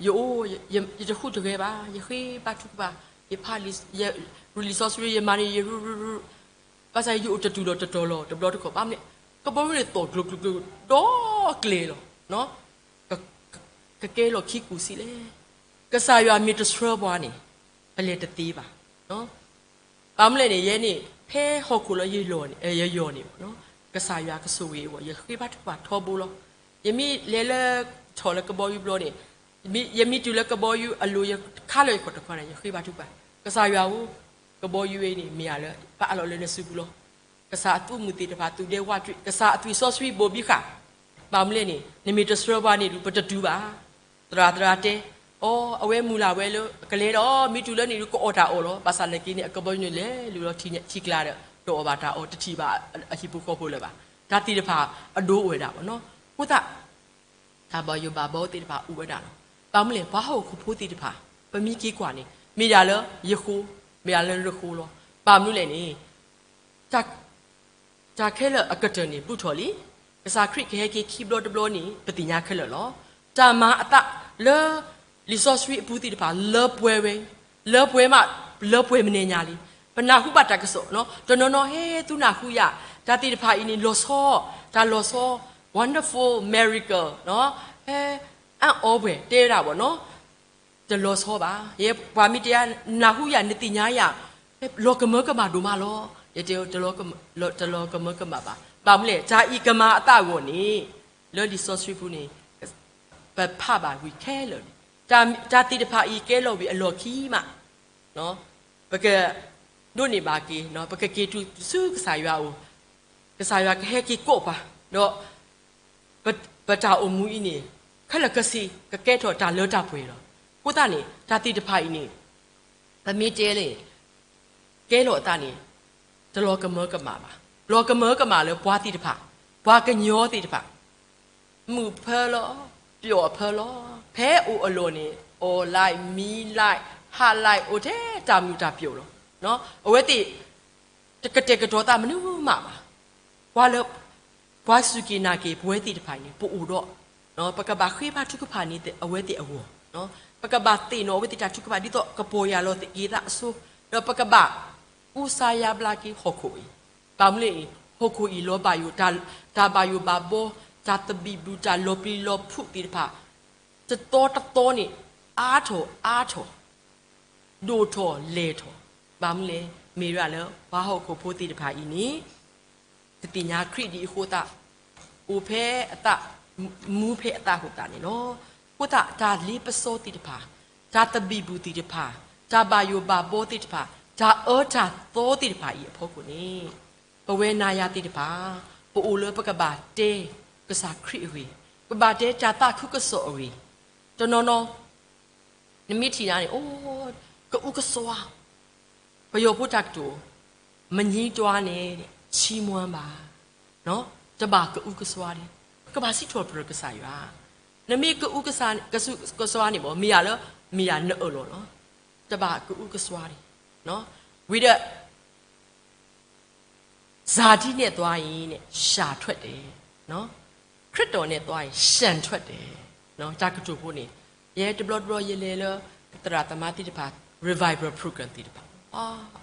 ယအိၣ် ယတဃုတဂဲၤဘၣ်, ယဃ့ဘါထုကဖၣ်, ယဖး ရူၤလံာ်စီဆှံ ယမၤန့ၣ် ယရူၤရူၤရူၤ, ဘၣ်ဆၣ်ယအိၣ်တတုၤလီၤတတီၤလီၤ တဘျီတခီၣ် ဘၣ်မနုၤလဲၣ်, ကဘီယူၤန့ၣ်သီၣ်ကျိၤကျိၤကျိၤ ဒီကျဲလီၤ. ကကဲလီၤခံကူၣ်ဆံးလဲၣ်. ကစၢ်ယွၤမ့ၢ်တဆှၢပှၤန့ၣ် ပလဲၤတသ့ဘၣ်. ဘၣ်မနုၤလဲၣ်န့ၣ် ယဲန့ၣ် ဖဲဟီၣ်ခိၣ်လၢယယီၢ်န့ၣ် ကစၢ်ယွၤကဆိၣ်ဂ့ၤအဂီၢ် ယဃ့ဘါထုကဖၣ်ထီဘိလီၤ. ယမ့ၢ်လဲၤလၢ ထီၣ်လၢကဘီယူၤဘျီန့ၣ်, ယမ့ၢ်တုၤလၢကဘီယူၤအလိၤ ယခါလၢယခီၣ်တခီန့ၣ် ယဃ့ဘါထုကဖၣ်, ကစၢ်ယွၤဧၢ, ကဘီယူၤဝဲန့ၣ် မ့ၢ်ယၤလၢပအးလီၤလၢနစုပူၤလီၤ. ကစၢ်အသူၣ်မုာ်သ့ၣ်တဖၣ် သူၣ်ဒဲဝးတရံး, ကစၢ်အသွံၣ်စီဆှံဘိၣ်ဘံဃာ်, ဘၣ်မနုၤလဲၣ်န့ၣ် နမ့ၢ်တဆှၢပှၤန့ၣ်ဒုး ပတတုၤဘၣ်. သရၣ်သရၣ်တဲ, အိ အဝဲမုၢ်လၢ်ဝဲလၢကလဲၤဒီး မ့ၢ်တုၤလၢန့ၣ်ဒုး ကအီၣ်တၢ်အီၣ်လီၤ. ဘၣ်ဆၣ်နာ်က့န့ၣ် အကဘီယူၤန့ၣ်လဲၤလူၤလီၤထံကျါဒီး တအီၣ်ဘၣ်တၢ်အီၣ် တထံၣ်ဘၣ်အဟံၣ်ဖိဃီဖိလၢၤဘၣ်. တၢ်သ့ၣ်တဖၣ်အဒိအိၣ်ဝဲဒၣ်ဘၣ်နီၤ. အဃိသတး တၢ်ဘၣ်ယိၣ်ဘၣ်ဘီသ့ၣ်တဖၣ်အိၣ်ဝဲဒၣ်လီၤ. ဘၣ်မနုၤလဲၣ် ပှၤဟီၣ်ခိၣ်ဖိသ့ၣ်တဖၣ် ပမ့ၢ်က့ၤကွၢ်န့ၣ် မ့ၢ်ဒၣ်လၢယဃိ, မ့ၢ်ဒၣ်လၢနဃိလီၤ. ဘၣ်မနုၤလဲၣ်န့ၣ် တၢ်ခဲလၢာ်အကတၢၢ်န့ၣ် ဘူးထီၣ်လံ. ကစၢ်ခရံာ်ကဟဲက့ၤခံဘျီတဘျီန့ၣ် ပသ့ၣ်ညါခဲလၢာ်လီၤ. တၢ်မၤအသးလၢလံာ်စီဆှံအပူၤသ့ၣ်တဖၣ် လၢပှဲၤဝဲ, လၢပှဲၤမး, လၢပှဲၤမနုၤညါလံ. ပနၢ်ဟူဘၣ်တၢ်ကစီၣ်, တနီၤနီၤဟဲသူနၢ်ဟူယၤ, တၢ်သ့ၣ်တဖၣ်အံၤန့ၣ် လီၤဆီ, တၢ်လီၤဆီ, wonderful miracle, ဟဲအံၤအီပှဲၤတဲဒၣ်ဘၣ်နီၤ. တလီၤဆီဘၣ်. ယဲပှၤမ့ၢ်တဲယၤ နၢ်ဟူယၤ နသ့ၣ်ညါယၤ, လီၤကမၢကမၣ်ဒိၣ်မးလီၤ. ယတဲ တလီၤကမၢကမၣ်ဘၣ်. ဘၣ်မနုၤလဲၣ် တၢ်အံၤကမၤအသးအဂီၢ်န့ၣ် လၢလံာ်စီဆှံပူၤန့ၣ် ပဖးဘၣ်ဝံၤခဲလၢာ်န့ၣ် တၢ်သ့ၣ်တဖၣ်အံၤကဲလီၤဝံၤအလီၢ်ခံမး ပကဒိးန့ၢ်ဘၣ်က့ၤ, ပကက့ၤတုၤဆူကစၢ်ယွၤအအိၣ်, ကစၢ်ယွၤကဟဲက့ၤကိးပှၤ, ဒီး ပတၢ်အိၣ်မူအံၤန့ၣ် ခဲလၢာ်ခဲဆ့ ကကဲထီၣ်တၢ်လၢတၢ်ပှဲၤလီၤ. အဃိသတးန့ၣ် တၢ်သ့ၣ်တဖၣ်အံၤန့ၣ် ပမ့ၢ်တဲလၢ ကဲလီၤအသးန့ၣ် တလီၤကမၢကမၣ်ဘၣ်. လီၤကမၢကမၣ်လၢပှၤသ့ၣ်တဖၣ်, ပှၤကညီသ့ၣ်တဖၣ် မုာ်ဖၢလီၤ, ပျီၣ်ဖၢလီၤ, ဖဲအိၣ်အလီၢ်န့ၣ် အီၣ်လဲး, မံလဲး, ဟးလဲး, အိၣ်ထဲတၢ်မုာ်တၢ်ပျီၣ်လီၤ. အဝဲသ့ၣ် တကတဲာ်ကတီၤသးမနုၤမးဘၣ်. ပှၤလၢ ပှၤစူၢ်က့ၤနာ်က့ၤပဝဲသ့ၣ်တဖၣ်အံၤန့ၣ် ပအိၣ်ဒီး ပကဘၣ်ဃ့ဘါထုကဖၣ်န့ၢ်အဝဲသ့ၣ်အဂီၢ်, ပကဘၣ်သ့ၣ်နီၣ်အဝဲသ့ၣ်တၢ်ထုကဖၣ် ဒ်သိးကပီၢ်ယၢ်လီၤက့ၤသးအစိၤ, ဒီးပကဘၣ်ကူစါယါဘျါက့ၤဟီၣ်ခိၣ်အံၤ, ဘၣ်မနုၤလဲၣ်န့ၣ် ဟီၣ်ခိၣ်အံၤလီၤဘၣ်ယိၣ်, တၢ်ဘၣ်ယိၣ်ဘၣ်ဘီ, တၢ်သဘံၣ်ဘုၣ်, တၢ်လီၤပျံၤလီၤဖုးသ့ၣ်တဖၣ် တသီတသီန့ၣ် အါထီၣ်အါထီၣ်, ဒိၣ်ထီၣ်လဲၢ်ထီၣ်, ဘၣ်မနုၤလဲၣ် မ့ၢ်ဒၣ်လၢပှၤဟီၣ်ခိၣ်ဖိသ့ၣ်တဖၣ်အံၤန့ၣ် တသ့ၣ်ညါခရံာ်ဒ်အဃိသတး, အိၣ်ဖဲအသး, မူဖဲအသးအဃိသတးန့ၣ်လီၤ. အဃိသတး တၢ်လ့ပစီသ့ၣ်တဖၣ်, တၢ်သဘံၣ်ဘုၣ်သ့ၣ်တဖၣ်, တၢ်ဘၣ်ယိၣ်ဘၣ်ဘီသ့ၣ်တဖၣ်, တၢ်အၢတၢ်သီသ့ၣ်တဖၣ်အံၤအဖီခိၣ်န့ၣ် ပဝဲနၤယၤသ့ၣ်တဖၣ် ပအိၣ်လၢပကဘၣ်တဲကစၢ်ခရံာ်အဂ့ၢ်, ပဘၣ်တဲတၢ်သးခုကစီၣ်အဂ့ၢ်, တနီၤနီၤ နမ့ၢ်ထံၣ်နၤန့ၣ် အိ ကအုကစွါ, ပယီၤဖိတၢ်ကတိၤ, မငြင်းတွားနဲ့, ချီးမွမ်းပါ, တဘၣ်ကအုကစွါန့ၣ်, ပကဘၣ်စံးထီၣ်ပတြၢၤကစၢ်ယွၤ, နမ့ၢ်ကအုကစွါန့ၣ်ဘၣ် မ့ၢ်ယၤလၢ မ့ၢ်ယၤနအၢၣ်လီၤလီၤ, တဘၣ်ကအုကစွါန့ၣ်, ဝံၤဒီး ဇာတိနဲ့သွားရင်နဲ့ ရှာထွက်တယ်နော်, ခရစ်တော်နဲ့သွားရင် လျှံထွက်တယ်နော်, တၢ်ကတိၤဖိန့ၣ်, ယဲတဘျီတဘျီယလဲၤလၢ သရၣ်သမါသ့ၣ်တဖၣ် revival program သ့ၣ်တဖၣ်,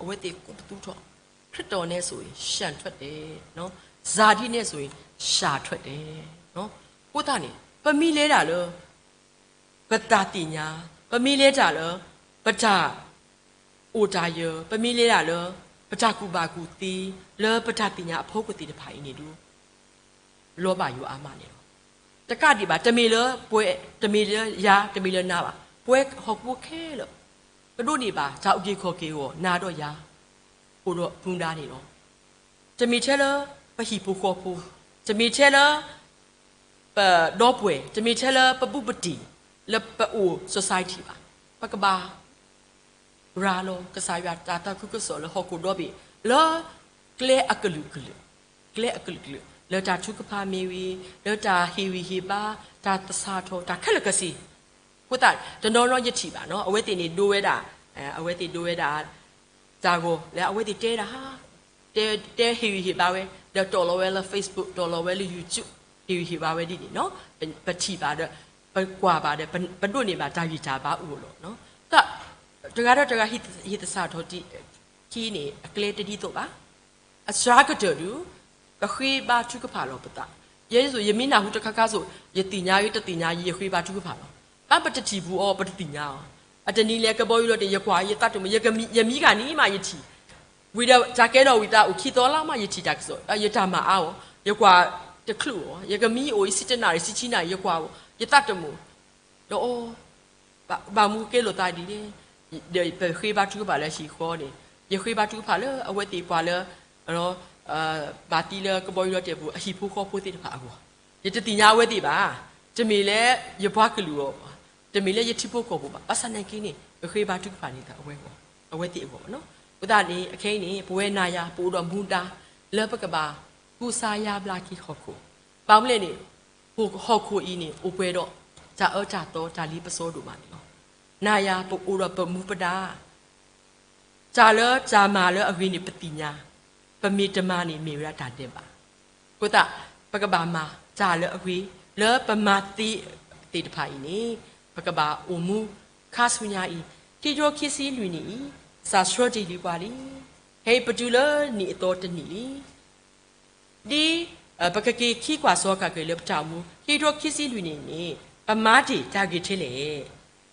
အဝဲသ့ၣ်ကိးပသူထီၣ်, ခရစ်တော်နဲ့ဆိုရင် လျှံထွက်တယ်နော်, ဇာတိနဲ့ဆိုရင် ရှာထွက်တယ်နော်, အဃိသတးန့ၣ် ပမ့ၢ်လဲၤတၢ်လၢ ပတၢ်သ့ၣ်ညါ, ပမ့ၢ်လဲၤတၢ်လၢ ပတၢ်အိၣ်တၢ်ယၢၤ, ပမ့ၢ်လဲၤတၢ်လၢ ပတၢ်ကူၣ်ဘၣ်ကူၣ်သ့, လၢပတၢ်သ့ၣ်ညါအဖီခိၣ်သ့ၣ်တဖၣ်အံၤန့ၣ်ဒုး လီၤဘၣ်ယိၣ်အါမးန့ၣ်လီၤ. တကးဒံးဘၣ် တမ့ၢ်လၢပှၤ, တမ့ၢ်လၢယၤ, တမ့ၢ်လၢနၤဘၣ်, ပှၤဟီၣ်ခိၣ်ဖိခဲလၢာ် ကဒိးန့ၢ်ဘၣ်တၢ်အုၣ်က့ၤခီၣ်က့ၤအဂီၢ် နၤဒီးယၤ အိၣ်ဒီးပူၤဒါန့ၣ်လီၤ. တမ့ၢ်ထဲလၢပဟံၣ်ဖိဃီဖိ, တမ့ၢ်ထဲလၢ ပဒီပုၢ်ဝဲၢ်, တမ့ၢ်ထဲလၢပဘူးပတံၢ်, လၢပအိၣ် society ဘၣ်, ပကဘၣ်ရၤလီၤကစၢ်ယွၤတၢ်သးခုကစီၣ်လၢဟီၣ်ခိၣ်ဒီဘ့ၣ် လၢကျဲအကလုာ်ကလုာ်, ကျဲအကလုာ်ကလုာ်, လၢတၢ်ထုကဖၣ်မ့ၢ်ဂ့ၤ, လၢတၢ်ဟ့ၣ်ဂံၢ်ဟ့ၣ်ဘါ, တၢ်သဆၣ်ထီၣ်, တၢ်ခဲလၢာ်ခဲဆ့, အဃိသတး တနီၤနီၤယထံၣ်ဘၣ်နီၤ, အဝဲသ့ၣ်န့ၣ်ဒိဝဲဒၣ်, အဝဲသ့ၣ်ဒိဝဲဒၣ် တၢ်ဂီၤလၢအဝဲသ့ၣ်တဲဒၣ်, တဲ, တဲဟ့ၣ်ဂံၢ်ဟ့ၣ်ဘါဝဲ, ဒီးတီၣ်လီၤဝဲလၢ Facebook, တီၣ်လီၤဝဲလၢ YouTube, ဟ့ၣ်ဂံၢ်ဟ့ၣ်ဘါဝဲဒ်န့ၣ်နီၤ, ပထံၣ်ဘၣ်ဒီး ပကွၢ်ဘၣ်ဒီး ပဒိးန့ၢ်ဘၣ်တၢ်ဂံၢ်တၢ်ဘါအိၣ်လီၤ. တၢ်တဂၤဒီးတဂၤဟ့ၣ်သဆၣ်ထီၣ်ခံန့ၣ် အကျဲတဒ်သိးဘၣ်. အစှၤကတၢၢ်ဒုး ပဃ့ဘါထုကဖၣ်လီၤပသး, ယဲဒ်သိး ယမ့ၢ်နၢ်ဟူတခါခါစိး ယသ့ၣ်ညါဂ့ၤတသ့ၣ်ညါဂ့ၤ ယဃ့ဘါထုကဖၣ်လီၤ. ဘၣ်ပတထံၣ်ပူၤအီၤ ပတသ့ၣ်ညါအီၤ, အတနံၤလဲၤကဘီယူၤလီၤန့ၣ် ယကွၢ် ယသးတမုာ်, ယမံဂၤန့ၣ်မးယထံၣ်, ဝံၤဒီးတၢ်ကဲထီၣ်ဝံၤသးအိၣ်ခံသီလါမး ယထံၣ်တၢ်ကစီၣ်, ယတၢ်မၤအါအီၤ, ယကွၢ်တချုးအီၤ, ယကမံအိၣ်အံၤ ဆံတနၣ်ရံၣ် ဆံဆံနၣ်ရံၣ် ယကွၢ်အီၤ, ယသးတမုာ်, ဒီး ဘၣ်မနုၤကဲလိာ်သးဒ်လဲၣ်, ဒီးပဃ့ဘါထုကဖၣ်လၢဟံၣ်ဃီန့ၣ်, ယဃ့ဘါထုကဖၣ်လၢအဝဲသ့ၣ်ပှၤလၢ မၤသံလၢကဘီယူၤလီၤတဲာ်ပူၤ အဟံၣ်ဖိဃီဖိသ့ၣ်တဖၣ်အဂီၢ်, ယတသ့ၣ်ညါအဝဲသ့ၣ်ဘၣ်, တမ့ၢ်လၢယပှၤကလုာ်အဂီၢ်ဘၣ်, တမ့ၢ်လၢယထံဖိကီၢ်ဖိဘၣ်, ဘၣ်ဆၣ်သနာ်က့န့ၣ် ပဃ့ဘါထုကဖၣ်န့ၣ် အဝဲသ့ၣ်အဂီၢ်ဘၣ်နီၤ. အဃိသတးန့ၣ် အခဲအံၤန့ၣ် ပဝဲနၤယၤ ပအိၣ်ဒီးမူဒါ လၢပကဘၣ်ကူစါယါဘျါက့ၤဟီၣ်ခိၣ်, ဘၣ်မနုၤလဲၣ်န့ၣ် ဟီၣ်ခိၣ်အံၤန့ၣ် အိၣ်ပှဲၤဒီး တၢ်အၢတၢ်သီ တၢ်လ့ပစီဒိၣ်မးန့ၣ်လီၤ. နၤယၤ ပအိၣ်ဒီးပမူပဒါ တၢ်လၢတၢ်မၤလၢအဂ့ၤန့ၣ် ပသ့ၣ်ညါ, ပမ့ၢ်တမၤန့ၣ် မ့ၢ်ဝဲဒၣ်တၢ်ဒဲးဘး, အဃိသတး ပကဘၣ်မၤတၢ်လၢအဂ့ၤ, လၢပမၤသ့သ့ၣ်တဖၣ်အံၤန့ၣ် ပကဘၣ်အိၣ်မူခါဆူညါအံၤ, ခံကထိခံဆံလွံၢ်နံၣ်အံၤ စးထီၣ်တ့ၢ်လံပှၤလံ, ခဲအံၤပတုၤလၢနံၣ်အသီတနံၣ်လံ. ဒ်ပကက့ၤခံကွၢ်စီၤခါက့ၤလၢပတၢ်အိၣ်မူ ခံကထိခံဆံလွံၢ်နံၣ်န့ၣ် ပမၤတ့ၢ်တၢ်ဂ့ၤထဲလဲၣ်,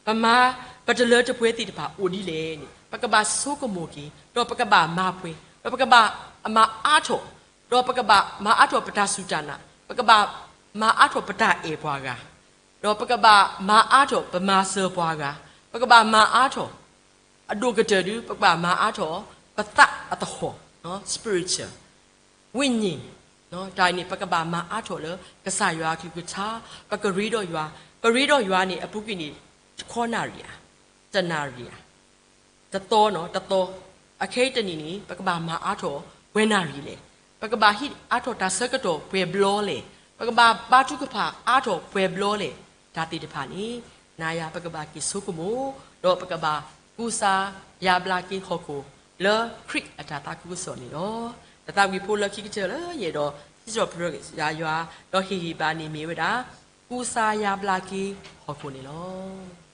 ပမၤ ပတလၢတပှဲၤသ့ၣ်တဖၣ်အိၣ်ဒ်လဲၣ်န့ၣ် ပကဘၣ်ဆိကမိၣ်က့ၤ ဒီးပကဘၣ်မၤပှဲၤ ဒီးပကဘၣ်မၤအါထီၣ်, ဒီးပကဘၣ်မၤအါထီၣ်ပတၢ်စူၢ်တၢ်နာ်, ပကဘၣ်မၤအါထီၣ်ပတၢ်အဲၣ်ပှၤဂၤ, ဒီးပကဘၣ်မၤအါထီၣ်ပမၤစၢၤပှၤဂၤ, ပကဘၣ်မၤအါထီၣ် အဒိၣ်ကတၢၢ်ဒုး ပကဘၣ်မၤအါထီၣ် ပသးအသဟီၣ်, spiritual, ဝိညာဉ်, တၢ်အံၤန့ၣ် ပကဘၣ်မၤအါထီၣ်လၢကစၢ်ယွၤအကလုၢ်ကထါ, ပကရ့ဒီးယွၤ, ပရ့ဒီးယွၤန့ၣ် အပူၤကွံာ်န့ၣ် တခီနၣ်ရံၣ်ဧါ, တနၣ်ရံၣ်ဧါ, တသီနီၤ, တသီ, အခဲအံၤတနံၣ်န့ၣ် ပကဘၣ်မၤအါထီၣ်ပှဲၤနၣ်ရံၣ်လဲၣ်, ပကဘၣ်ဟံးအါထီၣ်တၢ်ဆၢကတီၢ်ပှဲၤဘျီလဲၣ်, ပကဘၣ်ဘါထုကဖၣ်အါထီၣ်ပှဲၤဘျီလဲၣ်, တၢ်သ့ၣ်တဖၣ်န့ၣ် နၤယၤပကဘၣ်က့ၤဆိကမိၣ်, ဒီးပကဘၣ်ကူစါယါဘျါက့ၤဟီၣ်ခိၣ် လၢခရံာ်အတၢ်သးခုကစီၣ်န့ၣ်လီၤ. တၢ်သးဝံၣ်ဖိလၢခံကတၢၢ်လၢယအဲၣ်ဒိး စံးထီၣ်ပတြၢၤယွၤ ဒီးဟ့ၣ်ဂံၢ်ဘါန့ၣ်မ့ၢ်ဝဲဒၣ် ကူစါယါဘျါက့ၤဟီၣ်ခိၣ်န့ၣ်လီၤ.ဟီၣ်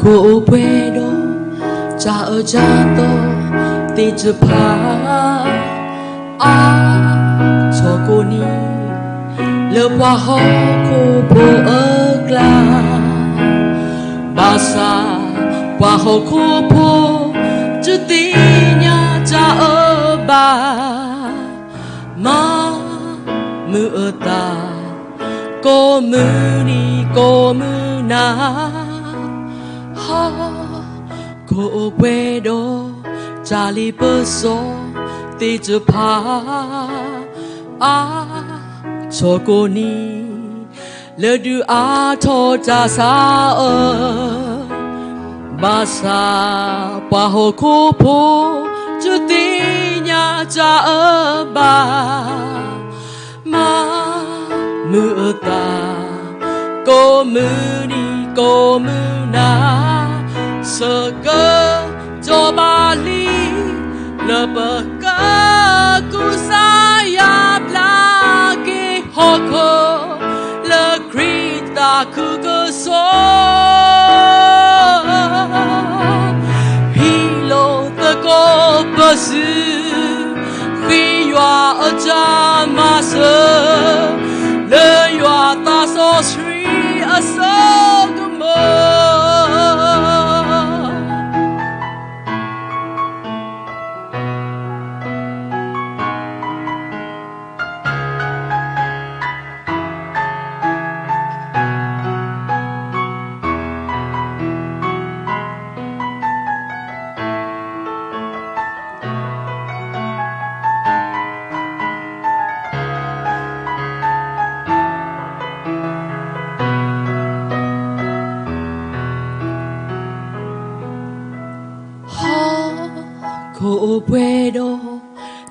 ခိၣ်အိၣ်ပှဲၤဒီး တၢ်အၢတၢ်သီသ့ၣ်တဖၣ် အါထီၣ်ကိးနံၤ လၢပှၤဟီၣ်ခိၣ်ဖိအကျါ, ဘၣ်ဆၣ်ပှၤဟီၣ်ခိၣ်ဖိ တသ့ၣ်ညါတၢ်အၢဘၣ်, မၤမုာ်အသး ကိးမုၢ်နံၤကိးမုၢ်နၤ, ဟီၣ်ခိၣ်အိၣ်ပှဲၤဒီး တၢ်လ့ပစီသ့ၣ်တဖၣ် အါထီၣ်ကိးနံၤ လၢဒုးအါထီၣ်တၢ်ဆါအၢ, ဘၣ်ဆၣ်ပှၤဟီၣ်ခိၣ်ဖိ တသ့ၣ်ညါတၢ်အၢဘၣ်, မၤမုာ်အသး ကိးမုၢ်နံၤကိးမုၢ်နၤ, ဆၢကတီၢ်ဘၣ်လံ လၢပကကူစါယါဘျါက့ၤဟီၣ်ခိၣ် လၢခရံာ်သးခုကစီၣ် ဟံးလိာ်သကိးပစု, ဃ့ယွၤအတၢ်မၤစၢၤ, လၢယွၤသးစီဆှံအစိကမီၤ.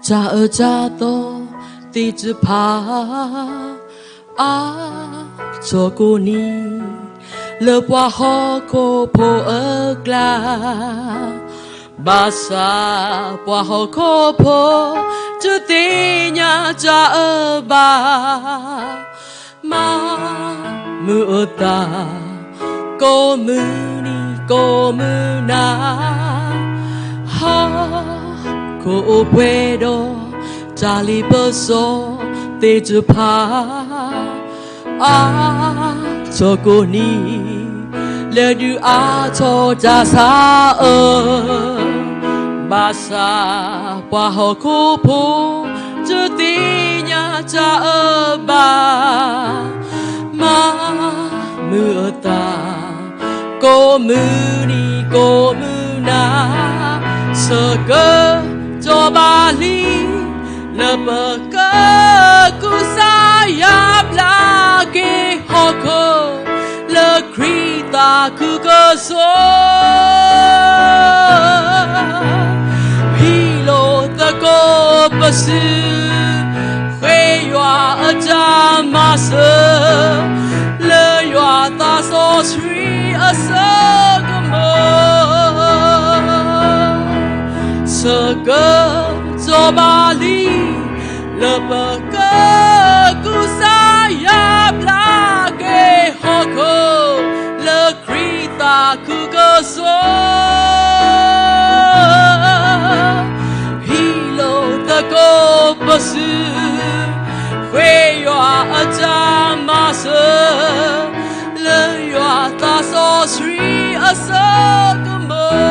တၢ်အၢတၢ်သီသ့ၣ်တဖၣ် အါထီၣ်ကိၣ်နံၤ လၢပှၤဟီၣ်ခိၣ်ဖိအကျါ, ဘၣ်ဆၣ်ပှၤဟီၣ်ခိၣ်ဖိ တသ့ၣ်ညါတၢ်အၢဘၣ်. မၤမုာ်အသး ကိးမုၢ်နံၤကိးမုၢ်နၤ, ဟီၣ်ခိၣ်အိၣ်ပှဲၤဒီး တၢ်လ့ပစီသ့ၣ်တဖၣ် အါထီၣ်ကိၣ်နံၤ လၢဒုးအါထီၣ်တၢ်ဆါအၢ, ဘၣ်ဆၣ်ပှၤဟီၣ်ခိၣ်ဖိ တသ့ၣ်ညါတၢ်အၢဘၣ်. မၤမုာ်အသး ကိးမုၢ်နံၤကိးမုၢ်နၤ, ဆၢကတီၢ်ဘၣ်လံ လၢပကကူစါယါဘျါက့ၤဟီၣ်ခိၣ် လၢခရံာ်သးခုကစီၣ် ဟံးလိာ်သကိးပစု, ဃ့ယွၤအတၢ်မၤစၢၤ, လၢယွၤသးစီဆှံအစိကမီၤ, ဆၢကတီၢ်ဘၣ်လံ လၢပကကူစါယါဘျါက့ၤဟီၣ်ခိၣ် လၢခရံာ်သးခုကစီၣ်, ဟံးလိာ်သကိးပစု, ဃ့ယွၤအတၢ်မၤစၢၤ, လၢယွၤသးစီဆှံအစိကမီၤ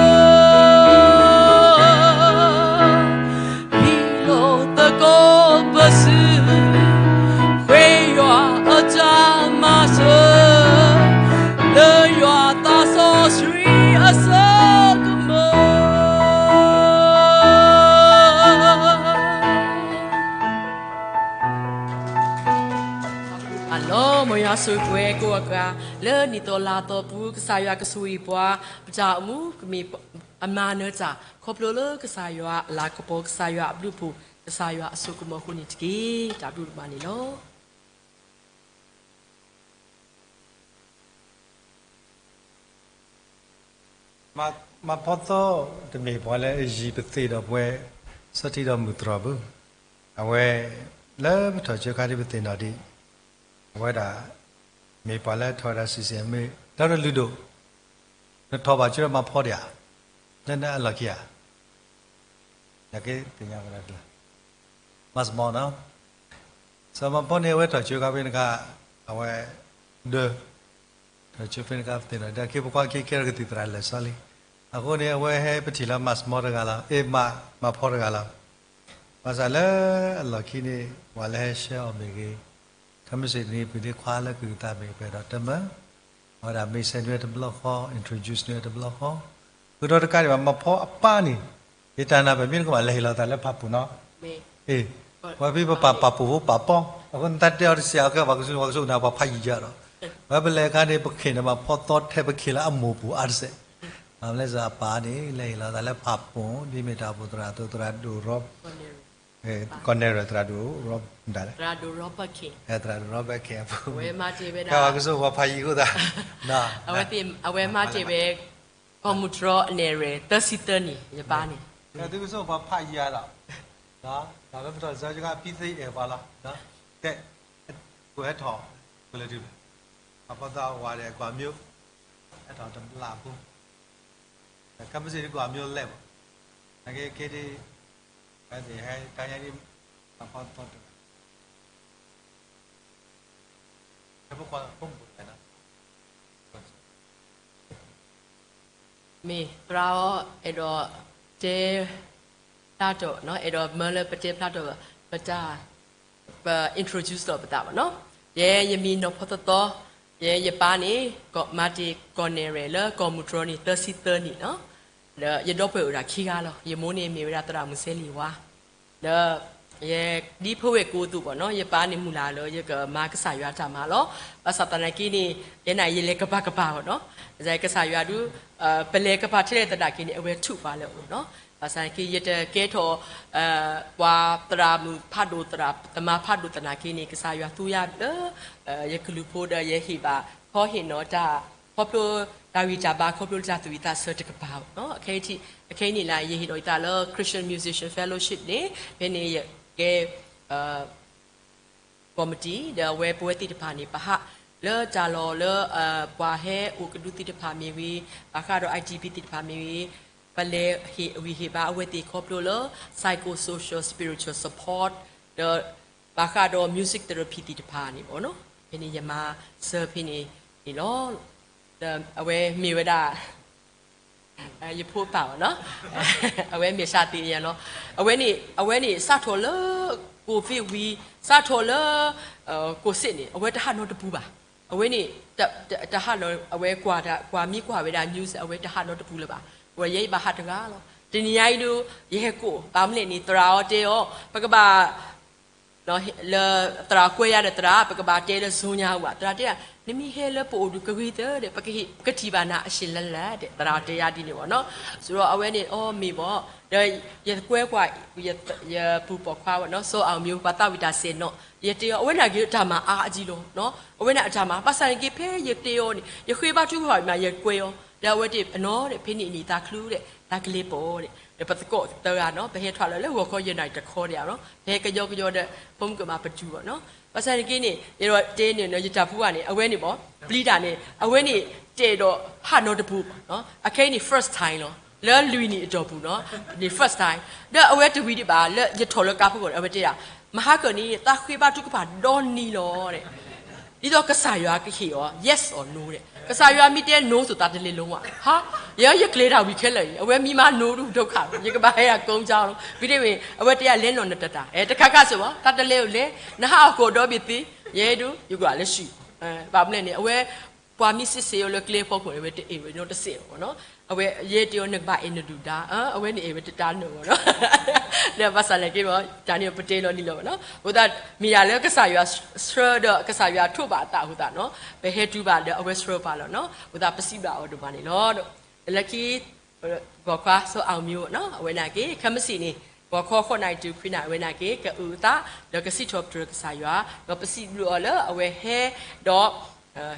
ဟံးလိာ်သကိးပစု, ဃ့ယွၤအတၢ်မၤစၢၤ, လၢယွၤသးစီဆှံအစိကမီၤ. အလီၤ မ်ယွၤဆိၣ်ဂ့ၤပဝဲကိးဂၤ လၢနံၣ်သီလါသီပူၤ ကစၢ်ယွၤကဆိၣ်ဂ့ၤပှၤ, ပတၢ်အိၣ်မူကမ့ၢ်အမၤနၢၤတၢ် ခီဖျိလၢကစၢ်ယွၤအလၤကပီၤ ကစၢ်ယွၤအဘျုးအဖှိၣ် ကစၢ်ယွၤအစိကမီၤအဃိန့ၣ်တက့ၢ်. တၢ်ဘျုးဒိၣ်မးန့ၣ်လီၤ. မၤဖီသီတမ့ၢ်ပှၤလၢအယံၤပသ့ၣ်ဒီးပဝဲ ဆၢထံဒီးမုၢ်တြီၢ်ဘၣ်. အဝဲ လၢပထီၣ်ဆၢခါဒ်ပသ့ၣ်နီၣ်ဒံး အဝဲဒၣ် မ့ၢ်ပှၤလၢထီၣ်ဝဲဒၣ် စံၣ်စံၣ်အမ့ၢ် ဒီးတလုၢ်ဒိၣ် နထီၣ်ဘၣ်ဆၢမၤဖီဒံးဧါ, လၢနအလီၢ်ခံဧါ, နကသ့ၣ်ညါဝဲဒၣ်တလၢ မၤစမီၤနီၤ စီၤမၤဖီန့ၣ် အဝဲထီၣ်ဆၢခါဖဲန့ၣ်အခါ အဝဲ ဒၢ ထီၣ်ဆၢဖဲန့ၣ်အခါ ပသ့ၣ်နီၣ်ဒၣ် ခဲပကွၢ်ခဲကဲထီၣ်ကသံၣ်သရၣ်လၢာ်စီလံ. အဃိန့ၣ် အဝဲဟဲပထံၣ်လၢမၤစမီၤတဂၤလီၤ, အ့ၣ် မၤဖီတဂၤလီၤ. ဘၣ်ဆၣ်လၢအလီၢ်ခံန့ၣ် ပှၤလၢဟဲဆှၢအီၤမ့ၢ်ဂ့ၤ, ခဲမုၢ်ဆ့ၣ်တနံၤ ပဒ့ခွါလၢကုၢ်သးမ့ၢ်ပှဲၤဒီးတမၢ အဝဲဒၣ်မ့ၢ်ဆဲးနွဲတဘျီဃီ introduce နွဲတဘျီဃီ, ဃုာ်ဒီးတကးဒံးဘၣ် မၤဖီအပၢ်န့ၣ် ယတၢ်နၢ်ပၢၢ်မ့ၢ်တကမၣ် လဲၤဟ့ၣ်လီၤသးလၢဖးပူၤနီၤ. အ့ၣ်, ပှၤဖဲပပာ်ပာ်ပူၤဖိပာ်ပီၢ်, အဃိသတးတဲအီၤတစဲး အကဲပှၤကစူၢ်ပှၤကစူၢ်နၤ ပှၤဖးယံၤယၤဒီး ပှၤပလဲၤအခါန့ၣ် ပခ့ၣ်န့ၣ် မၤဖီသီထဲပခ့ၣ်လၢအမိၢ်ပူၤအါတစဲး, မ့ၢ်လၢစ့ၢ်အပၢ်န့ၣ် လဲၤဟ့ၣ်လီၤသးလၢဖးပူၤ ဒ်မ့ၢ်တၢ်အိၣ်ဖှိၣ်သရၣ်အသိး သရၣ်ဒိၣ်ရီ ကီၢ်နဲၣ်ရဲၣ် သရၣ်ဒိၣ်ရီ ဒၣ်လဲာ် သရၣ်ဒိၣ်ရီဘၢၣ်ခ့ၣ်အပူၤ, အဝဲမၤတ့ၢ်ဝဲဒၣ် ကဲပှၤကစူၢ်ပှၤဖးယံၤအဃိသတး အဝဲမၤတ့ၢ်ဝဲ ကီၢ်မုၢ်တြီၢ်အနဲၣ်ရဲၣ် သၢဆံသၢနံၣ် ယပၢ်န့ၣ် ကဲသုကစူၢ်ပှၤဖးယံၤလီၤ, တၢ်လၢပထီၣ်စၢကဖံသ့အဲၣ်ပှၤလီၤ, ကဲ ပဟဲထီၣ် ကလၢာ်တုၤလၢ အဖီသီဝါဒီးကွၢ်မၠိ ဟဲထီၣ်တဘျီပူၤ ခဲမုၢ်ဆ့ၣ်ဒ်ကွၢ်မၠိလဲၣ်ဘၣ်, နာ်က့ခဲဒ် ဟဲတၢ်ညါဒ် မၤဖီသီတဂၤ ဟဲဖိခွါဖိမုၣ်ဖိတဂၤနီၤ မ့ၢ်သရၣ်အီၤ အဲၣ်ဒိးတဲဖျါထီၣ် အဲၣ်ဒိးမၢလၢပတဲဖျါထီၣ် ပတၢ် ပ introduce ဒီးပသးဘၣ်နီၤ. ယဲယမံၤနီၢ်ဖီသီသီ, ယဲယပၢ်န့ၣ် မၤတ့ၢ်ကီၢ်နဲၣ်ရဲၣ်လၢကီၢ်မုၢ်တြီၢ်န့ၣ် သၢဆံသၢနံၣ်နီၤ. ဒီးယဒီပုၢ်ဝဲၢ်အိၣ်ဒၣ်ခံဂၤလီၤ. ယမိၢ်န့ၣ်မ့ၢ်ဝဲဒၣ်သရၣ်မုၢ်စဲလံဝါ ဒီး ယဲဒ်ဖိဝဲၢ်ကိးအသိးဘၣ်နီၤ ယပၢ်န့ၣ်မုၢ်လၢ်လၢ ယကမၤကစၢ်ယွၤတၢ်မၤလီၤ. ဘၣ်ဆၣ်သနာ်က့န့ၣ် ယဲန့ၣ်ယလဲၤကပၤကပၤဘၣ်နီၤ. ကစၢ်ယွၤဒုး ပလဲၤကပၤထဲလဲၣ်သနာ်က့န့ၣ် အဝဲထုးပှၤလၢအအိၣ်နီၤ. ဘၣ်ဆၣ်က့ ယတကဲထီၣ် ပှၤသရၣ်မုၣ်ဖးဒိၣ်သရၣ်သမါဖးဒိၣ်သနာ်က့န့ၣ် ကစၢ်ယွၤသူယၤလၢ ယကလုၢ်ဖိဒီးယဟ့ၣ်ဘၣ် ခီဟ့ၣ်နီၤတၢ် ခီဖျိတၢ်ဂံၢ်တၢ်ဘါ ခီဖျိတၢ်သူၣ်ဝံၣ်သးဆၢတကပၤဘၣ်နီၤ. အခဲအံၤ အခဲအံၤန့ၣ်လၢ ယဟ့ၣ်နီၤယသးလၢ Christian Musician Fellowship န့ၣ် ဖဲန့ၣ်ယကဲ ကီၢ်မတံၤ ဒီးအဝဲပဝဲသ့ၣ်တဖၣ်န့ၣ် ပဟးလၢတၢ်လီၢ်လၢ ပှၤဟဲအိၣ်ကဒုသ့ၣ်တဖၣ်မ့ၢ်ဂ့ၤ, ဘၣ်ဃးဒီး I D P သ့ၣ်တဖၣ်မ့ၢ်ဂ့ၤ, ပလဲၤဟ့ၣ်ဂံၢ်ဟ့ၣ်ဘါအဝဲသ့ၣ်ခီဖျိလၢ psychosocial spiritual support ဒီးဘၣ်ဃးဒီး music therapy သ့ၣ်တဖၣ်န့ၣ်ဘၣ်နီၤ. ဖဲန့ၣ်ယမၤစၢၤဖဲန့ၣ်န့ၣ်လီၤ. ဒီးအဝဲမ့ၢ်ဝဲဒၣ် ယဖိပၢ်ဘၣ်နီၤ, အဝဲမ့ၢ်စးသ့ၣ်ညါနီၤ, အဝဲန့ၣ် အဝဲန့ၣ် စးထီၣ်လၢ ကိၣ်သ့ၣ်ဝံၤ စးထီၣ်လၢ ကိၣ်စ့ၣ်န့ၣ် အဝဲတဟးနီတပူၤဘၣ်. အဝဲန့ၣ် တဟးနီ အဝဲကွၢ် ကွၢ်မ့ၢ်ကွၢ်ဝဲဒၣ် news အဝဲတဟးနီတပူၤလၢၤဘၣ်. အဝဲယဲယဘၣ်ဟးတဂၤလီၤ. တနံၤညါအံၤဒုး ယဟဲကိး ဘၣ်မနုၤလဲၣ်န့ၣ် သရၣ်အီၤတဲအီၤ ပကဘၣ် လၢသရၣ်ကွဲယၤဒီးသရၣ် ပကဘၣ်တဲလၢ Zoom ညါဝဲ သရၣ်တဲဒၣ် နမ့ၢ်ဟဲလၢပအိၣ်ဒီးကဂ့ၤသၢဒီး ပကထံၣ်ဘၣ်နၤအဆံးလၢ်လၢ်ဒီး သရၣ်တဲယၤဒ်န့ၣ်ဘၣ်နီၤ. ဆိုတော့ အဝဲန့ၣ် အိ မ့ၢ်ဘၣ် ဒီးယကွဲကွၢ် ယပုၢ်ပိာ်ခွါဘၣ်နီၤ စီၤအၣ်မံၤ ပှၤသးဝံၣ်တၢ်စဲၤနီၤ ယတဲအီၤ အဝဲန့ၣ်က့ၤအတၢ်မၤအါအါဒ်လီၤ. အဝဲန့ၣ်အတၢ်မၤ ဘၣ်ဆၣ်န့ၣ်က့ၤ ဖဲယတဲအီၤန့ၣ် ယဃ့ဘါထုကဖၣ်မး ယကွဲအီၤ ဒီးအဝဲတဲအနီၤဒီး ဖဲန့ၣ်န့ၣ်သးချုဒီး သးကလဲၤပိာ်ဒီး ဒီးပသကိးသၢဂၤနီၤ ပဟဲထွဲလီၤလၢဂီၤခီယဲၢ်နၣ်ရံၣ်တခီဒီးနီၤ ပဟဲကယီကယီဒီး ဖိမုၣ်ကမၤပတုာ်ဘၣ်နီၤ. ဘၣ်ဆၣ်န့ၣ်က့ၤန့ၣ် ယတဲန့ၣ်နီၤ ယတၢ်ဖူဘၣ်န့ၣ် အဝဲန့ၣ်ဘၣ် ပျံၤတၢ်န့ၣ် အဝဲန့ၣ် တဲဒီးဟးနီတပူၤဘၣ်နီၤ. အခဲအံၤန့ၣ် first time လီၤ လၢလွံၢ်နံၣ်အတီၢ်ပူၤနီၤ န့ၣ် first time ဒီးအဝဲတဝံၤဒံးဘၣ် လၢယထီၣ်လၢကါဖိဂီၢ်န့ၣ် အဝဲတဲဒၣ် မဟါကၢၣ်န့ၣ် သးဃ့ဘါထုကဖၣ်ဒီနံၤလီၤ ဒ်သိးကစၢ်ယွၤကဟ့ၣ်အီၤ yes or no ဒီး ကစၢ်ယွၤမ့ၢ်တဲ no အသိး သးတလဲၤလီၤဝဲ ဟါ ယဲယကျဲၤတၢ်ဝံၤခဲလၢာ်အံၤ အဝဲမ့ၢ်မၤ no ဒုၣ်ဒိၣ်ခါ ယကဘၣ်ဟဲအကိးကၠီလီၤ ဝံၤတ့ၢ်ဝံၤ အဝဲတဲယၤလဲၤနီၢ်နတတၢ် တခါခါစ့ၢ်ဘၣ် သးတလဲၤအိၣ်လဲၤ နဟးအီၣ်ကိၣ်ဒီဘ့ၣ်သ့ ယဲဒုး ယကွၢ်လၢဆံ ဘၣ်မနုၤလဲၣ်န့ၣ် အဝဲ ပှၤမ့ၢ်စံးဆ့ၣ်အီၤလၢကျဲဖီခိၣ်န့ၣ် အဝဲတအဲၣ်ဝဲနီတစဲးဘၣ်နီၤ အဝဲယဲတဲအီၤ နကဘၣ်အဲၣ်နဒုၣ်ဒါ အဝဲန့ၣ်အဲၣ်ဝဲတတၢ်နီၢ်ဘၣ်နီၤ ဒီးဘၣ်ဆၣ်နာ်က့ဘၣ် တၢ်န့ၣ်ပတဲလီၤလံလီၤဘၣ်နီၤ အဃိသတး မ့ၢ်ယၤလၢကစၢ်ယွၤဆှၢဒီးကစၢ်ယွၤထိးဘၣ်အသးအဃိသတးနီၤ ပဟဲတုၤဘၣ်ဒီးအဝဲဆှၢပှၤလီၤနီၤ အဃိသတးပစံးဘျုးအီၤဒိၣ်မးန့ၣ်လီၤ လၢခံ ဂီၤခွါစီၤအၣ်မံၤနီၤ အဝဲနာ်က့ ခဲမုၢ်ဆ့ၣ်န့ၣ် ဂီၤခီဃိးနၣ်ရံၣ်တုၤခွံနၣ်ရံၣ် အဝဲနာ်က့ ကအုၣ်အသး ဒီးကစံးထီၣ်ပတြၢၤကစၢ်ယွၤ ဒီးပစံးဘျုးအီၤလၢအဝဲဟဲဒီး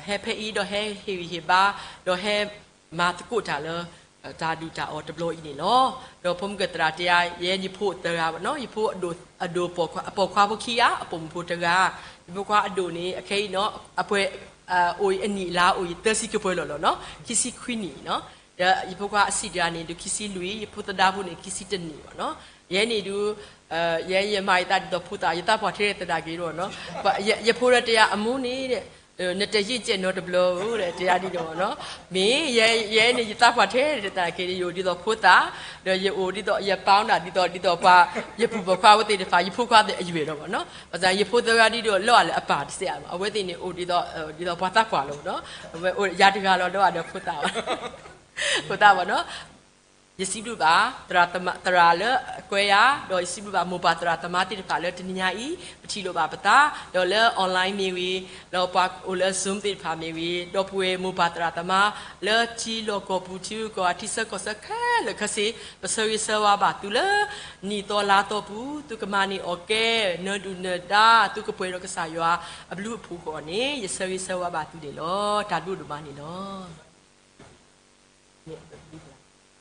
ဟဲဖဲအံၤဒီးဟဲဟ့ၣ်ဂံၢ်ဟ့ၣ်ဘါ ဒီးဟဲမၤသကိးတၢ်လၢ တၢ်ဒုၣ်တၢ်အီၣ်တဘျီအံၤန့ၣ်လီၤ. ဒီးဖိမုၣ်ကသရၣ်တဲယၤ ယဲယဖိသၢဂၤဘၣ်နီၤ ယဖိအဒိၣ် အပိာ်ခွါဖိခံဂၤ အပိာ်မုၣ်ဖိတဂၤ ယဖိခွါအဒိၣ်န့ၣ် အခဲအံၤနီၤ အပှဲၤ အိၣ်အံၤအနံၣ်အလါအိၣ်အံၤ သၢဆံကပှဲၤလီၤလီၤနီၤ ခံဆံခွံနံၣ်နီၤ ဒီးယဖိခွါအစံၣ်တဂၤန့ၣ် ဒုးခံဆံလွံၢ် ယဖိသဒါဖိန့ၣ် ခံဆံတနံၣ်ဘၣ်နီၤ ယဲန့ၣ်ဒုး ယဲယမၤယသးဒ်သိးဖိသၣ် ယသးပှၢ်ထဲသဒၣ်က့ၤဒီးနီၤ ယဖိဒီးတဲယၤအမိၢ်န့ၣ် နတယံာ်ကဲနီတဘျီဧၢဒီး တဲယၤဒ်န့ၣ်ဘၣ်နီၤ မ့ၢ် ယဲန့ၣ် ယသးပှၢ်ထဲသဒၣ်က့ၤ ယအိၣ်ဒ်သိးဖိသၣ် ဒီးယအိၣ်ဒ်သိး ယပာ်နၤဒ်သိး ဒ်သိးပှၤ ယပုၢ်ပိာ်ခွါဝဲသ့ၣ်တဖၣ် ယဖိခွါသ့ၣ်အယွဲၢ်ဒီးဘၣ်နီၤ ဘၣ်ဆၣ်ယဖိသၢဂၤဒ်ဒီး လီၤအါလၢအပၢ်တစဲးဘၣ် အဝဲသ့ၣ်န့ၣ် အိၣ်ဒ်သိး ဒ်သိးပှၤသးပှၢ်လီၤဘၣ်နီၤ အဝဲအိၣ်ယၤတဂၤလီၤ လီၤအါဒီးဖိသၣ်ဘၣ် ဖိသၣ်ဘၣ်နီၤ ယစံးဘျုးဘၣ် သရၣ်လၢအကွဲယၤ ဒီးယစံးဘျုးဘၣ်မိၢ်ပၢ်သရၣ်သမါသ့ၣ်တဖၣ်လၢတနံၤညါအံၤ ပထံၣ်လိာ်ဘၣ်ပသး ဒီးလၢ online မ့ၢ်ဂ့ၤ လၢပှၤအိၣ်လၢ Zoom သ့ၣ်တဖၣ်မ့ၢ်ဂ့ၤ ဒီပုၢ်ဝဲၢ်မိၢ်ပၢ်သရၣ်သမါ လၢထံလီၢ်ကီၢ်ပူၤ ထံဂုၤကီၢ်ဂၤ ထံဆၢကီၢ်ဆၢခဲလၢာ်ခဲဆ့ ပဆၢဂ့ၤဆၢဝါဘၣ်သုလၢ နံၣ်သီလါသီပူၤ သုကမၤန့ၢ်အီၣ်ကဲ နၢၤဒုၣ်နၢၤဒါ သုကပှဲၤဒီးကစၢ်ယွၤအဘျုးအဖှိၣ်အဂီၢ်န့ၣ် ယဆၢဂ့ၤဆၢဝါဘၣ်သုန့ၣ်လီၤ. တၢ်ဘျုးဒိၣ်မးန့ၣ်လီၤ. တၢ်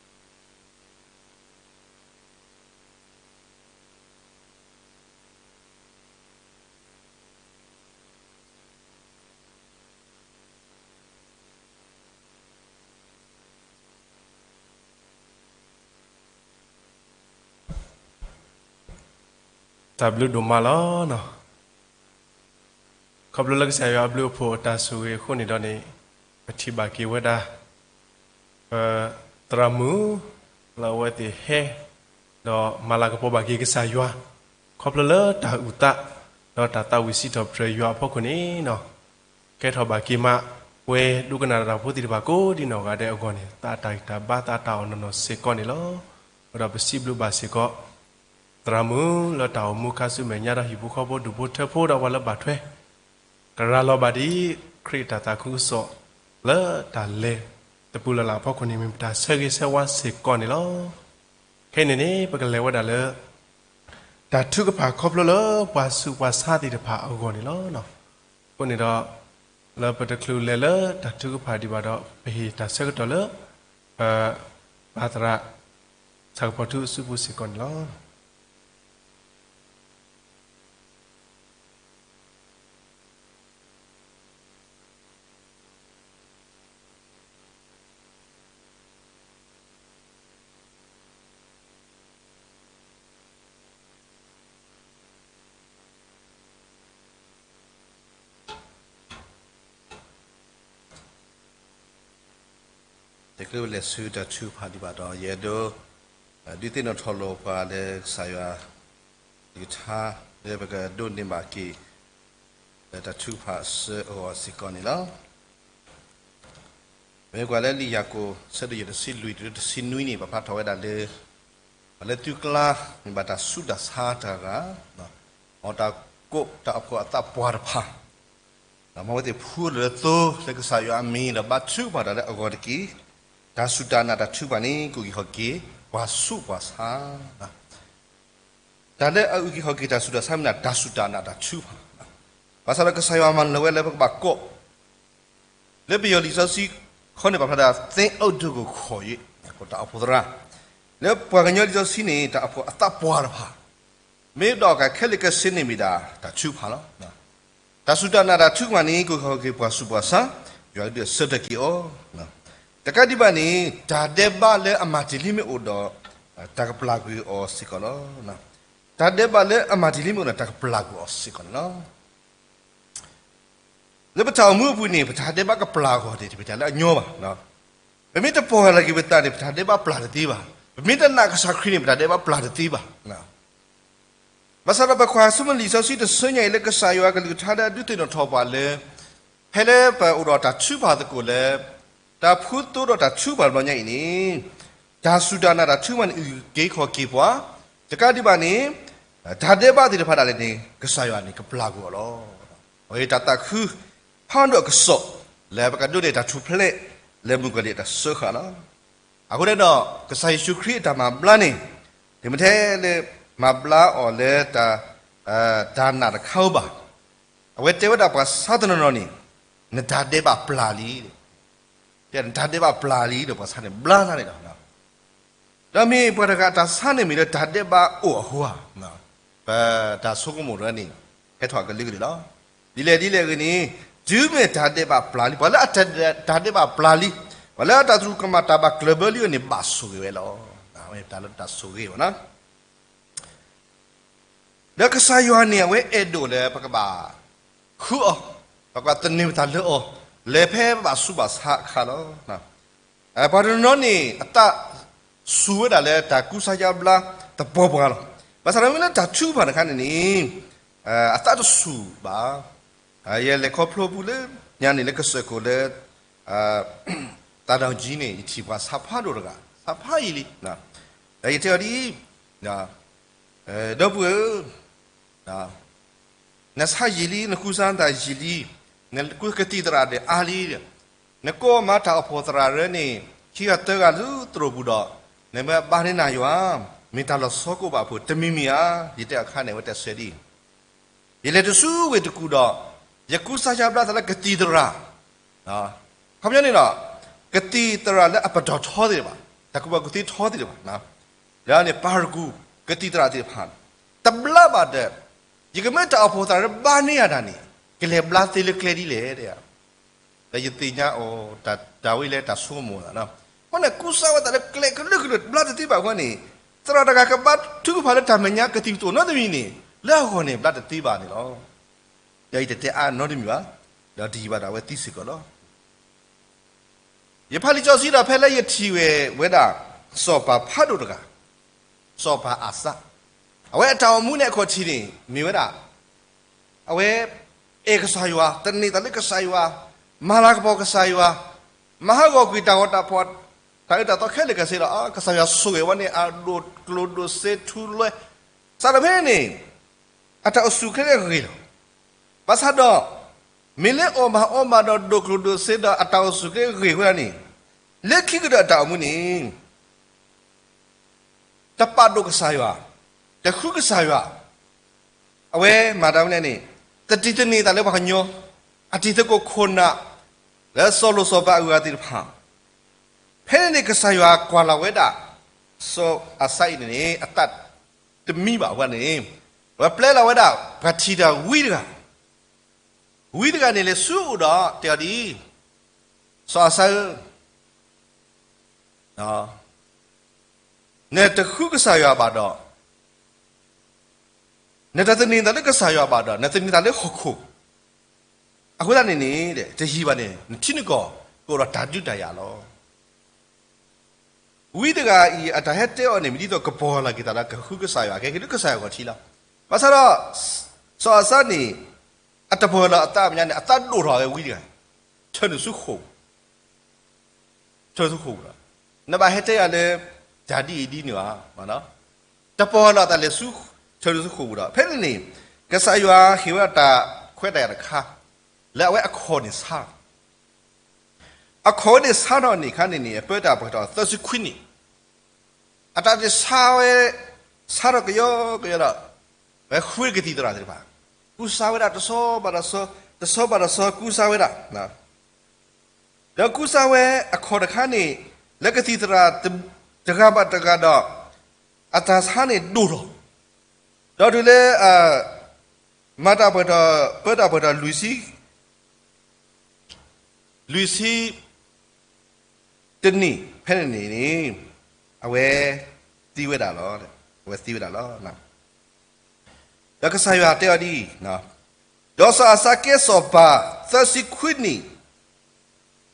ဘျုးဒိၣ်မးလီၤ. ခီဖျိလၢကစၢ်ယွၤအဘျုးအဖှိၣ်အတၢ်ဆိၣ်ဂ့ၤအဃိန့ၣ်ဒီးန့ၣ် ပထံၣ်ဘၣ်က့ၤဝဲဒၣ် ပသရၣ်မုၣ် လၢအဝဲသ့ၣ်ဟဲ ဒီးမၤလၤကပီၤဘၣ်က့ၤကစၢ်ယွၤ ခီဖျိလၢတၢ်အုၣ်သး ဒီးတၢ်သးဝံၣ်စံးထီၣ်ပတြၢၤယွၤအဖီခိၣ်န့ၣ် ကဲထီၣ်ဘၣ်က့ၤမး ပဝဲဒိကနၣ်တၢ်ဖိသ့ၣ်တဖၣ်ကိးဒ်နီၢ်ဂၤဒဲးအဂီၢ်န့ၣ် သးအတၢ်ဂံၢ်တၢ်ဘါသးအတၢ်အီၣ်နီၢ်နီၢ်စ့ၢ်ကီးန့ၣ်လီၤ. အဃိဒီးပစံးဘျုးဘၣ်စ့ၢ်ကီး သရၣ်မုၣ်လၢတၢ်အိၣ်မူခါဆူမဲာ်ညါဒီး ဟံၣ်ဖိဃီဖိဒူၣ်ဖိထၢဖိဒီးပှၤလၢဘၣ်ထွဲ ကရၤလီၤဘၣ်ဒ်ခရံာ်အတၢ်သးခုကစီၣ်လၢတၢ်လဲၤတပူၤလၢ်လၢ်အဖီခိၣ်န့ၣ် မ့ၢ်ပတၢ်ဆၢဂ့ၤဆၢဝါစ့ၢ်ကီးန့ၣ်လီၤ. ခဲအံၤန့ၣ်န့ၣ် ပကလဲၤဝဲဒၣ်လၢ တၢ်ထုကဖၣ်ခီဖျိလၢပှၤဆူးပှၤဆါသ့ၣ်တဖၣ်အဂီၢ်န့ၣ်လီၤ. အဃိန့ၣ်ဒီး လၢပတချုးလဲၤလၢတၢ်ထုကဖၣ်ဒံးဘၣ်ဒီး ပဟ့ၣ်တၢ်ဆၢကတီၢ်လၢ ပ ပၢ်သရၣ် ဆၣ်ကပီၤထူအစုပူၤစ့ၢ်ကီးန့ၣ်လီၤ. တချုးပလဲၤဆူတၢ်ထုကဖၣ်ဒံးဘၣ်ဒီး ယအဲၣ်ဒိး ဒုးသ့ၣ်နီၣ်ထီၣ်လိာ်ပှၤလၢကစၢ်ယွၤ ကလုၢ်ကထါ လၢပကဒိးန့ၢ်ဘၣ်က့ၤ လၢတၢ်ထုကဖၣ်အဆၢအဂီၢ်စ့ၢ်ကီးန့ၣ်လီၤ. မ့ၢ်ကွၢ်လၢလံာ်ယၤကိာ် ဆၢဒိၣ်ယဲၢ် တဆံလွံၢ်တုၤလၢတဆံနွံန့ၣ် ပာ်ဖျါထီၣ်ဝဲဒၣ်လၢ ပှၤလၢသုကျါ မ့ၢ်ဘၣ်တၢ်ဆူးတၢ်ဆါတဂၤဂၤ, မ်တၢ်ကိးတၢ်အိၣ်ဖှိၣ်အသးပှၢ်တဖၣ်, မ်အဝဲသ့ၣ်ဖှူလၢသိလၢကစၢ်ယွၤအမံၤဒီးဘါထုကဖၣ်တၢ်လၢအဂီၢ်တက့ၢ်. တၢ်စူၢ်တၢ်နာ်တၢ်ထုကဖၣ်န့ၣ် ကအုၣ်က့ၤခီၣ်က့ၤ ပှၤဆူးပှၤဆါ တၢ်လၢအအုၣ်က့ၤခီၣ်က့ၤတၢ်ဆူးတၢ်ဆါမ့ၢ်ဒၣ် တၢ်စူၢ်တၢ်နာ်တၢ်ထုကဖၣ်, ဘၣ်ဆၣ်ဒီးကစၢ်ယွၤမၤလၢာ်ဝဲလၢပကဘၣ်ကိး, လၢပယီၤလံာ်စီဆှံခီန့ၣ် ပာ်ဖျါဒၣ် သင်းအုပ်ဒိၣ်ခိၣ်ခီၣ်ယ့ၣ် ကိးတၢ်အိၣ်ဖှိၣ်သရၣ်, လၢပှၤကညီလံာ်စီဆှံန့ၣ် တၢ်အိၣ်ဖှိၣ်အသးပှၢ်တဖၣ်, မ့ၢ်ဒီးကခဲလၢာ်ခဲဆ့န့ၣ်မ့ၢ်ဒၣ်တၢ်ထုကဖၣ်လီၤ. တၢ်စူၢ်တၢ်နာ်တၢ်ထုကဖၣ်န့ၣ် ကဟ့ၣ်ခီၣ်က့ၤပှၤဆူးပှၤဆါ, ယွၤကဒုးဆၢထၢၣ်က့ၤအီၤ, တကးဒံးဘၣ်န့ၣ် တၢ်ဒဲးဘးလၢအမၤတ့ၢ်လံမ့ၢ်အိၣ်ဒီး တၢ်ကပျၢ်ကွံာ်အီၤစ့ၢ်ကီးလီၤ. တၢ်ဒဲးဘးလၢအမၤတ့ၢ်လံမ့ၢ်အိၣ်ဒီး တၢ်ကပျၢ်ကွံာ်အီၤစ့ၢ်ကီးန့ၣ်လီၤ. လၢပတၢ်အိၣ်မူအပူၤန့ၣ် ပတၢ်ဒဲးဘးကပျၢ်အဂီၢ်န့ၣ် တမ့ၢ်တၢ်လၢအညီဘၣ်. ပမ့ၢ်တပီၢ်ယၢ်လီၤက့ၤပသးန့ၣ် ပတၢ်ဒဲးဘးပျၢ်တသ့ဘၣ်. ပမ့ၢ်တနာ်ကစၢ်ခရံာ်န့ၣ် ပတၢ်ဒဲးဘးပျၢ်တသ့ဘၣ်. ဘၣ်ဆၣ်ဒီးပကွၢ်ဆူမဲာ်လံာ်စီဆှံတဆၢညါအံၤလၢကစၢ်ယွၤကလုၢ်ကထါလၢအဒုးသ့ၣ်နီၣ်ထီၣ်ပှၤလၢ ဖဲလၢပအိၣ်ဒီးတၢ်ထုကဖၣ်သကိးလၢ တၢ်ဖှူသိဒီးတၢ်ထုကဖၣ်တဘျီညါအံၤန့ၣ် တၢ်စူၢ်တၢ်နာ်တၢ်ထုကဖၣ်န့ၣ် အုၣ်က့ၤခီၣ်က့ၤပှၤ, တကးဒံးဘၣ်န့ၣ် တၢ်ဒဲးဘးသ့ၣ်တဖၣ်ဒၣ်လဲာ်န့ၣ် ကစၢ်ယွၤန့ၣ် ကပျၢ်ကွံာ်အီၤလီၤ. အဝဲတၢ်သးခု ဖးဒိၣ်အကစီၣ် လၢပကဒိးန့ၢ်တၢ်ထူၣ်ဖျဲး လၢမုၣ်ကီၤလံၢ်အတၢ်စၢဃာ်လီၤ. အဃိန့ၣ်ဒီး ကစၢ်ယ့ၣ်ၡူးခရံာ်အတၢ်မၤဘျါန့ၣ် တမ့ၢ်ထဲလၢမၤဘျါအီၤလၢ တၢ်နာ်တခါဧိၤဘၣ်. အဝဲတဲဝဲဒၣ်ပှၤဆါတနီၤနီၤန့ၣ် နတၢ်ဒဲးဘးပျၢ်လံ. နတၢ်ဒဲးဘးပျၢ်လံဒီးပှၤဆါန့ၣ် ဘျါသးန့ၣ်လီၤ. ဒီးမ့ၢ်ပှၤတဂၤအတၢ်ဆါန့ၣ်မ့ၢ်လၢတၢ်ဒဲးဘးအိၣ်အဃိဧါ, ပတၢ်ဆိကမိၣ်တဖၣ်န့ၣ် ဟဲထီၣ်ကလုာ်ကလုာ်လီၤ. ဒ်လဲၣ်ဒ်လဲၣ်ဂ့ၤန့ၣ် တုၤမ့ၢ်တၢ်ဒဲးဘးပျၢ်လံ, ပှၤလၢအတၢ်ဒဲးဘးပျၢ်လံ, ပှၤလၢအတၢ်သရူးကမၣ်တၢ်ဘၣ်ကျၢၢ်ဘၢလံအီၤန့ၣ် ဘၣ်ဆိၣ်ဂ့ၤဝဲလီၤ. အဝဲတၢ်လၢတၢ်ဆိၣ်ဂ့ၤဘၣ်နီၤ ဒီးကစၢ်ယွၤန့ၣ် အဝဲအဲၣ်ဒိးလၢပကဘၣ်ဃုအီၤ, ပကဘၣ်သန့ၤပသးလၢအီၤ, လၢဖဲပဘၣ်ဆူးဘၣ်ဆါအခါလီၤ. ပှၤတနီၤနီၤန့ၣ် အသးစူၤဝဲဒၣ်လၢတၢ်ကူစါယါဘျါသပှၢ်ပှၢ်လီၤ. ဘၣ်ဆၣ်ဒီးမ့ၢ်လၢတၢ်ထုကဖၣ်တခါန့ၣ်န့ၣ် အသးတစူၤဘၣ်. ယလဲၤခီဖျိပူၤလၢညါန့ၣ်လၢကစၢၢ်ခိၣ်လၢ သးတီၣ်ကၠံန့ၣ် ယထံၣ်ပှၤဆါဖးဒိၣ်တဂၤ, ဆါဖးယံာ်လံ. ဒီးယတဲအီၤဒ်အံၤ, ဒီပုၢ်ဝဲၢ်ဧၢ, နဆါယံာ်လံ, နကူစါနသးယံာ်လံ, နကူကသံၣ်သရၣ်ဒီးအါလံ, နကိးမၤတၢ်အိၣ်ဖှိၣ်သရၣ်ရၢန့ၣ် ခံဂၤသၢဂၤလၢသရိာ်ပူၤဒီး နမ့ၢ်ဘါန့ၢ်နၤယွၤ, မ့ၢ်တၢ်လီၤဆီကအိၣ်ဘၣ်အဖိ တမံၤမံၤဧါ. ယတဲအခါန့ၣ် အဝဲတဲဆၢဒ်အံၤ ယလဲၤတဆူဝ့ၢ်တကူၣ်ဒီး ယကူစါယါဘျါသးလၢကသံၣ်သရၣ်, ခီပညီန့ၣ်ဒီး ကသံၣ်သရၣ်လၢအပတီၢ်ထီသ့ၣ်တဖၣ်, တၢ်ကူၣ်ဘၣ်ကူၣ်သ့ထီသ့ၣ်တဖၣ်, လၢန့ၣ်ပၢ်တကူၣ် ကသံၣ်သရၣ်သ့ၣ်တဖၣ် တဘျါဘၣ်ဒီး ယကမ့ၢ်တၢ်အိၣ်ဖှိၣ်သရၣ်လၢဘါန့ၢ်ယၤတၢ်န့ၣ် ကလဲၤဘျါသ့လၢကျဲဒ်လဲၣ်. ဒီးယသ့ၣ်ညါအီၤ တၢ်ဝဲလၢတၢ်ဆိကမိၣ်သး, အဃိန့ၣ် ကူစါဝဲသးလၢကျဲကလုာ်ကလုာ် ဘျါတသ့ဘၣ်အဃိန့ၣ် သရၣ်တဂၤကဘါထုကဖၣ်လၢတၢ်မဲာ်ညါကသံၣ်ကသီၣ်နီတမံၤန့ၣ် လၢအဂီၢ်န့ၣ် ဘျါတသ့ဘၣ်န့ၣ်လီၤ. ဒီးယတတဲအါနီတမံၤဘၣ်, ဒီးတယံာ်ဘၣ်ဒီးအဝဲသံစ့ၢ်ကီးလီၤ. ယဖးလံာ်စီဆှံဒီး ဖဲလၢယထံၣ်ဝဲဒၣ် စီၤပၤဖးဒိၣ်တဂၤ, စီၤပၤအၤစၢ်, အဝဲအတၢ်အိၣ်မူန့ၣ်အခီၣ်ထံးန့ၣ် မ့ၢ်ဝဲဒၣ် အဝဲအဲၣ်ကစၢ်ယွၤ, သန့ၤသးလၢကစၢ်ယွၤ, မၤလၤကပီၤကစၢ်ယွၤ, မၤဟးဂီၤကွံာ်တၢ်ဂီၤတၢ်ဖီၣ်, တၢ်အၢတၢ်သီခဲလၢာ်ကဆ့ဒီး ကစၢ်ယွၤဆိၣ်ဂ့ၤဝဲန့ၣ် အဒိၣ်ကျိၣ်ဒိၣ်စ့ထူလွဲ, စးထီၣ်ဖဲန့ၣ်န့ၣ် အတၢ်အိၣ်ဆူၣ်ချ့ဂ့ၤလီၤ. ဘၣ်ဆၣ်ဒီး မ့ၢ်လၢအီၣ်ဘၣ်အီဘၣ်ဒီးဒိၣ်ကျိၣ်ဒိၣ်စ့ဒီးအတၢ်အိၣ်ဆူၣ်ချ့ဂ့ၤဝဲဒၣ်န့ၣ် လၢခံကတၢၢ်အတၢ်အိၣ်မူန့ၣ် တပာ်ဒိၣ်ကစၢ်ယွၤ, တဃုကစၢ်ယွၤ, အဝဲမၤတၢ်ဝဲလဲၣ်န့ၣ်, တတံၤသန့ၤသးလၢပှၤကညီ, အတံၤသကိးခိၣ်နၢ်, လၢစီၤလိၤစီၤပၤအဂၤသ့ၣ်တဖၣ်, ဖဲန့ၣ်န့ၣ် ကစၢ်ယွၤကွၢ်လီၤဝဲဒၣ် စီၤအၤစါအံၤန့ၣ်န့ၣ် အသးတမံဘၣ်အဃိန့ၣ်, အဝဲပျဲလီၤဝဲဒၣ် ပှၤထံၣ်တၢ်ဝံတဂၤ, ဝံတဂၤန့ၣ်လဲၤဆူအအိၣ်ဒီးတဲအီၤဒ်အံၤ, စီၤအၤစါဧၢ, နတဃုကစၢ်ယွၤဘၣ်ဒီး, နတသန့ၤသးလၢကစၢ်ယွၤဘၣ်ဒီး နသန့ၤသးလၢဟီၣ်ခိၣ်, အဃိသတးန့ၣ်န့ၣ် တယံာ်ဘၣ်န့ၣ် နထံနကီၢ်ကအိၣ်ဒီးတၢ်ဒုးတၢ်ယၤလီၤ. ဝံတဂၤအံၤ အတၢ်ဟဲတဲအီၤန့ၣ် မ့ၢ်ဒ်သိးကပီၤလီၤက့ၤသးလၢကဃုကစၢ်ယွၤ ကဟဲက့ၤဒုးကစၢ်ယွၤဂီၤထံလီၤ. ဘၣ်ဆၣ်ဒီး စီၤအၤစါန့ၣ် အတပီၤလီၤအသးမဲာ်ညါန့ၣ် အသးဒိၣ်ထီၣ်ဝဲဝံတဂၤ, ထၢနုာ်ဆူဃိာ် ထၢဆူဃိာ်ပူၤလီၤ. နဘၣ်ဟဲတဲယၤလၢ တၢ်ဒ်အံၤဒ်န့ၣ်ဘၣ်, တပီၤလီၤအသးလဲၤဆူ ထၢဆူဃိာ်ပူၤဒီး ဖဲန့ၣ်န့ၣ် ကစၢ်ယွၤဟ့ၣ်ဝဲဒၣ်တၢ်ခွဲးတၢ်ယာ်တခါ လၢအဝဲအခီၣ်န့ၣ်ဆါလီၤ. အခီၣ်ဝဲန့ၣ်ဆါထီၣ်န့ၣ်ခါန့ၣ်န့ၣ် အပၢတၢ်ပှဲၤထီၣ်သၢဆံခွံနံၣ်, အတၢ်န့ၣ်ဆါဝဲ, ဆါထီၣ်ကယီကယီဒီး ဝဲဃုကသံၣ်သရၣ်သ့ၣ်တဖၣ်, ကူစါဝဲဒၣ်တဆီဘၣ်တဆီ, တဆီဘၣ်တဆီကူစါဝဲဒၣ် ဒီးကူစါဝဲအခီၣ်တခါန့ၣ် လၢကသံၣ်သရၣ်တဂၤဘၣ်တဂၤဒီး အတၢ်ဆါန့ၣ်ဒိၣ်ထီၣ်, ဒီးတုၤလၢ မၤတၢ်ပှဲၤထီၣ် ပၢတၢ်ပှဲၤထီၣ်လွံၢ်ဆံ လွံၢ်ဆံ တနံၣ်ဖဲန့ၣ်န့ၣ် အဝဲသံဝဲဒၣ်လီၤ. အဝဲသံဝဲဒၣ်လီၤ. ဒီးကစၢ်ယွၤတဲအီၤဒ်အံၤ, ဒီးစီၤအၤစါကဲစီၤပၤသၢဆံခွံနံၣ်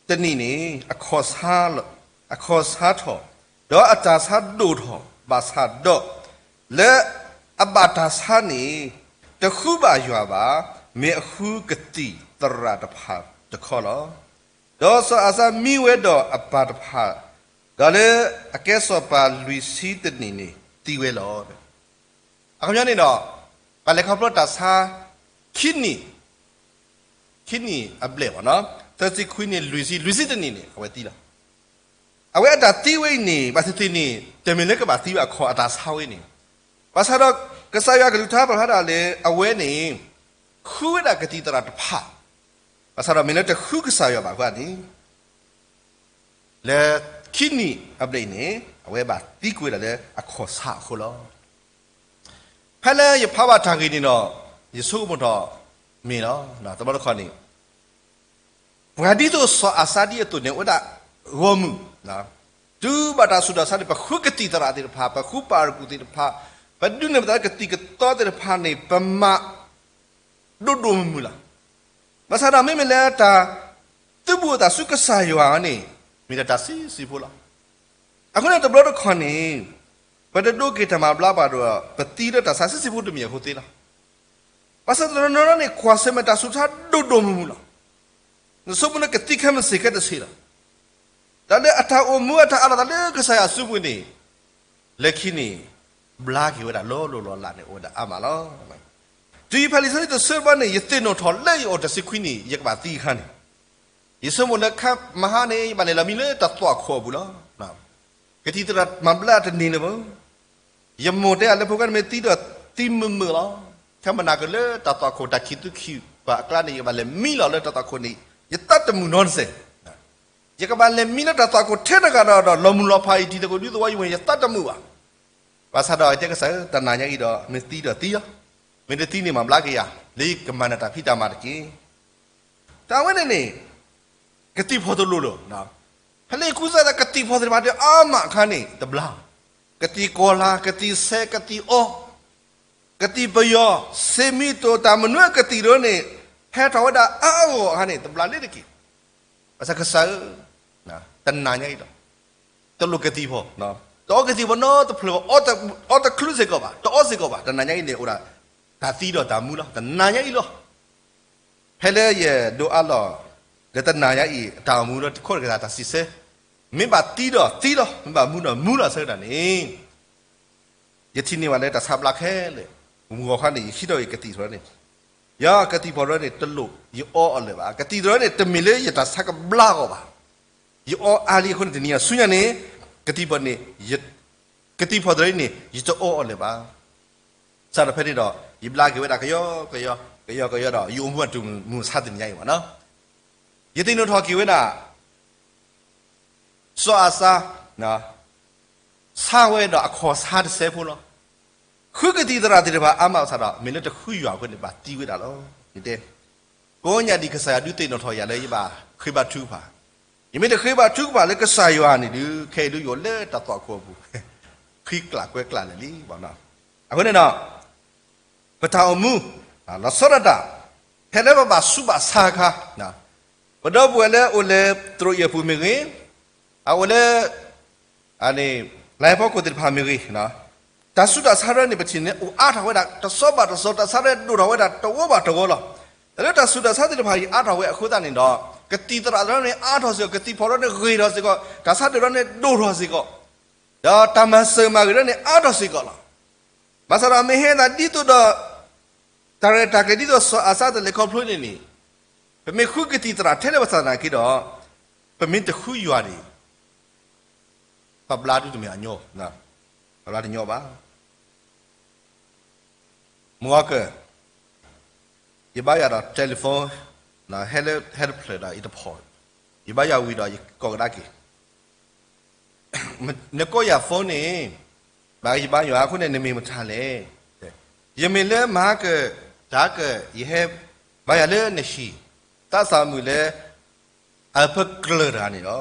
တနံၣ်န့ၣ် အခီၣ်ဆါထီၣ်, ဒီးအတၢ်ဆါဒိၣ်ထီၣ်ဘၣ်ဆၣ်ဒီး, လၢအဘၣ်တၢ်ဆါန့ၣ် တဃုဘၣ်ယွၤဘၣ်, မ့ၢ်အဃုကသံၣ်သရၣ်တဖၣ်တခီလီၤ. ဒီးစီၤအၤစါမံဝဲဒီးအပၢ်တဖၣ်, ဒီးလၢအကဲစီၤပၤလွံၢ်ဆံတနံၣ်န့ၣ်သံဝဲလီၤ. အခီပညီန့ၣ်ဒီး ပှၤလဲၤခီဖျိတၢ်ဆါ ခံနံၣ်, ခံနံၣ်အဘျဲၣ်ဘၣ်နီၤ, သၢဆံခွံနံၣ် လွံၢ်ဆံ, လွံၢ်ဆံတနံၣ်န့ၣ် အဝဲသံလီၤ. အဝဲအတၢ်သံဝဲအံၤန့ၣ် ဘၣ်သ့ၣ်သ့ၣ်န့ၣ် တမ့ၢ်လၢကဘၣ်သံဘၣ်အခီၣ်အတၢ်ဆါဝဲန့ၣ်, ဘၣ်ဆၣ်ဒီး ကစၢ်ယွၤကလုၢ်ကထါပာ်ဖျါဒၣ်လၢအဝဲန့ၣ် ဃုဝဲဒၣ်ကသံၣ်သရၣ်တဖၣ်, ဘၣ်ဆၣ်ဒီးမ့ၢ်လၢတဃုကစၢ်ယွၤဘၣ်အဃိန့ၣ် လၢခံနံၣ်အဘျဲၣ်အံၤန့ၣ် အဝဲဘၣ်သံကွံာ်ဝဲဒၣ်လၢအခီၣ်ဆါအဃိလီၤ. ဖဲလၢယဖးဘၣ်တၢ်ဂ့ၢ်န့ၣ်ဒီး ယဆိကမိၣ်ထီၣ်မ့ၢ်လီၤ. တဘျီတခီၣ်န့ၣ် ပှၤဒ်သိးစီၤအၤစါဒ်အသိးန့ၣ် အိၣ်ဝဲဒၣ်ဂီၢ်မုၢ်, တုၤဘၣ်တၢ်ဆူးတၢ်ဆါန့ၣ် ပဃုကသံၣ်သရၣ်သ့ၣ်တဖၣ်, ပဃုပှၤတကူၣ်သ့ၣ်တဖၣ်, ပဒုးနဲၣ်ပသးလၢကသံၣ်ကသီသ့ၣ်တဖၣ်န့ၣ် ပမၤ ဒိၣ်ဒိၣ်မုၢ်မုၢ်လီၤ. ဘၣ်ဆၣ်ဒီးမ့မ့ၢ်လၢတၢ် သုးဘူးအသးဆူကစၢ်ယွၤန့ၣ် မ့ၢ်ဒၣ်တၢ်ဆံးဆံးဖိလီၤ. အဃိန့ၣ်တဘျီတခီၣ်န့ၣ် ပတဒိးက့ၤတၢ်မၤဘျါဘၣ်ဒီး ပသံလၢတၢ်ဆါဆံးဆံးဖိတမံၤအဃိသ့လီၤ. ဘၣ်ဆၣ်တနီၤနီၤန့ၣ် ကွၢ်ဆၢၣ်မဲာ်တၢ်ဆူးတၢ်ဆါဒိၣ်ဒိၣ်မုၢ်မုၢ်လီၤ. နဆိကမိၣ်လၢကသံခဲမုၢ်ဆ့ၣ်ခဲတဆ့လီၤ. တၢ်လၢအတၢ်အိၣ်မူအတၢ်အးလီၤသးလၢကစၢ်ယွၤအစုပူၤန့ၣ် လၢခံန့ၣ် ဘျါက့ၤဝဲဒၣ်လီၤလီၤလီၤလးန့ၣ် အိၣ်ဝဲဒၣ်အါမးလီၤ. တုၤယဖးလံာ်စီဆှံတဆၢတဘျီန့ၣ် ယသ့ၣ်နီၣ်ထီၣ်လၢယအိၣ်တဆံခွံနံၣ် ယကဘၣ်သံအခါန့ၣ်, ယဆိကမိၣ်လၢခါမဟါန့ၣ် ယဘၣ်လဲၤလီၤမံလၢတၢ်သွၣ်ခိၣ်အပူၤလီၤ. ကသံၣ်သရၣ်မၤဘျါတန့ၢ်လၢၤဘၣ်. ယမိၢ်တဲယၤလၢဖိခွါ နမ့ၢ်သံဒီးသံမုာ်မုာ်လီၤ. ခဲမနၤကလၢတၢ်သွၣ်ခိၣ်တၢ်ခံးသူခံးပှၤအကျါန့ၣ် ယကဘၣ်လဲၤမံလီၤလၢတၢ်သွၣ်ခိၣ်န့ၣ် ယသးတမုာ်နီတစဲး ယကဘၣ်လဲၤမံလၢတၢ်သွၣ်ခိၣ်ထဲတဂၤဒီး ဒီးလီၤမုၢ်လီၤဖးအံၤ တံၤသကိးဒူသဝီယဝဲၢ် ယသးတမုာ်ဘၣ်. ဘၣ်ဆၣ်ဒီးတဲကစၢ်ဧၢ တနၤညါအံၤဒီး မ့ၢ်သံဒီးသံလီၤ. မ့ၢ်တသံန့ၣ်မၤဘျါက့ၤယၤ လၢယကမၤနၢၤတၢ်ဖံးတၢ်မၤတက့ၢ်. တၢ်ဝဲန့ၣ်န့ၣ် ကသံၣ်ဖီၣ်တလိၣ်လၢၤ. ဖဲလၢယကူစါဒီးကသံၣ်ဖီၣ်သ့ၣ်တဖၣ်ဒီးအါမးအခါန့ၣ် တဘျါ. ကသံၣ်ကီၤလၤ, ကသံၣ်ဆဲး, ကသံၣ်အီ, ကသံၣ်ပယီၤ, ဆ့မံတိၣ် တၢ်မနုၤကသံၣ်ဒိၣ်န့ၣ် ဟဲထီၣ်ဝဲဒၣ်အါအါဂီၢ်ဂီၢ်အခါန့ၣ် တဘျါလၢၤတက့ၢ်. ဘၣ်ဆၣ်ကစၢ်ဧၢ တနၤညါအံၤဒီး တလိၣ်ကသံၣ်ဖီၣ်, တအီကသံၣ်ဖီၣ်နီတဖျၢၣ်ဘၣ်, အီတချုးစ့ၢ်ကီးဘၣ်, တအီစ့ၢ်ကီးဘၣ်, တနၤညါအံၤန့ၣ် အိၣ်ဒၣ်တၢ်သံဒီးတၢ်မူလီၤ. တနၤညါအံၤလီၤ. ဖဲလၢယဒိးအါလီၤ လၢတနၤညါအံၤ တၢ်အိၣ်မူလၢတခီတကသးတၢ်စံးဆၢ, မ့ၢ်ဘၣ်သံဒီးသံလီၤ, မ့ၢ်ဘၣ်မူဒီးမူလီၤဆၢကတီၢ်န့ၣ် ယထံၣ်န့ၢ်ဘၣ်လၢတၢ်ဆါဘျါခဲလၢာ်, မုၢ်ဂီၤခါန့ၣ် ယဟံးထီၣ်က့ၤကသံၣ်ထီၣ်န့ၣ်, ယကသံၣ်ဖီၣ်ထီၣ်န့ၣ် တလိၣ်ယအီအီၤလၢၤဘၣ်. ကသံၣ်ထီၣ်န့ၣ် တမ့ၢ်လၢယတၢ်ဆါကဘျါအဂီၢ်ဘၣ်. ယအီအါလံအဃိန့ၣ် တနံၤညါဆူညါန့ၣ် ကသံၣ်ဖီၣ်န့ၣ် ယ ကသံၣ်ဖီၣ်တရံးန့ၣ် ယတအီၣ်အီၤလၢၤဘၣ်. စးထီၣ်ဖဲန့ၣ်ဒီး ယဘျါက့ၤဝဲဒၣ်ကယီကယီ ကယီကယီဒီး ယအိၣ်မူအတုၤမုၢ်ဆါတနံၤညါအံၤဘၣ်နီၤ. ယသ့ၣ်နီၣ်ထီၣ်က့ၤဝဲဒၣ် စီၤအၤစါ ဆါဝဲဒီးအခီၣ်ဆါတစဲးဖိလီၤ. ဃုကသံၣ်သရၣ်သ့ၣ်တဖၣ်အါမးဘၣ်ဆၣ်ဒီး မ့ၢ်လၢတဃုယွၤအဃိန့ၣ် ဘၣ်သံဝဲဒၣ်လီၤ. ယတဲ ကိးညါဒံးကစၢ်ယွၤဒုးသ့ၣ်နီၣ်ထီၣ်ယၤလၢယဘၣ်ဃ့ဘါထုကဖၣ်, ယမ့ၢ်တဃ့ဘါထုကဖၣ်လၢကစၢ်ယွၤန့ၣ်ဒုး ခဲအံၤဒုးယအိၣ်လၢတၢ်သွၣ်ခိၣ်အပူၤ ဃံကျၢ်ကွဲကျၢ်လၢာ်လံ. အဃိန့ၣ်ဒီး ပတၢ်အိၣ်မူ လီၤဆီဒၣ်တၢ် ဖဲလၢပဘၣ်ဆူးဘၣ်ဆါအခါ, ပဒီပုၢ်ဝဲၢ်လၢအိၣ်လၢသရိာ်အံၤအပူၤမ့ၢ်ဂ့ၤ, အအိၣ်လၢ လၤဟဲဖီခိၣ်သ့ၣ်တဖၣ်မ့ၢ်ဂ့ၤ, တၢ်ဆူးတၢ်ဆါတဖၣ်န့ၣ် ပထံၣ်န့ၣ်အိၣ်အါထီၣ်ဝဲဒၣ် တစီဘၣ်တစီ တၢ်ဆါတဖၣ်ဒိၣ်ထီၣ်ဝဲဒၣ်တဝီဘၣ်တဝီလီၤ. တၢ်လၢတၢ်ဆူးတၢ်ဆါသ့ၣ်တဖၣ်အံၤအါထီၣ်ဝဲအဃိသတးန့ၣ်ဒီး ကသံၣ်သရၣ်တဖၣ်န့ၣ်အါထီၣ်စ့ၢ်ကီး, ကသံၣ်ဖီၣ်တရံးန့ၣ်ဂ့ၤထီၣ်စ့ၢ်ကီး, တၢ်ဆါဒိၣ်တဖၣ်န့ၣ်ဒိၣ်ထီၣ်စ့ၢ်ကီး, ဒီးတၢ်မၤစၢၤမၤဂ့ၤတဖၣ်န့ၣ်အါထီၣ်စ့ၢ်ကီးလီၤ. ဘၣ်ဆၣ်ဒီးမ့ၢ်ဟဲသးဒ်သိးဒီး တၢ်ရဲၣ်တၢ်ကျဲၤဒ်သိးစီၤအၤစါတလဲၤခီဖျိန့ၣ်န့ၣ်, ပမ့ၢ်ဃုကသံၣ်သရၣ်ထဲလဲၣ်ပသနာ်က့ဒီး ပမ့ၢ်တဃုယွၤန့ၣ် ပဘျါဒုတမ့ၢ်အညီ, ပဘျါတညီဘၣ်. မုၢ်ဂီၤကၢၢ် ယဘါယွၤဒီး telephone ဟဲလၢ ဟဲတဖျၢၣ်ဒီးယတဖီၣ်, ယဘါယွၤဝံၤဒီးယကိးကဒါက့ၤ နကိးယၤ phone န့ၣ်, ဘၣ်ယဘါယွၤအဃိန့ၣ် နမ့ၢ်မတၤလဲၣ်. ယမ့ၢ်လၢမၤကၢၢ် တၢ်ကၢၢ် ယဟဲဘါယွၤလၢနဟံၣ်, သးစၢ်မုၢ်လၢ အဖၢကျၢၤတဂၤန့ၣ်လီၤ.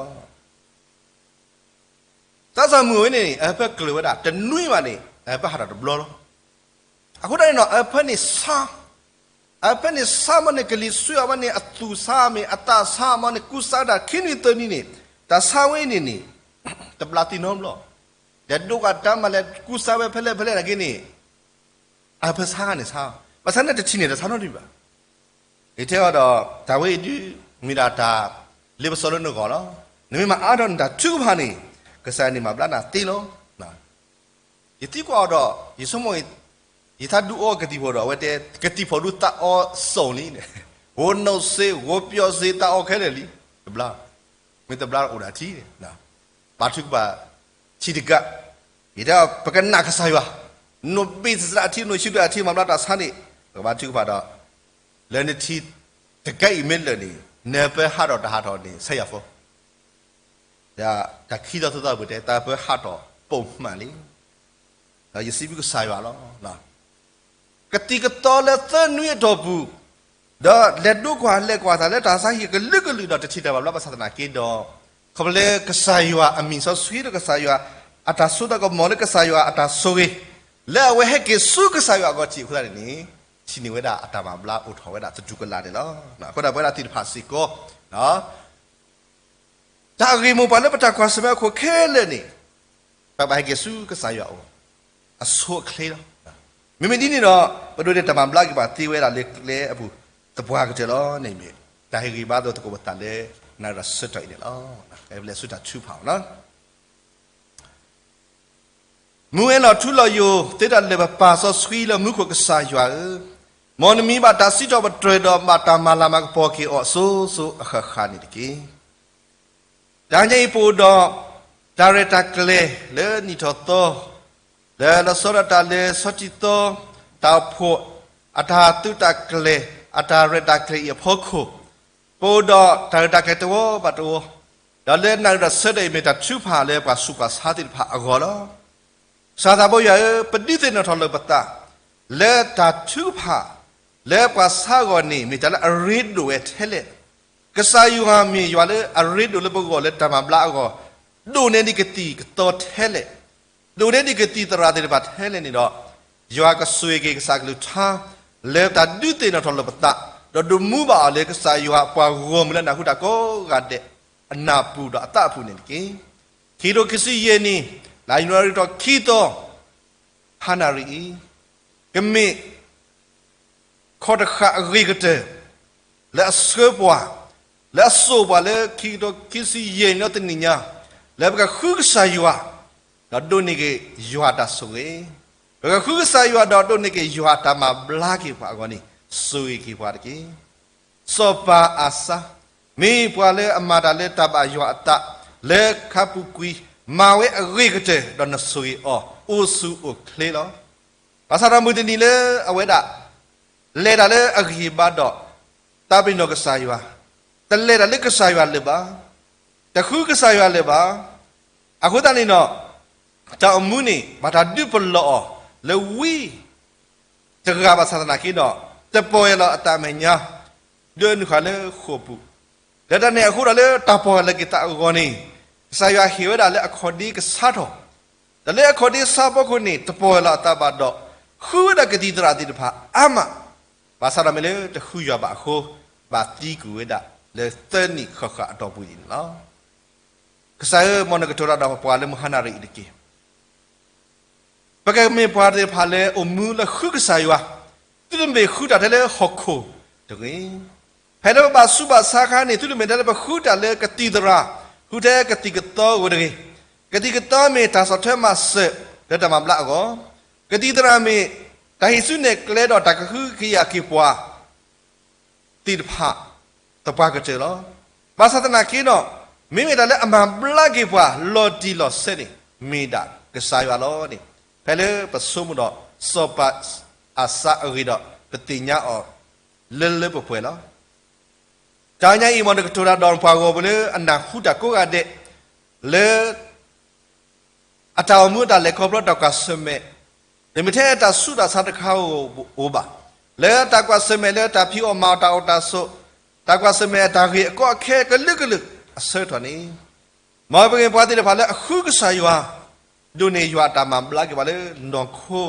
သးစၢ်မုၢ်ဝဲန့ၣ် အဖၢကျၢၤဝဲဒၣ် တနွံဘၣ်န့ၣ် အဖၢဟးထီၣ်တဘျီလီၤ. အဃိသတးန့ၣ်ဒီး အဖၢန့ၣ်ဆါ, အဖၢန့ၣ်ဆါမ့ၢ်န့ၣ် ကလံၤဆှံအီၤမ့ၢ်န့ၣ် အသူၣ်ဆါမ့ၢ် အသးဆါမ့ၢ်န့ၣ် ကူစါဒၣ်ခံနွံသၢနွံန့ၣ်, တၢ်ဆါဝဲအံၤန့ၣ်န့ၣ် တဘျါသံနီတဘျီ, ဒီးဒိကတၢ်မၤလဲၤကူစါဝဲဖဲလဲၣ်ဖဲလဲၣ်နာ်က့န့ၣ် အဖၢဆါဂၤန့ၣ်ဆါ, ဘၣ်ဆၣ်န့ၣ်တထံၣ်န့ၣ်တဆါနီတမံၤဘၣ်. ယတဲအီၤဒီး တၢ်ဝဲအံၤဒုး မ့ၢ်ဒၣ်တၢ်လ့ပစီလၢနဂီၢ်လီၤ. နမ့ၢ်မၤအါထီၣ်နတၢ်ထုကဖၣ်န့ၣ် ကစၢ်ယွၤန့ၣ်မၤဘျါနၤသ့လီၤ. ယသံကွၢ်အီၤဒီး ယဆိကမိၣ် ယထါဒုးအိၣ်ကသံၣ်ဖီၣ်ဒီး အဝဲတဲ ကသံၣ်ဖီၣ်ဒုးသးအီစိၤလံန့ၣ်, ဂိၤနိးစ့ ဂိၤပျီၣ်စ့ သးအီခဲလၢာ်လံ, တဘျါ, မ့ၢ်တဘျါအိၣ်ဒၣ်ထံန့ၣ် ပာ်ထုကဖၣ် ထံတကး, ယတဲ ပကနၣ်ကစၢ်ယွၤ, နိၣ်ဘ့ၣ်သရၣ်အထံ နိၣ်ဆံဒၣ်အထံ မၤဘျါတၢ်ဆါန့ၣ် ပကဘါထုကဖၣ်ဒီး လၢနထံတကးအံၤမ့ၢ်လၢာ်န့ၣ် နဖၢဟးထီၣ်တဟးထီၣ်န့ၣ် ဆဲယၤဖိ, တၢ်ခံသီသၢသီပူၤတဲ တၢ်ဖၢဟးထီၣ်ပိာ်မှၢ်လံ ဒီးယစံးဘျုးကစၢ်ယွၤလီၤ. ကသံၣ်ကသီလၢသၢနွံအတီၢ်ပူၤ, ဒီးလဲၤဒိကွၢ်လဲၤကွၢ်တၢ်လၢတၢ်ဆါဟံၣ်ကလုာ်ကလုာ်ဒီးတထံၣ်တၢ်ဘၣ်ဘျါဘၣ်ဆၣ်သနာ်က့ဒီး, ခီဖျိလၢကစၢ်ယွၤအမံၤစီဆှံဒီးကစၢ်ယွၤအတၢ်စိတၢ်ကမီၤလၢကစၢ်ယွၤအတၢ်ဆိၣ်ဂ့ၤ, လၢအဝဲဟဲက့ၤဆူကစၢ်ယွၤအဂီၢ်ထံးအဃိသတးန့ၣ်န့ၣ်, ထံၣ်န့ၢ်ဝဲဒၣ်အတၢ်မၤဘျါအိၣ်ထီၣ်ဝဲဒၣ်သတူၢ်ကလာ်န့ၣ်လီၤ. အဃိဒီးပဝဲဒၣ်သ့ၣ်တဖၣ်စ့ၢ်ကီး တၢ်အဂ့ၢ်မိၢ်ပှၢ်လၢပတၢ်ကွၢ်ဆၢၣ်မဲာ်အခိၣ်ခဲလၢာ်န့ၣ်, ပဘၣ်ဟဲက့ၤဆူကစၢ်ယွၤအအိၣ်, အဆိအချ့လီၤ. မ့မ့ၢ်ဒ်န့ၣ်ဒီး, ပဒိးန့ၢ်တၢ်မၤဘျါက့ၤပှၤသ့ဝဲဒၣ်လၢကျဲအပူၤ သပှၢ်ကတၢၢ်လီၤန့ၣ်မ့ၢ်, တၢ်ဟ့ၣ်ဂံၢ်ဘါသကိးပသးလၢ နၣ်ရံၣ်ဆၢကတီၢ်အံၤန့ၣ်လီၤ. ပလဲၤဆူတၢ်ထုကဖၣ်လီၤ. မူဝဲလီၤထူလီၤယိာ်သ့တၢ်လၢာ် ပပၢ်စီဆှံလၢမူခိၣ်ကစၢ်ယွၤဧၢ, မ်နမံၤဘၣ်တၢ်စံးထီၣ်ပတြၢၤဒီး ဘၣ်တၢ်မၤလၤမၤကပီၤက့ၤအီၤအစိၤစိၤအဃၣ်ဃၣ်န့ၣ်တက့ၢ်. တနံၤအံၤပအိၣ်ဒီး တၢ်ရဲၣ်တၢ်ကျဲၤလၢနံၣ်ထီၣ်သီ, လၢလီၤဆီဒၣ်တၢ်လၢဆီထံသီ, တၢ်အိၣ်ဖှိၣ်, အတၢ်သုးတၢ်ကျဲၤ, အတၢ်ရဲၣ်တၢ်ကျဲၤအံၤအဖီခိၣ်, ပအိၣ်ဒီးတၢ်ရဲၣ်တၢ်ကျဲၤတဝီဘၣ်တဝီ, ဒီးလၢနၣ်ရံၣ်ဒီးဆၢကတီၢ်အံၤမ့ၢ်တၢ်ထုကဖၣ်လၢပှၤဆူးပှၤဆါသ့ၣ်တဖၣ်အဂီၢ်လီၤ. ကစၢ်သးဘိယွၤဧၢ, ပဒုးသ့ၣ်နီၣ်ထီၣ်လိာ်ပသး, လၢတၢ်ထုကဖၣ် လၢပှၤဆါအဂီၢ်န့ၣ် မ့ၢ်တၢ်လၢအရ့ဒိၣ်ဝဲထဲလဲၣ်. ကစၢ်ယွၤမ့ၢ်ယွၤလၢအရ့ဒိၣ်လၢပဂီၢ်လၢတၢ်မၤဘျါအဂီၢ်, ဒိၣ်န့ၢ်ဒံးကသံၣ်ကသီထဲလဲၣ်, ဒိၣ်န့ၢ်ဒံးကသံၣ်သရၣ်သ့ၣ်တဖၣ်ထဲလဲၣ်န့ၣ်ဒီး, ယွၤကဆိၣ်ဂ့ၤက့ၤကစၢ်ကလုၢ်ကထါ လၢတၢ်ဒုးသ့ၣ်နီၣ်ထီၣ်လိာ်ပသး, ဒီးဒုးမူဘၣ်အီၤလၢကစၢ်ယွၤပှၤဂီၢ်မုၢ်လၢနၢ်ဟူတၢ်ကိးဂၤဒဲး အနၢ်ပူၤဒီးအသးအပူၤန့ၣ်တက့ၢ်. ခံကထိခံဆံယဲၢ်နံၣ်, လါယနူၤအါရံၤထီၣ်ခံသီ, ဟါနၣ်ရံၣ်အံၤ, ကမ့ၢ် ခီၣ်တဃာ်အဂ့ၤကတၢၢ် လၢအဆှၢပှၤ, လၢအစိာ်ပှၤလၢခံကထိခံဆံယဲၢ်နံၣ်အီၤတနံၣ်ညါ, လၢပကဃုကစၢ်ယွၤ, ဒီးဒိးန့ၢ်က့ၤယွၤအတၢ်ဆိၣ်ဂ့ၤ, ပကဃုကစၢ်ယွၤဒီးဒိးန့ၢ်က့ၤယွၤအတၢ်မၤဘျါက့ၤပှၤအဂီၢ်န့ၣ်, ဆိၣ်ဂ့ၤက့ၤပှၤတက့ၢ်. စီၤပၤအၤစါ, မ့ၢ်ပှၤလၢအမၤတၢ်လၢတၢ်ဘၣ်ယွၤအသး, လၢခါပူၤကွံာ် မၤဝဲအဂ့ၤကတၢၢ်ဒီးနဆိၣ်ဂ့ၤအီၤ အိၣ်ဆူၣ်အိၣ်ချ့လီၤ. ဘၣ်ဆၣ်ဒီးမုၢ်တနံၤလၢအဝဲဒၣ် လဲၤတၢ်လၢအဂံၢ်ဘါဒီး သးပ့ၤနီၣ်ကစၢ်ယွၤ, တလဲၤတၢ်လၢကစၢ်ယွၤလၢၤဘၣ်, တဃုကစၢ်ယွၤလၢၤဘၣ်. အဃိသတးန့ၣ်ဒီး တၢ်အိၣ်မူန့ၣ် ဘၣ်တၢ်ဒုးပလီၢ်အီၤလၢဝံ တဂၤဘၣ်ဆၣ်သနာ်က့ဒီး တပီၢ်ယၢ်လီၤအသးမဲာ်ညါ ဒိးနုာ်ဃာ်လၢဃိာ်ပူၤ, လၢတၢ်န့ၣ်အဃိဒီးလၢတၢ်ပီၢ်ယၢ်လီၤက့ၤသးအဂီၢ်န့ၣ် ကစၢ်ယွၤဟ့ၣ်ဝဲဒၣ်လၢအခီၣ်ဒ့ကဆါထီၣ်, ဒီးလၢအခီၣ်ဒ့ဆါဖီခိၣ်န့ၣ် တပီၢ်ယၢ်လီၤအသးဘၣ်ဒီး ဃုဝဲဒၣ်ကသံၣ်သရၣ်သ့ၣ်တဖၣ်အါမး, ဘၣ်ဆၣ်ဒီးမ့ၢ်လၢတဃုယွၤဘၣ်အဃိ ဘၣ်သံကွံာ်ဝဲဒၣ်လၢသၢနံၣ်ဃၣ်ဃၣ်အတီၢ်ပူၤအံၤန့ၣ်လီၤ. ကစၢ်ဧၢ, မ်နကတိၤတၢ်ဒီးပှၤလၢမုၢ်ဟါနၣ်ရံၣ်အံၤတက့ၢ်. ပကမ့ၢ်ပှၤသ့ၣ်တဖၣ်လၢအိၣ်မူလၢဃုကစၢ်ယွၤ, သုတမ့ၢ်ဃုတၢ်ထဲလၢဟီၣ်ခိၣ်တဂ့ၤ. ဖဲလၢပဘၣ်ဆူးဘၣ်ဆါအခါန့ၣ် သုတမ့ၢ်ထဲလၢပဃုတၢ်လၢကသံၣ်သရၣ်, ဃုထဲကသံၣ်ကသီဧိၤတဂ့ၤ. ကသံၣ်ကသီမ့ၢ်တၢ်ဆီၣ်ထွဲမၤစၢၤလၢတၢ်မၤဘျါအဂီၢ်, ကသံၣ်သရၣ်မ့ၢ်တၢ်ဟံးစုနဲၣ်ကျဲဒီးတၢ်ကဟုကယာ်က့ၤပှၤ သ့ၣ်တဖၣ် သပှၢ်ကတၢၢ်လီၤ. ဘၣ်ဆၣ်သနာ်က့ဒီး မ့မ့ၢ်တၢ်လၢအမၤဘျါက့ၤပှၤလီၤတံၢ်လီၤဆဲးန့ၣ် မ့ၢ်ဒၣ်ကစၢ်ယွၤလီၤန့ၣ် ဖဲလၢပဆိကမိၣ်ဒီး စီၤပၤအၤစါအဂ့ၢ်ဒီး ပသ့ၣ်ညါအီၤလၢလၢပှဲၤပှဲၤလီၤ. တနံၤအံၤ မ်နကတိၤတၢ်ဒီးပှၤဂီၢ်မုၢ်လၢအနၢ်ဟူတၢ်ကိးဂၤဒဲး လၢ အတၢ်အိၣ်မူအတၢ်လဲၤခီဖျိတၢ်ကွၢ်ဆၢၣ်မဲာ်, တမ့ၢ်ထဲအတၢ်ဆူးတၢ်ဆါတခါဧိၤဘၣ်, လၢတၢ်ကွၢ်ဆၢၣ်မဲာ်လၢတၢ်ဖံးအီၣ်မၤအီၣ်တၢ်အိၣ်တၢ်ဆိး, တၢ်ကွၢ်ဆၢၣ်မဲာ်အတၢ်ဂ့ၢ်အကီအခဲကလုာ်ကလုာ်အဆၢကတီၢ်န့ၣ်, မ်ပမ့ၢ်ပှၤသ့ၣ်တဖၣ်လၢအဃုကစၢ်ယွၤ, ဒိၣ်န့ၢ်ယွၤအတၢ်မၤဘျါက့ၤပှၤလၢနီၢ်ခိ,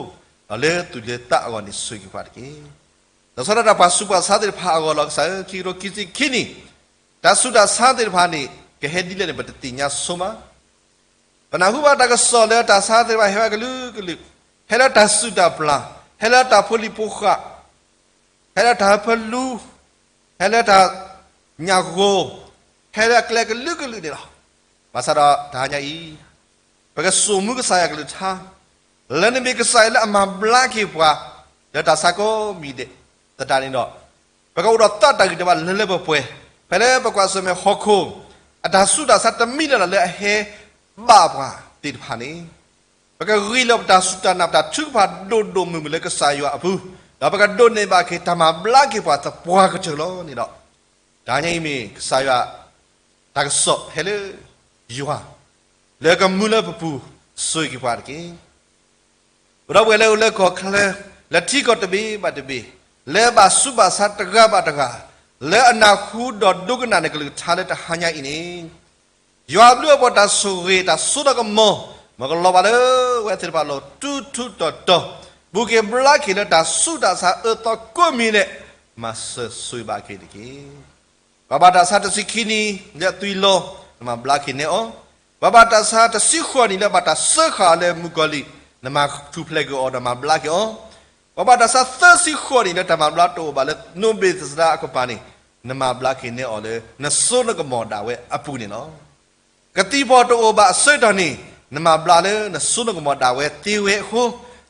ဒီးလၢသူၣ်လၢသးအဂီၢ်န့ၣ် ဆိၣ်ဂ့ၤက့ၤပှၤတက့ၢ်. လီၤဆီဒၣ်တၢ်ပှၤဆူးပှၤဆါသ့ၣ်တဖၣ်အဂီၢ်လီၤ. ကစၢ်ဧၢ, ခံကထိခံဆံခံနံၣ် တၢ်ဆူးတၢ်ဆါသ့ၣ်တဖၣ်န့ၣ် ကဟဲဒ်လဲၣ်န့ၣ် ပတသ့ၣ်ညါဆိမး ပနၢ်ဟူဘၣ်တၢ်ကစီၣ်လၢတၢ်ဆါသ့ၣ်တဖၣ်ဟဲဝဲကလုာ်ကလုာ်, ဟဲလၢတၢ်စုၣ်တၢ်ပျၢ်, ဟဲလၢတၢ်ဖိလံၤဖိဃာ်, ဟဲလၢတၢ်ဟၢဖၢလူ, ဟဲလၢတၢ်ညၣ်ဂိၢ်, ဟဲလၢအကျဲကလုာ်ကလုာ်န့ၣ်လီၤ. ဘၣ်ဆၣ်ဒီးတဟါညါအံၤ ပကစိာ်မူကစၢ်ယွၤအကလုၢ်ကထါ, လၢနမ့ၢ်ကစၢ်ယွၤလၢအမၤဘျါက့ၤပှၤ လၢတၢ်ဆါကိးမံၤဒဲးသတးန့ၣ်ဒီး, ပကအိၣ်ဒီးသးတၢ်ဂံၢ်တၢ်ဘါလၢလၢပှဲၤပှဲၤ, ဖဲလၢပကွၢ်ဆၢၣ်မဲာ်ဟီၣ်ခိၣ် အတၢ်ဆူးတၢ်ဆါတမံၤလၢ်လၢ်လၢအဟဲဘၣ်ပှၤသ့ၣ်တဖၣ်န့ၣ်, ပကဂံၢ်လီၤပတၢ်စူၢ်တၢ်နာ် ပတၢ်ထုကဖၣ်ဒိၣ်ဒိၣ်မုၢ်မုၢ်လၢကစၢ်ယွၤအပူၤ, ဒီးပကဒိးန့ၢ်ဘၣ်က့ၤတၢ်မၤဘျါက့ၤပှၤသပှၢ်ကတၢၢ်လီၤန့ၣ်ဒီး, တဟါညါအံၤမ့ၢ်ကစၢ်ယွၤ တၢ်ကစီၣ်ဟဲလၢယွၤ, လၢကမူလၢပပူၤ ဆိၣ်ဂ့ၤက့ၤပှၤတက့ၢ်. ပဒီပုၢ်ဝဲၢ်လၢအိၣ်လၢကီၢ်ချၢ, လၢထံကီၢ်တဘ့ၣ်ဘၣ်တဘ့ၣ်, လၢဘၣ်ဆူးဘၣ်ဆါတဂၤဘၣ်တဂၤ, လၢအနၢ်ဟူဒီးဒိကနၣ်နကလုၢ်ကထါလၢတဟါညါအံၤန့ၣ်, ယွၤအဘျုးအဖှိၣ်တၢ်ဆိၣ်ဂ့ၤ တၢ်စိတၢ်ကမီၤ, မ်ကလီၤဘၣ်လၢအဝဲသ့ၣ်တဖၣ်အလိၤ ထူထူတီၤတီၤ, ဘူးက့ၤဘျါက့ၤလၢတၢ်ဆူးတၢ်ဆါအၢသီကိးမံၤဒဲး, မၤစၢၤဆိၣ်ဂ့ၤဘၣ်က့ၤတက့ၢ်. ပှၤဘၣ်တၢ်ဆါတဆံခံနံၣ်လၢအသွံၣ်လီၤ, နမၤဘျါက့ၤန့ၢ်အီၤ, ပှၤဘၣ်တၢ်ဆါတဆံဃိးနံၣ်လၢဘၣ်တၢ်စၢဃာ်အီၤလၢမုၣ်ကီၤလံၢ်, နမၤထူၣ်ဖျဲးက့ၤအီၤဒီးမၤဘျါက့ၤအီၤ, ပှၤဘၣ်တၢ်ဆါသၢဆံဃိးနံၣ်လၢတၢ်မၤဘျါတအိၣ်ဘၣ်လၢနိၣ်ဘ့ၣ်သစဒါအကပၤန့ၣ်, နမၤဘျါက့ၤန့ၢ်အီၤလၢ နစိနကမီၤဒၣ်ဝဲအပူၤန့ၣ်လီၤ. ကသံၣ်ဖီၣ်တအိၣ်ဘၣ်အဆၢကတီၢ်န့ၣ်, နမၤဘျါလၢနစိနကမီၤဒၣ်ဝဲသ့ဝဲအဃိ,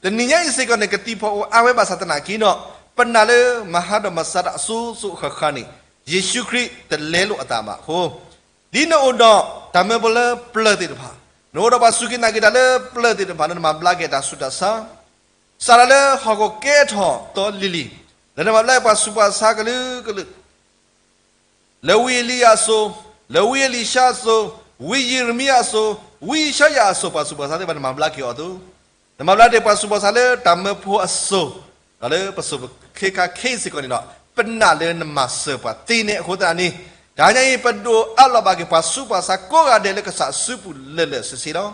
တနံၤညါအံၤစ့ၢ်ကီးန့ၣ် ကသံၣ်ဖီၣ်အိၣ်အါဝဲဘၣ်ဆၣ်သနာ်က့ဒီး, ပနာ်လၢမၤဟးဒီးမၤဆါတၢ်အစိၤစိၤအဃၣ်ဃၣ်န့ၣ်, ယ့ၣ်ၡူးခရံာ်တလဲလိာ်အသးဘၣ်အဃိ, ဒ်နအိၣ်ဒီးတၢ်မၢဖိလၢပျၢၤသ့ၣ်တဖၣ်, နအိၣ်ဒီးပှၤစူၢ်က့ၤနာ်က့ၤတၢ်လၢပျၢၤသ့ၣ်တဖၣ်လၢနမၤဘျါက့ၤတၢ်ဆူးတၢ်ဆါ စးထီၣ်လၢဟီၣ်ခိၣ်ကဲထီၣ်သီလံၤလံၤ, လၢနမၤဘျါပှၤဆူးပှၤဆါကလုာ်ကလုာ်, လၢဝံအ့လံယၤအစိၤ, လၢဝံအ့လံၡါအစိၤ, ဝံယံးရမံယၤအစိၤ, ဝံယၡါယၤအစိၤ ပှၤဆူးပှၤဆါသ့ၣ်တဖၣ်နမၤဘျါက့ၤအီၤအသိး, နမၤဘျါတ့ၢ်ပှၤဆူးပှၤဆါလၢတၢ်မၢဖိအစိၤ, ဒီးလၢပစိၤပခ့ခါခဲအံၤစ့ၢ်ကီးန့ၣ်ဒီး, ပနာ်လၢနမၤစၢၤပှၤသ့န့ၣ်အဃိသတးန့ၣ်, တဟါညါအံၤပဒိးအးလီၤဘၣ်က့ၤပှၤဆူးပှၤဆါကိးဂၤဒဲးလၢကစၢ်အစုပူၤလၢာ်လၢာ်ဆ့ဆ့လီၤ.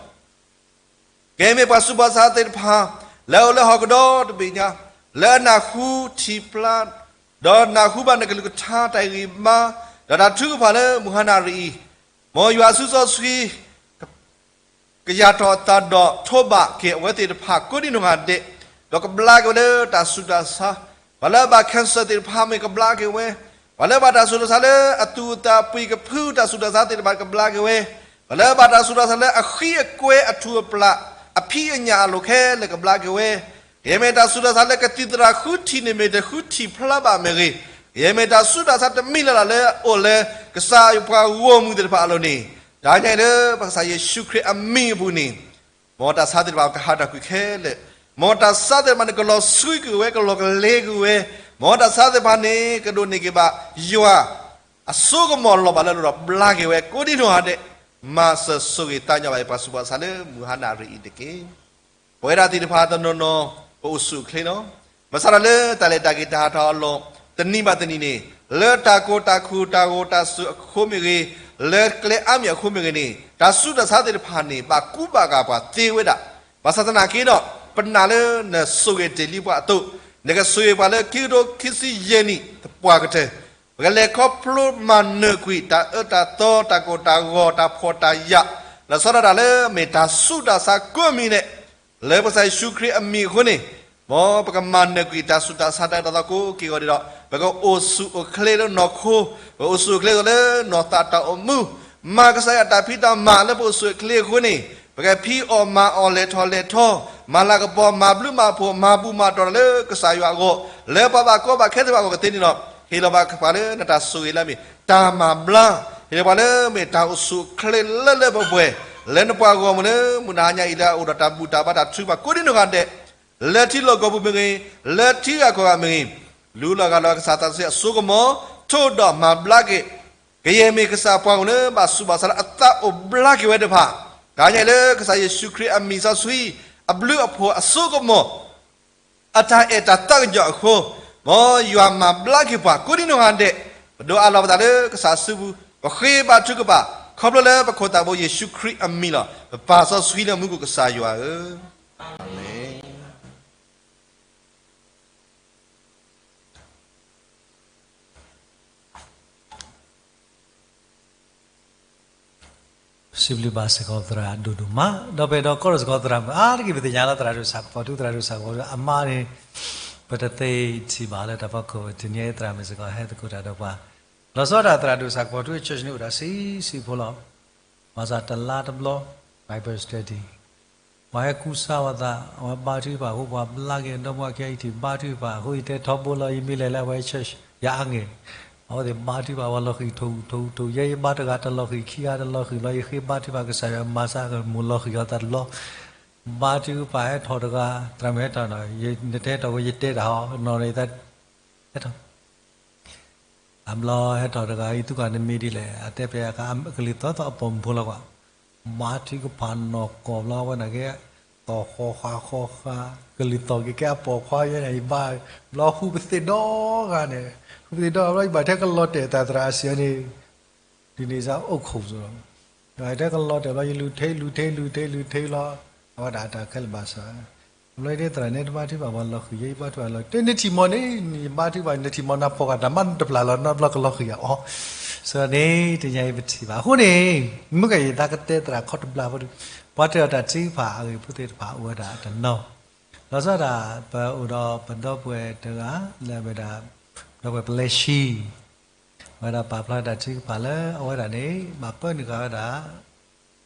ကဲမ့ၢ်ပှၤဆူးပှၤဆါသ့ၣ်တဖၣ်, လၢအအိၣ်လၢဟီၣ်ကဒီတဘ့ၣ်ညါ, လၢအနၢ်ဟူထံၣ်ဖျါ, ဒီးနၢ်ဟူဘၣ်နကလုၢ်ကထါတၢ်ဂံၢ်ဘါ, ဒီးတၢ်ထုကဖၣ်လၢမုၢ်ဟါနၣ်ရံၣ်အံၤ, မ်ယွၤအစုစီဆှံ ကယၢ်ထီၣ်အသးဒီးထိးဘၣ်က့ၤအဝဲသ့ၣ်တဖၣ်ကိးဒံနီၢ်ဂၤဒဲး, ဒီးကဘျါက့ၤဝဲလၢတၢ်ဆူးတၢ်ဆါ, ပှၤလၢအဘၣ် cancer သ့ၣ်တဖၣ်မ့ၢ်ကဘျါက့ၤဝဲ, ပှၤလၢအဘၣ်တၢ်ဆူးတၢ်ဆါလၢအသူၣ်အသးပှံၤကဖုတၢ်ဆူးတၢ်ဆါသ့ၣ်တဖၣ်ကဘျါက့ၤဝဲ, ပှၤလၢအဘၣ်တၢ်ဆူးတၢ်ဆါလၢအဃံအကွဲအထူၣ်အပျၢ်, အဖံးအညၣ်အလိၤခဲလၢာ်ကဘျါက့ၤဝဲ, ကယဲၢ်မ့ၢ်တၢ်ဆူးတၢ်ဆါလၢကသံၣ်သရၣ်ဃုထံၣ်န့ၣ်မ့ၢ်တဃုထံၣ်ဖျါဘၣ်မ့ၢ်ဂ့ၤ, ကယဲၢ်မ့ၢ်တၢ်ဆူးတၢ်ဆါတမံၤလၢ်လၢ်လၢအအိၣ်လၢကစၢ်ယွၤပှၤဂီၢ်မုၢ်သ့ၣ်တဖၣ်အလိၤန့ၣ်, တၢ်ညါအံၤလၢပကစၢ်ယ့ၣ်ၡူးခရံာ်အမံၤအပူၤန့ၣ်, မ်တၢ်ဆါသ့ၣ်တဖၣ်ကဟးထီၣ်ကွံာ်ခဲလၢာ်, မ်တၢ်ဆါသ့ၣ်တဖၣ်န့ၣ် ကလီၤဆှံကွံာ်ဝဲ ကလီၤကလဲကွံာ်ဝဲ, မ်တၢ်ဆါသ့ၣ်တဖၣ်န့ၣ် ကဒိးန့ၢ်က့ၤဘၣ် ယွၤ အစိကမီၤလီၤဘၣ်လၢအလိၤဒီးဘျါက့ၤဝဲ ကိးဒံနီၢ်ဂၤဒဲး, မၤစၢၤဆိၣ်ဂ့ၤသးညီဘၣ်ပှၤဆူးပှၤဆါလၢမုၢ်ဟါနၣ်ရံၣ်အံၤတက့ၢ်. ပဝဲဒၣ်သ့ၣ်တဖၣ်တနီၤနီၤ ပအိၣ်ဆူၣ်အိၣ်ချ့လီၤ. ဘၣ်ဆၣ်ဒီးလၢတၢ်လဲၤတၢ်က့ၤတၢ်ဟးထီၣ်အလီၢ် တနံၤဘၣ်တနံၤန့ၣ်, လၢတၢ်ကိၢ်တၢ်ခုၣ်တၢ်ဂီၤတၢ်စူၤအဃိမ့ၢ်ဂ့ၤ, လၢကျဲအါမံၤအဃိမ့ၢ်ဂ့ၤန့ၣ်, တၢ်ဆူးတၢ်ဆါသ့ၣ်တဖၣ်န့ၣ် ဘၣ်ကူဘၣ်ဂာ်ပှၤသ့ဝဲဒၣ်. ဘၣ်ဆၣ်သနာ်က့ဒီး, ပနာ်လၢနဆိၣ်ဂ့ၤတ့ၢ်လံပှၤအသိး, နကဆိၣ်ဂ့ၤပှၤလၢခံကထိခံဆံယဲၢ်နံၣ်သပှၢ်ကတၢၢ်, ပကလဲၤခီဖျိမၤနၢၤကွံာ် တၢ်အၢတၢ်သီ တၢ်ကိၢ်တၢ်ဂီၤ တၢ်ဖှီၣ်တၢ်ယာ်, လီၤဆီဒၣ်တၢ်လၢမ့ၢ်တၢ်ဆူးတၢ်ဆါကိးမံၤဒဲး, လၢပကစၢ်ယ့ၣ်ၡူးခရံာ်အမံၤအဃိန့ၣ်, မ်ပကမၤနၢၤကွံာ်တၢ်ဆူးတၢ်ဆါတၢ်အၢတၢ်သီကိးက့ၤဂီၤဒဲးဒီး, ပကအိၣ်ဆူၣ်အိၣ်ချ့လၢနီၢ်ခိ, ပကအိၣ်ဆူၣ်အိၣ်ချ့လၢနီၢ်သးတၢ်အိၣ်မူ, မၤကစၢ်ယွၤတၢ်ဖံးတၢ်မၤလၢပအိၣ်ဆူၣ်အိၣ်ချ့အဃိန့ၣ်, ပကဖံးအီၣ်မၤအီၣ်လဲၤထီၣ်လဲၤထီ, မၤလၤကပီၤ မၤဘျုးမၤဖှိၣ် မၤဘူၣ်မၤတီၢ်တၢ်လၢကစၢ်ယွၤအဂီၢ်, လၢပှၤဘၣ်ကီဘၣ်ခဲသ့ၣ်တဖၣ်အဂီၢ်ကသ့န့ၣ်ဒီး, ဟ့ၣ်လီၤဘၣ်ပှၤလၢနတၢ်ဆိၣ်ဂ့ၤလၢအမ့ၢ်တၢ်မၤဘျါ, ဟ့ၣ်လီၤပှၤလၢမ့ၢ်တၢ်အိၣ်ဆူၣ်အိၣ်ချ့လၢလၢပှဲၤပှဲၤ, လၢနပှၤဂီၢ်မုၢ်လၢမုၢ်နၤဟါညါအံၤလၢအအိၣ်ဒီးတၢ်ဘူၣ်တၢ်ဘါတၢ်ထုကဖၣ်ကိးဒံနီၢ်ဂၤဒဲး, လၢထံလီၢ်ကီၢ်ပူၤမ့ၢ်ဂ့ၤ, လၢထံဂၤကီၢ်ဂၤမ့ၢ်ဂ့ၤ, လူလီၤဂာ်လီၤကစၢ်သးစီဆှံအစိကမီၤ, ထိၣ်ဒီးမၤဘျါက့ၤ ကယဲၢ်မ့ၢ်ကစၢ်ပှၤဂီၢ်လၢဘၣ်ဆူးဘၣ်ဆါလၢအသးအိၣ်ဘျါက့ၤဝဲတဖၣ်, တၢ်ညါအံၤလၢကစၢ်ယ့ၣ်ၡူးခရံာ်အမံၤစီဆှံ, အဘျုးအဖှိၣ်အစိကမီၤ, အတၢ်အဲၣ်တၢ်သးကညီၤအဃိ, မ်ယွၤမၤဘျါက့ၤပှၤကိးဒံနီၢ်ဂၤဒဲး, ပဒိးအးလီၤပသးလၢကစၢ်စုပူၤ, ပဃ့ဘါထုကဖၣ်, ခီဖျိလၢပခိၣ်သးဘိယ့ၣ်ၡူးခရံာ်အမံၤလီၤ. ပပၢ်စီဆှံလၢမူခိၣ်ကစၢ်ယွၤဧၢ, အၤမ့ၣ်. စံးဘျုးဘၣ်စ့ၢ်ကီးသရၣ်ဒိၣ်ဒိၣ်မး, ဒီးပအဲၣ်ဒိးကိးထီၣ်စ့ၢ်ကီးသရၣ်မုၣ်အါတက့ၢ် ပသ့ၣ်ညါလၢသရၣ်ဒိၣ်ဆၣ်ကပီၤထူ သရၣ်ဒိၣ်ဆၣ်ကပီၤထူအမါန့ၣ်, ပတသ့ထံၣ်ဘၣ်လၢတၢ်ဖီခိၣ် တနံၤအံၤသရၣ်မုၣ်စ့ၢ်ကီးဟဲသကိးတၢ်ဒီးပှၤ, လီၤဆီဒၣ်တၢ်သရၣ်ဒိၣ်ဆၣ်ကပီၤထူအ church န့ၣ်အိၣ်ဒီးဆံးဆံးဖိလီၤ. ဘၣ်ဆၣ်တလါတဘျီ Bible study ပှၤဟဲကူစါဝဲသး, အဝဲဘါထုကဖၣ်အဃိ ပှၤဘျါက့ၤဒီပုၢ်ဝဲၢ်ခံဂၤ ယထံၣ်ဘါထုကဖၣ်အဃိ ယတဲထီဘိလီၤ ယမ့ၢ်လဲၤလၢအဝဲ church ယအါဂ့ၤ, အဝဲသ့ၣ်ဘါထုကဖၣ် ပှၤလီၤဃံၤထိၣ်ထိၣ်ထိၣ် ယဲယဘါတဂၤတလီၤဃံၤ ခံဂၤတလီၤဃံၤဘျီ ယဃ့ဘါထုကဖၣ်ကစၢ်ယွၤ မၤစၢ်ကမိၣ်လီၤဃံၤအီၤသးတဘျီ, ဘါထုကဖၣ်ဟဲထီၣ်တဂၤ, သရၣ်မုၣ်ဟဲထီၣ်နီၤ, နတဟဲထီၣ်ဝဲ ယတဲတၢ်ဟီနီၤ ဟဲထီၣ် အဘျီဟဲထီၣ်တဂၤအံၤ သုကနမံၤဒ်လဲၣ်, အတဲပျဲကလံၤသီသီအပိာ်မုၣ်ဖိလီၤကွၢ်, ဘါထုကဖၣ်နီၢ်ကီၢ်ဘျီဝဲနာ်က့, သီၣ်ဃီဃာ်ဃီဃာ်, ကလံၤသီၣ်က့ၤကဲအပိာ်ခွါယဲန့ၣ် ယဘါ, ဘျီဃုပသ့ၣ်ဒီဂၤန့ၣ်, ဃုပသ့ၣ်ဒီဂၤဘျီ ယဘၣ်ထဲကလီၤတဲာ်သးသရၣ်အစံးန့ၣ်, ဒ်န့ၣ်စ့ၢ်အိၣ်ခိၣ်စ့ၢ်လီၤ, ယဘၣ်ထဲကလီၤတဲာ်ဘျီ ယလူၤထံ လူၤထံ လူၤထံ လူၤထံလီၤ, အဝဲဒၣ်အတၢ်ခဲလၢာ်ဘၣ်ဆၣ် အဘျီဒ်သရၣ်န့ၣ် တဘါထုကဖၣ်ပှၤလီၤဃံၤယဲ ယဘါထုကဖၣ်လီၤ, တနထံၣ်မီၤန့ၣ် ယဘါထုကဖၣ် နထံၣ်မီၤနၤဖီၣ်ဂၤ တၢ်မၤနတပျၢ်လီၤ နီတဘျီကလီၤဃံၤယၤအီၤ, စ့ၢ်န့ၣ် တနံၤအံၤပထံၣ်ဘၣ်. အဃိန့ၣ် မုၢ်ကယံာ်သးကတဲသရၣ်ခီတဘျီဖိဒီး ပှၤတ့ၢ်အီၤတၢ်ထုကဖၣ်အဂ့ၢ်ဖိသ့ၣ်တဖၣ်အိၣ်ဝဲဒၣ်တနီၤ, လီၤဆီဒၣ် ပအိၣ်ဒီးပဒီပုၢ်ဝဲၢ်တဂၤ လၢအမ့ၢ်ဒၣ် ဒီပုၢ်ဝဲၢ်ပလဲၤဆှံ ဝဲဒၣ်ပာ်ဖျါတၢ်ထုကဖၣ်လၢအဝဲဒၣ်န့ၣ် ဘၣ်ပၢနုာ်ဃာ်ဝဲဒၣ်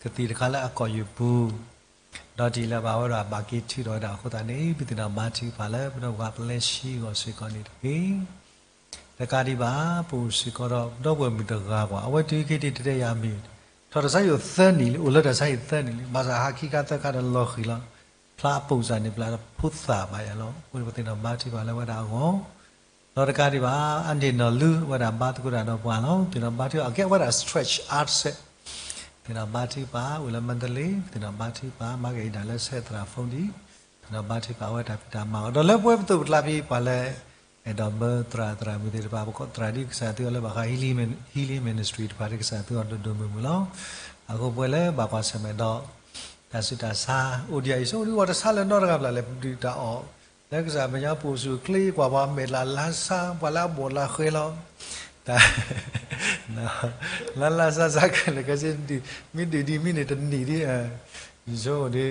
ကသံၣ်တခါလၢအကီၢ်ယုၢ်ပူၤ, ဒီးတံၢ်လၢဘၣ်ဝဲဒၣ်ဘၣ်က့ၤထုးထီၣ်ဝဲဒၣ်အဃိသတးန့ၣ် ပသ့ၣ်နီၣ်ဘါထုကဖၣ်လၢပဒီပုၢ်ဝဲၢ်ပလဲၤဆှံအဂီၢ်စ့ၢ်ကီးန့ၣ်တက့ၢ်. တကးဒံးဘၣ် ပအိၣ်စ့ၢ်ကီးဒီးပဒီပုၢ်ဝဲၢ်မုၣ်တဂၤကွၢ် အဝဲတုၤခဲအံၤတတဲယၤမ့ၢ် ထီၣ်တၢ်ဆါဟံၣ်အိၣ်သၢနံၣ်လံ အိၣ်လၢတၢ်ဆါဟံၣ်သၢနံၣ်လံ ဘၣ်ဆၣ်ဟးခံခါသၢခါဒီးလီၤဃံၤလီၤ. ဖျါအပိာ်စၢ်န့ၣ် ပျၢ်ဖိသၣ်ဘၣ်ယၤလီၤ. အဃိန့ၣ် ပသ့ၣ်နီၣ်ဘါထုကဖၣ်လၢဝဲဒၣ်အဂီၢ် ဒီးတကးဒံးဘၣ် အန့ၣ်နီၢ်လူ အဝဲဒၣ်ဘါသကိးတၢ်ဒီးပှၤလီၤ. သ့ၣ်နီၣ်ဘါထုကဖၣ် အကဲဝဲဒၣ် stretch အါစဲး သ့ၣ်နီၣ်ဘါထုကဖၣ် အိၣ်လၢမါတလ့ သ့ၣ်နီၣ်ဘါထုကဖၣ် မၤက့ၤအံၤဒၣ်လၢဆဲးသရၣ် phone ဒံး သ့ၣ်နီၣ်ဘါထုကဖၣ် အဝဲတၢ်ဖံးတၢ်မၤအီၤ ဒီးလၢပဝဲပသိးပကျါဖဲပှၤလၢ အဲၣ်ဒိးမၢသရၣ် သရၣ်မုၣ်သ့ၣ်တဖၣ် ပကိးသရၣ်ဒ်ကစၢ်ယွၤသုအီၤလၢဘၣ်ဃး healing ministry တဖၣ်ဒ်ကစၢ်ယွၤသုအီၤဒိၣ်ဒိၣ်မုၢ်မုၢ်လီၤ. အဃိပဝဲလၢဘၣ်ကွၢ်ဆၢၣ်မဲာ်ဒီး တၢ်ဆူးတၢ်ဆါ အိၣ်ဒံးအံၤ ဆိကမိၣ်ဒ်ပှၤတဆါလၢၤနီတဂၤဘၣ်လဲၣ် ပဒုးတၢ်အီၣ် လၢကစၢ်မဲာ်ညါပူၤစူၢ်ချ့ကွၢ်ပှၤမဲာ်လၢ်လါဆါ ပှၤလၢအဘီၣ်လၢအဃဲလီၤ. တၢ် လၢလါဆါဆါခဲလၢာ်ခဲဆ့ မ့ၢ်ဒုးဒ်မ့ၢ်န့ၣ်တနံၤဒ် ယဆိကမိၣ်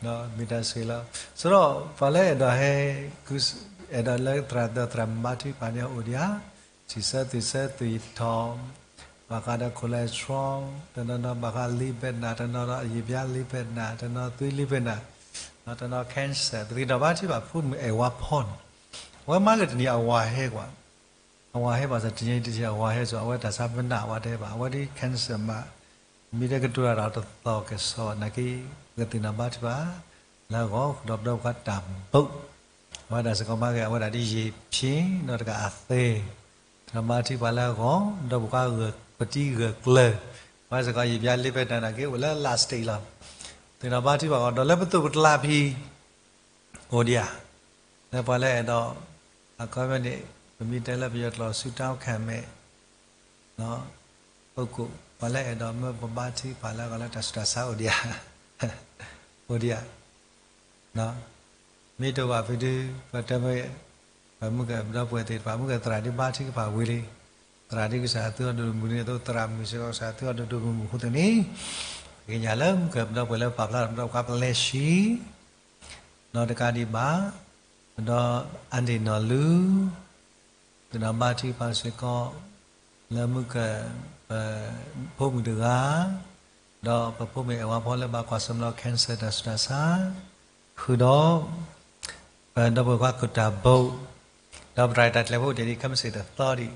ဒ် မ့ၢ်တၢ်ဆှၢလီၤ. စရီ ပှၤလၢအဲၣ်ဒိးဟဲ အဲၣ်ဒိးလၢသရၣ်ဒီးသရၣ်မုၣ်ဘါထုကဖၣ်န့ၣ် အိၣ်ဒံးဧါ, ထံၣ်ဆၢသုးဆၢသုးထီၣ် ဘၣ်ဃးဒီး cholesterol တနီၤနီၤ ဘၣ်ဃး lipid နၤ တနီၤနီၤ အယံာ်ပျါ lipid နၤ တနီၤသွံ lipid နၤ တနီၤ cancer ပသ့ၣ်နီၣ်ဘါထုကဖၣ် ဖိမုၣ်အဲၣ်ဝါဖီန့ၣ် အဝဲမၤကတနံၤအဝၤဟဲကွၢ် အဝၤဟဲဘၣ်ဆၣ် တနံၤတနံၤအဝၤဟဲစိၤ အဝဲတၢ်ဆါပနၢ်ဝဲတဲဘၣ် အဝဲဒ် cancer မး မ့ၢ်တကတိၤတၢ်ဒီးတသီၣ်ကစီၣ်နာ်က့ ပကသ့ၣ်နီၣ်ဘါထုကဖၣ်လၢအဂီၢ် ဒီးပဒီပုၢ်ဝဲၢ်ခွါတၢ်ဘိး အဝဲဒၣ်စ့ၢ်ကီးမၤဂ့ၤ အဝဲဒၣ်ဒ်ယ့ၢ်ဖံး ဒီးတကးအသ့ သ့ၣ်နီၣ်ဘါထုကဖၣ်လၢအဂီၢ် ဒီပုၢ်ဝဲၢ်ခွါဂၢၢ်ပတံဂၢၢ်ကျၢၤ အဝဲစ့ၢ်ကီးယ့ၢ်ဘျါလ့ဖဲတၢ်နာ်က့ အိၣ်လၢ last stage လီၤ. သ့ၣ်နီၣ်ဘါထုကဖၣ်အဂီၢ် ဒီးလၢပသိၣ်ပကျါဖံ အိၣ်ဒံးဧါ, လၢပှၤလၢအဲၣ်ဒိး အခီပညီန့ၣ် ပမ့ၢ်တဲလၢပယီၤကျိာ် ဆူတၢ်အိၣ်ခဲမဲာ် ပုဂ္ဂိုလ် ပှၤလၢအဲၣ်ဒိးမၢပဘါထုကဖၣ်လၢအဂီၢ်လၢတၢ်ဆူးတၢ်ဆါအိၣ်ဒံးဧါ, အိၣ်ဒံးဧါ, မ့ၢ်တအိၣ်ဘၣ်ဖုဒု ပတဲမ့ၢ် ပမုၢ်ကပဒီပုၢ်ဝဲၢ်သ့ၣ်တဖၣ် မုၢ်ကသရၣ်ဒုဘါထုကဖၣ်ဝံၤလံ, သရၣ်ဒုကစၢ်ယွၤသူအီၤဒိၣ်ဒိၣ်မုၢ်မုၢ်န့ၣ်အသိး သရၣ်မုၣ်စ့ၢ်ကီးကစၢ်ယွၤသူအီၤဒိၣ်ဒိၣ်မုၢ်မုၢ်အဃိသတးန့ၣ် ပကသ့ၣ်ညါလၢမုၢ်ကပဒီပုၢ်ဝဲၢ်လၢပာ်ဖျါထီၣ်ပဒီပုၢ်ဝဲၢ်ခွါပလဲၤဆှံ နီၢ်တကးဒံးဘၣ်, ဒီးအဒ့ၣ်နီၢ်လူ သ့ၣ်နီၣ်ဘါထုကဖၣ်စ့ၢ်ကီး လၢမုၢ်က ပ ဖိမုၣ်တဂၤ ဒီးပဖိမုၣ်အဲၣ်ဝါဖီလၢဘၣ်ကွၢ်ဆၢၣ်မဲာ်လီၤ cancer တၢ်ဆူးတၢ်ဆါ ဃုာ်ဒီး ပဒီပုၢ်ဝဲၢ်ခွါခိၣ်တၢ်ဘိး ဒီးပတၢ်ရဲၣ်တၢ်ကျဲၤဖိတ့ၢ်ဒံးခဲမုၢ်ဆ့ၣ်တသီဒံး,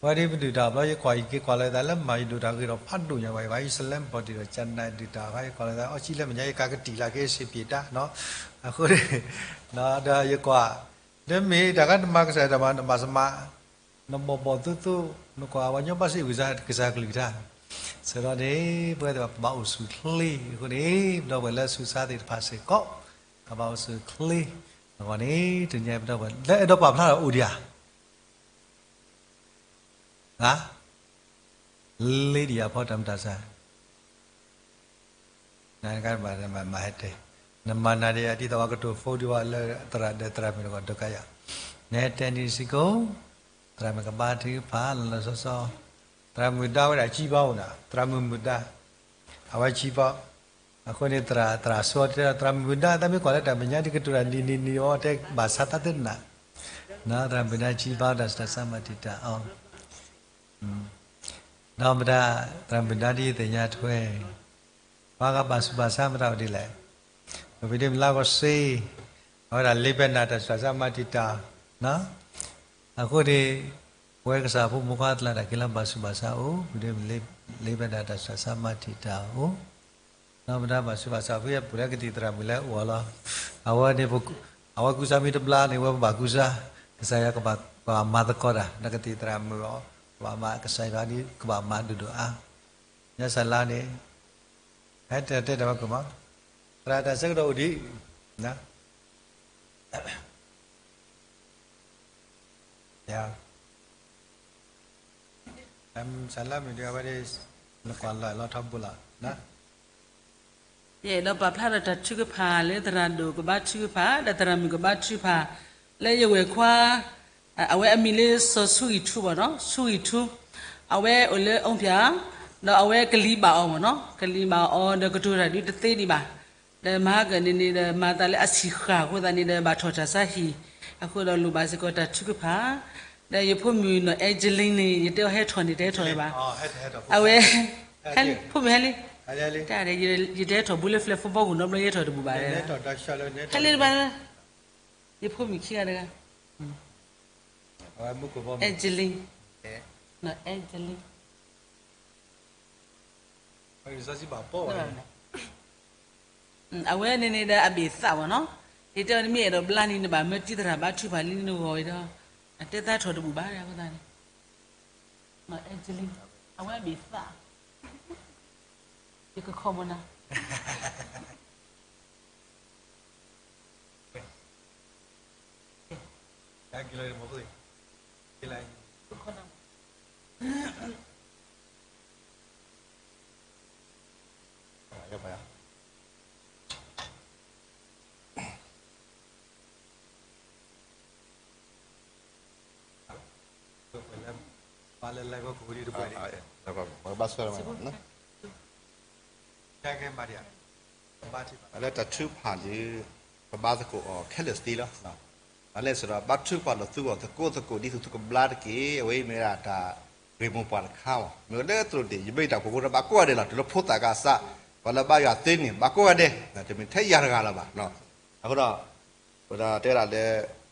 ဝဲဒ်ပဒုၣ်တၢ်ဘျီ ယကွၢ်ယက့ၤကွၢ်လီၤသးလၢမၤယဒိၣ်တၢ်ဂ့ၤဒီးဖးဒိၣ်ညါဘၣ် ယဘၣ် Iceland ပီၣ်တံၢ်ဒီး ကနၣ်ဒုၣ်တၢ်ဃါ ယကွၢ်လီၤသး အီၣ်ဆံလၢမဲာ်ညါ ယကးကတံၢ်လၢက့ၤစ့ၢ်ပျံၤတၢ်နီၤ, အဃိန့ၣ် ဒီးယကွၢ် ဒီးမ့ၢ်တၢ်ဂ့ၢ်နမၤကစၢ်တၢ်မၤ နဘၣ်စမး နဘီၣ်ဘီၣ်သိသိ နကွၢ်ဝဲညီဘၣ်စံးဝံၤစါကစၢ်ကလုၢ်ကထါ, စးထီၣ်န့ၣ် ပဝဲသ့ၣ်တဖၣ်ပဘၣ်အိၣ်ဆူၣ်ချ့အဃိန့ၣ် ပဒီပုၢ်ဝဲၢ်လၢဆူးစါသ့ၣ်တဖၣ်စ့ၢ်ကီး ကဘၣ်အိၣ်ဆူၣ်ချ့, အဂီၢ်န့ၣ် တနံၤအံၤပဒီပုၢ်ဝဲၢ်လၢအဲၣ်ဒိးပာ်ဖျါထီၣ်အိၣ်ဒံးဧါ ဧါ, လ့ဒံယၤဖီတၢ်မတၤစၢ် နကဘၣ်မၤဟဲတဲ, နမၤနၤဒံးယၤ ဒ်သိးပှၤကတိၤ phone ဒံးဝဲလၢသရၣ်ဒီးသရၣ်မုၣ်တဂၤဒိးကါယၤ, နဟဲတဲန့ၣ်စ့ၢ်ကီး, သရၣ်မုၣ်ကဘါထုကဖၣ်လီၤလီၤဆီဆီ, သရၣ်မုၣ်ဒါဝဲဒၣ်ကံဘါအိၣ်နၤ သရၣ်မုၣ်မုၣ်ဒါ, အဝဲကံဘါ, အဃိန့ၣ် သရၣ် သရၣ်ဆိတဲ သရၣ်မုၣ်ဒါ တၢ်မ့ၢ်ကွၢ်လၢတၢ်မဲာ်ညါဒ်ကတိၤတၢ်နံၤနံၤနံၤအီၤတဲဘၣ်ဆါသးသ့နၤ, သရၣ်မုၣ်ဒါကံဘါ တၢ်ဆူးတၢ်ဆါမၤတံာ်တာ်အီၤ ဒီးမတၤ သရၣ်မုၣ်ဒါဒ်ယသ့ၣ်ညါထွဲ, ပှၤကဘၣ်ဆူးဘၣ်ဆါမတၤအိၣ်ဒ်လဲၣ်, ပဖံးဒ့မုၣ်လါကီၢ်စ့, အဝဲဒၣ်လ့ဖဲနၤ တၢ်ဆူးတၢ်ဆါမၤတံာ်တာ်, အဃိန့ၣ် ပဝဲကစၢ်ဖိမုၣ်ခွါကျါတၢ်က့ၤလၢဘၣ်ဆူးဘၣ်ဆါအိၣ် ပဖံးဒ့မုၣ်လ့ဖဲနၤ တၢ်ဆူးတၢ်ဆါမၤတံာ်တာ်အိၣ် ဒီးမတၤဘၣ်ဆူးဘၣ်ဆါ ဖုပူၤလၢကသံၣ်သရၣ်မုၣ်လၢအိၣ်လီၤ, အဝဲန့ၣ် အဝဲကူစါမ့ၢ်တဘျါန့ၣ် ဝဲပဘၣ်ကူစါ, ကစၢ်ယွၤကဘၣ်မၤသကိးတၢ် ဒီးကသံၣ်သရၣ်မုၣ်အီၤ, ကဘၣ်မၤကစၢ်ယွၤဒ်ကဘၣ်မၤဒိၣ်ဒိၣ်အါ, ညါစၢ်လါန့ၣ်, ဟဲတဲတဲတၢ်ဝဲကမၤ, သရၣ်တၢ်ဆၢကတီၢ်အိၣ်ဒံး, ယ စၢ်လါမုၣ်ဒ်အဝဲဒၣ် နကွၢ်လီၤလီၤထီဘိလီၤ, ယအဲၣ်ဒိးပာ်ဖျါဒီးတၢ်ထုကဖၣ်လၢသရၣ်ဒိၣ်ကဘါထုကဖၣ် ဒီးသရၣ်မုၣ်ကဘါထုကဖၣ် လၢယဝဲၢ်ခွါ အဝဲအမံၤလၢစီၤဆူဂံၢ်ထူဘၣ်နီၤ ဆူဂံၢ်ထူ, အဝဲအိၣ်လၢအူဖၠၣ်, ဒီးအဝဲကလံၤဘၣ်အီၤမ့ၢ်နီၤ ကလံၤဘၣ်အီၤဒီးကတိၤတၢ်ဒုးတသ့ဒံးဘၣ်, ဒီးမၤဟါကန့ၣ်န့ၣ်ဒီးမၤသးလၢအဆံၣ်ဃၣ်အဃိသတးန့ၣ်ဒီးဘၣ်ထီၣ်တၢ်ဆါဟံၣ်, အဃိဒီးလိၣ်ဘၣ်စ့ၢ်ကီးတၢ်ထုကဖၣ်, ဒီးယဖိမုၣ်နီၤ Angeline န့ၣ် ယတဲအီၤဟဲထီၣ်န့ၣ် တဟဲထီၣ်ဘၣ်, အဝဲ ဖိမုၣ်ဟဲလံ, တၢ်ဒီး ယတဟဲထီၣ်ဘူးလၢ flag football ဂူာ်နီတဘျီ ယဟဲထီၣ်တဘူၣ်ဘၣ်, ဟဲလံတဘၣ်, ယဖိမုၣ်ခံဂၤတဂၤ, Angeline, Angeline အဝဲန့ၣ်န့ၣ်ဒီးအဘ့ၣ်သးဘၣ်နီၤ, ယတဲအီၤနမ့ၢ်အဲၣ်ဒိးဘျါန့ၣ် နဘၣ်မၢတံၤသရၣ်ဘါထုကဖၣ်လံနဂီၢ်အံၤဒီး, အတဲသးထီၣ်တဘူၣ်ဘၣ်အဃိသတးန့ၣ်, Angeline အဝဲအဘ့ၣ်သး, ယကခီမနၤ လၢတၢ်ထုကဖၣ်ဒီး ပဘါသကိးအီၤခဲလၢာ်သ့လီၤ. ဘၣ်လဲၣ်စ့ၢ်ဒီးဘါထုကဖၣ်လီၤသူအီၤသကိးသကိးဒ်သိးသုကဘျါတက့ၢ်. အဝဲအံၤမ့ၢ်ဝဲဒၣ်တၢ်ဂ့ၢ်မိၢ်ပှၢ်တခါမး, မ့ၢ်ဝဲလၢသရိာ်ဒ့ၣ် ယဘၣ်တၢ်ကိးဂၤဒဲးလီၤ, တုၤလၢဖိသၣ်ကစၢ်, ပှၤလၢဘါယွၤသ့န့ၣ် ဘၣ်ကိးဂၤဒဲး, တမ့ၢ်ထဲယၤတဂၤလၢၤဘၣ်. အဃိဒီး ပတဲဒၣ်လၢ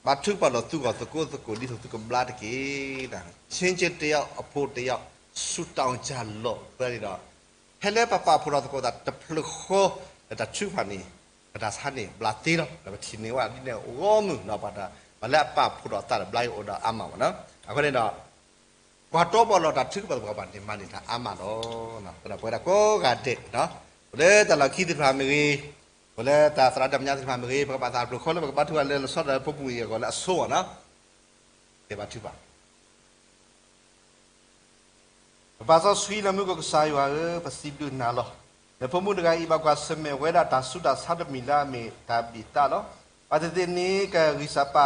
ဘါထုကဖၣ်လီၤသူအီၤသကိးသကိးဒ်သိးသုကဘျါတက့ၢ်. ဆ့က့တယီၣ်အဖိတယီၣ် ဆူတၢ်အိၣ်ကၢ်လီၢ်ဖဲန့ၣ်ဒီး ဖဲလၢပပာ်ဖှိၣ်ထီၣ်သကိးသးတဖျၢၣ်ဃီ လၢတၢ်ထုကဖၣ်န့ၣ် ပတၢ်ဆါန့ၣ် ဘျးသ့လီၤ. ဒီးပထံၣ်န့ၢ်ဝဲဒ်န့ၣ်အဂီၢ်မုၢ်ဒီး ပှၤတၢ် ပှၤလၢအပာ်ဖှိၣ်ထီၣ်သးဒီးဘျါက့ၤအိၣ်ဒီးအါမးမ့ၢ်နီၤ. အဃိန့ၣ်ဒီး ကွၢ်တီပှၤလီၤတၢ်ထုကဖၣ်သပှၢ်ပှၢ်န့ၣ် မၤန့ၢ်တၢ်အါမးလီၤ. ပဝဲဒၣ်ကိးဂၤဒဲး ပဝဲလၢတၢ်လီၢ်ခံသ့ၣ်တဖၣ်မ့ၢ်ဂ့ၤ, ပဝဲလၢတၢ်သရၣ်တၢ်မညါသ့ၣ်တဖၣ်မ့ၢ်ဂ့ၤ, ပကဘၣ်သးတဖျၢၣ်ဃီလၢပကဘါထုကဖၣ်လၢလီၤဆီဒၣ်တၢ်လၢဖိမုၣ်အံၤအဂီၢ်လၢအဆိအီၤနီၤ. ကဘါထုကဖၣ် ပပာ်စီဆှံလၢမူခိၣ်ကစၢ်ယွၤဧၢ, ပစံးဘျုးနၤလီၤ. နဖိမုၣ်တဂၤအံၤ ဘၣ်ကွၢ်ဆၢၣ်မဲာ်ဝဲဒၣ်တၢ်ဆူးတၢ်ဆါတမံၤလၢအမ့ၢ်တၢ်ဘံၣ်သးလီၤ. ဘၣ်သ့ၣ်သ့ၣ်န့ၣ် ကဂံၢ်စၢ်ဘါ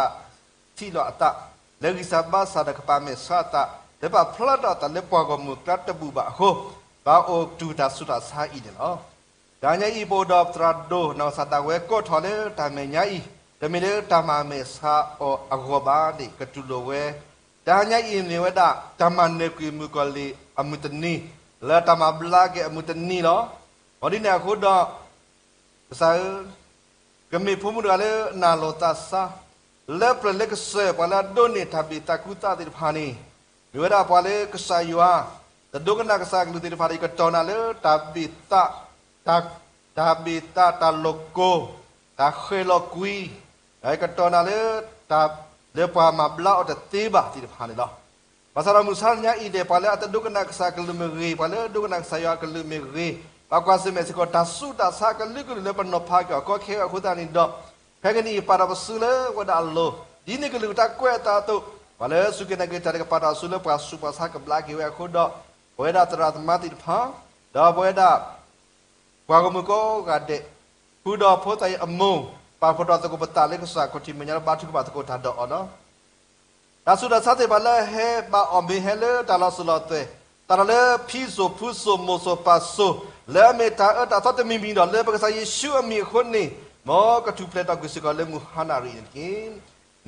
ထံးလီၤအသး လၢဂံၢ်စၢ်ဘါစၢ်ဒီးကပာ်မဲာ်ဆှးအသး လၢပာ်ဖျါထီၣ်အသးလၢပှၤဂီၢ်မုၢ်အကျါတဘူၣ်ဘၣ်အဃိ ဘၣ်အိၣ်တုၤတၢ်ဆူးတၢ်ဆါအံၤန့ၣ်လီၤ. တဟါညါအံၤ ပအိၣ်ဒီးပသရၣ်ဒိၣ် နီၢ်ကစၢ်ဒၣ်ဝဲကိးထီၣ်လၢတၢ်မဲာ်ညါအံၤ တမ့ၢ်လၢတၢ်မၤမဲာ်ဆှးအီၤအဂီၢ်ဘၣ်န့ၣ် ကတူၢ်လိာ်ဝဲ တဟါညါအံၤမ့ၢ်ဝဲဒၣ် တၢ်မၤနၢၤကွံာ်မုၣ်ကီၤလံၢ်အမုၢ်တနံၤ လၢတၢ်မၤဘျါက့ၤအမုၢ်တနံၤလီၤ. အဒ်န့ၣ်အဃိဒီး ကစၢ်ဧၢ, ကမ့ၢ်ဖိမုၣ်တဂၤလၢအနာ်လီၤသးစၢ် လၢပျၢၤလၢကစၢၢ် ပှၤလၢအဒိးန့ၢ်တၢ်ဘံၣ်သးကူသးသ့ၣ်တဖၣ်န့ၣ် မ့ၢ်ဝဲဒၣ်ပှၤလၢကစၢ်ယွၤ တဒိကနၣ်ကစၢ်အကလုၢ်သ့ၣ်တဖၣ်ဒီး ယကတီၢ်နၤလၢတၢ်ဘံၣ်သး တၢ်ဘံၣ်သး တၢ်လိာ်ကိၢ် တၢ်ဃဲၤလီၤကွံာ်, ဒီးယကတီၢ်နၤလၢ တၢ်လၢပှၤမၤဘျါအီၤတသ့ဘၣ်သ့ၣ်တဖၣ်န့ၣ်လီၤ. ဘၣ်ဆၣ်ဒီးမုၢ်ဆါညါအံၤဒဲး ပှၤလၢအတဒိကနၣ်ကစၢ်အကလုၢ်မ့ၢ်ဂ့ၤ, ပှၤလၢအဒိကနၣ်ကစၢ်ယွၤအကလုၢ်မ့ၢ်ဂ့ၤ, ဘၣ်ကွၢ်ဆၢၣ်မဲာ်စ့ၢ်ကီး တၢ်ဆူးတၢ်ဆါအကလုာ်ကလုာ်လၢပနီၤဖးက့ၤအီၤကီခဲအံၤအဃိသတးန့ၣ်ဒီး ခဲကနံၣ်အံၤပာ်ဒီးပစုလၢဝဲဒၣ်အလိၤ, ဒ်န့ၣ်ကလုၢ်ကထါကွဲးအသးအသိး, ပှၤလၢစူၢ်က့ၤနာ်က့ၤတၢ်ဒီးကပာ်တၢ်စုလၢပှၤဆူးပှၤဆါကဘျါက့ၤဝဲအဃိဒီး, ပဝဲဒၣ်သရၣ်သမါသ့ၣ်တဖၣ်, ဒီးပဝဲဒၣ် ပှၤဂီၢ်မုၢ်ကိးဂၤဒဲး, ဃုာ်ဒီးဖိသၣ်အံၤအမိၢ်, ပာ်ဖှိၣ်ထီၣ်သကိးပသးလၢကစၢ်ခီၣ်ထံးမဲာ်ညါလၢဘါထုကဖၣ်သကိးတၢ်ဒီးအီၤလီၤ. တၢ်ဆူးတၢ်ဆါသ့ၣ်တဖၣ်လၢအဟဲဘၣ်အီၤမ့ၢ်ဟဲလၢတၢ်လီၤစၢၤလီၤသွဲၣ်, တၢ်လီၢ်လၢဖံစိၤဖုစိၤ မိၢ်စိၤပၢ်စိၤ, လၢအမ့ၢ်တၢ်အၢတၢ်သီတမံၤမံၤဒီး လၢပကစၢ်ယ့ၣ်ၡူးအမံၤအဃိန့ၣ်, မ်ကထူၣ်ဖျဲးထီၣ်ကွံာ်စ့ၢ်ကီးလၢမုၢ်ဟါနၣ်ရံၣ်အံၤန့ၣ်တက့ၢ်.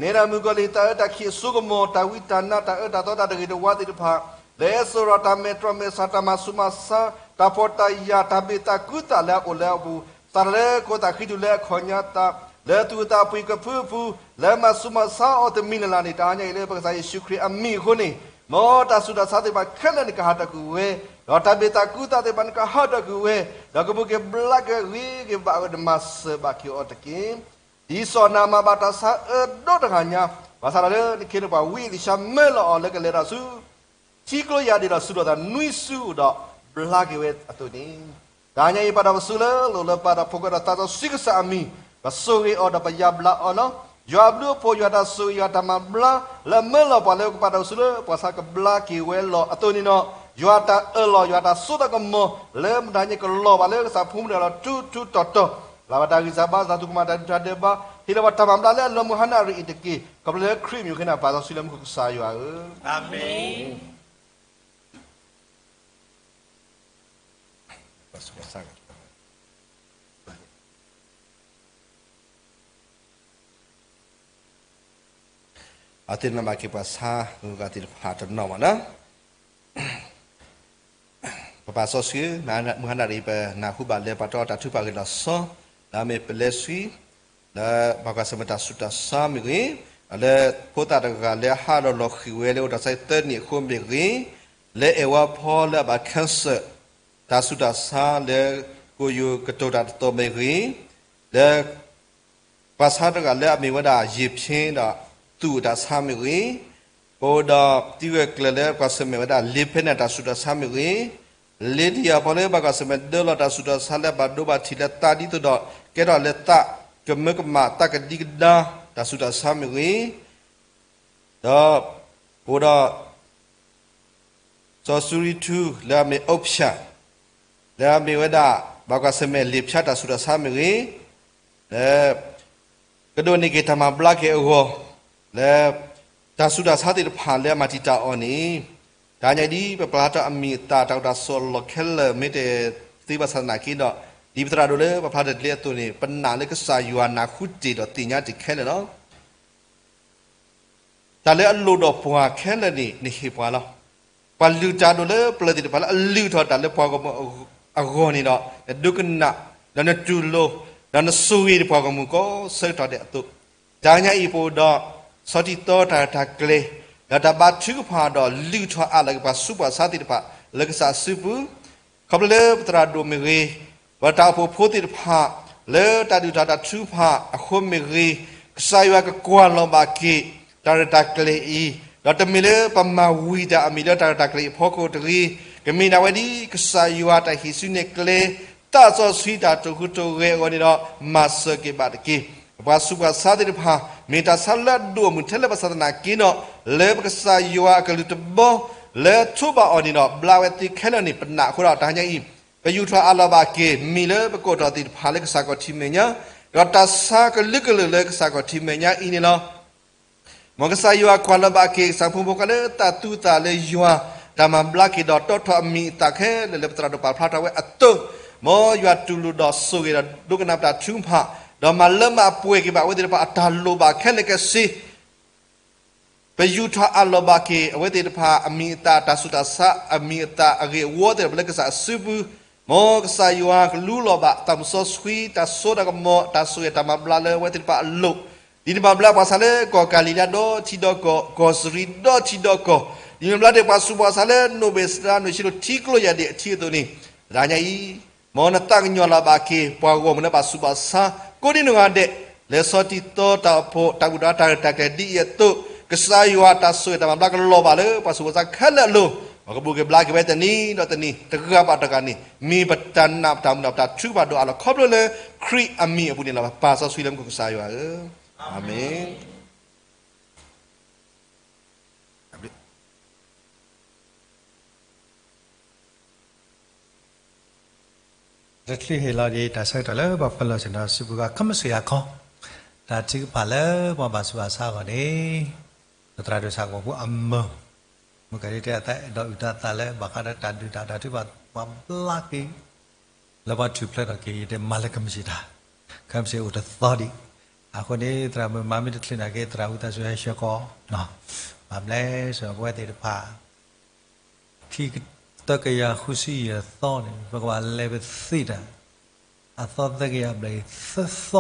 နဲဒၣ်မုၣ်ကီၤလံၢ် တၢ်အၢတၢ်ခံးအစိကမီၤ, တၢ်ဝံတၢ်နါ, တၢ်အၢတၢ်သီ, တၢ်တဂ့ၤတဝါသ့ၣ်တဖၣ်, လၢအဲၣ်စိရီး, တၢ်မဲာ်တြီမဲာ်ဆှး, တၢ်မၤဆူးမၤဆါ, တၢ်ဖှီၣ်တၢ်ယာ်, တၢ်ဘံၣ်သးကူသးလၢအအိၣ်လၢအပူၤ, စးထီၣ်လၢခိသၣ်ဃံတူာ်လၢအခီၣ်ညါသး, လၢသူၣ်အသးပှ့ၤကဖုအပူၤ, လၢမၤဆူးမၤဆါအီၤတမံၤလၢ်လၢ်န့ၣ်, တဟါညါအံၤလၢပကစၢ်ယ့ၣ်ၡူးခရံာ်အမံၤအဃိန့ၣ်, မ်တၢ်ဆူးတၢ်ဆါသ့ၣ်တဖၣ်ခဲလၢာ်န့ၣ်ကဟးထီၣ်ကွံာ်ဝဲ, ဒီးတၢ်ဘံၣ်သးကူသးသ့ၣ်တဖၣ်န့ၣ်ကဟးထီၣ်ကွံာ်ဝဲ, ဒီးကမူၢ်က့ၤဘျါက့ၤဂ့ၤက့ၤဘၣ်ဝဲဒီးမၤစၢၤဘၣ်က့ၤအီၤတက့ၢ်. ဒ်စီၤနၤအမါဘၣ်တၢ်ဆါအၢဒိၣ်တဂၤညါ, ဘၣ်ဆၣ်ဒီးလၢနခ့လၢပှၤဝံအ့လံၡါမၢလီၤအီၤလၢကလဲၤဒီးဆူ ထံကျိယၢ်ဒ့ၣ်ဒီးစူးထီၣ်သးနွံစုဒီးဘျါက့ၤဝဲအသိးန့ၣ်, တဟါညါအံၤပာ်ဒီးပစုလၢလိၤလၢပၢ်ဒီးဖိခွါဒီးသးစီဆှံကစၢ်အမံၤ, ပဆိၣ်ဂ့ၤအီၤဒီးပယါဘျါအီၤလီၤ. ယွၤအဘျုးအဖှိၣ်, ယွၤတၢ်ဆိၣ်ဂ့ၤ, ယွၤတၢ်မၤဘျါ, လၢအမၢလီၤပှၤလၢကပာ်တၢ်ပစုလၢပှၤဆါကဘျါက့ၤဝဲလီၤအသိးန့ၣ်လီၤ. ယွၤတၢ်အၢၣ်လီၤ, ယွၤတၢ်စိတၢ်ကမီၤ, လၢမတၤညါကလီၤဘၣ်လၢကစၢ်ဖိမုၣ်တဂၤလီၤထူထူတီတီ, လၢ်ဘၣ်တၢ်ဂံၢ်စၢ်ဘါစၢ်သူၣ်ကမီၤတၢ်ဒုးတၢ်ဒဲးဘး, ဟ့ၣ်လီၤဘၣ်တၢ်မၤဘျါလၢအလီၤမုၢ်ဟါနၣ်ရံၣ်အံၤတက့ၢ်. ခီဖျိလၢခရံာ်မံၤအဃိန့ၣ် ပာ်စီဆှံလၢမူခိၣ်ကစၢ်ယွၤဧၢ, အၤမ့ၣ်. အသ့ၣ်နီၣ်ဘၣ်က့ၤပှၤဆါဂုၤဂၤသ့ၣ်တဖၣ်တနီၤဘၣ်နီၤ, ပပာ်စီဆှံ, မုၢ်ဟါနၣ်ရံၣ်ပနၢ်ဟူဘၣ်လၢပှၤတီတၢ်ထုကဖၣ်ဂ့ၢ်လီၤဆီ, လၢအမ့ၢ်ပလဲၤဆှံ လၢဘၣ်ကွၢ်ဆၢၣ်မဲာ်တၢ်ဆူးတၢ်ဆါမ့ၢ်ဂ့ၤ, လၢဖိသၣ်တဂၤလၢအဟးလီၤလီၤဃံၤဝဲလၢအိၣ်ဒီးစးသၢနံၣ်အဃိမ့ၢ်ဂ့ၤ, လၢအဲၣ်ဝါဖီလၢအဘၣ် cancer တၢ်ဆူးတၢ်ဆါလၢကိယိၤကတိၤတၢ်တသိးမ့ၢ်ဂ့ၤ, လၢ ပှၤဆါတဂၤလၢအမ့ၢ်ဝဲဒၣ်ယ့ၢ်ဖ့ဒီးသူၣ်အတၢ်ဆါမ့ၢ်ဂ့ၤ, ပအိၣ်ဒီးတံၤဂၢၢ်ကျၢၤလၢကွၢ်ဆၢၣ်မဲာ်ဝဲဒၣ်လ့ဖဲန့ၣ်တၢ်ဆူးတၢ်ဆါမ့ၢ်ဂ့ၤ, လ့ဒံယၤဖီလၢဘၣ်ကွၢ်ဆၢၣ်မဲာ်ဒၢလီၤတၢ်ဆူးတၢ်ဆါလၢအဘၣ်ဒိဘၣ်ထံးလၢသးဒ်သိးဒီး ကဲထီၣ်လၢသးကမၢကမၣ်သးကဒံကဒါတၢ်ဆူးတၢ်ဆါမ့ၢ်ဂ့ၤ, ဒီးပအိၣ်ဒီး စီၤစူၤရံထူလၢအမ့ၢ်အိၣ်ဖၠၣ်, လၢအမ့ၢ်ဝဲဒၣ် ဘၣ်ကွၢ်ဆၢၣ်မဲာ်လ့ဖၠါတၢ်ဆူးတၢ်ဆါမ့ၢ်ဂ့ၤ, လၢ ကဒိးန့ၢ်က့ၤတၢ်မၤဘျါက့ၤအဂီၢ်, လၢ တၢ်ဆူးတၢ်ဆါသ့ၣ်တဖၣ်လၢအမၤတံာ်တာ်အီၤန့ၣ်, တဟါညါဒ်ပပျၢ်တၢ်အမံၤအသၣ် တၢ်အိၣ်တၢ်ဆိးအလီၢ်ခဲလၢာ် မ့ၢ်တသ့ဘၣ်ဆၣ်သနာ်က့ဒီး, ဒ်ပသရၣ်ဒိၣ်လၢပဖျါတ့ၢ်တ့ၢ်အသိးန့ၣ် ပနာ်လၢကစၢ်ယွၤနၢ်ဟူတ့ၢ်ဒီးသ့ၣ်ညါတ့ၢ်ခဲလၢာ်လီၤ. တၢ်လၢအလိၣ်ဒီးပှၤခဲလၢာ်န့ၣ် နဟ့ၣ်ပှၤလီၤ. ပှၤလုၢ်တၢ်ဒိၣ်လၢပျၢၤသ့ၣ်တဖၣ်လၢအလုၢ်ထီၣ်တၢ်လၢပှၤဂီၢ်မုၢ်အဂီၢ်န့ၣ်ဒီး နဒိကနၣ်, ဒီးနတူၢ်လိာ်, ဒီးနဆိၣ်ဂ့ၤပှၤဂီၢ်မုၢ်ကိးဆၢကတီၢ်ဒဲးအသိး, တဟါညါအံၤပအိၣ်ဒီး ဆီထံသီတၢ်ရဲၣ်တၢ်ကျဲၤ, ဒီးတၢ်ဘါထုကဖၣ်ဒီးလုၢ်ထီၣ်အးလီၤက့ၤပှၤဆူးပှၤဆါသ့ၣ်တဖၣ် လၢကစၢ်အစုပူၤ, ခီဖျိလၢပသရၣ်ဒိၣ်မ့ၢ်ဂ့ၤ, ပတၢ်အိၣ်ဖှိၣ်ဖိသ့ၣ်တဖၣ် လၢတၢ်ဒုၣ်တၢ်တၢ်ထုကဖၣ်အဃိမ့ၢ်ဂ့ၤ, ကစၢ်ယွၤကကွၢ်လီၤဘၣ်က့ၤ တၢ်ရဲၣ်တၢ်ကျဲၤအံၤ, ဒီးတမ့ၢ်လၢပမၤဝံၤတၢ်အမံၤလၢတၢ်ရဲၣ်တၢ်ကျဲၤအံၤအဖီခိၣ်တဂ့ၤ, ကမ့ၢ်ဒၣ်ဝဲဒ်ကစၢ်ယွၤတၢ်ဟံးစုနဲၣ်ကျဲ သးစီဆှံတၢ်တိာ်ဃုာ်တိာ်ဂဲၤအဂီၢ်န့ၣ်ဒီး မၤစၢၤက့ၤဘၣ်တက့ၢ်. ပှၤဆူးပှၤဆါသ့ၣ်တဖၣ် မ့ၢ်တၢ်ဆါလၢအဒိၣ်အမုၢ်ထဲလၢပှၤဆါသနာ်က့ဒီး, လၢပကစၢ်ယွၤအကလုၢ်တဘီ လၢထိးဘၣ်အီၤန့ၣ်ဒီး ဘျါဝဲသ့ခဲလၢာ်န့ၣ် ပနာ်အဃိဒီးတဟါညါအံၤ, ပယူာ်ထီၣ်အးလီၤဘၣ်က့ၤ မ့ၢ်လၢပကိးထီၣ်သ့ၣ်တဖၣ်လၢကစၢ်ခီၣ်ထံးမဲာ်ညါ, ဒီးတၢ်ဆါကလုာ်ကလုာ်လၢကစၢ်ခီၣ်ထံးမဲာ်ညါအံၤန့ၣ်လီၤ. မ်ကစၢ်ယွၤကွၢ်လီၤဘၣ်က့ၤ ကစၢ်ဖိမုၣ်ဖိခွါလၢတၢ်သူၣ်သးလၢယွၤ, တၢ်မၤဘျါက့ၤဒီးတီထီၣ်အမံၤအသၣ်ခဲလၢာ်လၢပသရၣ်ဒိၣ်ပာ်ဖျါထီၣ်ဝဲအသိး, မ်ယွၤတူၢ်လိာ်ဒီးဆိၣ်ဂ့ၤဒီးဒိကနၣ်ပတၢ်ထုကဖၣ်, ဒီးမၤလၢမၤပှဲၤက့ၤဘၣ်အဝဲသ့ၣ်တဖၣ်အတၢ်လိၣ်ဘၣ်ခဲလၢာ်ခဲဆ့ ပယူာ်ထီၣ်အးလီၤဘၣ်က့ၤ အဝဲသ့ၣ်တဖၣ်အမံၤအသၣ် တၢ်ဆူးတၢ်ဆါ အမံၤအသၣ်အဂ့ၢ်အဝီသ့ၣ်တဖၣ်လၢကစၢ်အစုပူၤ, မ်ကစၢ်ယွၤကလူလီၤဘၣ် တၢ်မုၢ်စီဆှံ တၢ်စိတၢ်ကမီၤ တၢ်ဆိၣ်ဂ့ၤတၢ်မၤဘျါလၢအဝဲသ့ၣ်တဖၣ်အလိၤ, ဒ်န့ၣ်ဘၣ်ဘျါပှၤဆါလၢကီၢ်ကၤလံၤဒဲးဒီထံဒီကီၢ်, ကီၢ်စရံဒီထံဒီကီၢ်, ဒ်န့ၣ်ဘၣ်ဘျါဒီးပှၤဆူးပှၤဆါလၢနိၣ်ဘ့ၣ်စရါ နိၣ်ၡ့လိၣ်ထံကျိယၢ်ဒ့ၣ်အထံအသိးန့ၣ်, တနံၤညါအံၤ မ်နသးကညီၤလီၤဘၣ်က့ၤ ပှၤဂီၢ်မုၢ်လၢပှၤဆူးပှၤဆါ ကိးဒံနီၢ်ဂၤဒဲး, လၢဆီတံၢ်သီတၢ်အိၣ်ဖှိၣ် တၢ်ဘူၣ်တၢ်တၢ်ရဲၣ်တၢ်ကျဲၤဒ်အံၤအသိး, ကစၢ်ယွၤတၢ်ဆိၣ်ဂ့ၤတၢ်မၤဘျါကလီၤဘၣ်လၢပှၤဆူးပှၤဆါခဲလၢာ်အလိၤ, မ်ကဘူးက့ၤဘျါက့ၤဝဲတနံၤဒီးတနံၤ တဂၤဘၣ်တဂၤန့ၣ် မ့ၢ်ပတၢ်နာ်ပတၢ်မုာ်ဒီးပတၢ်ထုကဖၣ်ဒိၣ်အးလီၤ ခီဖျိလၢခရံာ်အမံၤအပူၤန့ၣ်လီၤ. ပပၢ်စီဆှံလၢမူခိၣ်ကစၢ်ယွၤဧၢ, အၤမ့ၣ်. တချုးဟ့ၣ်လီၤဒံးတၢ်ဆၢကတီၢ်လၢပှၤပၢၤလီၢ်ဆ့ၣ်နီၤ စုပူၤဂၤခီမ့ၢ်ဆူၣ်ယၤခီ, တၢ်ထုကဖၣ်လၢပှၤဘၣ်ဆူးဘၣ်ဆါအဂီၢ်န့ၣ်, ပသရၣ်ဒိၣ်ဆၣ်ကီၢ်ဖိအမုၢ်, မုၢ်ကဒုတဲအသးအဲၣ်ဒိးအုၣ်တၢ်သးလၢ ဘၣ်ဃးဒီးတၢ်ဒုးတၢ်ဒၣ်ထုကဖၣ် ပှၤဘျါက့ၤ လၢပှၤထုးဖျါထီၣ်က့ၤ ယတဲမၤလၢကမၢဆ့ၣ်တၢ်, ကမၢဆ့ၣ်အိၣ်တသီဒံး, အဃိန့ၣ် သရၣ်မုၣ်မၤမ့ၢ်တချုးနာ်က့ သရၣ်ဝံသးစူၤဟဲဆှၢကီး, ဘၣ်မနုၤလဲၣ် ပဝဲသ့ၣ်တဖၣ် ခံသၢကယၤဃုဆံယဲၢ်သီန့ၣ် ပကဘၣ်လဲၤပသ့ၣ်တၢ် အသီသၢကယၤဘျဲၣ်သၢသီ,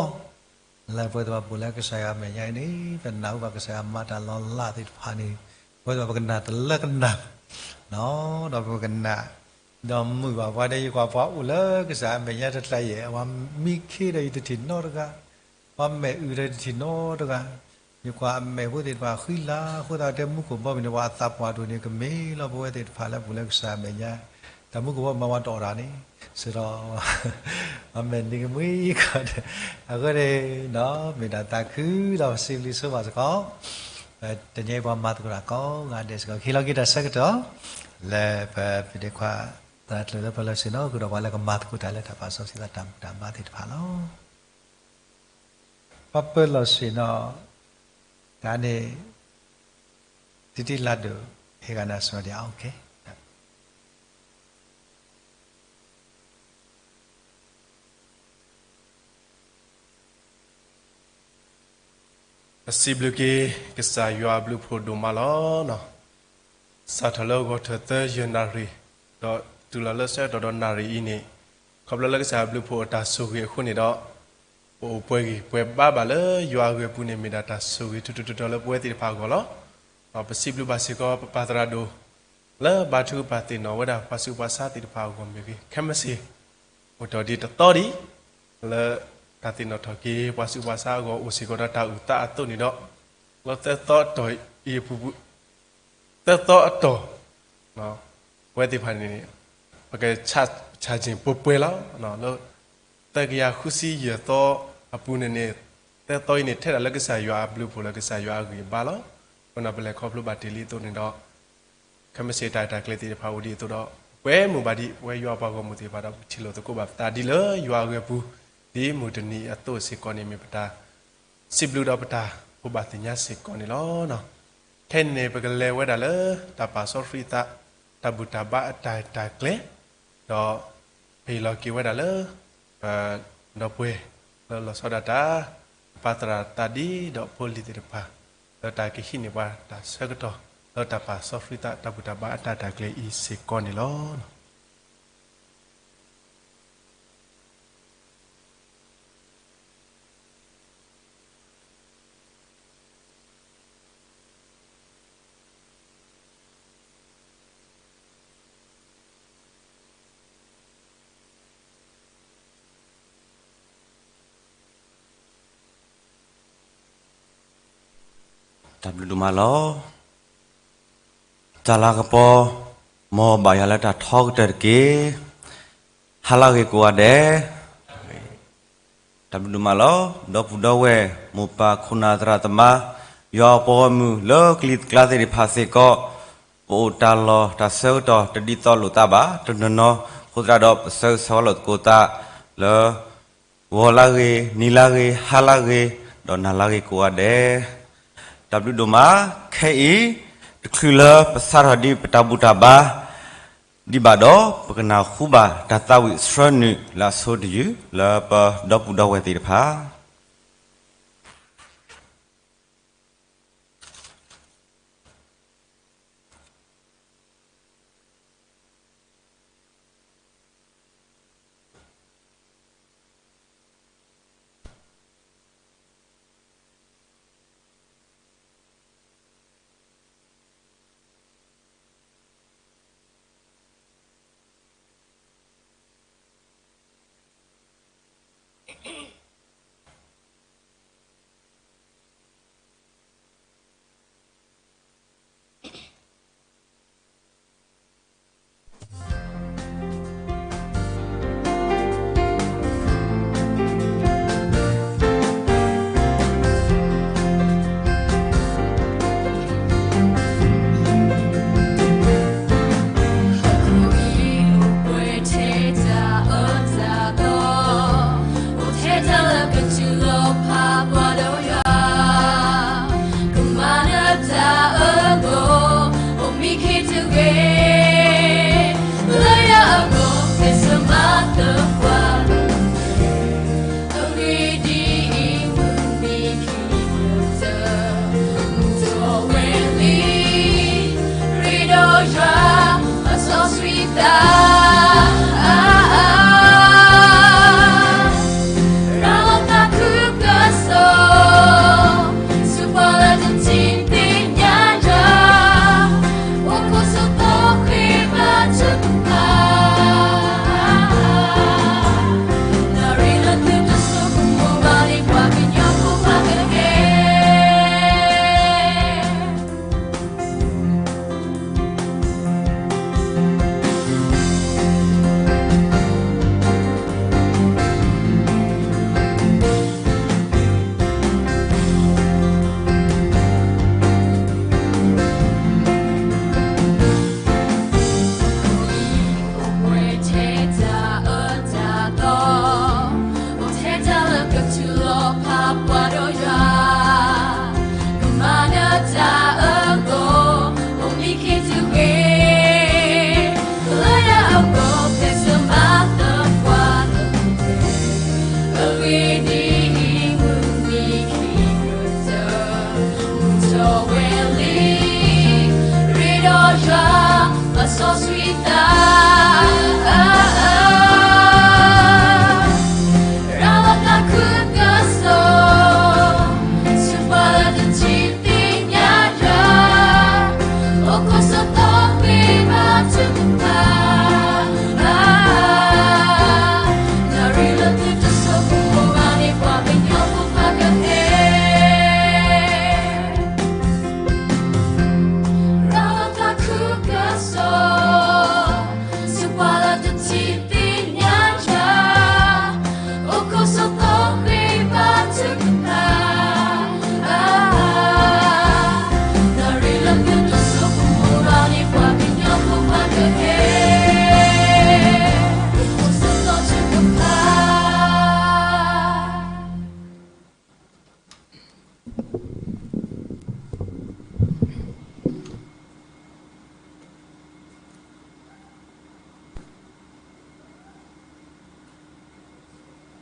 လၢပဝဲသ့ၣ်တဖၣ်ပူၤလၢကစၢ်ယွၤအမဲာ်ညါအံၤန့ၣ် ပနၢ်ဟူဘၣ်ကစၢ်ယွၤမၤတၢ်လီၤလးသ့ၣ်တဖၣ်န့ၣ် ပဝဲသ့ၣ်တဖၣ်ပကနၣ်တလၢကနၣ်, ဒီးပကနၣ် ဒီးမုာ်ဘၣ်ပှၤဒီး ယကွၢ်ပှၤအိၣ်လၢကစၢ်အမဲာ်ညါတကျါယဲၢ် ပှၤမံခ့ဒီးယတထံၣ်နီတဂၤ, ပှၤမဲာ်အုၣ်ဒီးယတထံၣ်နီတဂၤ, ယကွၢ်အမဲာ်ဖိသ့ၣ်တဖၣ်ဃံလၤ အဃိသတးတဲမူခိၣ်ဘီမုၢ်န့ၣ် ပှၤအသးပှၢ်ဒိၣ်န့ၣ် ကမ့ၢ်လီၤပဝဲသ့ၣ်တဖၣ်လၢပူၤလၢကစၢ်အမဲာ်ညါ, တၢ်မူခိၣ်ဘီမုၢ်မၤပှၤတအီၣ်တၢ်န့ၣ်, စ့ၢ်ဒီး အမဲာ်န့ၣ်ကမှံကီၢ်, အဃိန့ၣ် မ့ၢ်တၢ်သးခုဒီးပစံးဘျုးဆိဘၣ်စ့ၢ်ကီး, တနံၤအံၤပှၤမၤသကိးတၢ်ကိးဂၤဒဲးစ့ၢ်ကီး ကဟ့ၣ်လီၤက့ၤတၢ်ဆၢကတီၢ် လၢပဖံးဒ့ခွါ သရၣ်ကျၢၤလၢပၢၤလီၢ်ဆ့ၣ်နီၤ ဃုာ်ဒီးပှၤလၢကမၤသကိးတၢ်လၢတၢ်ပာ်စီဆှံသးတၢ်ဘူၣ်တၢ်ဘါသ့ၣ်တဖၣ်လီၤ. ပှၤပၢၤလီၢ်ဆ့ၣ်နီၤ တၢ်န့ၣ် တံတံလၢ်ဒိၣ် ဟ့ၣ်ဂၤနၤစၢၤဒံးအါအူၤက့ၤ ပစံးဘျုးက့ၤ ကစၢ်ယွၤအဘျုးအဖှိၣ်ဒိၣ်မးလီၤ. စးထီၣ်လၢဂီၤထၢၣ်သၢယဲၢ်နၣ်ရံၣ် ဒီးတုၤလီၤလၢဆၢကတီၢ်ဒီးနၣ်ရံၣ်အံၤန့ၣ်, ခီဖျိလၢကစၢ်အဘျုးအဖှိၣ်အတၢ်ဆိၣ်ဂ့ၤအဃိန့ၣ်ဒီး, ပအိၣ်ပှဲၤဂံၢ်ပှဲၤဘါဘၣ်လၢယွၤအဂ့ၢ်အပူၤန့ၣ် မ့ၢ်ဒၣ်တၢ်ဆိၣ်ဂ့ၤထူထူတီတီလၢပဝဲသ့ၣ်တဖၣ်အဂီၢ်လီၤ. ဒီးပစံးဘျုးဘၣ်စ့ၢ်ကီးပပၢ်သရၣ်ဒိၣ် လၢဘါထုကဖၣ်သ့ၣ်နီၣ်ဝဲဒၣ်ပှၤဆူးပှၤဆါသ့ၣ်တဖၣ်အဂီၢ်မ့ၢ်ဂ့ၤ, ခဲမုၢ်ဆ့ၣ် အိၣ်တ့ၢ်ဒံးတသီဒံး လၢတၢ်သ့ၣ်နီၣ်ထီၣ်က့ၤ ပှၤဆူးပှၤဆါအဂီၢ်အိၣ်စ့ၢ်ကီးဒီးတၢ်အုၣ်သးအသိးန့ၣ်ဒီး, လၢသၢသီအတီၢ်အံၤအပူၤ သၢသီအတီၢ် ပဝဲသ့ၣ်တဖၣ်န့ၣ် ပကဆၣ်စ့ၣ်ပှဲၤပှဲၤလီၤ. လၢသၢကယၤဃုဆံယဲၢ်သီအပူၤန့ၣ်န့ၣ်, သၢသီအံၤန့ၣ် ထဲဒၣ်လၢကစၢ်ယွၤအဘျုးအဖှိၣ်လၢကစၢ်ယွၤအဂံၢ်အဘါလီၤ. အဃိန့ၣ်ပလဲၤခီဖျိဘၣ်တ့ၢ်လံအသိးန့ၣ်ဒီး, ခဲမုၢ်ဆ့ၣ်တၢ်ရဲၣ်တၢ်ကျဲၤသ့ၣ်တဖၣ်အိၣ်ဒံးအသိးဒီး, ပှဲၤမုာ်ဘၣ်ဒံး ပဝဲယွၤပှၤဂီၢ်မုၢ်သ့ၣ်တဖၣ်ဒီး ပထံၣ်လိာ်သကိးဘၣ်ပသးဒ်လၢယွၤအဂ့ၢ်အပူၤ, ဒ်မုၢ်တနံၤအသိးစ့ၢ်ကီးန့ၣ် မ့ၢ်ပတၢ်စံးဘျုးဒီးပတၢ်ဘိးဘၣ်သ့ၣ်ညါစ့ၢ်ကီးန့ၣ်လီၤ. ခဲအံၤန့ၣ် ပကလဲၤဝဲဒၣ်လၢတၢ်ပာ်စီဆှံသး တၢ်ဘူၣ်တၢ်ဘါအတၢ်ရဲၣ်တၢ်ကျဲၤ, ဒီးပဟ့ၣ်လီၤက့ၤဝဲဒၣ်လၢ ပဒီပုၢ်ဝဲၢ်လၢလီၤဆီဒၣ်တၢ် ပပၢ်သရၣ်သးဒံဒီးဖိလံၤသ့ၣ်တဖၣ် လၢတၢ်ကဟံးန့ၢ်ပှၤတၢ်ဆၢကတီၢ် လၢတၢ်ပာ်စီဆှံသး တၢ်ဘူၣ်တၢ်ဘါအတၢ်ရဲၣ်တၢ်ကျဲၤအံၤစ့ၢ်ကီးန့ၣ်လီၤ. တၢ်ဘျုးဒိၣ်မးလီၤ. တၢ်လၤကပီၤ မ်ဘၣ်ယွၤလၢတၢ်ထီကတၢၢ်တက့ၢ်. ဟါလၢဂ့ၤကိးဂၤဒဲး. တၢ်ဘျုးဒိၣ်မးလီၤ. ဒီပုၢ်ဒီဝဲၢ် မိၢ်ပၢ်ခိၣ်နၢ်သရၣ်သမါ ယွၤအပှၤဂီၢ်မုၢ်လၢကလံၤကျါသ့ၣ်တဖၣ်စ့ၢ်ကီး ပအိၣ်တၢ်လီၢ်တၢ်ဆၢကတီၢ်တဒ်သိးလိာ်သးဘၣ် တနီၤနီၤ အဃိသတးဒီး ပဆၢဂ့ၤဆၢဝါလိာ်သကိးသးလၢ ဂီၤလၢဂ့ၤ, နံၤလၢဂ့ၤ, ဟါလၢဂ့ၤ, ဒီးနၤလၢဂ့ၤကိးဂၤဒဲး. တၢ်ဘျုးဒိၣ်မး, ခဲအံၤ တချုးလၢပစးထီၣ်ဒံးပတၢ်ဘူၣ်တၢ်ဘါဒံးဘၣ်ဒီး ပကနၢ်ဟူဘၣ်တၢ်သးဝံၣ်ဆှၢနုာ်လၢအဆိတယုၢ် လၢပဒီပုၢ်ဒီဝဲၢ်သ့ၣ်တဖၣ်.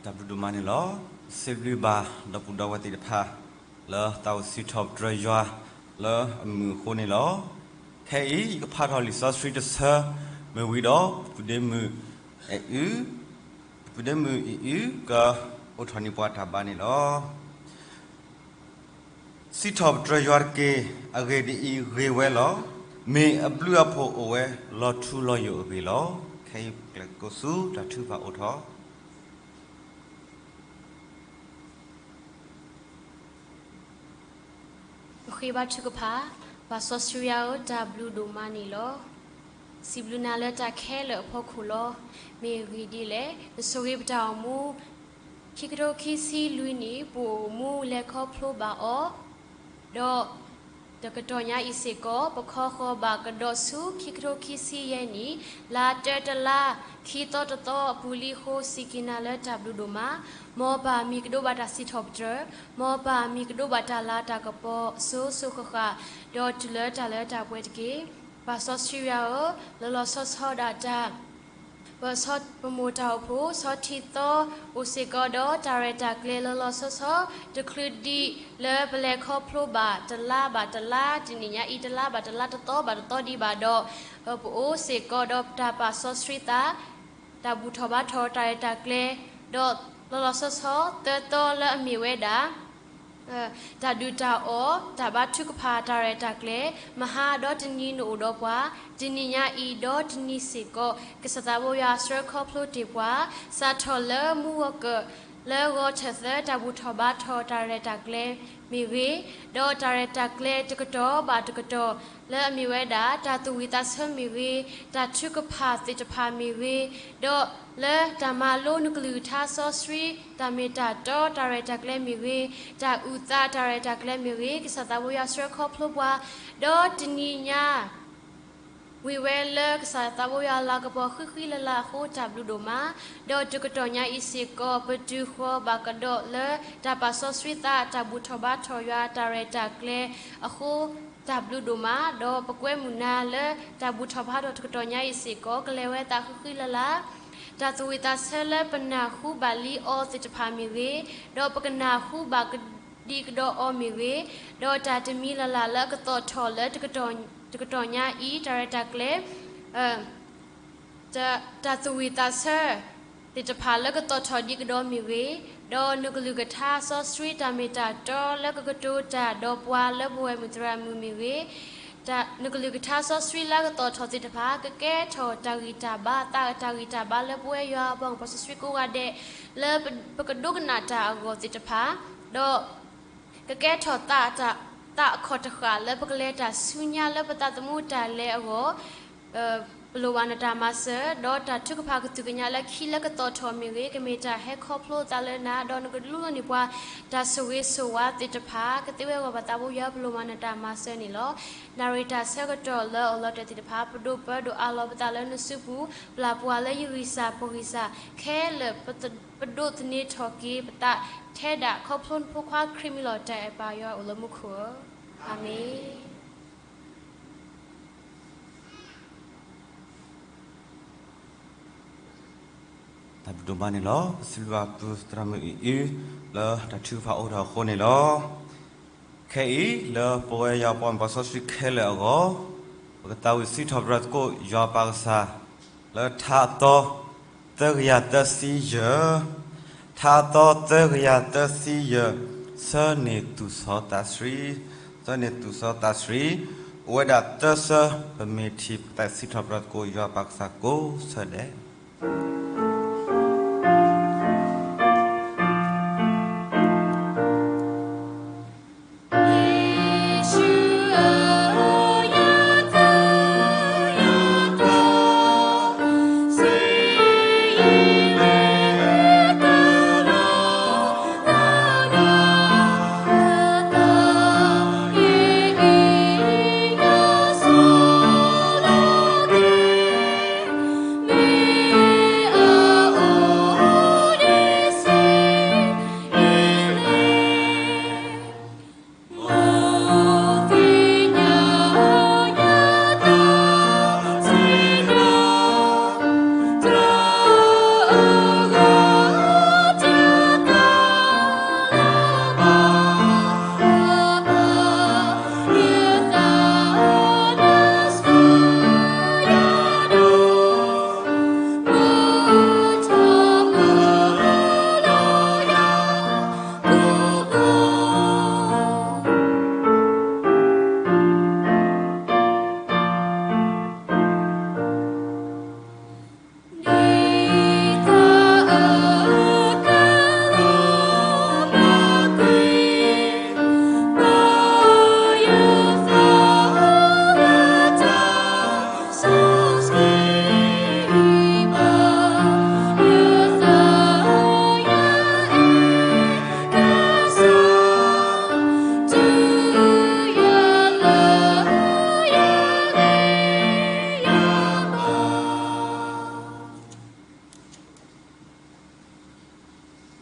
တၢ်ဘျုးဒိၣ်မးန့ၣ်လီၤ. စံးဘျုးဘၣ်ဒီပုၢ်ဒီဝဲၢ်သ့ၣ်တဖၣ် လၢသးအိၣ်စံးထီၣ်ပတြၢၤယွၤလၢအမုာ်အဃိန့ၣ်လီၤ. ခဲအံၤ ယကဖးထီၣ်လံာ်စီဆှံတဆၢ မ့ၢ်ဝံၤဒီး ပုၢ်ဒ့မုၣ်အအု, ပုၢ်ဒ့မုၣ်အအု ကအိးထီၣ်န့ၢ်ပှၤတၢ်ဘါန့ၣ်လီၤ. စံးထီၣ်ပတြၢၤယွၤတက့ၢ်. အဂ့ၢ်ဒ်အံၤ, ဂ့ၤဝဲလီၤ. မ့ၢ်အဘျုးအဖှိၣ်အိၣ်ဝဲလီၤထူလီၤယိာ်အဂ့ၢ်လီၤ. ခဲအံၤကျဲးစၢးကိးဆူတၢ်ထုကဖၣ်အိၣ်ထီၣ် ဃ့ဘါထုကဖၣ်. ပၢ်စီဆှံယွၤဧၢ, တၢ်ဘျုးဒိၣ်မးန့ၣ်လီၤ. စံးဘျုးနၤလၢတၢ်ခဲလၢာ်အဖီခိၣ်လီၤ. မ့ၢ်ဂ့ၢ်ဒ်လဲၣ်, နဆိၣ်ဂ့ၤပတၢ်အိၣ်မူ ခံကထိခံဆံလွံၢ်နံၣ် ပအိၣ်မူလဲၤခီဖျိဘၣ်အီၤ, ဒီးတကတီၢ်ညါအံၤစ့ၢ်ကီး ပခီဃီၤဘၣ်ကဒီးဆူခံကထိခံဆံယဲၢ်နံၣ် လါတၢတလါ ခံသီတသီအပူၤလံအဃိ စံးက့ၤနၤလၢတၢ်ဘျုးဒိၣ်မး. မ်ပၢ်မံၤကဒိးဘၣ်တၢ်စံးထီၣ်ပတြၢၤ, မ်ပၢ်မံၤကဒိးဘၣ်တၢ်လၤတၢ်ကပီၤစိၤစိၤဃၣ်ဃၣ်, ဒီးတုၤလၢတၢ်လၢတၢ်ပှဲၤတက့ၢ်. ပၢ်စီဆှံယွၤဧၢ, လီၤလီၤဆီဆီဒၣ်တၢ် ပဆီ ပမိၢ်တၢ်အိၣ်ဖှိၣ် ဆီထံသီအိၣ်စ့ၢ်ကီးဒီး တၢ်ရဲၣ်တၢ်ကျဲၤလီၤလီၤဆီဆီ တချုးဒံးလၢပလဲၤခီဖျိဘၣ်တလါဘၣ်တလါ, တနံၣ်ညါအံၤတလါဘၣ်တလါ, တသီဘၣ်တသီဒံးဘၣ်ဒီး ပအိၣ်စ့ၢ်ကီးဒီးတၢ်ပာ်စီဆှံသး, တၢ်ဘူၣ်ထီၣ်ဘါထီၣ်တၢ်ရဲၣ်တၢ်ကျဲၤ, ဒီးလီၤလီၤဆီဆီသၢသီလၢအမ့ၢ်ဝဲဒၣ် တၢ်ဒုၣ်တၢ်အီၣ်, တၢ်ဘါထုကဖၣ်တၢ်ရဲၣ်တၢ်ကျဲၤ, မဟါဒီးတနံၤနအိၣ်ဒီးပှၤ, တနံၣ်ညါအံၤဒီးတနံၤစ့ၢ်ကီး ကစၢ်သးဘိယွၤဆှၢခီဖျိတ့ၢ်ပှၤ, စးထီၣ်လၢမူဂီၤကၢၢ် လၢဂီၤထၢၣ်သၢ တၢ်ဘူၣ်ထီၣ်ဘါထီၣ်တၢ်ရဲၣ်တၢ်ကျဲၤမ့ၢ်ဂ့ၤ, ဒီးတၢ်ရဲၣ်တၢ်ကျဲၤတကတီၢ်ဘၣ်တကတီၢ် လၢအမ့ၢ်ဝဲဒၣ် တၢ်သူၣ်ဝံၣ်သးဆၢမ့ၢ်ဂ့ၤ, တၢ်ထုကဖၣ်သ့ၣ်တဖၣ်မ့ၢ်ဂ့ၤ, ဒီးလၢတၢ်မၤလိနကလုၢ်ကထါစီဆှံ တၢ်မ့ၢ်တၢ်တီတၢ်ရဲၣ်တၢ်ကျဲၤမ့ၢ်ဂ့ၤ, တၢ်အုၣ်သးတၢ်ရဲၣ်တၢ်ကျဲၤမ့ၢ်ဂ့ၤ, ကစၢ်သးဘိယွၤဆှၢခီဖျိပှၤ, ဒီးတနံၤညါ ဝံၤဝဲလၢကစၢ်သးဘိယွၤလၤကပီၤဃံဃံလၤလၤအဃိ တၢ်ဘျုးဒိၣ်မး, ဒီးတကတီၢ်ညါအံၤစ့ၢ်ကီး ပတုၤဃီၤဘၣ်ကဒီးလၢတၢ်ပာ်စီဆှံသး တၢ်ဘူၣ်ထီၣ်ဘါထီၣ်ယွၤတၢ်ရဲၣ်တၢ်ကျဲၤအဃိ တၢ်ဘျုးဒိၣ်မး, ဒီးပကွဲမုာ်နၤလၢတၢ်ဘူၣ်ထီၣ်ဘါထီၣ်တကတီၢ်ညါအံၤစ့ၢ်ကီး ကလဲၤဝဲသးဃံဃံလၤလၤ, တၢ်သူၣ်ဝံၣ်သးဆၢလၢပနၢ်ဟူဘၣ်လံအီၤသ့ၣ်တဖၣ်မ့ၢ်ဂ့ၤ, ဒီးပကနၢ်ဟူဘၣ်ကဒံကဒီးအီၤမ့ၢ်ဂ့ၤ, ဒီးတၢ်တမံၤလၢ်လၢ်လၢအကသီၣ်ထီၣ်လၢတကတီၢ်ညါအံၤ တၢ်ရဲၣ်တၢ်ကျဲၤ တၢ်သူၣ်ဝံၣ်သးဆၢ သ့ၣ်တဖၣ်လၢကသီၣ်ထီၣ်ဒံးကဒီးမ့ၢ်ဂ့ၤ, ဒီးနကလုၢ်ကထါစီဆှံတၢ်မ့ၢ်တၢ်တီလၢကကတိၤတၢ်ဒီးပှၤလၢပဝဲၢ်မုၢ်သရၣ်မုၣ်မ့ၢ်ဂ့ၤ, နကလုၢ်ကထါစီဆှံလၢအကသီၣ်ထီၣ်သ့ၣ်တဖၣ် ကကဲထီၣ်တၢ်ဂံၢ်တၢ်ဘါ သးအတၢ်ဂံၢ်တၢ်ဘါလၢပဝဲယွၤအပှၤကညီစီဆှံကိးဂၤဒဲး လၢပကဒိကနၣ်တၢ်အဂီၢ်သ့ၣ်တဖၣ်, ဒီး ကကဲထီၣ်သး သးအခီၣ်တဃၣ်လၢပကလဲၤတၢ်ဆူညါလၢပသးသမူတၢ်လဲၤအဂီၢ်, ပလိၣ်ဘၣ်နတၢ်မၤစၢၤ, ဒီးတၢ်ထုကဖၣ်ကသုၣ်ကညးလၢခံလၢကသီၣ်ထီၣ်မ့ၢ်ဂ့ၤ, ကမ့ၢ်တၢ်ဟဲခီဖျိသးလၢနၤ, ဒီးနကလူလီၤန့ၢ်ပှၤ တၢ်ဆိၣ်ဂ့ၤဆိၣ်ဝါသ့ၣ်တဖၣ် ကသ့ဝဲအဂီၢ် ပသးဘိယွၤ ပလိၣ်ဘၣ်နတၢ်မၤစၢၤန့ၣ်လီၤ. နၣ်ရံၣ်တၢ်ဆၢကတီၢ်လၢအအိၣ်လီၤတဲာ်သ့ၣ်တဖၣ် ပဒိၣ်ပၢဒိၣ်အးလီၤပသးလၢနစုပူၤ, ပျၢ်ပှၤလၢယဂံၢ်စၢ်ပဂံၢ်စၢ်, ခဲလၢာ် ပဒိးသန့ၤထီၣ်က့ၤပသး ထဲဒၣ်ခီဖျိနဖိခွါခရံာ်မံၤလီၤတၢ်အဲၣ်ပၢ်ယွၤအိၣ်လၢမူခိၣ်ဧၢ, အၤမ့ၣ်. တၢ်ဘျုးဒိၣ်မးန့ၣ်လီၤ. ပစံးဘျုးဘၣ်ပသရၣ်မုၣ်အံၤအံၤ လၢတၢ်ထုကဖၣ်အိၣ်ထီၣ်အဃိန့ၣ်လီၤ. ခဲအံၤလၢပဝဲယွၤပှၤမုၣ်ပှၤစီဆှံခဲလၢာ်အဂီၢ်, ပကသးဝံၣ်စံးထီၣ်ပတြၢၤသကိးယွၤပၢ်ကစၢ် လၢထါအသီ သၢကယၤသၢဆံယဲၢ်, ထါအသီ သၢကယၤသၢဆံယဲၢ်, ဆၢန့ၢ်သူၣ်စီသးဆှံ, ဆၢန့ၢ်သူၣ်စီသးဆှံ, အိၣ်ဝဲဒၣ်သၢဆၢ, ပမ့ၢ်ထံၣ်ပကသးစံးထီၣ်ပတြၢၤသကိးယွၤပၢ်ကစၢ်ကိးဆၢဒဲး.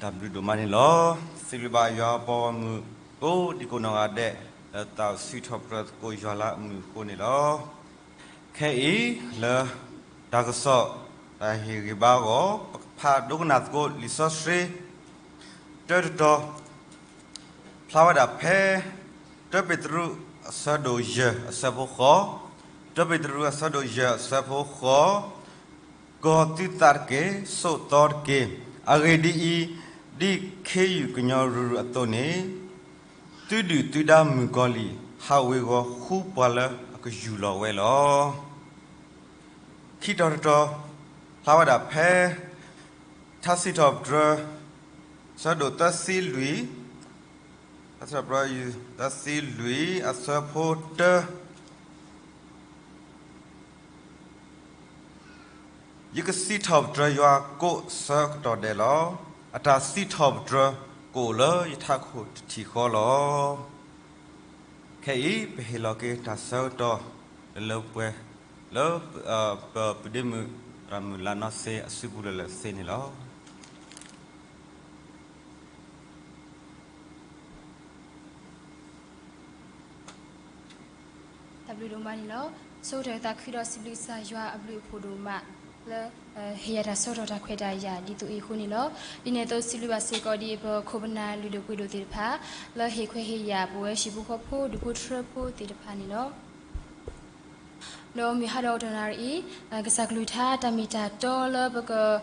တၢ်ဘျုးဒိၣ်မးန့ၣ်လီၤ. စံးဘျုးဘၣ်ယွၤပှၤဂီၢ်မုၢ်ကိးဒံကိးနီၢ်ဂၤဒဲး လၢတၢ်စံးထီၣ်ပတြၢၤသကိးယွၤလၢအမုာ်အဃိန့ၣ်လီၤ. ခဲအံၤလၢ တၢ်ကစီၣ် တၢ်ဟ့ၣ်ဂံၢ်ဘါအဂီၢ် ပကဖးဒိကနၣ်သကိးလံာ်စီဆှံ တၢတတီၤ ဖျါဝဲဒၣ်ဖဲ တၢပ့းတရူးအဆၢဒိၣ်ယဲၢ်အဆၢဖိဃိး, တၢပ့းတရူးအဆၢဒိၣ်ယဲၢ်အဆၢဖိဃိး, ကီၤသုသးတက့ၢ်, စိာ်သီတက့ၢ်. အဂ့ၢ်ဒ်အံၤ, ဒ်ခ့ယုၢ်ကညီရူၤရူၤအသိးန့ၣ်, သုဒုၣ်သုဒါမုၣ်ကီၤလံၢ် ဟးဝ့ၤဝီၤဃုပှၤလၢအကယူၢ်လီၤဝဲလီၤ. ခံတီၤတတီၤ ဖျါဝဲဒၣ်ဖဲ ထါစံးထီၣ်ပတြၢၤ ဆၢဒိၣ်သၢဆံလွံၢ်, ထါစံးထီၣ်ပတြၢၤ သၢဆံလွံၢ် အဆၢဖိတၢ, ယကစံးထီၣ်ပတြၢၤယွၤကိးဆၢကတီၢ်ဒဲးလီၤ. အတၢ်စံးထီၣ်ပတြၢၤကအိၣ်လၢယထးခိၣ်တထံၣ်ဃီလီၤ. ခဲအံၤ ပဟ့ၣ်လီၤက့ၤတၢ်ဆၢကတီၢ်လၢလၢပှဲၤပှဲၤ လၢ ပပုၢ်ဒ့မုၣ် ရၤမုၢ်လါနီၢ်စ့အစုပူၤလၢာ်လၢာ်သ့န့ၣ်လီၤ. တၢ်ဘျုးဒိၣ်မးန့ၣ်လီၤ. ဆိကတၢၢ်သးခုဒီးစံးဘျုးကစၢ်ယွၤအဘျုးအဖှိၣ်ဒိၣ်မးလၢ ဟ့ၣ်ယၤတၢ်ဆၢကတီၢ်တၢ်ခွဲးတၢ်ယာ်ဒ်သိးအံၤအဃိန့ၣ်လီၤ. ဒ်န့ၣ်အသိးစံးဘျုးဘၣ်စ့ၢ်ကီးဒ်ပခိၣ်ပနၢ်လုၢ်ဒိၣ်ပှ့ၤဒိၣ်သ့ၣ်တဖၣ် လၢဟ့ၣ်ခွဲးဟ့ၣ်ယာ်ပဝဲဟံၣ်ဖိဃီဖိဒူၣ်ဖိထၢဖိသ့ၣ်တဖၣ်န့ၣ်လီၤ. ဒီးမုၢ်ဟါဒီးတနၤအံၤ ကစၢ်ကလုၢ်ကထါတၢ်မ့ၢ်တၢ်တီလၢပက ဒုး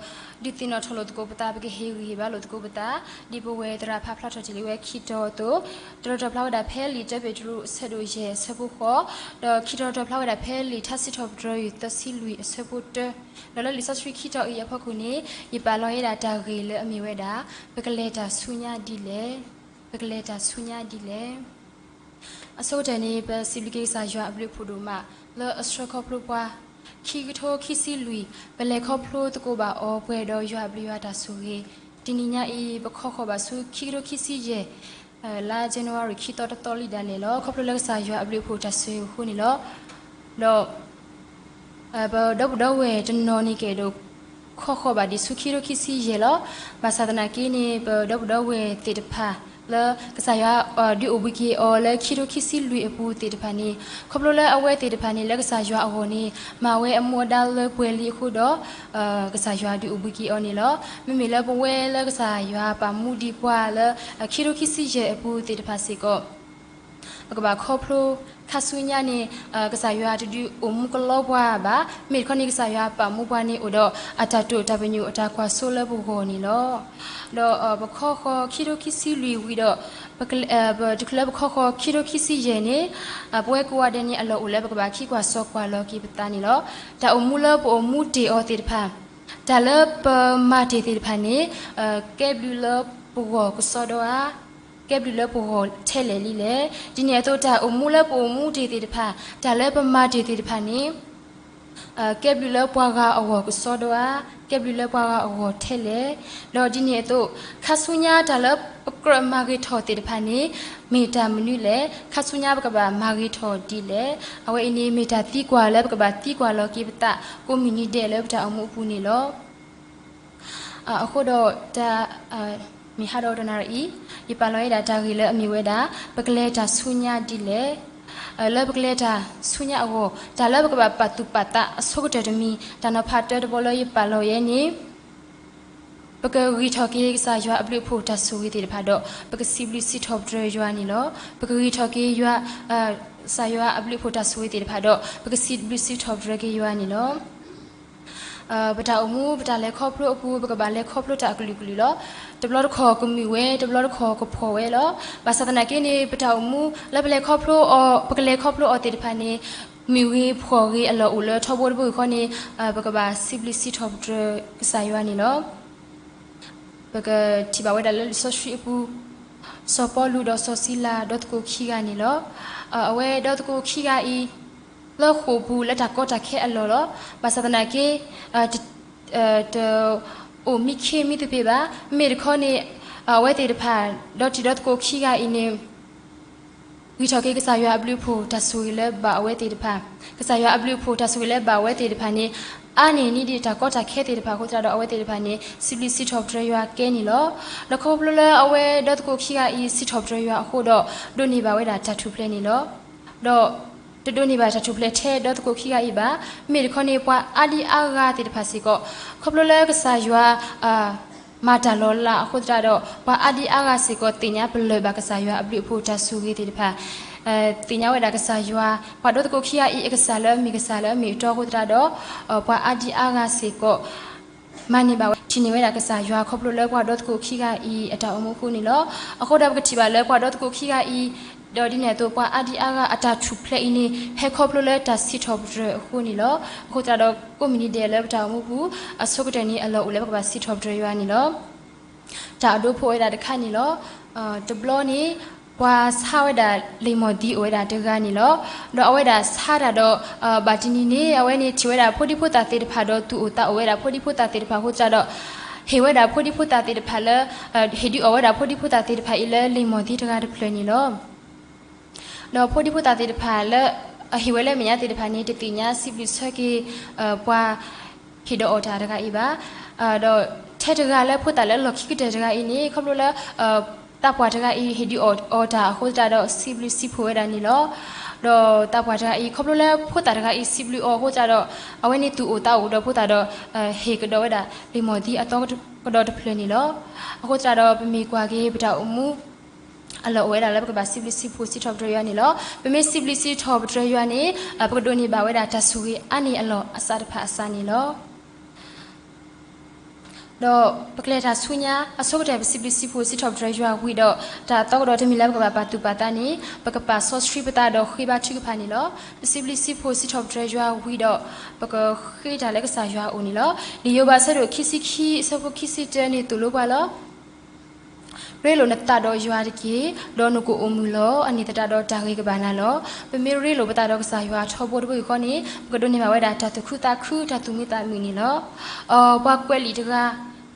သ့ၣ်နီၣ်ထီၣ်လိာ်သကိးပသး ပကဟ့ၣ်ဂံၢ်ဟ့ၣ်ဘါလိာ်သကိးပသး ဒ်ပဝဲသရၣ်ဖးဖျါထီၣ်တ့ၢ်လံဝဲခံတီၤအသိး, တတီၤတတီၤဖျါဝဲဒၣ်ဖဲလံာ်တၢပ့းတရူးအဆၢဒိၣ်ယဲၢ်အဆၢဖိဃိး, ဒီးခံတီၤတတီၤဖျါဝဲဒၣ်ဖဲလံာ်ထါစံးထီၣ်ပတြၢၤသၢဆံလွံၢ်အဆၢဖိတၢ, ဒီးလၢလံာ်စီဆှံခံတီၤအံၤအဖီခိၣ်န့ၣ် ယပာ်လီၤဝဲဒၣ်တၢ်ဂ့ၢ်လၢအမ့ၢ်ဝဲဒၣ် ပကလဲၤတၢ်ဆူညါဒ်လဲၣ်, ပကလဲၤတၢ်ဆူညါဒ်လဲၣ်. အဆိကတၢၢ်န့ၣ် ပစံးဘျုးက့ၤကစၢ်ယွၤအဘျုးအဖှိၣ်ဒိၣ်မး လၢအဆှၢခီဖျိပှၤ ခံကထိခံဆံလွံၢ် ပလဲၤခီဖျိသကိးဘၣ်အီၤပှဲၤဒီးယွၤအဘျုးယွၤတၢ်ဆိၣ်ဂ့ၤ, တနံၤညါအံၤ ပခီဃီၤဘၣ်ဆူခံကထိခံဆံယဲၢ် လါ January ခံသီတသီလံဒၣ်လဲာ်လီၤ. ခီဖျိလၢကစၢ်ယွၤအဘျုးအဖှိၣ်တၢ်ဆိၣ်ဂ့ၤအဃိန့ၣ်လီၤ. ဒီး ပဒီပုၢ်ဒီဝဲၢ်တနီၤန့ၣ်ကအဲၣ်ဒိး ခီဃီၤဘၣ်ဒံးဆူခံကထိခံဆံယဲၢ်လီၤ. ဘၣ်ဆၣ်သနာ်က့န့ၣ် ပဒီပုၢ်ဒီဝဲၢ်သ့ၣ်တဖၣ် လၢကစၢ်ယွၤဒုးအိၣ်ဘှံးက့ၤအီၤလၢခံကထိခံဆံလွံၢ်အပူၤသ့ၣ်တဖၣ်န့ၣ် ခီဖျိလၢအဝဲသ့ၣ်တဖၣ်န့ၣ် လၢကစၢ်ယွၤအဂီၢ်န့ၣ် မၤဝဲအမူအဒါလၢပှဲၤလံအဃိဒီး ကစၢ်ယွၤဒုးအိၣ်ဘှံးက့ၤအီၤန့ၣ်လီၤ. မ့မ့ၢ်လၢပဝဲလၢကစၢ်ယွၤပာ်မူဒံးပှၤလၢ ခံကထိခံဆံယဲၢ်အပူၤသ့ၣ်တဖၣ်စ့ၢ်ကီး ပကဘၣ်ခီဖျိခါဆူညါန့ၣ် ကစၢ်ယွၤတဒုးအိၣ်မူကလီပှၤဘၣ်. မ့ၢ်တခီန့ၣ် ကစၢ်ယွၤပာ်မူပှၤန့ၣ်အိၣ်ဒီးအတၢ်တိာ်တၢ်ပညိၣ်အတၢ်ကွၢ်စိလၢပဂီၢ်န့ၣ်လီၤ. ဒီးပခီဃီၤခံကထိခံဆံလွံၢ်ဝံၤဒီး ပတချုးလၢပခီဃီၤခံကထိခံဆံယဲၢ်န့ၣ် ပဝဲကိးဂၤဒဲးန့ၣ် အလီၢ်အိၣ်လၢပကဘၣ်ခံကွၢ်စိကွၢ်လီၤက့ၤပသးန့ၣ်လီၤ. တၢ်အိၣ်မူလၢပအိၣ်မူတ့ၢ်အီၤသ့ၣ်တဖၣ် တၢ်လၢပမၤတ့ၢ်သ့ၣ်တဖၣ်န့ၣ် ကဲဘျုးလၢပဂီၢ်ကစီဒီဧါ, ကဲဘျုးလၢပဂီၢ်ထဲလဲၣ်လံလဲၣ်. ဒ်န့ၣ်အသိး တၢ်အိၣ်မူလၢပအိၣ်မူတ့ၢ်သ့ၣ်တဖၣ် တၢ်လၢပမၤတ့ၢ်သ့ၣ်တဖၣ်န့ၣ် ကဲဘျုးလၢပှၤဂၤအဂီၢ်ကစီဒီဧါ, ကဲဘျုးလၢပှၤဂၤအဂီၢ်ထဲလဲၣ်. ဒီးဒ်န့ၣ်အသိး ခါဆူညါတၢ်လၢပကြၢးမၤဂ့ၤထီၣ်သ့ၣ်တဖၣ်န့ၣ် မ့ၢ်တၢ်မနုၤလဲၣ်, ခါဆူညါပကဘၣ်မၤဂ့ၤထီၣ်ဒ်လဲၣ်. အဝဲအံၤန့ၣ် မ့ၢ်တၢ်သံကွၢ်လၢပကဘၣ်သံကွၢ်လီၤက့ၤပသး ကိးမုၢ်နံၤဒဲးလၢပတၢ်အိၣ်မူအပူၤန့ၣ်လီၤ. အဃိဒီးတၢ် မုၢ်ဟါဒီးတနၤအံၤ ယပာ်လီၤဝဲဒၣ်တၢ်ဂ့ၢ်လၢအမ့ၢ်ဝဲဒၣ် ပကလဲၤတၢ်ဆူညါဒ်လဲၣ်. လၢပကလဲၤတၢ်ဆူညါအဂီၢ် တၢ်လၢပကဘၣ်ပာ်သူၣ်ပာ်သးအဆိကတၢၢ်တမံၤ တၢ်နီၤဖးတၢတဘီလၢယပာ်လီၤယဲန့ၣ် ပကဂံၢ်ထီၣ်က့ၤကစၢ်ယွၤအဘျုးအဖှိၣ်တၢ်ဆိၣ်ဂ့ၤသ့ၣ်တဖၣ်ဒီး ပကစံးဘျုးစံးထီၣ်ပတြၢၤယွၤန့ၣ်လီၤ. ပကဂံၢ်ထီၣ်က့ၤယွၤ ကစၢ်ယွၤအဘျုးအဖှိၣ်တၢ်ဆိၣ်ဂ့ၤသ့ၣ်တဖၣ်ဒီး ပကစံးဘျုးစံးထီၣ်ပတြၢၤက့ၤယွၤန့ၣ်လီၤ. ပတၢ်အိၣ်မူ ပတၢ်လဲၤခီဖျိအပူၤ ပကဘၣ်လဲၤခီဖျိတၢ်အကလုာ်ကလုာ်လီၤ. တဘျီတခီၣ်ကမုာ်ဝဲ တဘျီတခီၣ်ကဖှီၣ်ဝဲလီၤ. ဘၣ်ဆၣ်သနာ်က့န့ၣ် ပတၢ်အိၣ်မူလၢပလဲၤခီဖျိအီၤ ပကလဲၤခီဖျိအီၤသ့ၣ်တဖၣ်န့ၣ် မုာ်ဂ့ၤဖှီၣ်ဂ့ၤအလီၢ်အိၣ်လၢထီဘိတဘိအံၤဃီန့ၣ် ပကဘၣ်စံးဘျုးစံးထီၣ်ပတြၢၤကစၢ်ယွၤန့ၣ်လီၤ. ပကထံၣ်ဘၣ်ဝဲဒၣ်လၢလံာ်စီဆှံအပူၤ စီၤပီလူးဒီးစီၤစံလၤဒီသကိးခံဂၤန့ၣ်လီၤ. အဝဲဒီသကိးခံဂၤအံၤ လၢဃိာ်ပူၤလၢတၢ်ကီတၢ်ခဲအလီၢ်လီၤ. ဘၣ်ဆၣ်သနာ်က့ တအိၣ်မံခ့မံသပ့ၤဘၣ်. မ့ၢ်တခီန့ၣ် အဝဲသ့ၣ်တဖၣ် ဒီတံၤဒီသကိးခံဂၤအံၤန့ၣ် ဂံၢ်ထီၣ်က့ၤကစၢ်ယွၤအဘျုးအဖှိၣ်တၢ်ဆိၣ်ဂ့ၤလၢဘၣ်အဝဲသ့ၣ်တဖၣ်, ကစၢ်ယွၤအဘျုးအဖှိၣ်တၢ်ဆိၣ်ဂ့ၤလၢဘၣ်အဝဲသ့ၣ်တဖၣ်န့ၣ် အါန့ၢ်န့ၢ်ဒံးတၢ်ကီတၢ်ခဲသ့ၣ်တဖၣ်အဃိသတးဒီး အဝဲသ့ၣ်တဖၣ်န့ၣ် စံးဘျုးစံးထီၣ်ပတြၢၤယွၤကဲန့ၣ်လီၤ. ဒီးခီဖျိလၢအဝဲဒီသကိးခံဂၤအံၤ စံးထီၣ်ပတြၢၤယွၤအဃိဒီး ဒိးန့ၢ်ဘၣ်ဝဲဒၣ်တၢ်ထူၣ်ဖျဲးန့ၣ်လီၤ. ဒီးတဒိးန့ၢ်ဘၣ်တၢ်ထူၣ်ဖျဲးထဲဒီသကိးခံဂၤအံၤဘၣ်. မ့ၢ်တခီန့ၣ် ပှၤအါဒံအါဂၤသ့ၣ်တဖၣ်စ့ၢ်ကီး ခီဖျိလၢကစၢ်ယွၤ မၤတၢ်လီၤလးအဃိသတးဒီး ပှၤအါဒံအါဂၤစ့ၢ်ကီး သ့ၣ်ညါပလၢၢ်ဘၣ်ကစၢ်ယွၤအဘျုးအဖှိၣ်တၢ်ဆိၣ်ဂ့ၤသ့ၣ်တဖၣ်, သ့ၣ်ညါဝဲဒၣ်ကစၢ်ယွၤ, ပှၤဒီသကိးခံဂၤအံၤအကစၢ်လၢအမ့ၢ်ကစၢ်လၢအမ့ၢ်အတီအဃိသတးဒီး ပှၤအါဒံအါဂၤစ့ၢ်ကီး မၤန့ၢ်ဘၣ်ဝဲ ထံၣ်န့ၢ်ဝဲဒၣ်ကစၢ်ယွၤခီဖျိလၢပှၤဒီသကိးခံဂၤအံၤအတၢ်အိၣ်မူအဃိန့ၣ်လီၤ. အဃိဒီးပကထံၣ်ဘၣ်လၢပှၤဒီသကိးခံဂၤအံၤ ဒီးဒ်န့ၣ်အသိး ပှၤအါဒံအါဂၤအတၢ်ထူၣ်ဖျဲးအံၤန့ၣ် ဟဲခီဖျိလၢတၢ်စံးထီၣ်ပတြၢၤအဃိန့ၣ်လီၤ. အဃိသတးဒီး ကိးမုၢ်နံၤဒဲးလၢပတၢ်အိၣ်မူပူၤ အဆိကတၢၢ်န့ၣ် အလီၢ်အိၣ်လၢပကဘၣ်စံးထီၣ်ပတြၢၤယွၤန့ၣ်လီၤ. တၢ်အဒိဖိးဝဲဒၣ်တခါန့ၣ်လီၤ. တဘျီန့ၣ် ပှၤဆါဝဲဒၣ်လံာ်မီၢ်သံအိၣ်ဝဲဒၣ်တဂၤန့ၣ်လီၤ. ဒီးအဝဲဒၣ်ဆါတၢ်ဒီး ဘၣ်တနံၤန့ၣ် အဝဲန့ၣ်ထံၣ်ဝဲဒၣ်ဖိဒံဖိသၣ်သ့ၣ်တဖၣ်ဒီးသူၣ်အိၣ်သးအိၣ်ဝဲဒၣ်ဖိဒံဖိသၣ်သ့ၣ်တဖၣ်အဃိသတးဒီး ဟ့ၣ်ဝဲဒၣ်ဖိဒံဖိသၣ်သ့ၣ်တဖၣ်လၢ ဟ့ၣ်ဒုးအီၣ်ဝဲဒၣ်ဖိဒံဖိသၣ်သ့ၣ်တဖၣ်အံၤလၢလံာ်မီၢ်သံတဂၤတဖျၢၣ်န့ၣ်လီၤ. ဒီးဖိဒံဖိသၣ်သ့ၣ်တဖၣ်လၢ အဟ့ၣ်ဝဲလၢအမဲာ်ညါသ့ၣ်တဖၣ်န့ၣ် တသ့ၣ်ညါစံးဘျုးဆၢက့ၤ ပှၤဟ့ၣ်ဒီးအီၣ်တၢ်တဂၤအံၤဘၣ်. ဒီးထဲတဂၤလၢဖိသၣ်လၢလီၢ်ခံကတၢၢ်တဂၤအံၤန့ၣ် ခီဖျိလၢ သးပှၢ်တဂၤအံၤ ဟ့ၣ်ဒုးအီၣ်အီၤတၢ်အဃိသတးဒီး စံးဘျုးစံးဖှိၣ်ဝဲဒၣ်န့ၣ်လီၤ. ဒီးသးပှၢ်တဂၤအံၤ ခီဖျိလၢဖိသၣ်တဂၤအံၤ စံးဘျုးအီၤအဃိသတးဒီး အဝဲန့ၣ်သူၣ်အိၣ်သးအိၣ်ဒီးဖိသၣ်ဒီး ဟ့ၣ်ကဒီးဝဲဒၣ်လံာ်မီၢ်သံအသီကဒီးတဖျၢၣ်န့ၣ်လီၤ. အဃိသတးဒီး ပမ့ၢ်ကွၢ်က့ၤပတၢ်အိၣ်မူ အလီၢ်အိၣ်ဝဲဒၣ်လၢပကဘၣ်စံးဘျုးစံးဖှိၣ်စံးထီၣ်ပတြၢၤယွၤန့ၣ်လီၤ. ပမ့ၢ်စံးဘျုးစံးထီၣ်ပတြၢၤယွၤန့ၣ် ပကဒိးန့ၢ်ဘၣ်ဝဲဒၣ်တၢ်ဆိၣ်ဂ့ၤအါန့ၢ်အလီၢ်အစးတဖၣ်အစးန့ၣ်လီၤ. ဒီးပကလဲၤတၢ်ဆူညါ အဆိကတၢၢ် ပစံးဘျုးစံးဖှိၣ်စံးထီၣ်ပတြၢၤယွၤဝံၤဒီး တၢ်အသီကဒီးတမံၤလၢပကဘၣ်ပာ်သူၣ်ပာ်သးန့ၣ် ပကပာ်စီဆှံပသးဒီးဃ့ဘါထုကဖၣ်န့ၣ်လီၤ. ပစံးဘျုးစံးဖှိၣ်စံးထီၣ်ပတြၢၤယွၤဝံၤဒီး ပကဃ့တၢ်လၢကစၢ်ယွၤအအိၣ်န့ၣ်လီၤ. လံာ်ယိၤဘးအဆၢဒိၣ်ခံဆံခံ အဆၢဖိခံဆံတၢန့ၣ် သိၣ်လိပှၤလီၤ. ရ့လိာ်နသးဒီးယွၤတက့ၢ်, ဒီးနကအိၣ်မုာ်လီၤ. အန့ၣ်သတးဒီးတၢ်ဂ့ၤကဘၣ်နၤလီၤ. ပမ့ၢ်ရ့လိာ်ပသးဒီးကစၢ်ယွၤထီဘိတဘိယူၢ်ဃီန့ၣ် ပကဒိးန့ၢ်ဘၣ်ဝဲဒၣ်တၢ်သူၣ်ခုသးခု တၢ်သူၣ်မုာ်သးမုာ်န့ၣ်လီၤ. ပှၤကွဲးလံာ်တဂၤ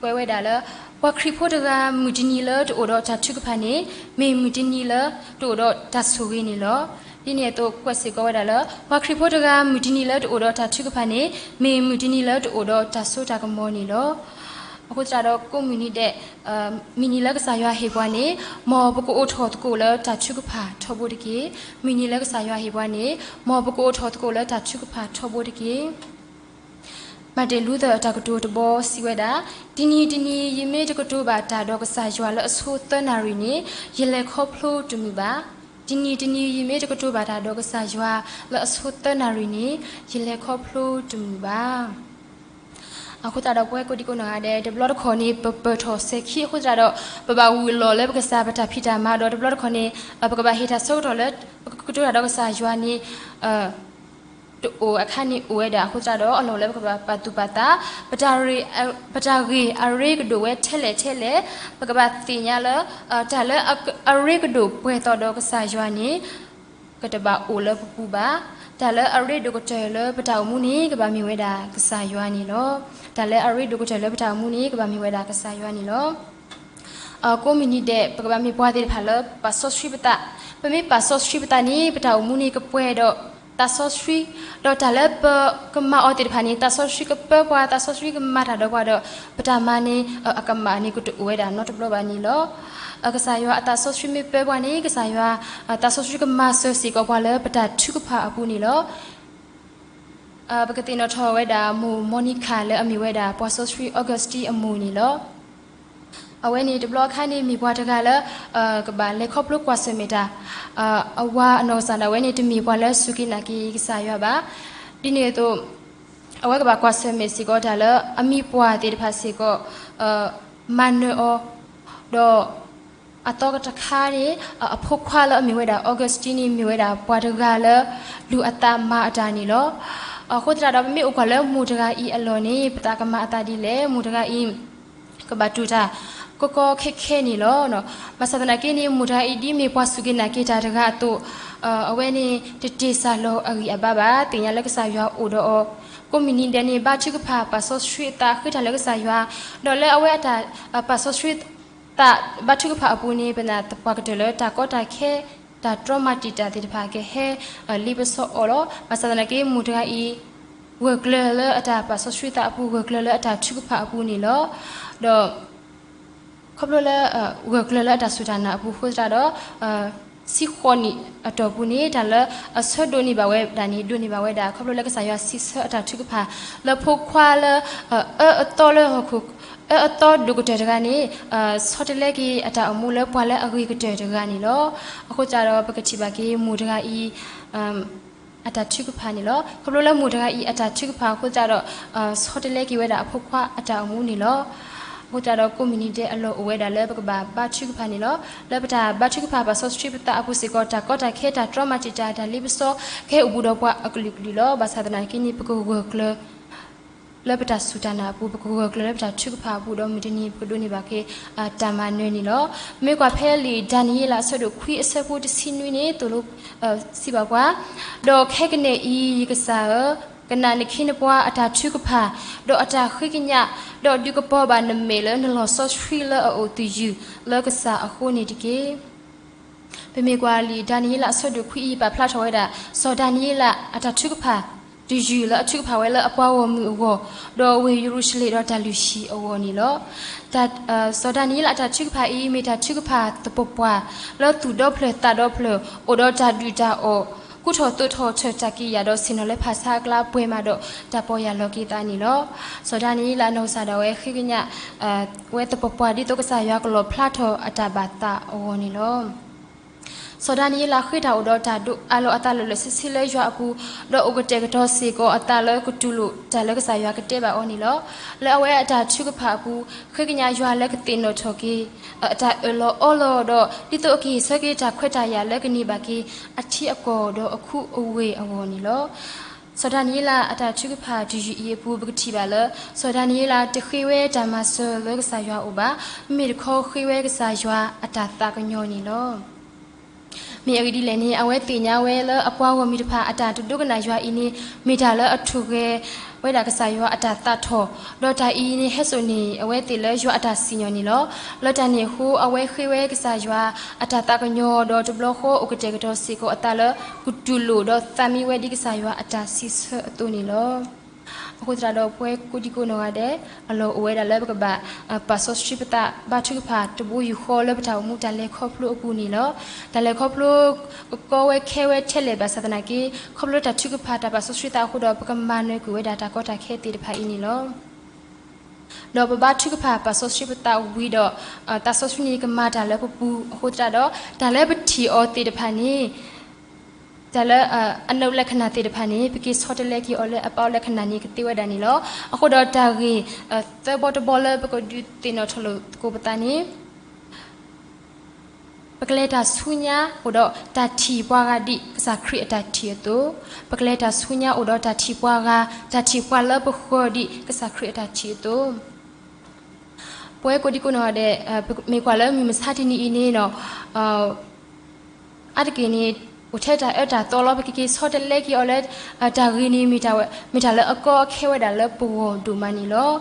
ကွဲးဝဲဒၣ်လၢ ပှၤခရံာ်ဖိတဂၤ မုၢ်တနံၤလၢတအိၣ်ဒီးတၢ်ထုကဖၣ်န့ၣ် မ့ၢ်မုၢ်တနံၤလၢတအိၣ်ဒီးတၢ်ဆိၣ်ဂ့ၤန့ၣ်လီၤ. ဒ်န့ၣ်အသိးကွဲးစ့ၢ်ကီးဝဲဒၣ်လၢ ပှၤခရံာ်ဖိတဂၤ မုၢ်တနံၤလၢတအိၣ်ဒီးတၢ်ထုကဖၣ်န့ၣ် မ့ၢ်မုၢ်တနံၤလၢတအိၣ်ဒီးတၢ်စိတၢ်ကမီၤန့ၣ်လီၤ. အဃိသတးဒီးကိးမုၢ်နံၤဒဲး မုၢ်နံၤလၢကစၢ်ယွၤဟ့ၣ်ပှၤန့ၣ် မ်ပကအိးထီၣ်သကိးလၢတၢ်ထုကဖၣ်ထီဘိတက့ၢ်. မုၢ်နံၤလၢကစၢ်ယွၤဟ့ၣ်ပှၤန့ၣ် မ်ပကအိးထီၣ်သကိးလၢတၢ်ထုကဖၣ်ထီဘိတက့ၢ်. မၤတ့ၢ်လူသၢၣ်အတၢ်ကတိၤတဘီစံးဝဲဒၣ်, တနံၤတနံၤ ယမ့ၢ်တကတိၤဘၣ်တၢ်ဒီးကစၢ်ယွၤလၢအဆိသၢနၣ်ရံၣ်န့ၣ် ယလဲၤခီဖျိတမုာ်ဘၣ်. တနံၤတနံၤ ယမ့ၢ်တကတိၤဘၣ်တၢ်ဒီးကစၢ်ယွၤလၢအဆိသၢနၣ်ရံၣ်န့ၣ် ယလဲၤခီဖျိတမုာ်ဘၣ်. အဃိသတးဒီးပဝဲကိးဒံကိးနီၢ်ဂၤဒဲး တဘျီတခီၣ်န့ၣ် ပပၢၢ်ထီၣ်စဲၤခံအဃိသတးဒီး ပဘၣ်ဝံၤလီၢ်လၢပကစၢ်ပတၢ်ဖံးတၢ်မၤဒီး တဘျီတခီၣ်န့ၣ် ပကဘၣ်ဟ့ၣ်တၢ်ဆၢကတီၢ်လၢ ပကကတိၤတၢ်ဒီးကစၢ်ယွၤန့ၣ် တအိၣ်အခါန့ၣ်အိၣ်ဝဲဒၣ်အဃိသတးဒီး အလီၢ်လၢပကဘၣ်ပာ်သူၣ်ပာ်သး ပတၢ်ဂ့ၤအရ့ကဒိၣ်ဝဲထဲလဲၣ်ထဲလဲၣ် ပကဘၣ်သ့ၣ်ညါလၢ တၢ်လၢအရ့ကဒိၣ်ပှဲၤသီဒီးကစၢ်ယွၤန့ၣ် ကတဘၣ်အိၣ်လၢပပူၤဘၣ်. တၢ်လၢအရ့ဒိၣ်ကတၢၢ်လၢပတၢ်အိၣ်မူန့ၣ် ကဘၣ်မ့ၢ်ဝဲဒၣ်ကစၢ်ယွၤန့ၣ်လီၤ. တၢ်လၢအရ့ဒိၣ်ကတၢၢ်လၢပတၢ်အိၣ်မူန့ၣ် ကဘၣ်မ့ၢ်ဝဲဒၣ်ကစၢ်ယွၤန့ၣ်လီၤ. ကိးမုၢ်နံၤဒဲး ပကဘၣ်မ့ၢ်ပှၤသ့ၣ်တဖၣ်လၢပာ်စီဆှံပသး, ပမ့ၢ်ပာ်စီဆှံပသးန့ၣ် ပတၢ်အိၣ်မူန့ၣ်ကပှဲၤဒီးသးစီဆှံ, ဒီးတၢ်လၢပကမၤအီၤသ့ၣ်တဖၣ်န့ၣ် သးစီဆှံကပၢပှၤ, သးစီဆှံကမၤတၢ်ဒီးပှၤဒီး ပတၢ်မၤန့ၣ် အကမၣ်န့ၣ်ကတအိၣ်ဝဲဒၣ်နီတဘျီဘၣ်န့ၣ်လီၤ. ကစၢ်ယွၤအသးစီဆှံမ့ၢ်ပၢပှၤန့ၣ် ကစၢ်ယွၤအသးစီဆှံကမၤစၢၤစ့ၢ်ကီးပှၤလၢပတၢ်ထုကဖၣ်အပူၤန့ၣ်လီၤ. ပကသ့ၣ်နီၣ်ထီၣ်ဝဲဒၣ်မိၢ် Monica လၢအမ့ၢ်ဝဲဒၣ်ပှၤစီဆှံ Augustine အမိၢ်န့ၣ်လီၤ. အဝဲန့ၣ်တဘျီအခါန့ၣ်မ့ၢ်ပှၤတဂၤလၢ ကဘၣ်လဲၤခီဖျိကွၢ်ဆၢၣ်မဲာ်တၢ်, အဝၤအနီၢ်ကစၢ်ဒၣ်ဝဲန့ၣ် တမ့ၢ်ပှၤလၢစူၢ်က့ၤနာ်က့ၤကစၢ်ယွၤဘၣ်. ဒ်န့ၣ်အသိး အဝဲကဘၣ်ကွၢ်ဆၢၣ်မဲာ်စ့ၢ်ကီးတၢ်လၢအမံၤပှၢ်သ့ၣ်တဖၣ်စ့ၢ်ကီး မၤနၢၤအီၤ, ဒီး အသီတခါန့ၣ် အဖိခွါလၢအမ့ၢ်ဝဲဒၣ် Augustine န့ၣ် မ့ၢ်ဝဲဒၣ်ပှၤတဂၤလၢ လူၤအသးမၤအတၢ်န့ၣ်လီၤ. အဃိသတးဒီး ပမ့ၢ်အိၣ်ကွၢ်လၢမိၢ်တဂၤအံၤအလီၢ်န့ၣ် ပသးကမၤအသးဒ်လဲၣ်, မိၢ်တဂၤအံၤ ကဘၣ်တူၢ်တၢ်ကီကီခဲခဲန့ၣ်လီၤ. ဘၣ်ဆၣ်သနာ်က့န့ၣ် မိၢ်တဂၤအံၤဒ်မ့ၢ်ပှၤစူၢ်က့ၤနာ်က့ၤတၢ်တဂၤအသိး အဝဲန့ၣ် တတ့ၢ်စၢ်လီၤအဂံၢ်အဘါဘၣ်, သ့ၣ်ညါလၢကစၢ်ယွၤအိၣ်ဒီးအီၤ, ကိးမုၢ်နံၤဒဲးန့ၣ် ဘါထုကဖၣ်ပာ်စီဆှံအသးဃ့တၢ်လၢကစၢ်ယွၤ, ဒီးလၢအဝဲအတၢ်ပာ်စီဆှံသးဘါထုကဖၣ်အပူၤန့ၣ် ပနၢ်ပၢၢ်ကတၢၢ်လၢတၢ်ကီတၢ်ခဲ တၢ်တြီမၤတံာ်တာ်သ့ၣ်တဖၣ်ကဟဲ လ့ပစီအီၤလီၤ. ဘၣ်ဆၣ်သနာ်က့ မိၢ်တဂၤအံၤ ဂၢၢ်ကျၢၤလၢအတၢ်ပာ်စီဆှံသးအပူၤ ဂၢၢ်ကျၢၤလၢအတၢ်ထုကဖၣ်အပူၤန့ၣ်လီၤ. ဒီး ခီဖျိလၢ ဂၢၢ်ကျၢၤလၢအတၢ်စူၢ်တၢ်နာ်အပူၤအဃိသတးဒီး ဆံဃိးနံၣ်အတီၢ်ပူၤန့ၣ် တၢ်လၢအဆၢဒိးန့ၢ်ဘၣ်ဝဲဒၣ်န့ၣ် ဒိးန့ၢ်ဘၣ်ဝဲဒၣ် ခီဖျိလၢကစၢ်ယွၤစံးဆၢအတၢ်ထုကဖၣ် လၢဖိခွါလၢ အၢအသီလၢဟီၣ်ခိၣ် အၢအသီဒိၣ်ကတၢၢ်တဂၤန့ၣ် ဆီတလဲက့ၤအတၢ်အိၣ်မူလၢပှၤလၢအဂ့ၤကတၢၢ်တဂၤန့ၣ်လီၤ. အဃိသတးဒီး ပကထံၣ်ဘၣ်က့ၤမိၢ်တဂၤအံၤ အတၢ်ထုကဖၣ်န့ၣ်လီၤ. ခီဖျိလၢမိၢ်တဂၤအံၤအတၢ်ထုကဖၣ်အဃိသတးဒီး ဆီတလဲက့ၤဝဲဒၣ်အဖိခွါအတၢ်အိၣ်မူန့ၣ်လီၤ. အဃိသတးဒီး ကိးမုၢ်နံၤဒဲးအလီၢ်အိၣ်ဝဲဒၣ်လၢပကဘၣ်ဘါထုကဖၣ်န့ၣ်လီၤ. လၢပတၢ်ဘါထုကဖၣ်ပာ်စီဆှံပသးအပူၤစ့ၢ်ကီး တၢ်ကီတၢ်ခဲ တၢ်တြီမၤတံာ်တာ် တၢ်လ့ပစီ ကဟဲအိၣ်ဘူးဒီးပှၤအကလုာ်ကလုာ်လီၤ. ဘၣ်ဆၣ်သနာ်က့န့ၣ် ပကဂၢၢ်ကျၢၤ လၢပတၢ်စူၢ်တၢ်နာ်အပူၤ ပကဂၢၢ်ကျၢၤလၢပတၢ်ထုကဖၣ်အပူၤ ဒီးမုၢ်တနံၤပကဒိးန့ၢ်ဘၣ်က့ၤ တၢ်မၤနၢၤန့ၣ်လီၤ. မ့ၢ်ကွၢ်ဖဲလံာ်ဒၤနံးယ့လးအဆၢဒိၣ်ခွံ အဆၢဖိတဆံနွံန့ၣ် သိၣ်လိ စံးဘၣ်ပှၤ, ဒီးခဲကနံၣ်အံၤ ယကစၢ်ဧၢ, ကနၣ်နခ့နပှၤအတၢ်ထုကဖၣ်, ဒီးအတၢ်ဃ့ကညး, ဒီးဒုးကပီၤဘၣ်နမဲာ်လၢနလီၤဆီဆှံလၢအအိၣ်တယုၢ်လၢကစၢ်အဃိန့ၣ်တက့ၢ်. ပမ့ၢ်ကွၢ်လံာ်ဒၤနံးယ့လးအဆၢဒိၣ်ခွံအံၤ ပာ်ဖျါထီၣ်ဝဲဒၣ် စီၤဒၤနံးယ့လးအတၢ်ထုကဖၣ် တယုၢ်လၢအထုကဖၣ်ဝဲလၢအပှၤဂီၢ်မုၢ်အဂီၢ်, ဒီးဝ့ၢ်ယရူၤၡလ့ၣ်ဒီးတၢ်လုၢ်ဟံၣ်အဂီၢ်န့ၣ်လီၤ. စီၤဒၤနံးယ့လးအတၢ်ထုကဖၣ်အံၤ မ့ၢ်တၢ်ထုကဖၣ်သပှၢ်ပှၢ် လၢသူၣ်ဒီဖျၢၣ်သးဒီဖျၢၣ် အိၣ်ဒီးတၢ်ဒုၣ်တၢ်အီၣ် ကူထီၣ်သိးထီၣ်ထၢၣ်တၢ်ကံးယာ်ဒီးဆ့ၣ်နီၤလၢဖၣ်ဆါအကျါ ပှဲၤမးဒီးတၢ်ပီၢ်ယၢ်လီၤက့ၤသးန့ၣ်လီၤ. စီၤဒၤနံးယ့လးနီၢ်ကစၢ်ဒၣ်ဝဲဃ့ကညး ဝဲသပှၢ်ပှၢ် ဒ်သိးကစၢ်ယွၤကလီၣ်ဖျါထီၣ်အတၢ်ဘၣ်သးအဂီၢ်န့ၣ်လီၤ. စီၤဒၤနံးယ့လးဃ့တၢ်အိၣ်ဒီးတၢ်ဒိးအးလီၤအသးလၢာ်လၢာ်ဆ့ဆ့လၢယွၤအပူၤ, ဒီးအိၣ်ကတဲာ်ကတီၤစ့ၢ်ကီးအသးလၢကတူၢ်လိာ်တၢ်လၢကစၢ်ယွၤကတဲဘၣ်အီၤန့ၣ်လီၤ. လၢအဝဲအတၢ်ထုကဖၣ်အပူၤ ဃ့ကညးယွၤလၢကသ့ၣ်နီၣ်ထီၣ်က့ၤ အတၢ်အၢၣ်လီၤအီလီၤဒီး ဒ်သိးအကဟ့ၣ်ဆၢက့ၤတၢ်ခွဲးတၢ်ယာ်လၢကန့ၢ်ဘၣ်က့ၤ အထံအကီၢ်ဒီးအခူအဝ့ၢ်အဂီၢ်န့ၣ်လီၤ. စီၤဒၤနံးယ့လးအတၢ်ထုကဖၣ်တယုၢ်အံၤအပူၤ ပကထံၣ်ဘၣ်လၢ စီၤဒၤနံးယ့လးတဃ့ဝဲတၢ်မၤစၢၤလၢကစၢ်ယွၤအအိၣ်ဘၣ်, မ့မ့ၢ်တခီဃ့ဝဲကစၢ်ယွၤအတၢ်သးကညီၤန့ၣ်လီၤ. မ့ၢ်အဂ့ၢ်ဒ်လဲၣ်န့ၣ် အဝဲသ့ၣ်ညါဝဲလၢအပှၤဂီၢ်မုၢ်တဖၣ်အတၢ်တဒိကနၣ်ယွၤအံၤန့ၣ် မ့ၢ်တၢ်လၢအထိၣ်ဂဲၤဝဲဒၣ်ကစၢ်ယွၤအတၢ်သးထီၣ်, ဒီးတၢ်အံၤန့ၣ်ဟဲစိာ်န့ၢ်အဝဲသ့ၣ်လၢယွၤအတၢ်စံၣ်ညီၣ်န့ၣ်လီၤ. လၢတၢ်န့ၣ်အဃိ အဝဲဃ့ဝဲကစၢ်ယွၤအတၢ်သးကညီၤ ဒီးတဘျီဃီအိၣ်ကတဲာ်ကတီၤစ့ၢ်ကီးအသးလၢ ကတူၢ်လိာ်ဒီးသးမံဝဲဒ်ကစၢ်ယွၤအတၢ်စံးဆၢအသိးန့ၣ်လီၤ. အဃိသတးဒီးပဝဲကိးဒံကိးနီၢ်ဂၤဒဲး အလီၢ်အိၣ်ဝဲဒၣ်လၢပကဘၣ် ပာ်စီဆှံပသး ဘါထုကဖၣ်တဘိယူၢ်ဃီလၢပတၢ်အိၣ်မူတၢ်လဲၤခီဖျိအပူၤန့ၣ်လီၤ. တၢ်လဲၤခီဖျိ ကကီဝဲခဲဝဲထဲလဲၣ်ဘၣ်ဆၣ်သနာ်က့ ခီဖျိတၢ်ထုကဖၣ်တၢ်ပာ်စီဆှံသးအဃိဒီး ပကမၤနၢၤကွံာ်ဝဲဒၣ်တၢ်ကီတၢ်ခဲသ့ၣ်တဖၣ်အံၤန့ၣ်လီၤ. ဒီးပဘါထုကဖၣ်ပာ်စီဆှံပသးဝံၤဒီး သးစီဆှံန့ၣ်ကမၤတၢ်လၢပပူၤအဃိသတးဒီး တၢ်လၢပထံၣ်အီၤသ့ၣ်တဖၣ်န့ၣ် တၢ်လၢ အနုလက္ခဏာသ့ၣ်တဖၣ်န့ၣ် ပက့ၤဆီတလဲက့ၤအီၤလၢအပာ်အီၤလက္ခဏာန့ၣ် ကသ့ဝဲဒၣ်န့ၣ်လီၤ. အဃိဒီးတၢ်ဂ့ၢ် သၢဘီတဘီလၢပကဒုးသ့ၣ်နီၣ်ထီၣ်လိာ်သကိးပသးန့ၣ် ပကလဲၤတၢ်ဆူညါအိၣ်ဒီးတၢ်ထံၣ်ပှၤဂၤဒ်ကစၢ်ခရံာ်အတၢ်ထံၣ်အသိး, ပကလဲၤတၢ်ဆူညါအိၣ်ဒီးတၢ်ထံၣ်ပှၤဂၤ, တၢ်ထံၣ်ပှၤလၢပဃၢၤဒ်ကစၢ်ခရံာ်အတၢ်ထံၣ်အသိး ပဝဲကိးဒံကိးနီၢ်ဂၤဒဲး မ့ၢ်ကွၢ်လၢမုၢ်မဆါတနံၤအံၤန့ၣ် အါတက့ၢ်န့ၣ် အိၣ်ထဲတၢ်အၢတၢ်သီလီၤ. ပကက့ၤဆီတလဲက့ၤအီၤလၢ တၢ်ဂ့ၢ်န့ၣ် မ့ၢ်တၢ်လၢအကီအခဲဝဲဒၣ်လၢပဂီၢ်ဒိၣ်မးန့ၣ်လီၤ.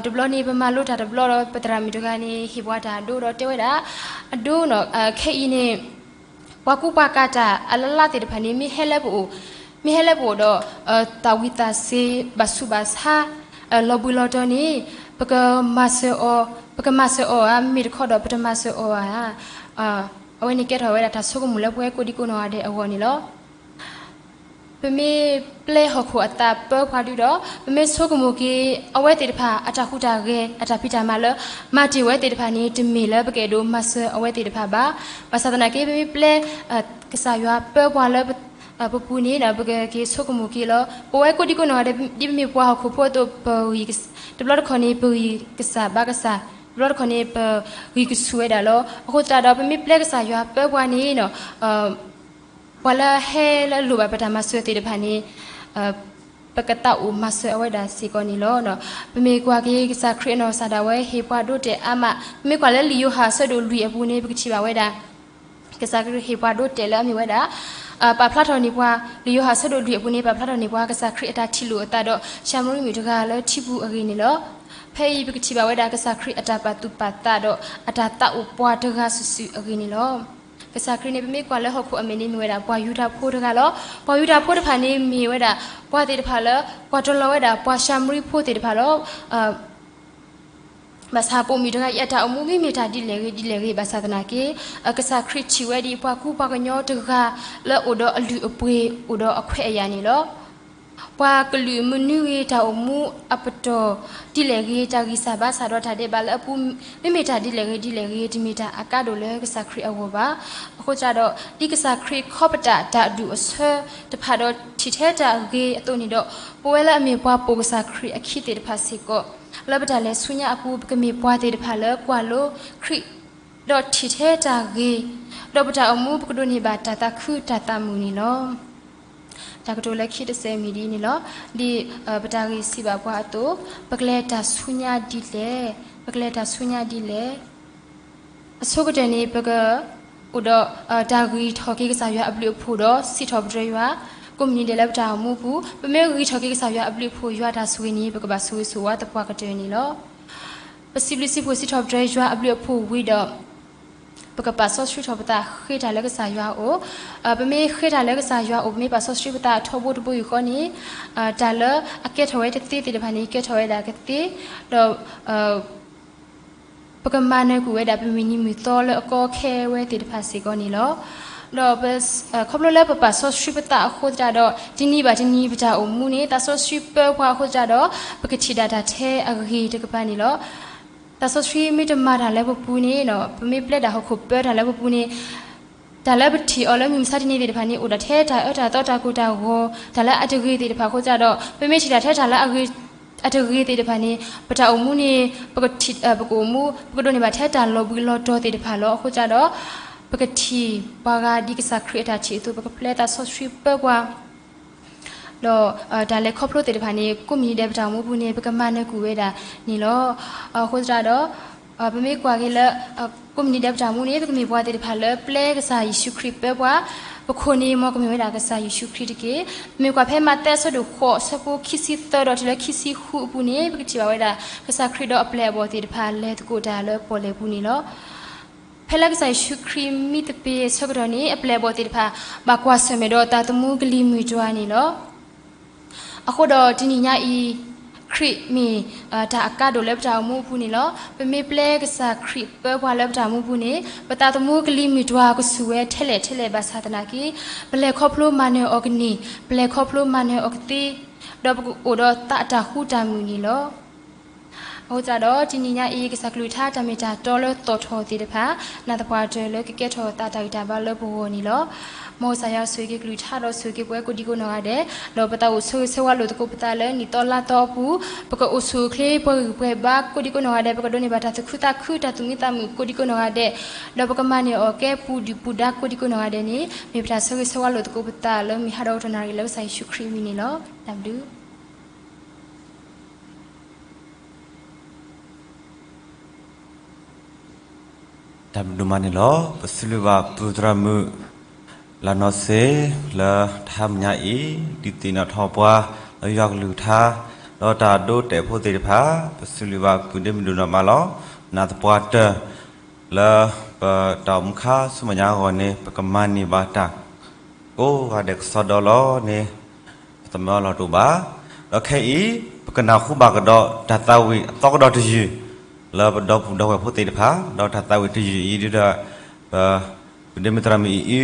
တဘျီန့ၣ် ပမၤလိတၢ်တဘျီဒီး ပသရၣ်မုၣ်တဂၤန့ၣ် ဟ့ၣ်ပှၤတၢ်အဒိဒီးတဲဝဲဒၣ်, အဒိ ခဲအံၤန့ၣ် ပှၤကူပှၤကၤတၢ်အလၢ်လၢ်သ့ၣ်တဖၣ်န့ၣ် မ့ၢ်ဟဲလၢပအိၣ်, မ့ၢ်ဟဲလၢပအိၣ်ဒီး တၢ်ဝံၣ်တၢ်စ့ၤ ဘၣ်ဆူးဘၣ်ဆါ လီၤဘှံးလီၤတီၤန့ၣ် ပကမၤစၢၤအီၤ, ပကမၤစၢၤအီၤဧါ, မ့မ့ၢ်တခီဒီး ပတမၤစၢၤအီၤဧါ. အဝဲန့ၣ်ကဲထီၣ်ဝဲဒၣ်တၢ်ဆိကမိၣ်လၢပဝဲကိးဒံကိးနီၢ်ဂၤဒဲးအဂီၢ်န့ၣ်လီၤ. ပမ့ၢ်ပျဲဟီၣ်ခိၣ်အသးပၢပှၤဒုဒီး ပမ့ၢ်ဆိကမိၣ်က့ၤ အဝဲသ့ၣ်တဖၣ်အတၢ်ဟူးတၢ်ဂဲၤ အတၢ်ဖံးတၢ်မၤလၢ မၤတ့ၢ်ဝဲသ့ၣ်တဖၣ်န့ၣ် တမ့ၢ်လၢပကအဲၣ်ဒိးမၤစၢၤအဝဲသ့ၣ်တဖၣ်ဘၣ်. ဘၣ်ဆၣ်သနာ်က့ ပမ့ၢ်ပျဲ ကစၢ်ယွၤပၢပှၤလၢ ပပူၤန့ၣ် ပကက့ၤဆိကမိၣ်က့ၤလီၤ. ပဝဲကိးဒံကိးနီၢ်ဂၤဒဲး ဒ်ပမ့ၢ်ပှၤဟီၣ်ခိၣ်ဖိအသိး ပဂံၢ် တဘျီတခီၣ်န့ၣ် ပဂံၢ်ကစၢ်ဘါကစၢ်, တဘျီတခီၣ်န့ၣ် ပဂံၢ်ကဆူၣ်ဝဲဒၣ်လီၤ. အဃိသတးဒီး ပမ့ၢ်ပျဲကစၢ်ယွၤပၢပှၤန့ၣ် ပှၤလၢဟဲလၢလိၣ်ဘၣ်ပတၢ်မၤစၢၤသ့ၣ်တဖၣ်န့ၣ် ပကသးအိၣ်မၤစၢၤအဝဲဒၣ်စ့ၢ်ကီးန့ၣ်လီၤ. ပမ့ၢ်ကွၢ်က့ၤ ကစၢ်ခရံာ်အနီၢ်ကစၢ်ဒၣ်ဝဲ ဟ့ၣ်ပှၤဒိတဲာ်အါမး, ပမ့ၢ်ကွၢ်လၢလံာ်ယိၤဟၣ်အဆၢဒိၣ်လွံၢ်အပူၤန့ၣ် ပကထံၣ်ဘၣ်ဝဲဒၣ် ကစၢ်ခရံာ်ဟ့ၣ်ပှၤဒိတဲာ်လၢအမ့ၢ်ဝဲဒၣ် ပာ်ဖျါထီၣ်န့ၢ်ပှၤ, လံာ်ယိၤဟၣ်အဆၢဒိၣ်လွံၢ်အပူၤန့ၣ် ပာ်ဖျါထီၣ်န့ၢ်ပှၤ ကစၢ်ခရံာ်အတၢ်ထံၣ်လိာ်အသးဒီး ၡၤမရံမုၣ်တဂၤလၢထံပူၤအဂ့ၢ်န့ၣ်လီၤ. ဖဲအံၤပကထံၣ်ဘၣ်ဝဲဒၣ် ကစၢ်ခရံာ်အတၢ်ပာ်သူၣ်ပာ်သးဒီး အတၢ်သးအိၣ်ပှၤတဂၤစုာ်စုာ်အဂ့ၢ်န့ၣ်လီၤ. ကစၢ်ခရံာ်န့ၣ် ပမ့ၢ်ကွၢ်လၢဟီၣ်ခိၣ်အမဲာ်န့ၣ် မ့ၢ်ဝဲဒၣ်ပှၤယူဒၤဖိတဂၤလီၤ. ပှၤယူဒၤဖိတဖၣ်န့ၣ် မ့ၢ်ဝဲဒၣ်ပှၤသ့ၣ်တဖၣ်လၢ ကွၢ်တလီၤဝဲဒၣ်ပှၤၡၤမရံဖိသ့ၣ်တဖၣ်လီၤ. ဘၣ်ဆၣ်ပိာ်မုၣ်တဂၤအံၤအတၢ်အိၣ်မူ မ့မ့ၢ်တၢ်ဒ်လဲၣ်ဂ့ၤဒ်လဲၣ်ဂ့ၤ ဘၣ်ဆၣ်သနာ်က့ ကစၢ်ခရံာ်ထံၣ်ဝဲဒ်ပှၤကူပှၤကညီတဂၤ လၢအိၣ်ဒီးအလုၢ်အပှ့ၤ အိၣ်ဒီးအခွဲးအယာ်န့ၣ်လီၤ. ပှၤကလုာ်မနုၤဂ့ၤ တၢ်အိၣ်မူအပတီၢ်ဒ်လဲၣ်ဂ့ၤ တၢ်ဂံၢ်စၢ်ဘါစၢ်ဒီးတၢ်ဒဲးဘးလၢအပူၤ မ့မ့ၢ်တၢ်ဒ်လဲၣ်ဂ့ၤဒ်လဲၣ်ဂ့ၤ တမ့ၢ်တၢ်အကါဒိၣ်လၢကစၢ်ခရံာ်အဂီၢ်ဘၣ်. အဃိသတးဒီး ဒ်ကစၢ်ခရံာ်ခီပတာ်တၢ်အဒူၣ်အဆၢတဖၣ်ဒီးထံၣ်ထဲတၢ်ဂ့ၤအသိးန့ၣ်ဒီး ပဝဲလၢအမ့ၢ်ပှၤပိာ်ကစၢ်ခရံာ်အခံသ့ၣ်တဖၣ်စ့ၢ်ကီး လၢပတၢ်လဲၤဆူညါအပူၤ ပကမ့ၢ်ပှၤသ့ၣ်တဖၣ်လၢကွၢ်လိခရံာ် ဒီးထံၣ်ထဲတၢ်ဂ့ၤ, ဒီးပတၢ်အိၣ်မူပကဒိးန့ၢ်ဘၣ်တၢ်သးခုတၢ်သးမုာ်န့ၣ်လီၤ. တၢ်ကတိၤလၢခံတစဲးမ့ၢ်ဒ်အံၤန့ၣ်လီၤ. ဒ်ပတၢ်ဂ့ၢ်စံးဘၣ်ပှၤအသိး, ပကလဲၤတၢ်ဆူညါဒ်လဲၣ်, ပကလဲၤတၢ်ဆူညါဒ်လဲၣ်. အဆိကတၢၢ်န့ၣ် ပက အိၣ်ဒီးတၢ်ဂံၢ်ထီၣ်က့ၤကစၢ်ယွၤအဘျုးအဖှိၣ်ဒီးစံးထီၣ်ပတြၢၤယွၤ ကိးမုၢ်နံၤဒဲးလၢပတၢ်အိၣ်မူပူၤ, ပမ့ၢ်ဂံၢ်ထီၣ်က့ၤကစၢ်ယွၤအဘျုးအဖှိၣ် ယွၤတၢ်ဆိၣ်ဂ့ၤန့ၣ် ပကဘၣ်ဆိၣ်ဂ့ၤဆိၣ်ဝါသပှၢ်ကတၢၢ်န့ၣ်လီၤ. ပစံးဘျုးစံးဖှိၣ်စံးထီၣ်ပတြၢၤယွၤအဘျုးအဖှိၣ်ဝံၤဒီး ပကပာ်စီဆှံထီၣ်ပသးဃ့တၢ်လၢကစၢ်ယွၤအအိၣ်, ပမ့ၢ်ဃ့တၢ်လၢကစၢ်ယွၤအအိၣ် ပမ့ၢ်ပာ်စီဆှံပသးထီဘိတဘိယူၢ်ဃီန့ၣ်, တၢ်လၢအကဲထီၣ်ဝဲတသ့သ့ၣ်တဖၣ်န့ၣ် ကဲထီၣ်ဝဲဒၣ်ကသ့, ဒီး ပကမၤနၢၤကွံာ်ဝဲဒၣ်ပမုၢ်နံၤမုၢ်သီလၢအကီအခဲဝဲသ့ၣ်တဖၣ်စ့ၢ်ကီးန့ၣ်လီၤ. ဒီး ခီဖျိလၢပပာ်စီဆှံပသးအဃိသတးဒီး တနံၤဘၣ်တနံၤပတၢ်အိၣ်မူန့ၣ် သးစီဆှံပၢပှၤအဃိသတးဒီး ပကထံၣ်ဒၣ်တၢ်ထဲအဂ့ၤတကပၤန့ၣ်လီၤ. သးစီဆှံမ့ၢ်တမၤတၢ်လၢပပူၤန့ၣ် ပမ့ၢ်ပျဲဒၣ်ဟီၣ်ခိၣ်ပၢတၢ်လၢပပူၤန့ၣ် တၢ်လၢပထံၣ်အီၤလၢမုၢ်မဆါတနံၤသ့ၣ်တဖၣ်န့ၣ် အိၣ်ဒၣ်ထဲတၢ်အၢတၢ်သီတၢ်ကိၢ်တၢ်ဂီၤ တၢ်လၢအတဂ့ၤသ့ၣ်တဖၣ်အဃိသတးဒီး ပမ့ၢ်ထံၣ်တၢ်ထဲတၢ်လၢအဂ့ၤ အတဂ့ၤသ့ၣ်တဖၣ်န့ၣ် ပတၢ်အိၣ်မူန့ၣ် ပကအိၣ်မူ ပကဒိးန့ၢ်ဘၣ်ထဲတၢ်လီၤဘှံးလီၤတီၤသ့ၣ်တဖၣ်လီၤ. အဃိသတးဒီး ပကထံၣ်ပှၤဂၤဒ်ကစၢ်ခရံာ်အတၢ်ထံၣ်အသိး ပကပျဲသးစီဆှံပၢပှၤ ဒီးတၢ်လဲၤခီဖျိသ့ၣ်တဖၣ်န့ၣ် ကိးမုၢ်နံၤဒဲးပတၢ်အိၣ်မူပူၤန့ၣ် ပကမၤနၢၤကွံာ်ဝဲဒၣ်န့ၣ်လီၤ. အဃိသတးဒီး ပမ့ၢ်ကွၢ်က့ၤလၢ ကိးမုၢ်နံၤဒဲးပတၢ်အိၣ်မူန့ၣ် ပကမ့ၢ်ပှၤသ့ၣ်တဖၣ်လၢပျဲကစၢ်ယ့ၣ်ၡူးခရံာ်ပၢပှၤ, ပခိၣ်န့ၣ် မ်ကမ့ၢ်ဝဲဒၣ်ကစၢ်ယ့ၣ်ၡူးခရံာ်တက့ၢ်. ပမ့ၢ်ကွၢ်ဖဲမးသဲအဆၢဒိၣ်ဃိး အဆၢဖိခံဆံသၢဒီးတုၤလၢခံဆံဃုအပူၤန့ၣ် ပကထံၣ်ဘၣ်ဝဲဒၣ် ကစၢ်ခရံာ်ဒီးအပျဲၢ်အဘီၣ်သ့ၣ်တဖၣ်လဲၤသကိးတၢ်လၢပီၣ်လဲၣ်ပူၤန့ၣ်လီၤ. ဖဲလၢကစၢ်ယ့ၣ်ၡူးခရံာ်မံသပ့ၤအဆၢကတီၢ်န့ၣ် အပျဲၢ်အဘီၣ်သ့ၣ်တဖၣ် ဘၣ်ကွၢ်ဆၢၣ်မဲာ်ဒီးသးသမူကလံၤမုၢ်တွၤန့ၣ်လီၤ. အဃိဒီးတနံၤညါအံၤ ခရံာ်မ့ၢ် တၢ်အကါဒိၣ်လၢပတၢ်အိၣ်မူအပူၤန့ၣ်လီၤ. ပမ့ၢ်ပျဲကစၢ်ခရံာ်ပၢပှၤလၢပတၢ်အိၣ်မူပူၤန့ၣ် ပသးသမူကလံၤမုၢ်တွၤကဆူၣ်ဝဲထဲလဲၣ်ထဲလဲၣ်ဘၣ်ဆၣ်သနာ်က့ ပလဲၤခီဖျိမၤနၢၤအီၤကန့ၢ်, ပလဲၤခီဖျိမၤနၢၤအီၤကသ့, ဒီးပကအိၣ်ဒီးသးအတၢ်ဃူတၢ်မုာ်န့ၣ်လီၤ. အဃိသတးဒီး တနံၤညါအံၤ ကစၢ်ကလုၢ်ကထါတၢ်မ့ၢ်တၢ်တီလၢသီၣ်ထီၣ်သ့ၣ်တဖၣ် နာ်သပှၢ်တၢၢ်လၢကကဲထီၣ်သးတၢ်ဂံၢ်တၢ်ဘါလၢပဂီၢ်န့ၣ်လီၤ. မ်ကစၢ်ယွၤဆိၣ်ဂ့ၤက့ၤကလုၢ်ကထါဒီးဆိၣ်ဂ့ၤက့ၤပဝဲကိးဒံကိးနီၢ်ဂၤဒဲး, ဒီးပသးအိၣ်ဆၢဂ့ၤဆၢဝါလိာ်သကိးပသးလၢနံၣ်သီလါသီအပူၤ, ပကအိၣ်ဆူၣ်အိၣ်ချ့ပှၤဂံၢ်ပှၤဘါကိးဒံကိးနီၢ်ဂၤဒဲး, ပကဒိးန့ၢ်ဘၣ်တၢ်သူၣ်ခုသးခုတၢ်သူၣ်မံသးမုာ်ကိးဒံကိးနီၢ်ဂၤဒဲး, ဒီးပကမၤန့ၢ်အီၤကဲပူၤဒုၣ်ပူၤဒါကိးဒံကိးနီၢ်ဂၤဒဲးန့ၣ် မ့ၢ်ပတၢ်ဆၢဂ့ၤဆၢဝါလိာ်သကိးပသးလၢမုၢ်ဟါဒီးကတီၢ်နၣ်ရံၣ်လၢကစၢ်ယ့ၣ်ၡူးခရံာ်အမံၤန့ၣ်လီၤ. တၢ်ဘျုး တၢ်ဘျုးမးန့ၣ်လီၤ. ပစံးဘျုးဘၣ် ပုၢ်သရၣ်မုၣ် လါနီၢ်စ့ လၢတဟါမုၢ်ညါအံၤ ဒုးသ့ၣ်နီၣ်ထီၣ်ပှၤ လၢယွၤကလုၢ်ကထါ ဒီးတၢ်ဒိတဲာ်ဖိသ့ၣ်တဖၣ်, ပစံးဘျုးဘၣ်ပုၢ်ဒ့မုၣ်ဒိၣ်နီၢ်မးလီၤ. နာ်သပှၢ်တၢၢ် လၢပတၢ်အိၣ်မူခါဆူမဲာ်ညါအဂီၢ်န့ၣ် ပကမၤန့ၢ်ဘၣ်တၢ် ကိးဂၤဒဲးကစီဒီလီၤန့ၣ် ပသမၢလီၤတအိၣ်ဘၣ်. ဒီးခဲအံၤ ပကနၢ်ဟူဘၣ်ကဒီးတၢ်သးဝံၣ်အသီကဒီးတယုၢ် လၢပဒီပုၢ်ဒီဝဲၢ်ဖိသ့ၣ်တဖၣ်, ဒီးတၢ်သးဝံၣ်တယုၢ်အံၤဒ်ဒီး ပ ပုၢ်ဒ့မုၣ်သရၣ်မုၣ်အံၤအု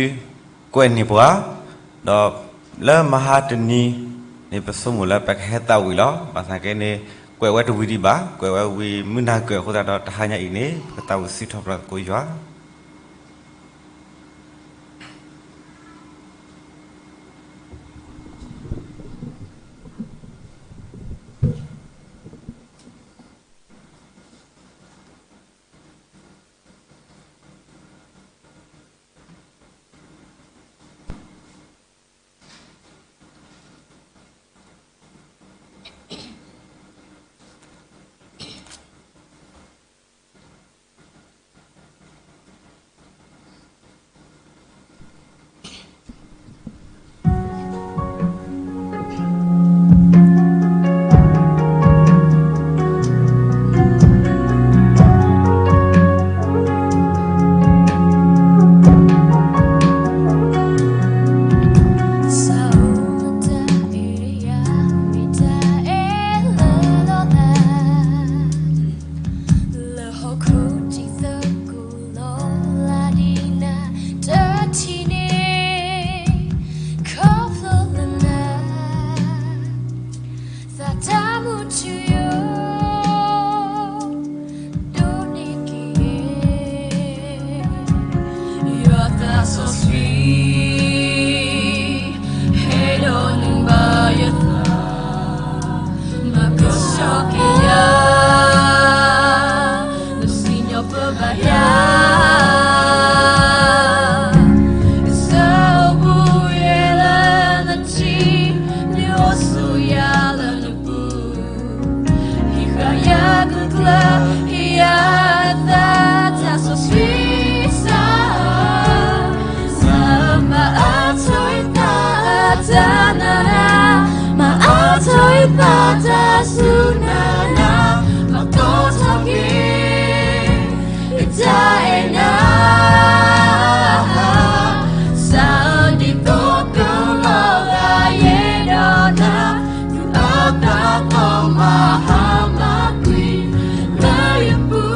ကွဲးန့ၢ်ပှၤ, ဒီးလၢမဟါတနံၤန့ၣ် ပဆိကမိၣ်လၢပကဟဲသးဝံၣ်လီၤ. ဘၣ်ဆၣ်က့န့ၣ် ကွဲးဝဲတဝံၤဒံးဘၣ်, ကွဲးဝဲဝံၤမုၢ်နၤကၢၢ်အဃိသတးဒီး တဟါညါအံၤန့ၣ် ပကသးဝံၣ်စံးထီၣ်ပတြၢၤသကိးယွၤ. မူထူယိာ် ဒိးန့ၢ်က့ၤ ယွၤသးစီဆှံ ဟဲဒိးနုာ်ဘၣ်ယသး မၤကဆှီက့ၤယၤ နစံၣ်ညီၣ်ပၢဘၣ်ယၤ ကစၢ်အိၣ်ဘူးယဲလၢနထံ နအိၣ်ဆိးယၤလၢနပူၤ ဟံးဃာ်ယၤကကျၢၤ ဟ့ၣ်ယၤနသး တၢ်စီဆှံစၢ် မၤအါထီၣ်ယသးတၢ်နးနး မၤအါထီၣ်ယသးတၢ်စူၢ်နးနး မၤသီထီၣ်က့ၤ ယတၢ်အဲၣ်နၤ စၢ်ဒ်သိးကလီၤဂာ်ယဲဒီးနၤ ဒုးအသးသီမၤဟါမၢ်ကွံာ် လၢယပူၤ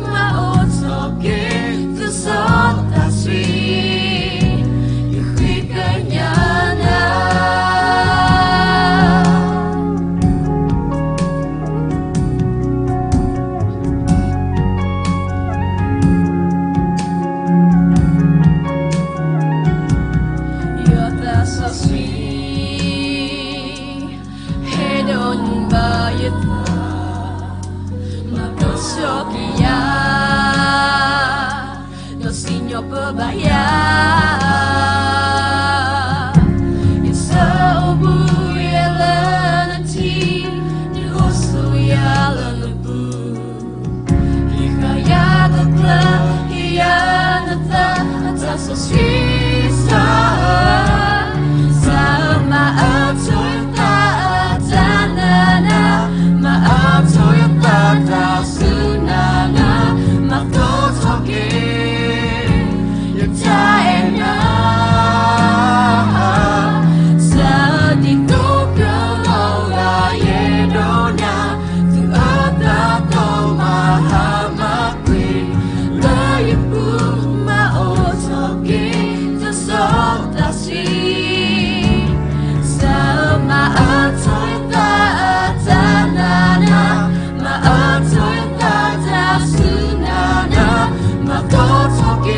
မၤအိၣ်ထီၣ်က့ၤ ကစၢ်စီသးဆှံ ယဃ့ကညးနၤ ယွၤသးစီဆှံ ဟဲဒိးနုာ်ဘၣ်ယသး မၤကဆှီက့ၤယၤ ဒီးစံၣ်ညီၣ်ပၢဘၣ်ယၤ ယဆၢအိၣ်ဘူးယဲလၢနထံ နအိၣ်ဆိးယၤလၢနပူၤ ဟ့ၣ်ဃာ်ယၤကကျၢၤ ဟ့ၣ်ယၤနသး တၢ်စီဆှံစၢ် စၢ်မၤအါထီၣ်ယသး တၢ်နးနး မၤအါထီၣ်ယသး တၢ်စူၢ်နးနး မၤသီထီၣ်က့ၤ ယတၢ်အဲၣ်နၤ စၢ်ဒ်သိးကလီၤဂာ်ယဲဒီးနၤ ဒုးအသးသီမၤဟါမၢ်ကွံာ် လၢယပူၤ မၤအိၣ်ထီၣ်က့ၤ ကစၢ်စီသးဆှံ စၢ်မၤအါထီၣ်ယသး တၢ်နးနး မၤအါထီၣ်ယသး တၢ်စူၢ်နးနး မၤသီထီၣ်က့ၤ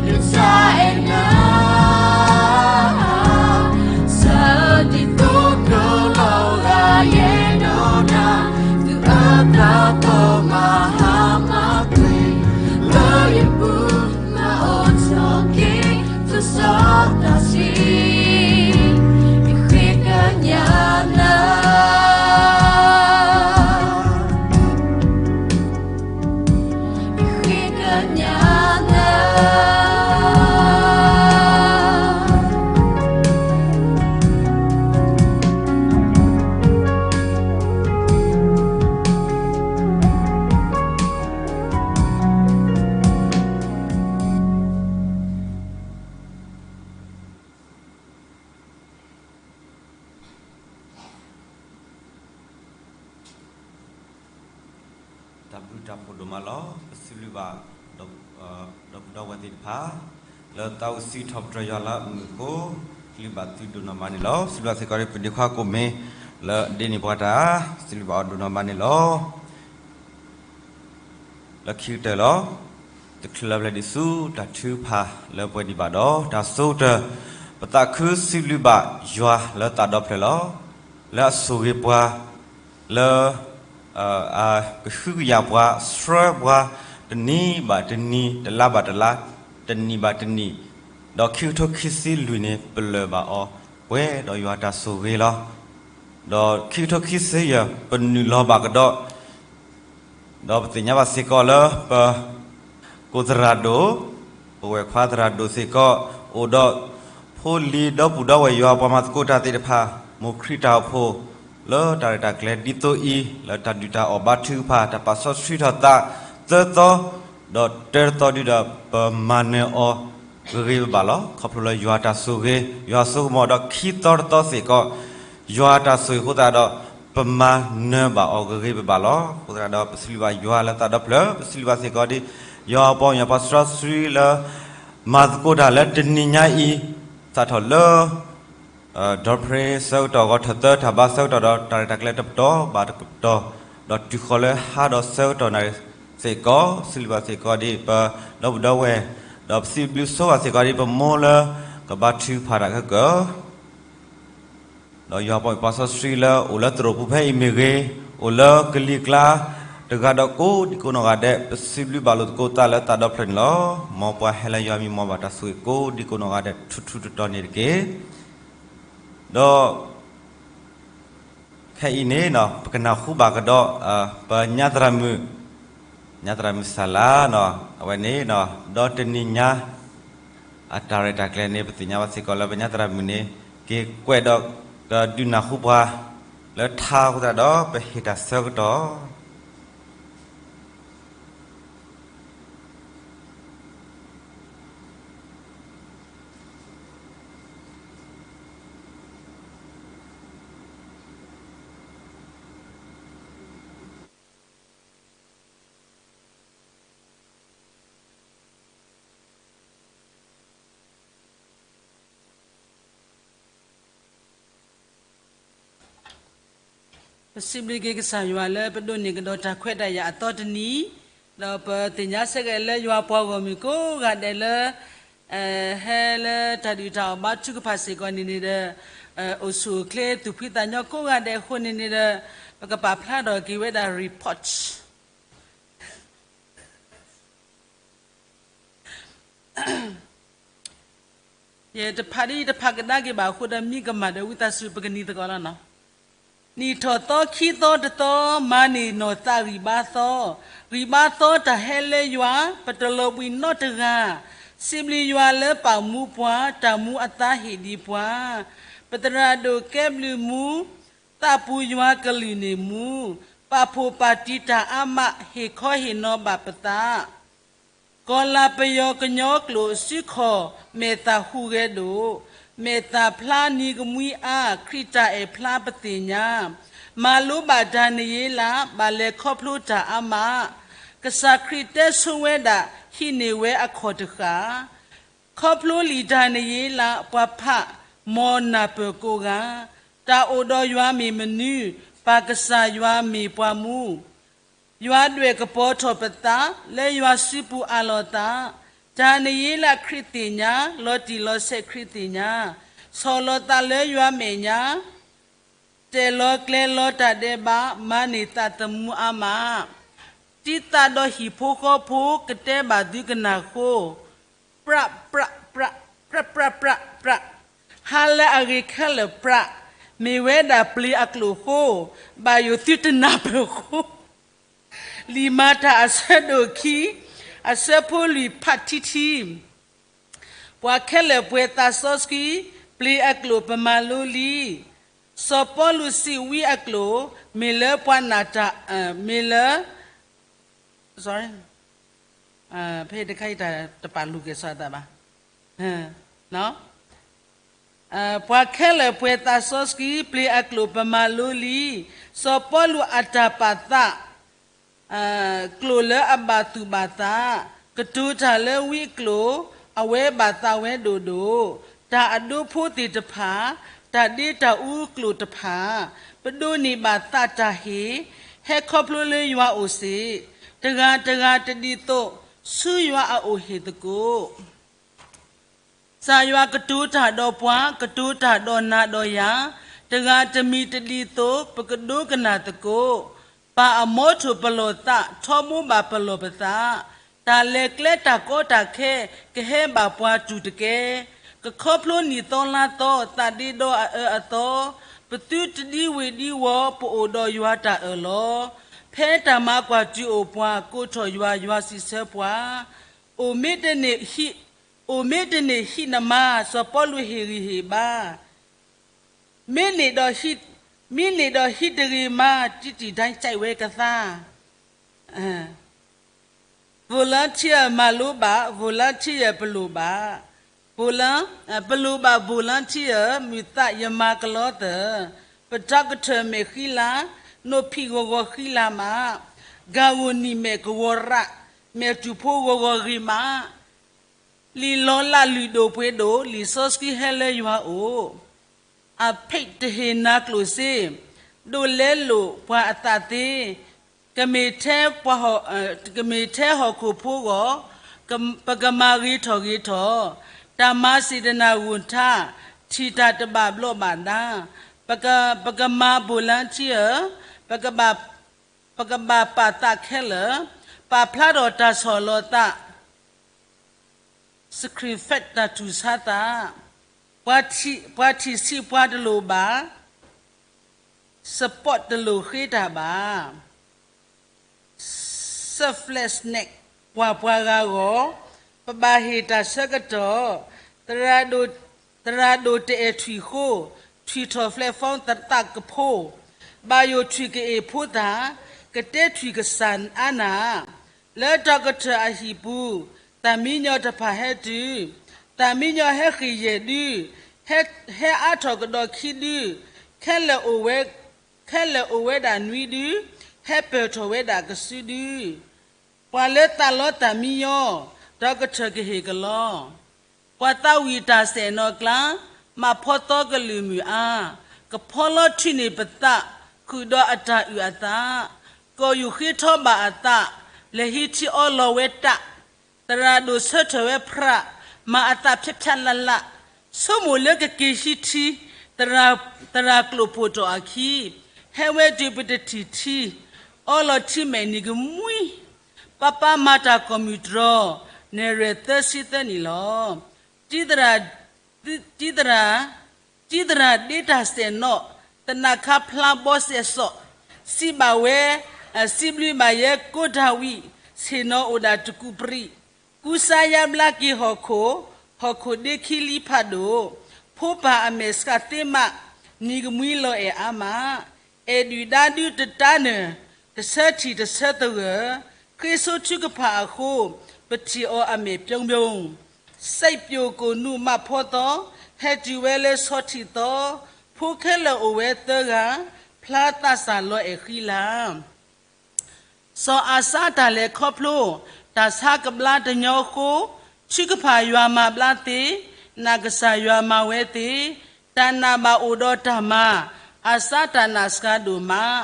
ယတၢ်အဲၣ်နၤ စၢ်ဒ်သိးကလီၤဂာ်ယဲဒီးနၤ ဒုးအသးသီမၤဟါမၢ်ကွံာ် လၢယပူၤ မၤအိၣ်ထီၣ်က့ၤ ကစၢ်စီသးဆှံ ယဃ့ကညးနၤ ယဃ့ကညးနၤ တၢ်ဘျုးတၢ်ဖှိၣ်ဒိၣ်မးလီၤ. ပစံးဘျုးဘၣ် ဒီပုၢ်ဒီဝဲၢ်သ့ၣ်တဖၣ် လၢသးအိၣ်စံးထီၣ်ပတြၢၤယွၤလၢအမုာ်အဃိ စံးဘျုးဘၣ်သုဒိၣ်နီၢ်မးန့ၣ်လီၤ. စံးဘျုးဘၣ်စ့ၢ်ကီးဒ်ပဒ့ခွါကိၣ်မ့ၢ် လၢဒ့န့ၢ်ပှၤတၢ် စံးဘျုးဘၣ်အီၤဒိၣ်နီၢ်မးန့ၣ်လီၤ. လၢခံကတၢၢ်လီၤ. တချုးလၢပလဲၤဒံးဆူတၢ်ထုကဖၣ်လၢပှဲၤဒံးဘၣ်ဒီး တၢ်ဆိကတၢၢ် ပသးခုစံးဘျုးဘၣ်ယွၤလၢသးဒီဖျၢၣ်လီၤ. လၢအဆိၣ်ဂ့ၤပှၤ လၢ အကဟုကယာ်ပှၤ ဆှၢပှၤ တနံၤဘၣ်တနံၤ တလါဘၣ်တလါ တနံၣ်ဘၣ်တနံၣ် ဒီးခံကထိခံဆံလွံၢ်န့ၣ် ပလၢၢ်ဘၣ်အီၤ ပှဲၤဒီးယွၤတၢ်ဆိၣ်ဂ့ၤလီၤ. ဒီးခံကထိခံဆံယဲၢ် ပနုာ်လီၤဘၣ်ကဒီး ဒီးပသ့ၣ်ညါဘၣ်စ့ၢ်ကီးလၢပ ကိၣ်သရၣ်ဒိၣ်, ပဝဲၢ်ခွါသရၣ်ဒိၣ်စ့ၢ်ကီး အိၣ်ဒီးဖိလံၤဒီပုၢ်ဒီဝဲၢ်ယွၤပှၤမၤသကိးတၢ်သ့ၣ်တဖၣ်, မိၢ်ခရံာ်တၢ်အိၣ်ဖှိၣ် လၢတၢ်ရဲၣ်တၢ်ကျဲၤဒ်သိးအံၤ လၢတၢ်ဒုၣ်တၢ်အီၣ်ဘါထုကဖၣ် တၢ်ပာ်စီဆှံထီၣ်သး သၢသီ ဒီးတၢတသီဒုဒီး ပမၤနၢၤအီၤ ဂ့ၤဂ့ၤဘၣ်ဘၣ်လီၤ. ခီဖျိလၢယွၤတၢ်ဆိၣ်ဂ့ၤ ယွၤဆိကမိၣ်ဒီးခံသီတသီစ့ၢ်ကီး ယွၤတၢ်ဆိၣ်ဂ့ၤအဃိသတးဒီး ပမၤနၢၤဘၣ်အီၤဂ့ၤဂ့ၤဘၣ်ဘၣ်လီၤ. အဃိသတးဒီး ပစံးဘျုးဘၣ်ယွၤလၢသးဒီဖျၢၣ်, ပစံးဘျုးဘၣ်စ့ၢ်ကီးဒ် ယွၤအပီၢ်ယွၤပှၤစီဆှံလၢ မၤသကိးတၢ်လၢတနံၤညါအံၤ စးထီၣ်လၢ ဒီပြ့ဆၢကတီၢ်အဂီၢ်ထၢၣ်သၢ တၢ်ဘါဆၢကတီၢ်ဒီးတၢ်ရဲၣ်တၢ်ကျဲၤတပတီၢ်ဘၣ်တပတီၢ်, ဒီးတုၤဃီၤလၢဟါဒီးဆၢကတီၢ်နၣ်ရံၣ်စ့ၢ်ကီး, စံးဘျုးဘၣ်စ့ၢ်ကီးဒ် ပဒီပုၢ်ဒီဝဲၢ်, ဒီးပစံးဘျုးဆိဘၣ်စ့ၢ်ကီးဒ်ပမိၢ်လၢကဘါထုကဖၣ်တၢ်ခဲကၢၢ် ဒီးယွၤပိာ်မုၣ်ပှၤစီဆှံလၢအိၣ်လၢသရိာ်ပူၤဖဲအံၤမ့ၢ်ဂ့ၤ, အိၣ်လၢကလံၤကျါတဂၤဒီးကိးဒံကိးနီၢ်ဂၤဒဲး, ပစံးဘျုးဘၣ်လိာ်သကိးသးလၢသးဒီဖျၢၣ်န့ၣ်လီၤ. မ်ပှၤဟဲလၢယွၤမံၤ မ်ဘၣ်တၢ်ဆိၣ်ဂ့ၤကိးဒံကိးနီၢ်ဂၤဒဲး ထူထူတီတီန့ၣ်တက့ၢ်. ဒီး ခဲအံၤန့ၣ် ပကနၢ်ဟူဘၣ်ကဒီး ပညါသရၣ်မုၣ်, ညါသရၣ်မုၣ်စၢ်လါ, အဝဲန့ၣ် ဒီတနံၤညါ အတၢ်ရဲၣ်တၢ်ကျဲၤန့ၣ် ပသ့ၣ်ညါဘၣ်စ့ၢ်ကီးလၢပညါသရၣ်မုၣ်န့ၣ် က့ၤကွဲးဒီးကဒုးနၢ်ဟူပှၤလၢထါအဃိသတးဒီး ပဟ့ၣ်တၢ်ဆၢကတီၢ် ပစံးဘျုးက့ၤကစၢ်ယွၤလၢပဒိးန့ၢ်ကဒီးတၢ်ခွဲးတၢ်ယာ်အသီတနံၤ, ဒီးပသ့ၣ်ညါဆၢက့ၤလၢယွၤပှၤဂီၢ်မုၢ်ကိးဂၤဒဲးလၢ ဟဲလၢတၢ်ဒုၣ်တၢ်အီၣ်ဘါထုကဖၣ်စ့ၢ်ကီးန့ၣ်န့ၣ်ဒီး အိၣ်ဆူၣ်အိၣ်ချ့သူၣ်ဖှံသးညီကိးဂၤဒဲးအဃိန့ၣ်န့ၣ်ဒီး ပကပာ်ဖျါထီၣ်က့ၤဝဲဒၣ် report ယတဖးဒ်ယတဖးကဒါက့ၤဘၣ်အဃိဒီး မံကမၣ်ဒီးဝံသးစူၤ ပကနံၤသကိးလီၤနီၤ. နံၣ်ထီၣ်သီခံသီတသီ မၤန့ၢ်နီၢ်သးဂံၢ်ဘါသီ, ဂံၢ်ဘါသီတၢ်ဟဲလၢယွၤ ပတလီၤဘှံးနီတဂၤ, စံးဘျုးယွၤလၢပာ်မူပှၤ တၢ်မူအသါဟ့ၣ်ဒံးပှၤ, ပသရၣ်ဒိၣ်ကဲဘျုးမူ သးပူၤယွၤကလုၢ်န့ၣ်မူ, ပာ်ဖှိၣ်ပာ်တံၢ်တၢ်အါမး ဟ့ၣ်ခီဟ့ၣ်နီၤဘၣ်ပသး ကီၤလၤပယီၤကညီကျိာ်စုခီၣ် မဲာ်သၣ်ဟူးဂဲၤဒိၣ်, မဲာ်သၣ်ဖျါနံၤကမှံအါ ခရံာ်တၢ်အဲၣ်ဖျါပသ့ၣ်ညါ, မၤလိဘၣ်ဒၤနံးယ့လး ဘၣ်လဲၤခီဖျိတၢ်အါမး, ကစၢ်ခရံာ်တဲဆိဝဲဒၣ် ဟံးန့ၢ်ဝဲအခီၣ်တဃၣ် ခီဖျိလံာ်ဒၤနံးယ့လး ပှၤဖးမီၢ်နၢ်ပၢၢ်ကိးဂၤ, တၢ်အိၣ်ဒီးယွၤမ့ၢ်မနုၤ, ပၢ်ကစၢ်ယွၤမ့ၢ်ပှၤမူ ယွၤဒွဲၣ်ကပီၤထီၣ်ပသး လၢယွၤစုပူၤအးလီၤသး, ဒၤနံးယ့လးခရံာ်သ့ၣ်ညါ, လီၤတံၢ်လီၤဆဲးခရံာ်သ့ၣ်ညါ, ဆီၣ်လီၤသးလၢယွၤမဲာ်ညါ, တဲာ်လီၤကျဲၤလီၤတၢ်ဒဲးဘး မၤန့ၢ်သးသမူအါမး, တံၤသးဒီးဟံၣ်ဖိဃီဖိ ကတဲဘၣ်သုကနၢ်ဃိ, ပြး ပြး ပြး ပြး ပြး ပြး ပြး, ဟါလၢအဂ့ၤခဲလၢာ်ပြး, မ့ၢ်ဝဲဒၣ်ပျ့ၤအကျိာ်ဃိ, ဘၣ်ယိၣ်သုတနၢ်ပၢၢ်ဃိ လံာ်မၤတၢ်အဆၢဒိၣ်ခံ, အဆၢဖိလွံၢ်ဖးထံထံ, ပှၤခဲလၢာ်ပှဲၤသးစီဆှံ, ပျ့ၤအကျိာ်ပမၤလိလံ. စီၤပီလူးစံးဝံအကျိာ်, မ့ၢ်လၢပှၤနာ်တၢ်, မ့ၢ်လၢ ဖဲတခါအံၤတၢ်တပာ်လူၤက့ၤစီၤအသးဘၣ်. ပှၤခဲလၢာ်ပှဲၤသးစီဆှံ, ပျ့ၤအကျိာ်ပမၤလိလံ. စီၤပီလူးအတၢ်ပာ်သး ကျိာ်လၢအဘၣ်သူၣ်ဘၣ်သး, ကတိၤတၢ်လၢဝံအကျိာ်, အဝဲဘၣ်သးဝဲဒိၣ်ဒိၣ်, တၢ်အဒိဖိသ့ၣ်တဖၣ်, တၢ်ဒ့တၢ်အူကျိာ်တဖၣ်, ပဒိးန့ၢ်ဘၣ်သးတၢ်ဟ့ၣ်, ဟဲခီဖျိလၢယွၤအိၣ်စ့ၢ်, တဂၤတဂၤတဒ်သိး, ဆူယွၤအအိၣ်ဟ့ၣ်သကိး ကစၢ်ယွၤကတိၤတၢ်ဒီးပှၤ, ကတိၤတၢ်ဒီးနၤဒီးယၤ, တဂၤတမံၤတဒ်သိး ပကဒိကနၣ်သကိး, ပာ်အမီထိၣ်ပလီၢ်သး, ထီဘိဘၣ်ပလီၢ်ပသး, တၢ်လဲၤကျဲတၢ်ကီတၢ်ခဲ ကဟဲဘၣ်ပှၤတူၢ်တကဲ, ကခီဖျိနံၣ်သီလါသီ, သးဒ့ဒီးအအၢအသီ, ပသုတဒံဝ့ၤဒံဝီၤ, ပအိၣ်ဒီးယွၤတၢ်အၢၣ်လီၤ. ဖဲတၢ်မၤကွၢ်တုၤအိၣ်ပှၤ, ကိးထီၣ်ယွၤ, ယွၤစံးဆၢပှၤ, အိၣ်မ့ၢ်တန့ၢ်ဟံး, အိၣ်မ့ၢ်တန့ၢ်ဟံးနမါ, စီၤပီလူးဟ့ၣ်ဂံၢ်ဟ့ၣ်ဘါ, မ့ၢ်န့ၢ်ဒီးဟံး, မ့ၢ်န့ၢ်ဒီးဟံးတဂ့ၤမါ, တံတံၢ်ဒၣ်ကဲဝဲကသါ volunteer မၤလိဘၣ်, volunteer ပလိၣ်ဘၣ်, ပလိၣ်ဘၣ် volunteer မုၢ်သးယမၤကလီသၢၣ်, ပdoctorမဲာ်ဃံလၤ, နိၣ်ဖံးဂီၤဂီၤဃံလၤမး, ဂၤဂိၢ်နံၣ်မဲာ်ကဝီၤရး, မဲာ်တူၢ်ဖိဂီၤဂီၤဂ့ၤမး လံာ်လီၤလးလုၢ်ဒိၣ်ပှ့ၤဒိၣ်, လံာ်စီဆှံဟဲလၢယွၤအိၣ်, အဖ့းတဟ့ၣ်နၤကျိၣ်စ့, ဒိးလဲလိာ်ပှၤအသးသ့, ကမ့ၢ်ထဲပှၤဟီၣ်, ကမ့ၢ်ထဲဟီၣ်ခိၣ်ဖိဂီၢ်, က, ပကမၤဂ့ၤထီၣ်ဂ့ၤထီၣ်, တၢ်မၤစ့ၣ်တနၢ်ဂိၢ်ထါ, ထံၣ်တၢ်တဘၣ်ဘျီးဘၣ်ဒါ, ပက, ပကမၤ volunteer, ပကဘၣ် ပကဘၣ်ပာ်သးခဲလၢာ်, ပာ်ဖျါထီၣ်တၢ်ဆီၣ်လီၤသး, sacrifice တၢ်တူၢ်ဆါသး, ပှၤထံၣ်, ပှၤထံၣ်ဆံးပှၤတလိၣ်ဘၣ်, support တလိၣ်ဃ့တၢ်ဘၣ်, selflessness ကွၢ်ပှၤဂၤဂီၢ်, ပဘၣ်ဟ့ၣ်တၢ်ဆၢကတီၢ်, သရၣ်ဒိၣ်, သရၣ်ဒိၣ်တအဲၣ်ထွံၣ်ဃိ, ထွံၣ်ထီၣ် platform သးကဖိ, ဘၣ်ယိၣ်ထွံၣ်ကအ့ၣ်ဖိသၣ်, ကတဲထွံၣ်ကစၢ်အါနၢ်, လၢတီၤကထၢၣ်အဟံၣ်ပူၤ, သၣ်မံညီၤတဖၣ်ဟဲတုၤ, သၣ်မံညီၤဟဲဃ့ၢ်ယဲၢ်ဒု, ဟဲ, ဟဲအါထီၣ်ကဒီးခံဒု, ခဲလၢာ်အိၣ်ဝဲ, ခဲလၢာ်အိၣ်ဝဲဒၣ်နွံဒု, ဟဲပၢၢ်ထီၣ်ဝဲဒၣ်ကစုဒု, ပှၤလၢသးလီသၣ်မံညီၤ, တီၤကထၢၣ်ကဟ့ၣ်ကလီ ပှၤသးဝံၣ်တၢ်စဲၣ်နီၣ်ကျါ, မၤဖီသီကလုာ်မုၢ်အါ, ကဖီလီထံန့ၢ်ပသး, ဃုာ်ဒီးအတၢ်အုၣ်အသး, ကီၢ်ယူၢ်ဃ့ထီဘၣ်အသး, လဲၤဟံးထံအီလီၤဝဲတၢ်, သရၣ်ဒိၣ်ဆၢထၢၣ်ဝဲဖြး, မၤအသးဖျါဖျါလၢ်လၢ်, ဆိကမိၣ်လၢကက့ၤဟံးထံ, သရၣ်, သရၣ်ကျိၣ်ဖှိၣ်တီၢ်အခံ, ဟဲဝဲတုၤပတထံၣ်ထံ, အီလီၤထံမဲာ်နံၤကမှံ ပၢ်ပၢ်မၤတၢ်ကိးမုၢ်တြီ, နဲၣ်ရွဲၣ်သၢဆံသၢနံၣ်လီၤ. တံသရၣ်, တံသရၣ်, တံသရၣ်ဒ့တၢ်စဲၣ်နီၣ်, သနၢ်ခါဖျါဘီစဲးစီး, စံးဘၣ်ဝဲ, စံးဘျုးဘၣ်ယဲကိးတၢ်ဝံၣ်, ဆ့ၣ်နီၤအိၣ်ဒၣ်တကူးပြံး, ကူစါယါဘျါက့ၤဟီၣ်ခိၣ်, ဟီၣ်ခိၣ်ဒ့ခံလံဖးဒိၣ်, ဖိပၢ်အမဲာ်ဆှးသ့မး, နံၤကမှံလီၤအဲၣ်အါမး, အဲၣ်ဒုၣ်ဒါဒုတတါနၢၤ, တဆၢထံၣ်တဆၢသဂၢၢ်, ဃ့ဆိထုကဖၣ်အဃိ, ပထံၣ်အီၤအမဲာ်ပျိဘိ, စံးပျိၣ်ကိၣ်နူာ်မးဖီသီ, ဟဲတုၤဝဲလၢဆီထံးသီ, ဖိခဲလၢာ်အိၣ်ဝဲသၢဂၤ, ဖျါသးစၢ်လီၤအဲၣ်ဃံလၤ စီၤအၤစါတၢ်လဲၤခီဖျိ, တၢ်ဆါကဘျါတညီဃိ, ထုကဖၣ်ယွၤမၤဘျါသ့, နာ်ကစၢ်ယွၤမၤဝဲသ့, တၢ်နာ်ဘၣ်အိၣ်ဒီးတၢ်မၤ, အၤစါတၢ်နာ်စှၤဒိၣ်မး,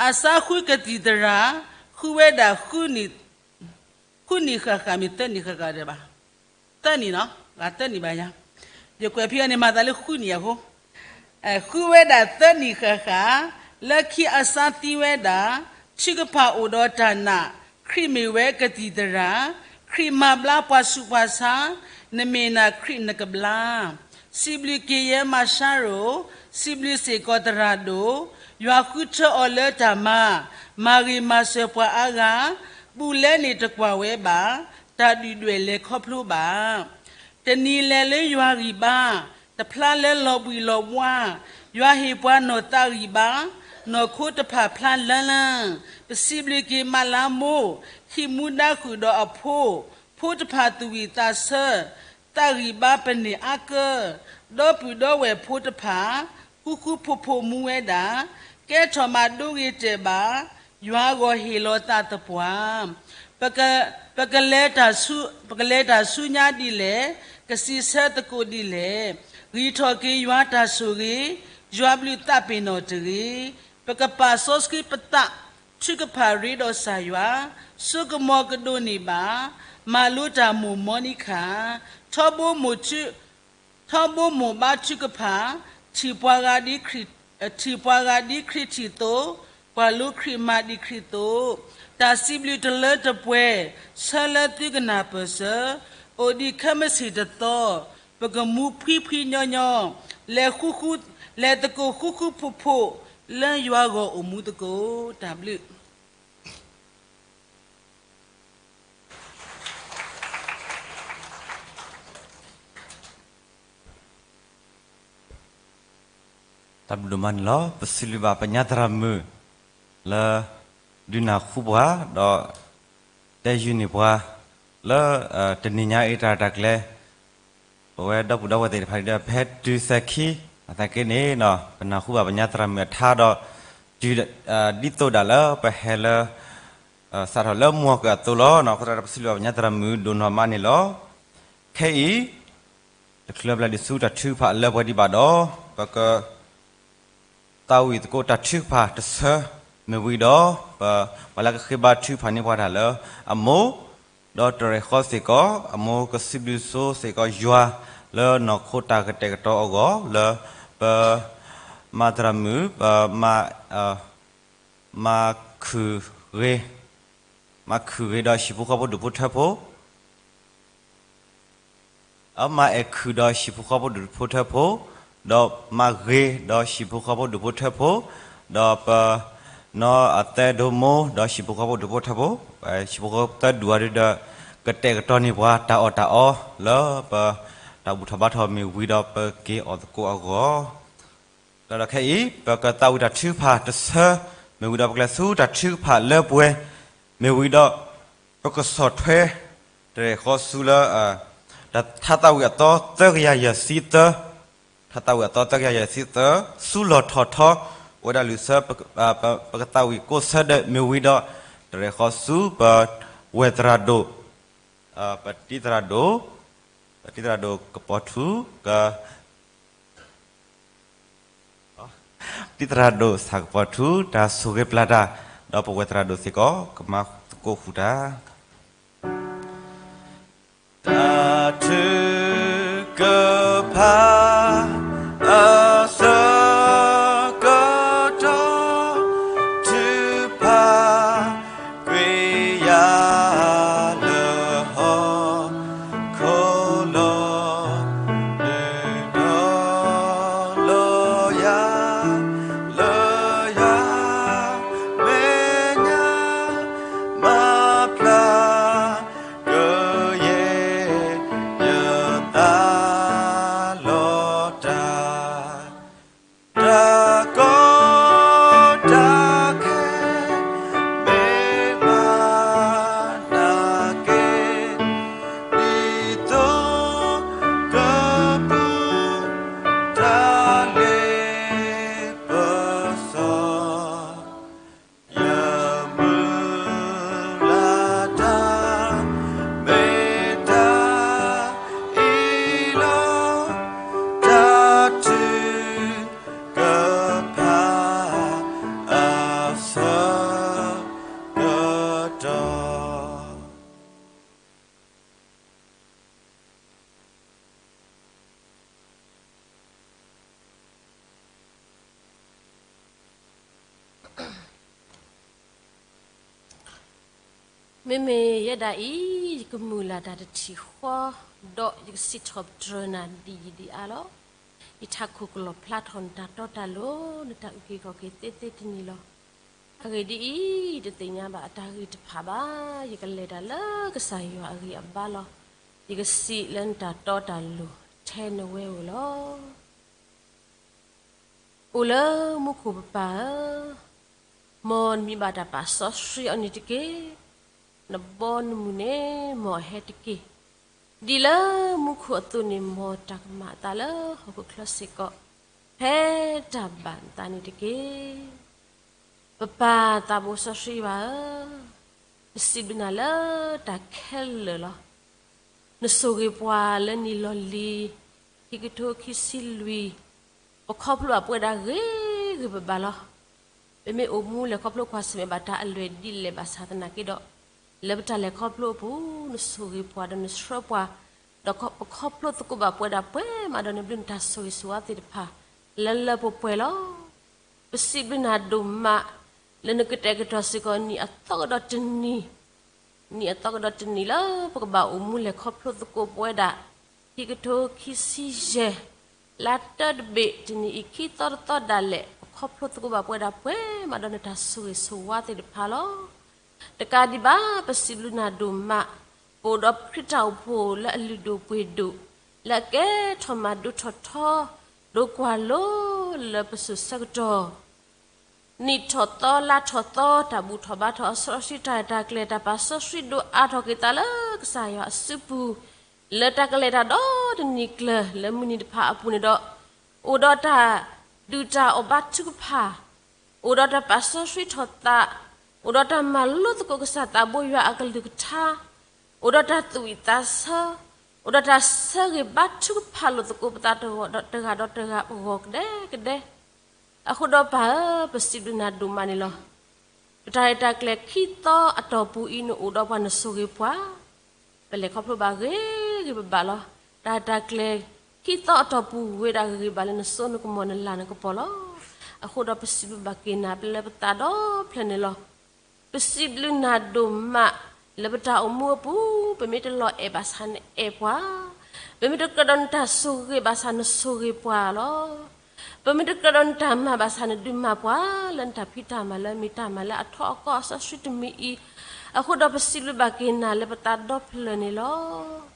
အၤစါဃုကသံၣ်သရၣ်, ဃုဝဲဒၣ် ဃုနံၣ်ဃၣ်ဃၣ် မ့ၢ်သၢနံၣ်ဃၣ်ဃၣ်ဒဲးဘၣ်, သၢနံၣ်နီၤ, သၢနံၣ်ဘၣ်ယါ, ယကွဲးဖံအီၤန့ၣ် မၤသးလၢဃုနံၣ်အဃိ ဃုဝဲဒၣ်သၢနံၣ်ဃၣ်ဃၣ်, လၢခံအၤစါသံဝဲဒၣ်, ထုကဖၣ်အိၣ်ဒီးတၢ်နာ်, ခရံာ်မ့ၢ်ဝဲကသံၣ်သရၣ်, ခရံာ်မၤဘျါပှၤဆူးပှၤဆါ, နမ့ၢ်နာ်ခရံာ်နကဘျါ, စံးဘျုးက့ၤယဲမၤၡါရိၤ, စံးဘျုးစ့ၢ်ကီးသရၣ်ဒိၣ်, ယွၤဃုထၢအီၤလၢတၢ်မၤ, မၤဂ့ၤမၤစၢၤပှၤအါဂၤ, ပူၤလဲန့ၣ်တကွၢ်ဝဲဘၣ်, တၢ်ဒုၣ်ဒွဲၣ်လဲၤခီဖျိဘၣ် တနံၤလဲၤလၢယွၤဂံၢ်ဘါ, တဖျါလၢလီၤဘှံးလီၤဘှါ, ယွၤဟ့ၣ်ပှၤနီၢ်သးဂံၢ်ဘါ, နီၢ်ခိတဖၣ်ဖျါလၢလၢ, ပစံးဘျုးက့ၤမးလါမိၢ်, ဟံးမူဒါဃုာ်ဒီးအဖိ, ဖိတဖၣ်သူၣ်ဝံၣ်သးဆၢ, သးဂံၢ်ဘါပန့ၢ်အါကၢ, ဒီပုၢ်ဒီဝဲၢ်ဖိတဖၣ်, ဃူဃူဖိးဖိးမူဝဲဒၣ်, ကဲထီၣ်မးဒိဂ့ၤတဲာ်ဘၣ်, ယွၤဂီၢ်ဟ့ၣ်လီၤသးသပှၢ် ပက, ပကလဲၤတၢ်ဆူ, ပကလဲၤတၢ်ဆူညါဒ်လဲၣ်, ကစံးဆၢသကိးဒ်လဲၣ်, ဂံၢ်ထီၣ်က့ၤယွၤတၢ်ဆိၣ်ဂ့ၤ, ယွၤဘျုးသးပ့ၤနီၣ်တဂ့ၤ, ပကပာ်စီဆှံပသး, ထုကဖၣ်ရ့ဒီးစၢ်ယွၤ, စိကမီၤကဒိးန့ၢ်ဘၣ်, မၤလိတၢ်မိၢ်မီနံခၣ်, ထီဘိမိၢ် ထီဘိမိၢ်ဘါထုကဖၣ်, ထံၣ်ပှၤဂၤဒ်ခရံာ်, ထံၣ်ပှၤဂၤဒ်ခရံာ်ထံၣ်သိး, ကွၢ်လိခရံာ်မၤဒ်ခရံာ်သိး, တၢ်စံးဘျုးတလၢတပှဲၤ, ဆၢလၢသုကနၢ်ပၢၢ်စၢၤ, အိၣ်ဒံးခဲမုၢ်ဆ့ၣ်တသီ, ပကမူဖှံဖှံညီညီ, လဲၤဃူဃူ, လဲၤသကိးဃူဃူဖိးဖိး, လၢယွၤဂီၢ်အိၣ်မူသကိး, တၢ်ဘျုး တၢ်ဘျုးဒိၣ်မးန့ၣ်လီၤ. ပစံးဘျုးဘၣ်ပညါသရၣ်မုၣ် လၢ ဒုးနၢ်ဟူပှၤ ဒီး တဲယုၢ်န့ၢ်ပှၤ လၢ တနံၤညါအံၤတၢ်ရဲၣ်တၢ်ကျဲၤ ပဝဲဒီပုၢ်ဒီဝဲၢ်သ့ၣ်တဖၣ်ဒီး ပဟဲတုၤသဲခံ အသးက့န့ၣ် ပနၢ်ဟူဘၣ်ပညါသရၣ်မုၣ်အထါဒီး တုၤ ဒ်သိးဒၣ်လၢပဟဲလၢ စးထီၣ်လၢမုၢ်ကၢအသိးလီၤ. အဃိသတးဒီးပစံးဘျုးဘၣ်ပညါသရၣ်မုၣ်ဒိၣ်နီၢ်မးန့ၣ်လီၤ. ခဲအံၤ တချုးလၢပလဲၤဒံးဆူတၢ်ထုကဖၣ်အလၢပှဲၤဒံးဘၣ်ဒီး ပက သးဝံၣ်သကိးတၢ်ထုကဖၣ်တဆၢ, မ့ၢ်ဝံၤဒီး ပ, ပှၤလၢကဃ့ဘါထုကဖၣ်န့ၢ်ပှၤတၢ်လၢအမိၢ်, ဒီးတရဲၣ်ဃီစ့ၢ်ကီး, အမိၢ်ကစံးဘျုးစ့ၢ်ကီးယွၤ လၢနီၢ်ခိတၢ်ကတဲာ်ကတီၤအဂီၢ် လၢပမၤသရၣ်မုၣ်, ပမၤ, မၤခုၣ်ဂ့ၤ, မၤခုၣ်ဂ့ၤဒီးဟံၣ်ဖိဃီဖိဒူၣ်ဖိထၢဖိ အမၤအဲၣ်ခုၣ်ဒီးဟံၣ်ဖိဃီဖိဒူၣ်ဖိထၢဖိ, ဒီးမၤဂ့ၤဒီးဟံၣ်ဖိဃီဖိဒူၣ်ဖိထၢဖိ, ဒီးပနီၢ်အသဲဒိၣ်မိၢ်ဒီးဟံၣ်ဖိဃီဖိဒူၣ်ဖိထၢဖိ, ဟံၣ်ဖိဃီဖိသၢဒူၣ်အံၤဒီး ကတဲာ်ကတီၤန့ၢ်ပှၤတၢ်အီၣ်တၢ်အီ လၢပတၢ်ဘူၣ်ထီၣ်ဘါထီၣ်မ့ၢ်ဝံၤဒီးပက့ၤအီၣ်သကိးအဂီၢ် ဒီးခဲအံၤ ပကသးဝံၣ်တၢ်ထုကဖၣ်တဆၢ, မ့ၢ်ဝံၤဒီးပကလဲၤဆူတၢ်ထုကဖၣ်လၢပှဲၤ, မ့ၢ်ဝံၤဒီး ပကဆီၣ်ထွဲ တရဲၣ်ဃီဆူလၢ ထါသးဝံၣ်အသီသၢကယၤယဲၢ်ဆံသၢ, ထါသးဝံၣ်အသီသၢကယၤယဲၢ်ဆံသၢ, ဆူလီၢ်ထီၣ်ထီ အိၣ်ဝဲဒၣ်လွံၢ်ဆၢ, ပကသးဝံၣ်ကိးဆၢဒဲး မ့ၢ်ဝံၤဒီး တရဲၣ်ဃီဆူပဝဲၢ်သရၣ်ဒိၣ် ပတံၤသရၣ်ဒိၣ်, ပတံၤသရၣ်ဒိၣ်ကပီၤထူ, တံၤသရၣ်ဒိၣ်ဆၣ်ကပီၤထူ တၢ်ဆိၣ်ဂ့ၤပျၢ်တၢ်, ဒီးပဝဲၢ်သရၣ်ဒိၣ်စ့ၢ်ကီး ကမၤသကိးဃုာ်တၢ် တၢ်ထုကဖၣ် အဆၢကတီၢ် ထုကဖၣ် ကွံာ်ယၤလၢဟီၣ်ခိၣ်လီၤ, နုာ်လီၤလီၤယၤ လၢယၤ မဲာ်ညါ မၤဖျါ ကယဲၢ်ယသးလီၤတၢ် တၢ်ကီတၢ်ခဲ မ့ၢ်မၤနာ်က့ ဒ်သိးကပူၤ တၢ်လ့ပစီ ယမုၢ်လၢ်တၢ် မ့ၢ်တၢ်အံၤလီၤ, တၢ်ထုကဖၣ်အဆၢကတီၢ် မ့မ့ၢ်ယဲဒၣ်အံၤ ယကမုၢ်လၢ်တၢ်တထံၣ်ဃီ, ဒီးယကစံးထီၣ်ပတြၢၤနၤဒ်အံၤဒ်အါလီၤ. ယထးခိၣ်ကလီၣ်ဖျါထီၣ်နတၢ်တီတၢ်လိၤ, နတၢ်အုၣ်က့ၤခီၣ်က့ၤသ့သ့တနံၤလီၤ. အဂ့ၢ်ဒ်အံၤ, တသ့ၣ်ညါဘၣ်အတၢ်ဂံၢ်တဖၣ်ဘၣ်, ယကလဲၤတၢ်လၢကစၢ်ယွၤအဂံၢ်အဘါလီၤ. ယကစံးလၢနတၢ်တီတၢ်လိၤ ထဲနဝဲဧိၤလီၤ. အိၣ်လၢမူခိၣ်ပပၢ်ဧၢ, မ်နမံၤဘၣ်တၢ်ပာ်စီဆှံအီၤန့ၣ်တက့ၢ်. နဘီနမုၢ်န့ၣ် မ်အဟဲတက့ၢ်. ဒ်လၢမူခိၣ်အသိးန့ၣ် မ်တၢ်ကမၣ်အသးလၢဟီၣ်ခိၣ်ချၢစ့ၢ်ကီး ဖဲတၢ်ဘၣ်နသးန့ၣ်တက့ၢ်. ပပၢ်သးဘိစီဆှံဘၣ်ဧၢ, ပစံးဘျုးနၤလၢတၢ်ခဲလၢာ်လီၤ. နဆိၣ်ဂ့ၤပှၤလၢနံၣ်လီၢ်လံၤ ခံကထိခံဆံလွံၢ်, ပခီဖျိဘၣ်ပဝဲဒၣ်ဂ့ၤဂ့ၤဘၣ်ဘၣ်လီၤ. ပမ့ၢ်အိၣ်မူလဲၤခီဖျိကွၢ်ဆၢၣ်မဲာ်ဘၣ်တၢ်အလွဲၢ်ဒ်လဲၣ်ဘၣ်ဆၣ်သနာ်က့ဒီး, လၢပတၢ်လဲၤခီဖျိအပူၤ နဆိၣ်ဂ့ၤပှၤဒီးနဆှၢပှၤ, ဒီးပခီဖျိသကိးဘၣ်ပဝဲဒၣ်ပှဲၤမးဒီးနဘျုးနတၢ်ဆိၣ်ဂ့ၤဆိၣ်ဝါသ့ၣ်တဖၣ် လၢလၢပှဲၤပှဲၤလီၤ. ပစံးဘျုးနၤဒိၣ်မး လၢနကတဲာ်ကတီၤစ့ၢ်ကီးနံၣ်အသီကဒီးတနံၤ နံၣ်အသီကဒီးတနံၤလၢပကဘၣ်အိၣ်မူလဲၤခီဖျိသကိးပဝဲဒၣ် ခံကထိခံဆံယဲၢ် လါတၢတဘ့ၣ် တနံၤအံၤခံသီတသီဒၣ်လဲာ် ပခီဖျိသကိးဘၣ်ပဝဲဒၣ်ပှဲၤမးဒီးနတၢ်ဆိၣ်ဂ့ၤဆိၣ်ဝါသ့ၣ်တဖၣ်လီၤ. တကးဒံးဘၣ် ပစံးဘျုးနၤဒိၣ်မး ပအိၣ်ဒီးခရံာ်တၢ်အိၣ်ဖှိၣ်လၢအလုၢ်ဒိၣ်ပှ့ၤဒိၣ် လၢအကဲထီၣ်မၤဒိၣ်ထီၣ်ထီ ဒိၣ်ကွၢ်လိလၢပစိၤဆၢကတီၢ် နံၣ်ထီၣ်သီလါထီၣ်သီ တၢ်ဘူၣ်ထီၣ်ဘါထီၣ်အစီဆှံ တၢ်ရဲၣ်တၢ်ကျဲၤ တၢ်ပာ်စီဆှံဒိၣ်အါထီၣ်က့ၤသးလၢကစၢ်ယွၤအစုပူၤ လၢတၢ်ကလဲၤတၢ်ဒီတနံၤကျၢၤ လၢမုၢ်နံၤတဖၣ်အပူၤန့ၣ်ဒီး အိၣ်ဒီးတၢ်ဒုၣ်တၢ်အီၣ်ဘါထုကဖၣ်, အိၣ်ဒီးတၢ်ပာ်စီဆှံထီၣ်သး, အိၣ်ဒီးတၢ်မၤလိသကိးကစၢ်သးဘိယွၤအကလုၢ်ကထါ, အိၣ်ဒီးတၢ်သူၣ်ဝံၣ်သးဆၢ, အိၣ်ဒီးတၢ်ဆၢဂ့ၤဘါထုကဖၣ်လိာ်သကိးပသးတဂၤဒီးတဂၤပဂီၢ်ကဒဲကဒဲ အဃိဒီးပၢ်ဧၢ, ပစံးဘျုးနၤဒိၣ်မးန့ၣ်လီၤ. ပတၢ်ရဲၣ်တၢ်ကျဲၤခံသီအတီၢ်ပူၤအံၤ နအိၣ်ဒီးပှၤနဆိၣ်ဂ့ၤပှၤ, ပလဲၤခီဖျိဘၣ်ဂ့ၤဂ့ၤဘၣ်ဘၣ်လီၤ. တၢ်ရဲၣ်တၢ်ကျဲၤခံသီအတီၢ်ပူၤ ဂ့ၤဒၣ်ဂ့ၤဂ့ၤဘၣ်လၢနစိနကမီၤနလၤနကပီၤလီၤ. အဃိဒီးပစံးဘျုးဘၣ်က့ၤနၤလၢပသးဒီဖျၢၣ်န့ၣ်လီၤ. ပစံးဘျုးနၤဒိၣ်မးလၢပတၢ်အိၣ်မူအပူၤ, ပမ့ၢ်တလီၤအဲၣ်ဘၣ်ဆၣ်နအဲၣ်ပှၤ, ပမ့ၢ်တကြၢးဒီးနတၢ်ဆိၣ်ဂ့ၤဘၣ်ဆၣ်နဆိၣ်ဂ့ၤပှၤလီၤ. ပမ့ၢ်တကြၢးဒီးနတၢ်မၤဘၣ်ဆၣ်နဒုးမၤပှၤ လၢနတၢ်ဖံးတၢ်မၤလၢမ့ၢ်တၢ်မၤလၢအထီအကီၢ်အစီဆှံတမံၤအံၤ, အဃိဒီးပစံးဘျုးဘၣ်က့ၤနၤလၢပသးဒီဖျၢၣ်န့ၣ်လီၤ.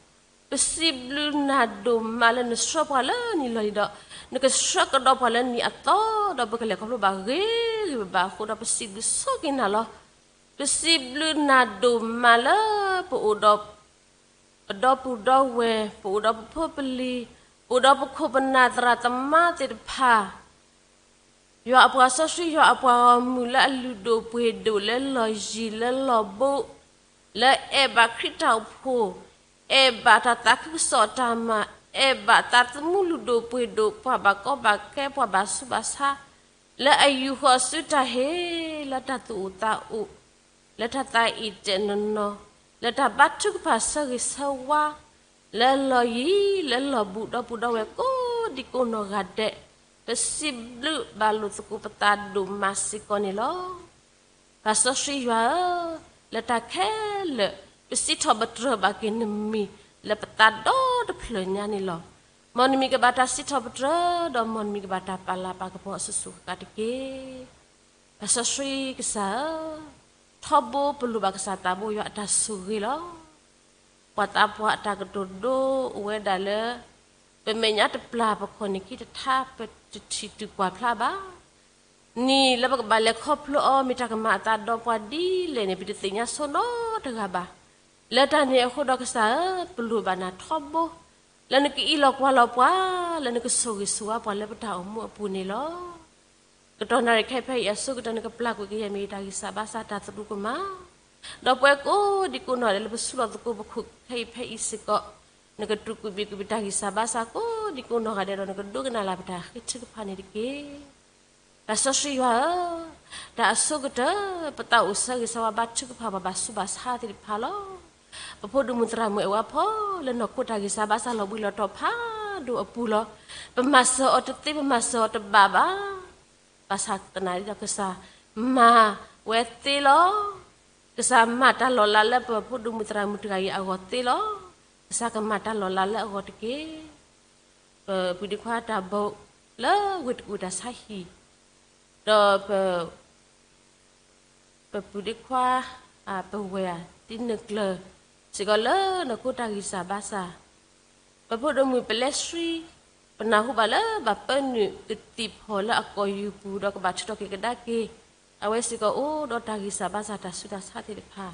ပစံးဘျုးနၤဒိၣ်မးလၢနဆှၢပှၤလၢနံၣ်လီၢ်လံၤဒီး, နကဆှၢကဒီးပှၤလၢနံၣ်အသီဒီး ပကလဲၤခီဖျိဘၣ်ဂ့ၤဂ့ၤဘၣ်ဘၣ်အဃိဒီး ပစံးဘျုးဆိက့ၤနၤလီၤ. ပစံးဘျုးနၤဒိၣ်မးလၢပအိၣ်ဒီး ပဒီပုၢ်ဒီဝဲၢ်, ပအိၣ်ဒီးပဖိပလံၤ, ပအိၣ်ဒီးပခိၣ်ပနၢ်သရၣ်သမါသ့ၣ်တဖၣ်, ယွၤအပှၤစီဆှံ ယွၤအပှၤဂီၢ်မုၢ်လၢအလုၢ်ဒိၣ်ပှ့ၤဒိၣ်လၢလီၢ်ယံၤလၢလီၢ်ဘူး, လၢအဲၣ်ဘၣ်ခရံာ်တၢ်အိၣ်ဖှိၣ်, အဲၣ်ဘၣ်တၢ်သးခုကစီၣ်တၢ်မၤ, အဲၣ်ဘၣ်သးသမူလုၢ်ဒိၣ်ပှ့ၤဒိၣ် ပှၤဘၣ်ကီဘၣ်ခဲ ပှၤဘၣ်ဆူးဘၣ်ဆါ, လၢအယူာ်ဃီၤဆူတၢ်ဟ့ၣ် လၢတၢ်သူၣ်အိၣ်သးအိၣ် လၢတၢ်သးအံၣ်တဲာ်နီၢ်နီၢ်, လၢတၢ်ဘါထုကဖၣ်ဆၢဂ့ၤဆၢဝါ, လၢလီၢ်ယံၤလၢလီၢ်ဘူး ဒီပုၢ်ဒီဝဲၢ်ကိးဒံကိးနီၢ်ဂၤဒဲး, ပစံးဘျုးဘၣ်လိာ်သကိးပသးဒိၣ်မးစ့ၢ်ကီးန့ၣ်လီၤ. ပၢ်စီဆှံယွၤဧၢ, လၢတၢ်ခဲလၢာ် ပစံးထီၣ်ပတြၢၤဘၣ်က့ၤနမံၤ လၢပသးဒီတဖျၢၣ်ညါန့ၣ်လီၤ. မ်နမံၤကဘၣ်တၢ်စံးထီၣ်ပတြၢၤ ဒီးမ်နမံၤကဘၣ်တၢ်ပာ်လၤပာ်ကပီၤအစိၤစိၤဃၣ်ဃၣ်တက့ၢ်. ပၢ်စီဆှံကစၢ်ဧၢ, ထီဘိပလိၣ်ဘၣ်ကစၢ်သးဘိယွၤအတၢ်ဆိၣ်ဂ့ၤလီၤ. ပှၤသးပှၢ်အတၢ်ကတိၤဒိအိၣ်ဝဲဒၣ်လၢ ပမဲာ်ညါတပျၢ် ပခီၣ်န့ၢ်ခံတထါ ပတထံၣ်တုၤကွၢ်ဖျါဘၣ်. နံၤလၢပကဘၣ်လဲၤခီဖျိအီၤ မ့ၢ်တၢ်ကမၤအသးဒီးပှၤဒ်လဲၣ်န့ၣ် ပတသ့ၣ်ညါဆိနီတဂၤဘၣ်. လၢတၢ်န့ၣ်အဃိဒီးကစၢ်ဧၢ, ပလိၣ်ဘၣ်နၤထီဘိ လၢနကအံးလီၤကွၢ်လီၤပှၤ, လၢနကဆိၣ်ဂ့ၤဆိၣ်ဝါပှၤလၢပတၢ်အိၣ်မူအပူၤန့ၣ်လီၤ. ကတီၢ်နၣ်ရံၣ်ခဲအံၤဖဲအံၤအဆိကတၢၢ် နကပျၢ်ကွံာ်ကယဲၢ်မ့ၢ်တၢ်ဂံၢ်စၢ်ဘါစၢ်တၢ်သရူးကမၣ်, ဒီးပဝဲကိးဒံကိးနီၢ်ဂၤဒဲးလၢပဆူၣ်လီၤသကိးပခိၣ်ခဲအံၤဖဲအံၤစ့ၢ်ကီး, နကတြူာ်ကွံာ်ဘ့ၣ်ကွံာ်ပတၢ်ဂံၢ်စၢ်ဘါစၢ်ကိးဒံကိးနီၢ်ဂၤဒဲးဒီး နကဒိကနၣ်လၢ်ပတၢ်ဃ့ထုကဖၣ်န့ၣ်တက့ၢ်. တၢ်စီဆှံယွၤဧၢ, တၢ်အဆိကတၢၢ် ပသးအိၣ်ဆၢဂ့ၤဆၢဝါဘါထုကဖၣ်ပှၤဘၣ်ဆူးဘၣ်ဆါသ့ၣ်တဖၣ်လီၤ. ပဖိဒိၣ်မုၣ်သရၣ်မုၣ်အဲၣ်ဝဲဖီလၢနီၢ်ခိတၢ်ဂံၢ်စၢ်ဘါစၢ်လီၤဘှံးလီၤတီၤဖးဒိၣ်အပူၤလီၤ. ပမၤစၢၤအီၤတသ့ ပမၤစၢၤအီၤတဘၣ်ဘၣ်. ဘၣ်ဆၣ်သနာ်က့ဒီးကစၢ်မၤဝဲသ့လီၤ. ကစၢ်မၤတၢ်လီၤလးလၢပဖိဒိၣ်မုၣ်သရၣ်မုၣ်တဂၤအံၤအဂီၢ်သ့လီၤ. ကစၢ်ကမၤတၢ်လီၤလးလၢအဂီၢ်တက့ၢ်. ပပုၢ်ဒ့ခွါတၢ်ဘိလၢဝ့ၢ်တကူၣ်တၢ်ဆါဟံၣ်, ဒီးပ ပပုၢ်ဒ့ခွါ ပဝဲၢ်ဧါ တံနုၢ်ကျၢၤ စ့ၢ်ကီးလၢနီၢ်ခိတၢ်ဂံၢ်စၢ်ဘါစၢ်, ပဖိဒိၣ်မုၣ်ပလဲဆှံ, ပနၢ်ဟူဘၣ်လၢဘၣ်ပၢနုာ်ကသံၣ်ဖီၣ်လၢအကီၢ်ယူၢ်ပူၤ ဒီးကဘၣ်ထုးထီၣ်က့ၤကဒါက့ၤ, အဝဲစ့ၢ်ကီးအိၣ်ဒီးတၢ်ဂံၢ်စၢ်ဘါစၢ်တၢ်ဆူးတၢ်ဆါသ့ၣ်တဖၣ်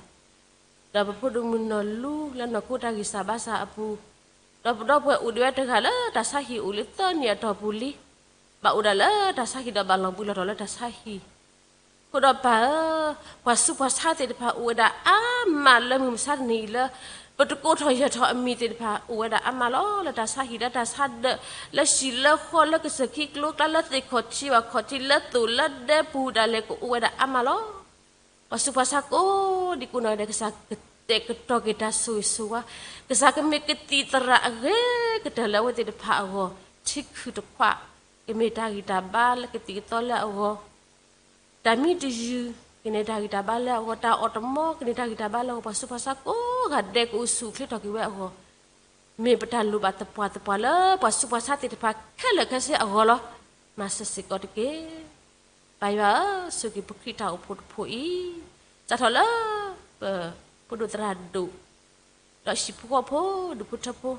ဒီးပဖိဒိၣ်မုၣ်နီၢ်လူလၢနီၢ်ခိတၢ်ဂံၢ်စၢ်ဘါစၢ်အပူၤ, ဒီးပဒီပုၢ်ဝဲၢ်အိၣ်ဒံးဝဲတဂၤလၢတၢ်ဆါဟံၣ်အိၣ်လၢသၢနံၣ်အတီၢ်ပူၤလံ, ဘၣ်အိၣ်ဒၣ်လၢတၢ်ဆါဟံၣ်ဒီးဘၣ်လီၤဘှံးလီၤတီၤလၢတၢ်ဆါဟံၣ်, အဃိဒီးပၢ်ဧၢ, ပှၤဆူးပှၤဆါသ့ၣ်တဖၣ်အိၣ်ဝဲဒၣ်အါမးလၢမုၢ်မဆါတနံၤအံၤလၢ ပတကိးထီၣ်ယၢၤထီၣ်အမံၤသ့ၣ်တဖၣ် အိၣ်ဝဲဒၣ်အါမးလီၤ. လၢတၢ်ဆါဟံၣ်လၢတၢ်ဆါဒၢး, လၢဟံၣ်လၢဃီ လၢကစၢၢ်ခံကျိကျါ လၢသ့ၣ်ခီၣ်ထံးဘၣ်ခီၣ်ထံး လၢသိၣ်လၢဒဲပူၤဒၣ်လဲာ်ကအိၣ်ဝဲဒၣ်အါမးလီၤ. ပှၤဆူးပှၤဆါကိးဒံကိးနီၢ်ဂၤဒဲး ကစၢ်ကတဲာ်ကတီၤက့ၤတၢ်ဆိၣ်ဂ့ၤဆိၣ်ဝါ, ကစၢ်ကမ့ၢ်ကသံၣ်သရၣ်အဂ့ၤကတၢၢ်လၢအဝဲသ့ၣ်တဖၣ်အဂီၢ်, ထံခုၣ်တခွး, ကမ့ၢ်တၢ်ဂံၢ်တၢ်ဘါလၢကသံၣ်ကသီလၢအဂီၢ်, တၢ်မံတယုၢ် ကန့ၢ်တၢ်ဂံၢ်တၢ်ဘါလၢအဂီၢ်, တၢ်အီၣ်တမီ ကန့ၢ်တၢ်ဂံၢ်တၢ်ဘါလၢအဂီၢ်, ပှၤဆူးပှၤဆါကိးဂၤဒဲး ကအုၣ်ဆူၣ်အိၣ်ချ့ထီၣ်က့ၤဝဲအဂီၢ်, မ့ၢ်ပတၢ်လိၣ်ဘၣ်သပှၢ်သပှၢ်လၢ ပှၤဆူးပှၤဆါသ့ၣ်တဖၣ်ခဲလၢာ်ခဲဆ့အဂီၢ်လီၤ. မၤစၢၤစ့ၢ်ကီးတက့ၢ်. ပၢ်ယွၤဧၢ, ဆိၣ်ဂ့ၤပခရံာ်တၢ်အိၣ်ဖှိၣ်တဖှိၣ်အံၤ, စးထီၣ်လၢ ပဖိဒိၣ်သရၣ်ဒိၣ် ဒီးဟံၣ်ဖိဃီဖိဒူၣ်ဖိထၢဖိ,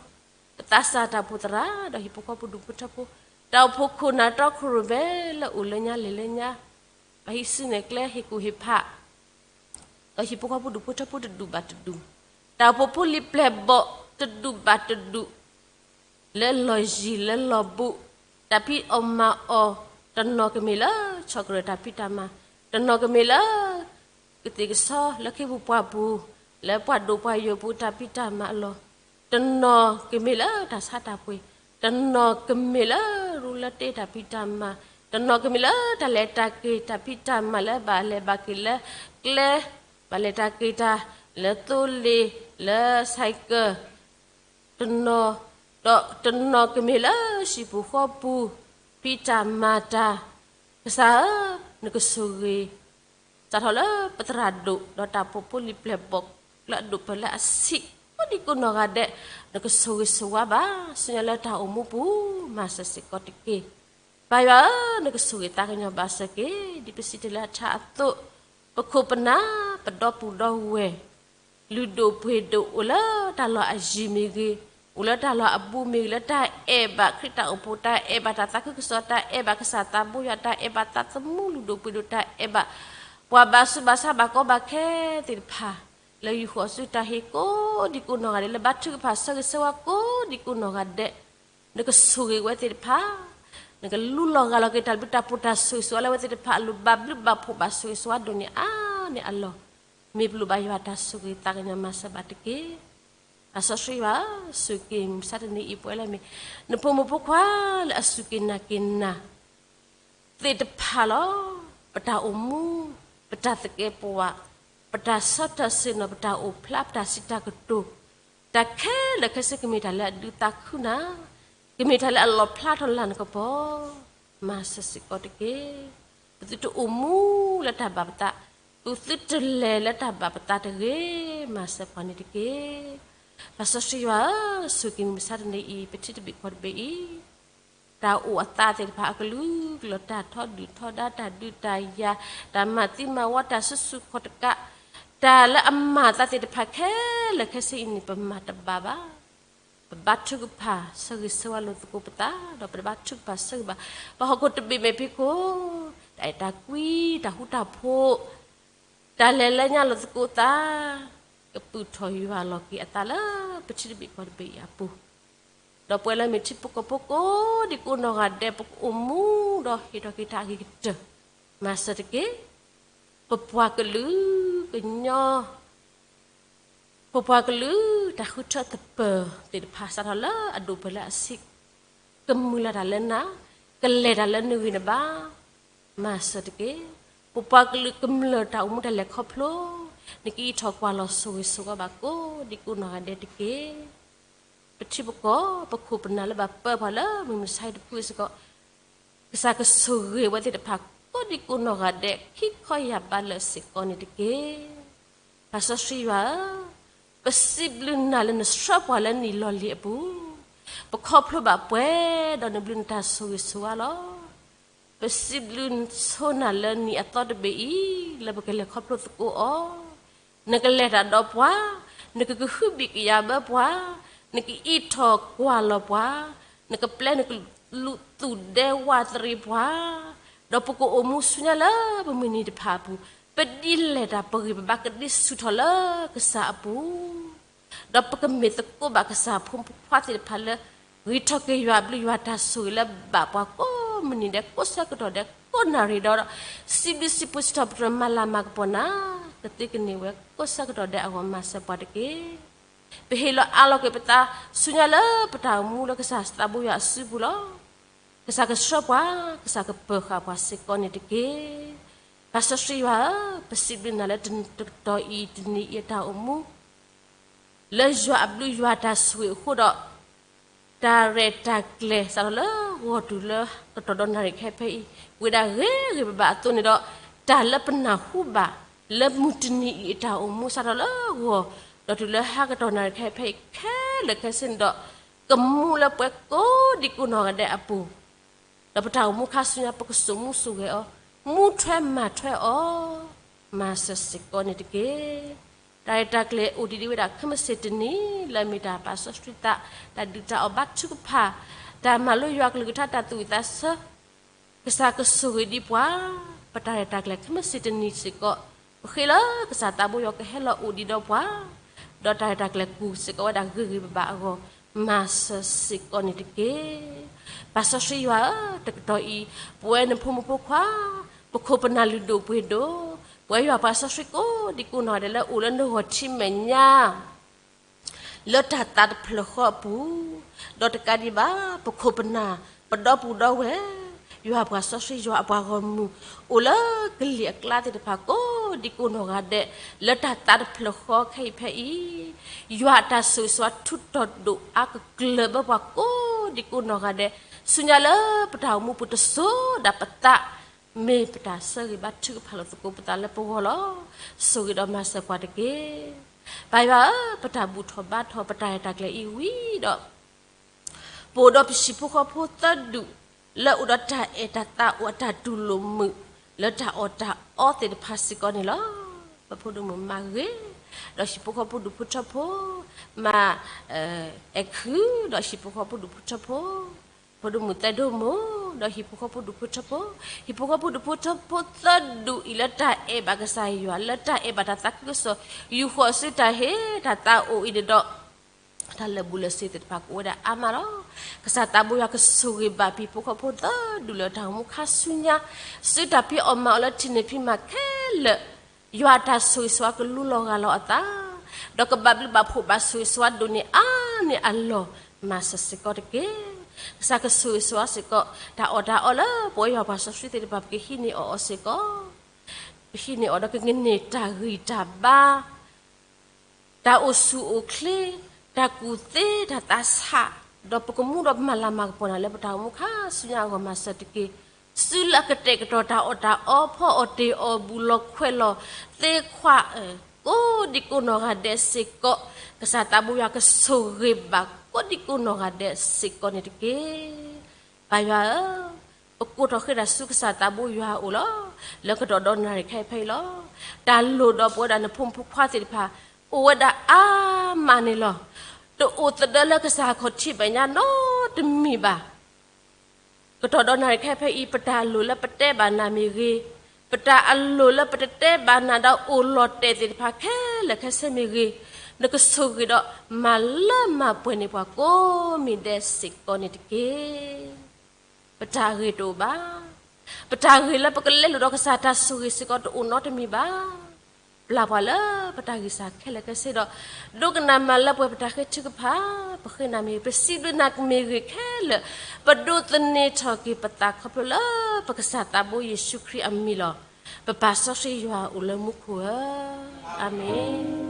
ပသးစၢ်တၢ်အိၣ်ဖှိၣ်သရၣ် ဒီးဟံၣ်ဖိဃီဖိဒူၣ်ဖိထၢဖိ, တၢ်အိၣ်ဖှိၣ်ခိၣ်နၢ်တီခိၣ်ရိၣ်မဲလၢအိၣ်လၢညါလဲၤလၢညါ, ပှၤဟံးစုနဲၣ်ကျဲဟ့ၣ်ကူၣ်ဟ့ၣ်ဖး, ဒီးဟံၣ်ဖိဃီဖိဒူၣ်ဖိထၢဖိတဒူၣ်ဘၣ်တဒူၣ်, တၢ်အိၣ်ဖှိၣ်ဖိလံၤပျဲၢ်ဘီၣ်တဒူၣ်ဘၣ်တဒူၣ် လၢလီၢ်ယံၤလၢလီၢ်ဘူး, တၢ်ဖံးအီၣ်မၤအီၣ်, တနီၤကမ့ၢ်လၢ ဆီၣ်ကရၢၢ်တၢ်ဖံးတၢ်မၤ, တနီၤကမ့ၢ်လၢ ကသံၣ်ကသီလၢခ့ပူၤပှၢ်ပူၤ, လၢပှၤဒိၣ်ပှၤယိာ်ပူၤတၢ်ဖံးတၢ်မၤအလီၢ်, တနီၤကမ့ၢ်လၢတၢ်ဆါတၢ်ပှ့ၤ, တနီၤကမ့ၢ်လၢရူလၢတ့တၢ်ဖံးတၢ်မၤ, တ တနီၤကမ့ၢ်လၢတၢ်လဲၤတၢ်က့ၤ တၢ်ဖံးတၢ်မၤလၢဘၣ်လဲၤဘၣ်က့ၤလၢကျဲ, ဘၣ်လဲၤတၢ်က့ၤတၢ်လၢသိလ့ၣ် လၢဆဲးကၢၣ်, တနီၤ, ဒီးတနီၤကမ့ၢ်လၢဟံၣ်ပူၤဃီပူၤ ဖံးတၢ်မၤတၢ်, ကစၢ်ဧၢ, နကဆိၣ်ဂ့ၤ စးထီၣ်လၢပသရၣ်ဒိၣ် ဒီးတၢ်ဖှိၣ်ဖိလံၤပျဲၢ်ဘီၣ် လၢအဒိၣ်ပၢၢ်လၢအဆံး ကိးဒံကိးနီၢ်ဂၤဒဲး, နကဆိၣ်ဂ့ၤဆိၣ်ဝါဘၣ် ဆူညါလၢတၢ်အိၣ်မူပူၤ မၤစၢၤစ့ၢ်ကီးတက့ၢ်. ပၢ်ယွၤဧၢ, နကဆိၣ်ဂ့ၤသးကညီၤဘၣ်စၢၤက့ၤ ဒ်ပစံးတၢ်လၢအထါအသိး, ပခိၣ်ပနၢ် ပဒီပုၢ်ဒီဝဲၢ် လုၢ်ဒိၣ်ပှ့ၤဒိၣ် အိၣ်လၢတၢ်လီၢ်အယံၤမ့ၢ်ဂ့ၤ, အိၣ်လၢတၢ်လီၢ်အဘူးမ့ၢ်ဂ့ၤ လၢတၢ်အဲၣ်ဘၣ်ခရံာ်တၢ်အိၣ်ဖှိၣ်, တၢ်အဲၣ်ဘၣ်တၢ်သးခုကစီၣ်, တၢ်အဲၣ်ဘၣ်ကစၢ်သးဘိယွၤ, တၢ်အဲၣ်ဘၣ်သးသမူလုၢ်ဒိၣ်ပှ့ၤဒိၣ်, တၢ်အဲၣ်ဘၣ် ပှၤဘၣ်ဆူးဘၣ်ဆါဘၣ်ကီဘၣ်ခဲသ့ၣ်တဖၣ်, လၢယူၢ်ဃီၤဆူတၢ်ဟ့ၣ်ကိးဒံကိးနီၢ်ဂၤဒဲး, လၢဘါထုကဖၣ်ဆၢဂ့ၤဆၢဝါကိးဒံကိးနီၢ်ဂၤဒဲး, နကဆိၣ်ဂ့ၤဝဲသ့ၣ်တဖၣ်, နကလူလီၤဂၢ်လီၤက့ၤတၢ်ဘျုးတၢ်ဖှိၣ်တၢ်ဆိၣ်ဂ့ၤဆိၣ်ဝါလၢအဝဲသ့ၣ်တဖၣ်အလိၤ, ဘၣ်ဘျုးဘၣ်ဖှိၣ်ဘၣ်ဆိၣ်ဂ့ၤဆိၣ်ဝါဒိၣ်န့ၢ်အါန့ၢ်အလီၢ်, မ့ၢ်ပလိၣ်ဘၣ်ယွၤတၢ်ဆိၣ်ဂ့ၤသးကညီၤမၤစၢၤဘၣ်တက့ၢ်. ပၢ်စီဆှံယွၤဧၢ, ဆိၣ်ဂ့ၤက့ၤမုၢ်မဆါတနံၤအံၤ ပဝဲလၢမ့ၢ် နဖိမုၣ်ဖိခွါလၢအစူၢ်က့ၤနာ်က့ၤနၤ သ့ၣ်တဖၣ်လီၤ. ပတၢ်အိၣ်မူ, ပတၢ်သကဲးပဝး, ပတၢ်ဆၢထၢၣ်ဆ့ၣ်နီၤ, ပတၢ်အိၣ်ဖျါ, ပတၢ်စံးတၢ်ကတိၤ, တၢ်ခဲလၢာ်ခဲဆ့ကမ့ၢ်တၢ်လၢအဒုးသးခုနၤ, ကမ့ၢ်တၢ်လၢအလီၣ်ဖျါထီၣ်လၢနကပီၤ, မၤစၢၤစ့ၢ်ကီးတက့ၢ်. ပသုတအိၣ်မူလၢတၢ်ဘၣ်ပသး, ပသုတလဲၤလၢတၢ်ဘၣ်ပသးတဂ့ၤ, မၤစၢၤပှၤန့ၣ်တက့ၢ်. ပၢ်စီဆှံယွၤဧၢ, ဆိၣ်ဂ့ၤမုၢ်မဆါတနံၤအံၤ ပထံတဘ့ၣ်ကီၢ်တဘ့ၣ်အံၤ တၢ်အိၣ်အသးသ့ၣ်တဖၣ်အကလုာ်ကလုာ်, တၢ်ထီဒုၣ်ထီဒါ, တၢ်ဒုးတၢ်ယၤ, တၢ်မၤသံမၤဝီ, တၢ်စုဆူၣ်ခီၣ်တကး, တၢ်လၢအမၤအသးသ့ၣ်တဖၣ်ခဲလၢာ်ခဲဆ့အံၤန့ၣ် ပမၤတဘၣ်ဘၣ်. ပဘါထုကဖၣ်ဆၢဂ့ၤဆၢဝါလိာ်သကိးပသး, ဒီးပဘါထုကဖၣ်ဆၢဂ့ၤဘၣ် ပှၤဟီၣ်ခိၣ်တဘ့ၣ်မဲာ်ဖံးခိၣ်, တၢ်အဲၣ်တၢ်ကွံ, တၢ်ဃူတၢ်ဖိး, တၢ်လဲၤလၢညါလိာ်သကိးသး, ကပုာ်ထီၣ်ယွၤလီၤက့ၤအသးလၢပထံတဘ့ၣ်ကီၢ်တဘ့ၣ်အံၤအပူၤ, ဒီးပဝဲလၢမ့ၢ်ထံဖိကီၢ်ဖိကိးဒံကိးနီၢ်ဂၤဒဲး ပကအိၣ်မူဒီးဟ့ၣ်ထီၣ်က့ၤတၢ်အဂ့ၤကတၢၢ်, မၤစၢၤတက့ၢ်. ပပှၤကလုာ်ကညီ ပပှၤကလုာ်တၢ်ဃုထၢသပၢၤသ့ၣ်တဖၣ် စးထီၣ်လၢအဒိၣ်ပၢၢ်လၢအဆံး, ကမုၢ်လၢ်တၢ်လၢနၤ, ကလဲၤတၢ်လၢနဂ့ၤနဘၣ်, မၤစၢၤတက့ၢ်. ပပှၤကလုာ်ကမျၢၢ်တၢ်အိၣ်မူတၢ်လဲၤခီဖျိ, နကအံးထီၣ်ကွၢ်လီၤဆိၣ်ဂ့ၤဆိၣ်ဝါဘၣ်ကိးဒံကိးနီၢ်ဂၤဒဲးတက့ၢ်. ပထံပကီၢ် ပခိၣ်ပနၢ်လၢဘၣ်ပၢပှၤလၢမုၢ်မဆါအံၤတဖုစ့ၢ်ကီး, ကစၢ်ကဆိၣ်ဂ့ၤဝဲသ့ၣ်တဖၣ်ကိးဒံကိးနီၢ်ဂၤဒဲး ခံခီယၢ်ဘးလၢာ်စ့ၢ်ကီးန့ၣ်တက့ၢ်. ပၢ်စီဆှံယွၤဧၢ, ပစံးဘျုးနၤလၢနဆှၢပှၤလၢနံၣ်လီၢ်လံၤအပူၤ, ပခီဖျိဘၣ်ပှဲၤဒီးနဘျုးနတၢ်ဆိၣ်ဂ့ၤဆိၣ်ဝါလီၤ. ပစံးဘျုးဆိနၤလၢနံၣ်အသီတဘ့ၣ်အံၤ လၢပကလဲၤခီဖျိသကိးအီၤ, နကလဲၤတၢ်ဒီးပှၤ, နကကဟုဘံၣ်ကယာ်ဘၢပှၤ, နကအံးထီၣ်ကွၢ်လီၤပှၤ, နကပျဲနကလူးသူၣ်ဒဲဝးတရံးပှၤ, ဒီးပကအိၣ်မူဆူညါလၢပမုၢ်နံၤတဖၣ်အပူၤ, ပဒ်လဲၣ်တၢ်ပဂံၢ်ပဘါကဒ်ဆူၣ်ထီၣ်လၢကစၢ်အပူၤ ဒီးပကမ့ၢ်သကိးဘၣ်ကစၢ်ဖိမုၣ်ဖိခွါသ့ၣ်တဖၣ်လၢ ဂံၢ်ထီၣ်က့ၤယွၤအဘျုးယွၤတၢ်ဆိၣ်ဂ့ၤလၢဘၣ်ပှၤကိးမုၢ်နံၤဒဲး ကိးဆၢကတီၢ်ဒဲး ကိးနၣ်ရံၣ်ဒီး စံးဘျုးစံးဖှိၣ်စံးထီၣ်ပတြၢၤမၤလၤမၤကပီၤနၤ, ကသ့ကန့ၢ်ဝဲကိးဆၢကတီၢ်ဒဲးအဂီၢ် မၤစၢၤပှၤတက့ၢ်. ပဟ့ၣ်လီၤအးလီၤက့ၤပသးဆူညါလၢပတၢ်အိၣ်မူလၢကစၢ်သးဘိယွၤအစုပူၤလီၤ. ကစၢ်ကဆှၢပှၤ, ကစၢ်ကပၢၤဃာ်ပှၤစ့ၢ်ကီးန့ၣ်တက့ၢ်. ပၢ်စီဆှံယွၤဧၢ, ပစံးဘျုးနၤလၢတကတီၢ်အံၤတနံၤအံၤအတၢ်အိၣ်မူ လၢယွၤအဘျုးယွၤတၢ်ဆိၣ်ဂ့ၤအဃိဒီး တၢ်ရဲၣ်တၢ်ကျဲၤ စးထီၣ်လၢဂီၢ်တုၤလၢကတီၢ်ဒီးနၣ်ရံၣ်ခဲဖဲအံၤ ဝဲဒၣ်ဂ့ၤဂ့ၤဘၣ်ဘၣ်အသိးန့ၣ်ဒီး တၢ်လၢပနၢ်ဟူဘၣ် လၢမုၢ်တနံၤအံၤအတၢ်အိၣ်မူစးထီၣ်လၢဂီၢ် ဒီးတုၤလၢဟါကတီၢ်နၣ်ရံၣ်ခဲဖဲအံၤ ခဲလၢာ်ခဲဆ့န့ၣ်ဒီး ကမူလၢပှဲၤကိးဒံကိးနီၢ်ဂၤဒဲးအပူၤ ဒီးပတၢ်အိၣ်မူခါဆူညါ ပကစိာ်မူစိာ်ဂဲၤအီၤ, မူထွဲမၤထွဲအီၤ, မၤစၢၤစ့ၢ်ကီးန့ၣ်တက့ၢ်. တၢ်ရဲၣ်တၢ်ကျဲၤအိၣ်ဒံးဒံးဝဲဒၣ် ခဲမုၢ်ဆ့ၣ်တနံၤ လၢအမ့ၢ်တၢ်ပာ်စီဆှံသး, တၢ်ဒုၣ်တၢ်အီၣ်ဘါထုကဖၣ်, တၢ်မၤလိယွၤကလုၢ်ကထါ တၢ်သူၣ်ဝံၣ်သးဆၢ, ကစၢ်ကဆိၣ်ဂ့ၤဒံးပှၤ, ပတၢ်ရဲၣ်တၢ်ကျဲၤခဲမုၢ်ဆ့ၣ်တနံၤစ့ၢ်ကီး, ပဃ့လၢကစၢ်သးဘိယွၤကဟဲလီၤအိၣ်ဒံးဒီးပှၤ, ဒီးတၢ်ရဲၣ်တၢ်ကျဲၤကူၣ်စ့ၢ်ကီးဝဲဒၣ်ဂ့ၤဂ့ၤဘၣ်ဘၣ်အဂီၢ်, မၤစၢၤစ့ၢ်ကီးန့ၣ်တက့ၢ်. ပၢ်စီဆှံယွၤဧၢ, တကတီၢ်အံၤ, ပဝဲနဖိမုၣ်ဖိခွါ, ပခိၣ်ပနၢ်လုၢ်ဒိၣ်ပှ့ၤဒိၣ်, ပဝဲယွၤပှၤစီဆှံကိးဒံကိးနီၢ်ဂၤဒဲးလၢအိၣ်လၢနဂီၢ်ထံမဲာ်ညါ လၢတၢ်သးတဖျၢၣ်ဃီအပူၤ, ဒီးတကးဒံးဘၣ် ပခိၣ်ပနၢ် ပဒီပုၢ်ဒီဝဲၢ် ယွၤပှၤစီဆှံယွၤအပှၤဂီၢ်မုၢ် အိၣ်လၢကလံၤအကျါသ့ၣ်တဖၣ် ကိးဒံကိးနီၢ်ဂၤဒဲး လၢတၢ်သးတဖျၢၣ်ဃီခဲအံၤဖဲအံၤ, ယွၤအတၢ်ဆိၣ်ဂ့ၤဆိၣ်ဝါထုးထီၣ်ဒိၣ်အါကကျၢၤဘၢပှၤကိးဒံကိးနီၢ်ဂၤဒဲး, ဆူညါလၢပတၢ်အိၣ်မူပူၤတစိၤဒၣ်ပသး မ့ၢ်ပတၢ်ဆၢဂ့ၤဘါထုကဖၣ်လိာ်သကိးပသးလၢပဂီၢ်လီၤ. ဆိၣ်ဂ့ၤဒီးမၤစၢၤပှၤတက့ၢ်. ပၢ်ယွၤဧၢ, ပတၢ်ဘူၣ်ထီၣ်ဘါထီၣ် ပတၢ်ရဲၣ်တၢ်ကျဲၤအံၤဝံၤဒီး ပအိၣ်ဒီးပဟံၣ်ဖိဃီဖိသၢဒူၣ် လၢအိၣ်ဒီးတၢ်အဲၣ်တၢ်သးအိၣ်အတၢ်တူၢ်လိာ်မုာ် လၢတၢ်အီၣ်တၢ်အီသ့ၣ်တဖၣ်စ့ၢ်ကီးန့ၣ်လီၤ. ပဖိဒိၣ်မုၣ်မၤဂ့ၤ, ဒီးဟံၣ်ဖိဃီဖိဒူၣ်ဖိထၢဖိ မၤ အဲၣ်ခုၣ်, ဒီးဟံၣ်ဖိဃီဖိဒူၣ်ဖိထၢဖိ ဖိဒိၣ်မုၣ်သဲဒိၣ်မိၢ်, ဒီးဟံၣ်ဖိဃီဖိဒူၣ်ဖိထၢဖိ, ဟံၣ်ဖိဃီဖိဒူၣ်ဖိထၢဖိသၢဒူၣ်အံၤလၢတၢ်အဲၣ်ဘၣ်ကစၢ်ယွၤ လၢတၢ်အဲၣ်ဘၣ်တၢ်သးခုကစီၣ် ယူာ်ဃီၤအစုတၢ်ဟ့ၣ်တၢ်သးအိၣ်အံၤန့ၣ်ဒီး တၢ်လၢာ်ဘူၣ်လၢာ်စ့ၤသ့ၣ်တဖၣ်ကအိၣ်ဝဲဒၣ်အါမးလီၤ. ကစၢ်သးဘိယွၤကဆိၣ်ဂ့ၤဘၣ်ပဟံၣ်ဖိဃီဖိသၢဒူၣ်လၢတၢ်အိၣ်မူခါဆူညါ, စုတၢ်ဖံးအီၣ်မၤအီၣ်လၢထံးန့ၢ်ဖံးမၤခဲလၢာ် ယွၤအတၢ်ဆိၣ်ဂ့ၤဆိၣ်ဝါကလူလီၤဂၢ်လီၤအသး, ဒီးကဘၣ်ဘျုးဘၣ်ဖှိၣ်ဘၣ်ဆိၣ်ဂ့ၤဆိၣ်ဝါဒိၣ်န့ၢ်အါန့ၢ်အလီၢ်မၤစၢၤစ့ၢ်ကီးတက့ၢ်. ကစၢ်ကဆိၣ်ဂ့ၤဆိၣ်ဝါစ့ၢ်ကီး တၢ်အီၣ်တၢ်အီလၢပဝဲယွၤပှၤစီဆှံသ့ၣ်တဖၣ် ပကဟံးန့ၢ်အီၣ်အီၤစ့ၢ်ကီး ပဟံးန့ၢ်အီၤဒီးကကန့ၢ်တၢ်ဂံၢ်တၢ်ဘါ တၢ်အိၣ်ဆူၣ်အိၣ်ချ့, တၢ်ကူၣ်သ့တၢ်သးဆး, ဒီးပကမူဒီးပမၤလၤမၤကပီၤနၤလၢပတၢ်အိၣ်မူခါဆူညါအဂီၢ်မၤစၢၤတက့ၢ်. စုလၢအကတဲာ်ကတီၤတၢ်အီၣ်တၢ်အီ ဖီအီၣ်တ့ၢ်အီၣ် ဘူၣ်လီၤခွဲးလီၤသ့ခွါ ကိးဒံကိးနီၢ်ဂၤဒဲးစ့ၢ်ကီး, ကစၢ်သးဘိယွၤကဆိၣ်ဂ့ၤဘၣ်ကိးဒံကိးနီၢ်ဂၤဒဲးစ့ၢ်ကီးန့ၣ်တက့ၢ်. ပၢ်ယွၤဧၢ, ပကိးထီၣ်ဃ့တၢ်ဆူကစၢ်သးဘိယွၤအအိၣ်လီၤ. လၢကတီၢ်ဒီနၣ်ရံၣ်ခဲအံၤဖဲအံၤလီၤ. တၢ်လိၣ်ဒီးပဝဲဒၣ်နဖိမုၣ်ဖိခွါသ့ၣ်တဖၣ် အိၣ်ဝဲဒၣ်အါမးန့ၣ်လီၤ. တအိၣ်သဒၢလၢကစၢ်ခီၣ်ထံးမဲာ်ညါနီတမံၤဘၣ်. ကတီၢ်ဒီနၣ်ရံၣ်ခဲအံၤဖဲအံၤ ပတၢ်အလိၣ်လၢပတဲဘၣ်နၤမ့ၢ်ဂ့ၤ, ပတၢ်အလိၣ်လၢပတတဲဘၣ်နၤဒီးအိၣ်လီၤတဲာ်သ့ၣ်တဖၣ်ခဲလၢာ်ခဲဆ့မ့ၢ်ဂ့ၤ, နကဆိၣ်ဂ့ၤဒီးမၤလၢမၤပှဲၤန့ၢ်ပှၤကိးမံၤဒဲးစ့ၢ်ကီးန့ၣ်တက့ၢ်. ပတၢ်ဂ့ၤတအိၣ်ဘၣ်. ပတၢ်ဂ့ၤလၢပကလဲလိာ်ဒီးကစၢ်တၢ်ဆိၣ်ဂ့ၤစ့ၢ်ကီးတအိၣ်နီတမံၤဘၣ်. ပျၢ်ပှၤလၢပတၢ်ဂံၢ်စၢ်ခဲလၢာ်ခဲဆ့ဒီး ဒိကနၣ်မၤလၢပှဲၤပတၢ်ဃ့ထုကဖၣ်, ပဃ့နၤမ့ၢ်ဂ့ၤ, ပစံးဘျုးနၤမ့ၢ်ဂ့ၤခဲလၢာ်, ပဒိးသန့ၤထီၣ်က့ၤပသးခီဖျိလၢပကစၢ်သးဘိယ့ၣ်ၡူးခရံာ်အမံၤလီၤ. ပပၢ်စီဆှံယွၤအိၣ်လၢမူခိၣ်ဧၢ, အၤမ့ၣ်.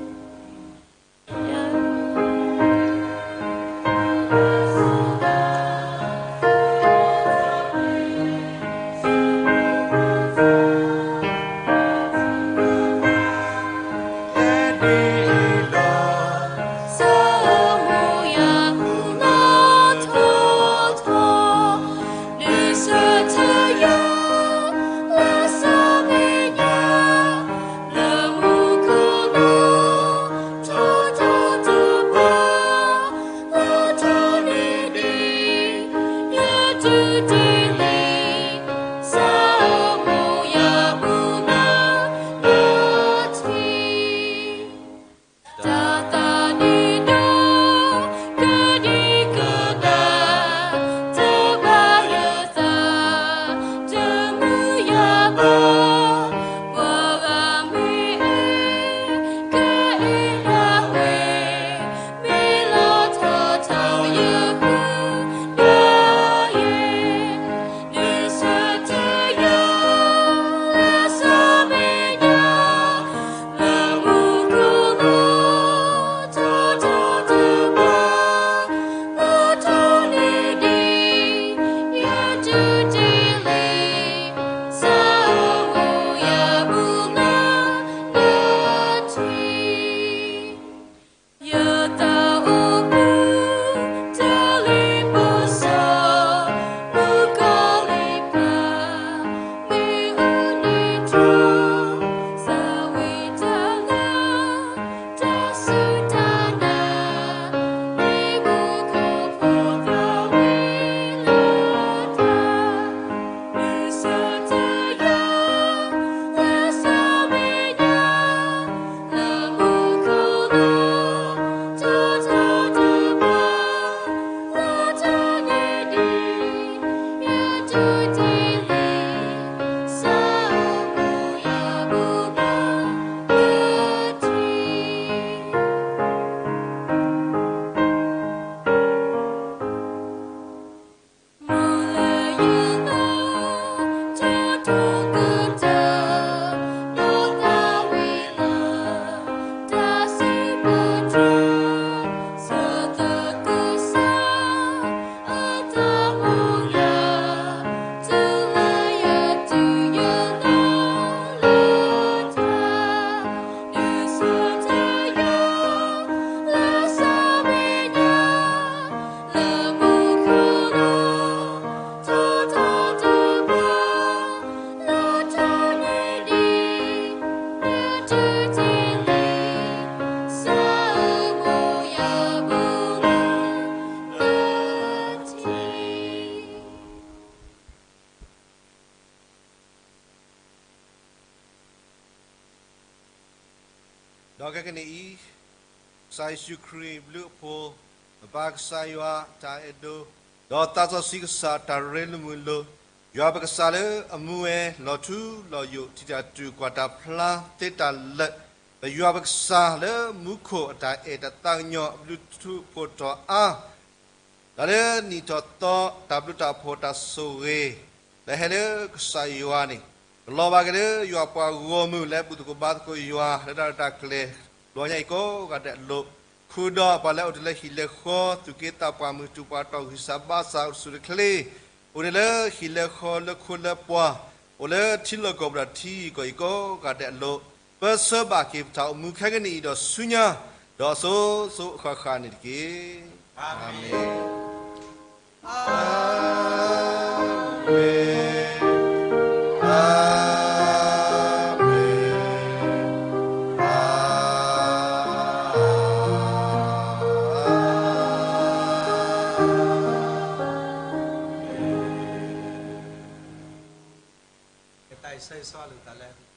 ဒီးခဲကနံၣ်အံၤ, ကစၢ်ယ့ၣ်ၡူးခရံာ်ဘျုးအဖှိၣ်, ပပၢ်ကစၢ်ယွၤအတၢ်အဲၣ်ဒိၣ်, ဒီးသးစီဆှံကစၢ်အတၢ်ရ့လိာ်မုာ်လိာ်, ယွၤပကစၢ်လၢအမူဝဲလီၤထူလီၤယိာ် ထံၣ်တၢ်တူၢ်ကွၢ်တၢ်ဖျါသ့တၢ်လၢာ်, ပယွၤပကစၢ်လၢမူခိၣ်အတၢ်အဲၣ်တၢ်သးကညီၤအဘျုးထူးဖှိၣ်ထီၣ်အါ တၢ်လၢနံၣ်ထီၣ်သီ တၢ်ဘျုးတၢ်ဖှိၣ်တၢ်ဆိၣ်ဂ့ၤ လၢဟဲလၢကစၢ်ယွၤန့ၣ်, ကလီၤဘၣ်က့ၤလၢယွၤပှၤဂီၢ်မုၢ်လၢအဘူၣ်သကိးဘါသကိးယွၤ လၢတၢ်ရဲၣ်တၢ်ကျဲၤ ဘျီညါအံၤကိးဂၤဒဲးအလိၤ, ဃုာ်ဒီးပှၤလၢအိၣ်တ့ၢ်လၢဟံၣ်လၢဃီ သူၣ်က့သးပှၢ် မုၢ်တူၢ်ပှၤတီၢ် ဂံၢ်စၢ်ဘါစၢ် အိၣ်တဆူၣ်တချ့, အိၣ်တ့ၢ်လၢဟံၣ်လၢဃီလၢခိလၢပှၢ်, အိၣ်လၢထံလီၢ်ကီၢ်ပူၤဒီးထံဂုၤကီၢ်ဂၤကိးဂၤဒဲးအလိၤ, ပၢဆှၢဘၣ်က့ၤပတၢ်အိၣ်မူခဲကနံၣ်အံၤဒီးဆူညါ, ဒီးအစိၤစိၤအဃၣ်ဃၣ်န့ၣ်တက့ၢ်. အၤမ့ၣ်, အၤမ့ၣ်, အၤမ့ၣ်, အၤမ့ၣ်. ကတၢၢ်အံၤဆၢဂ့ၤဆၢဝါလိာ်သးလၢ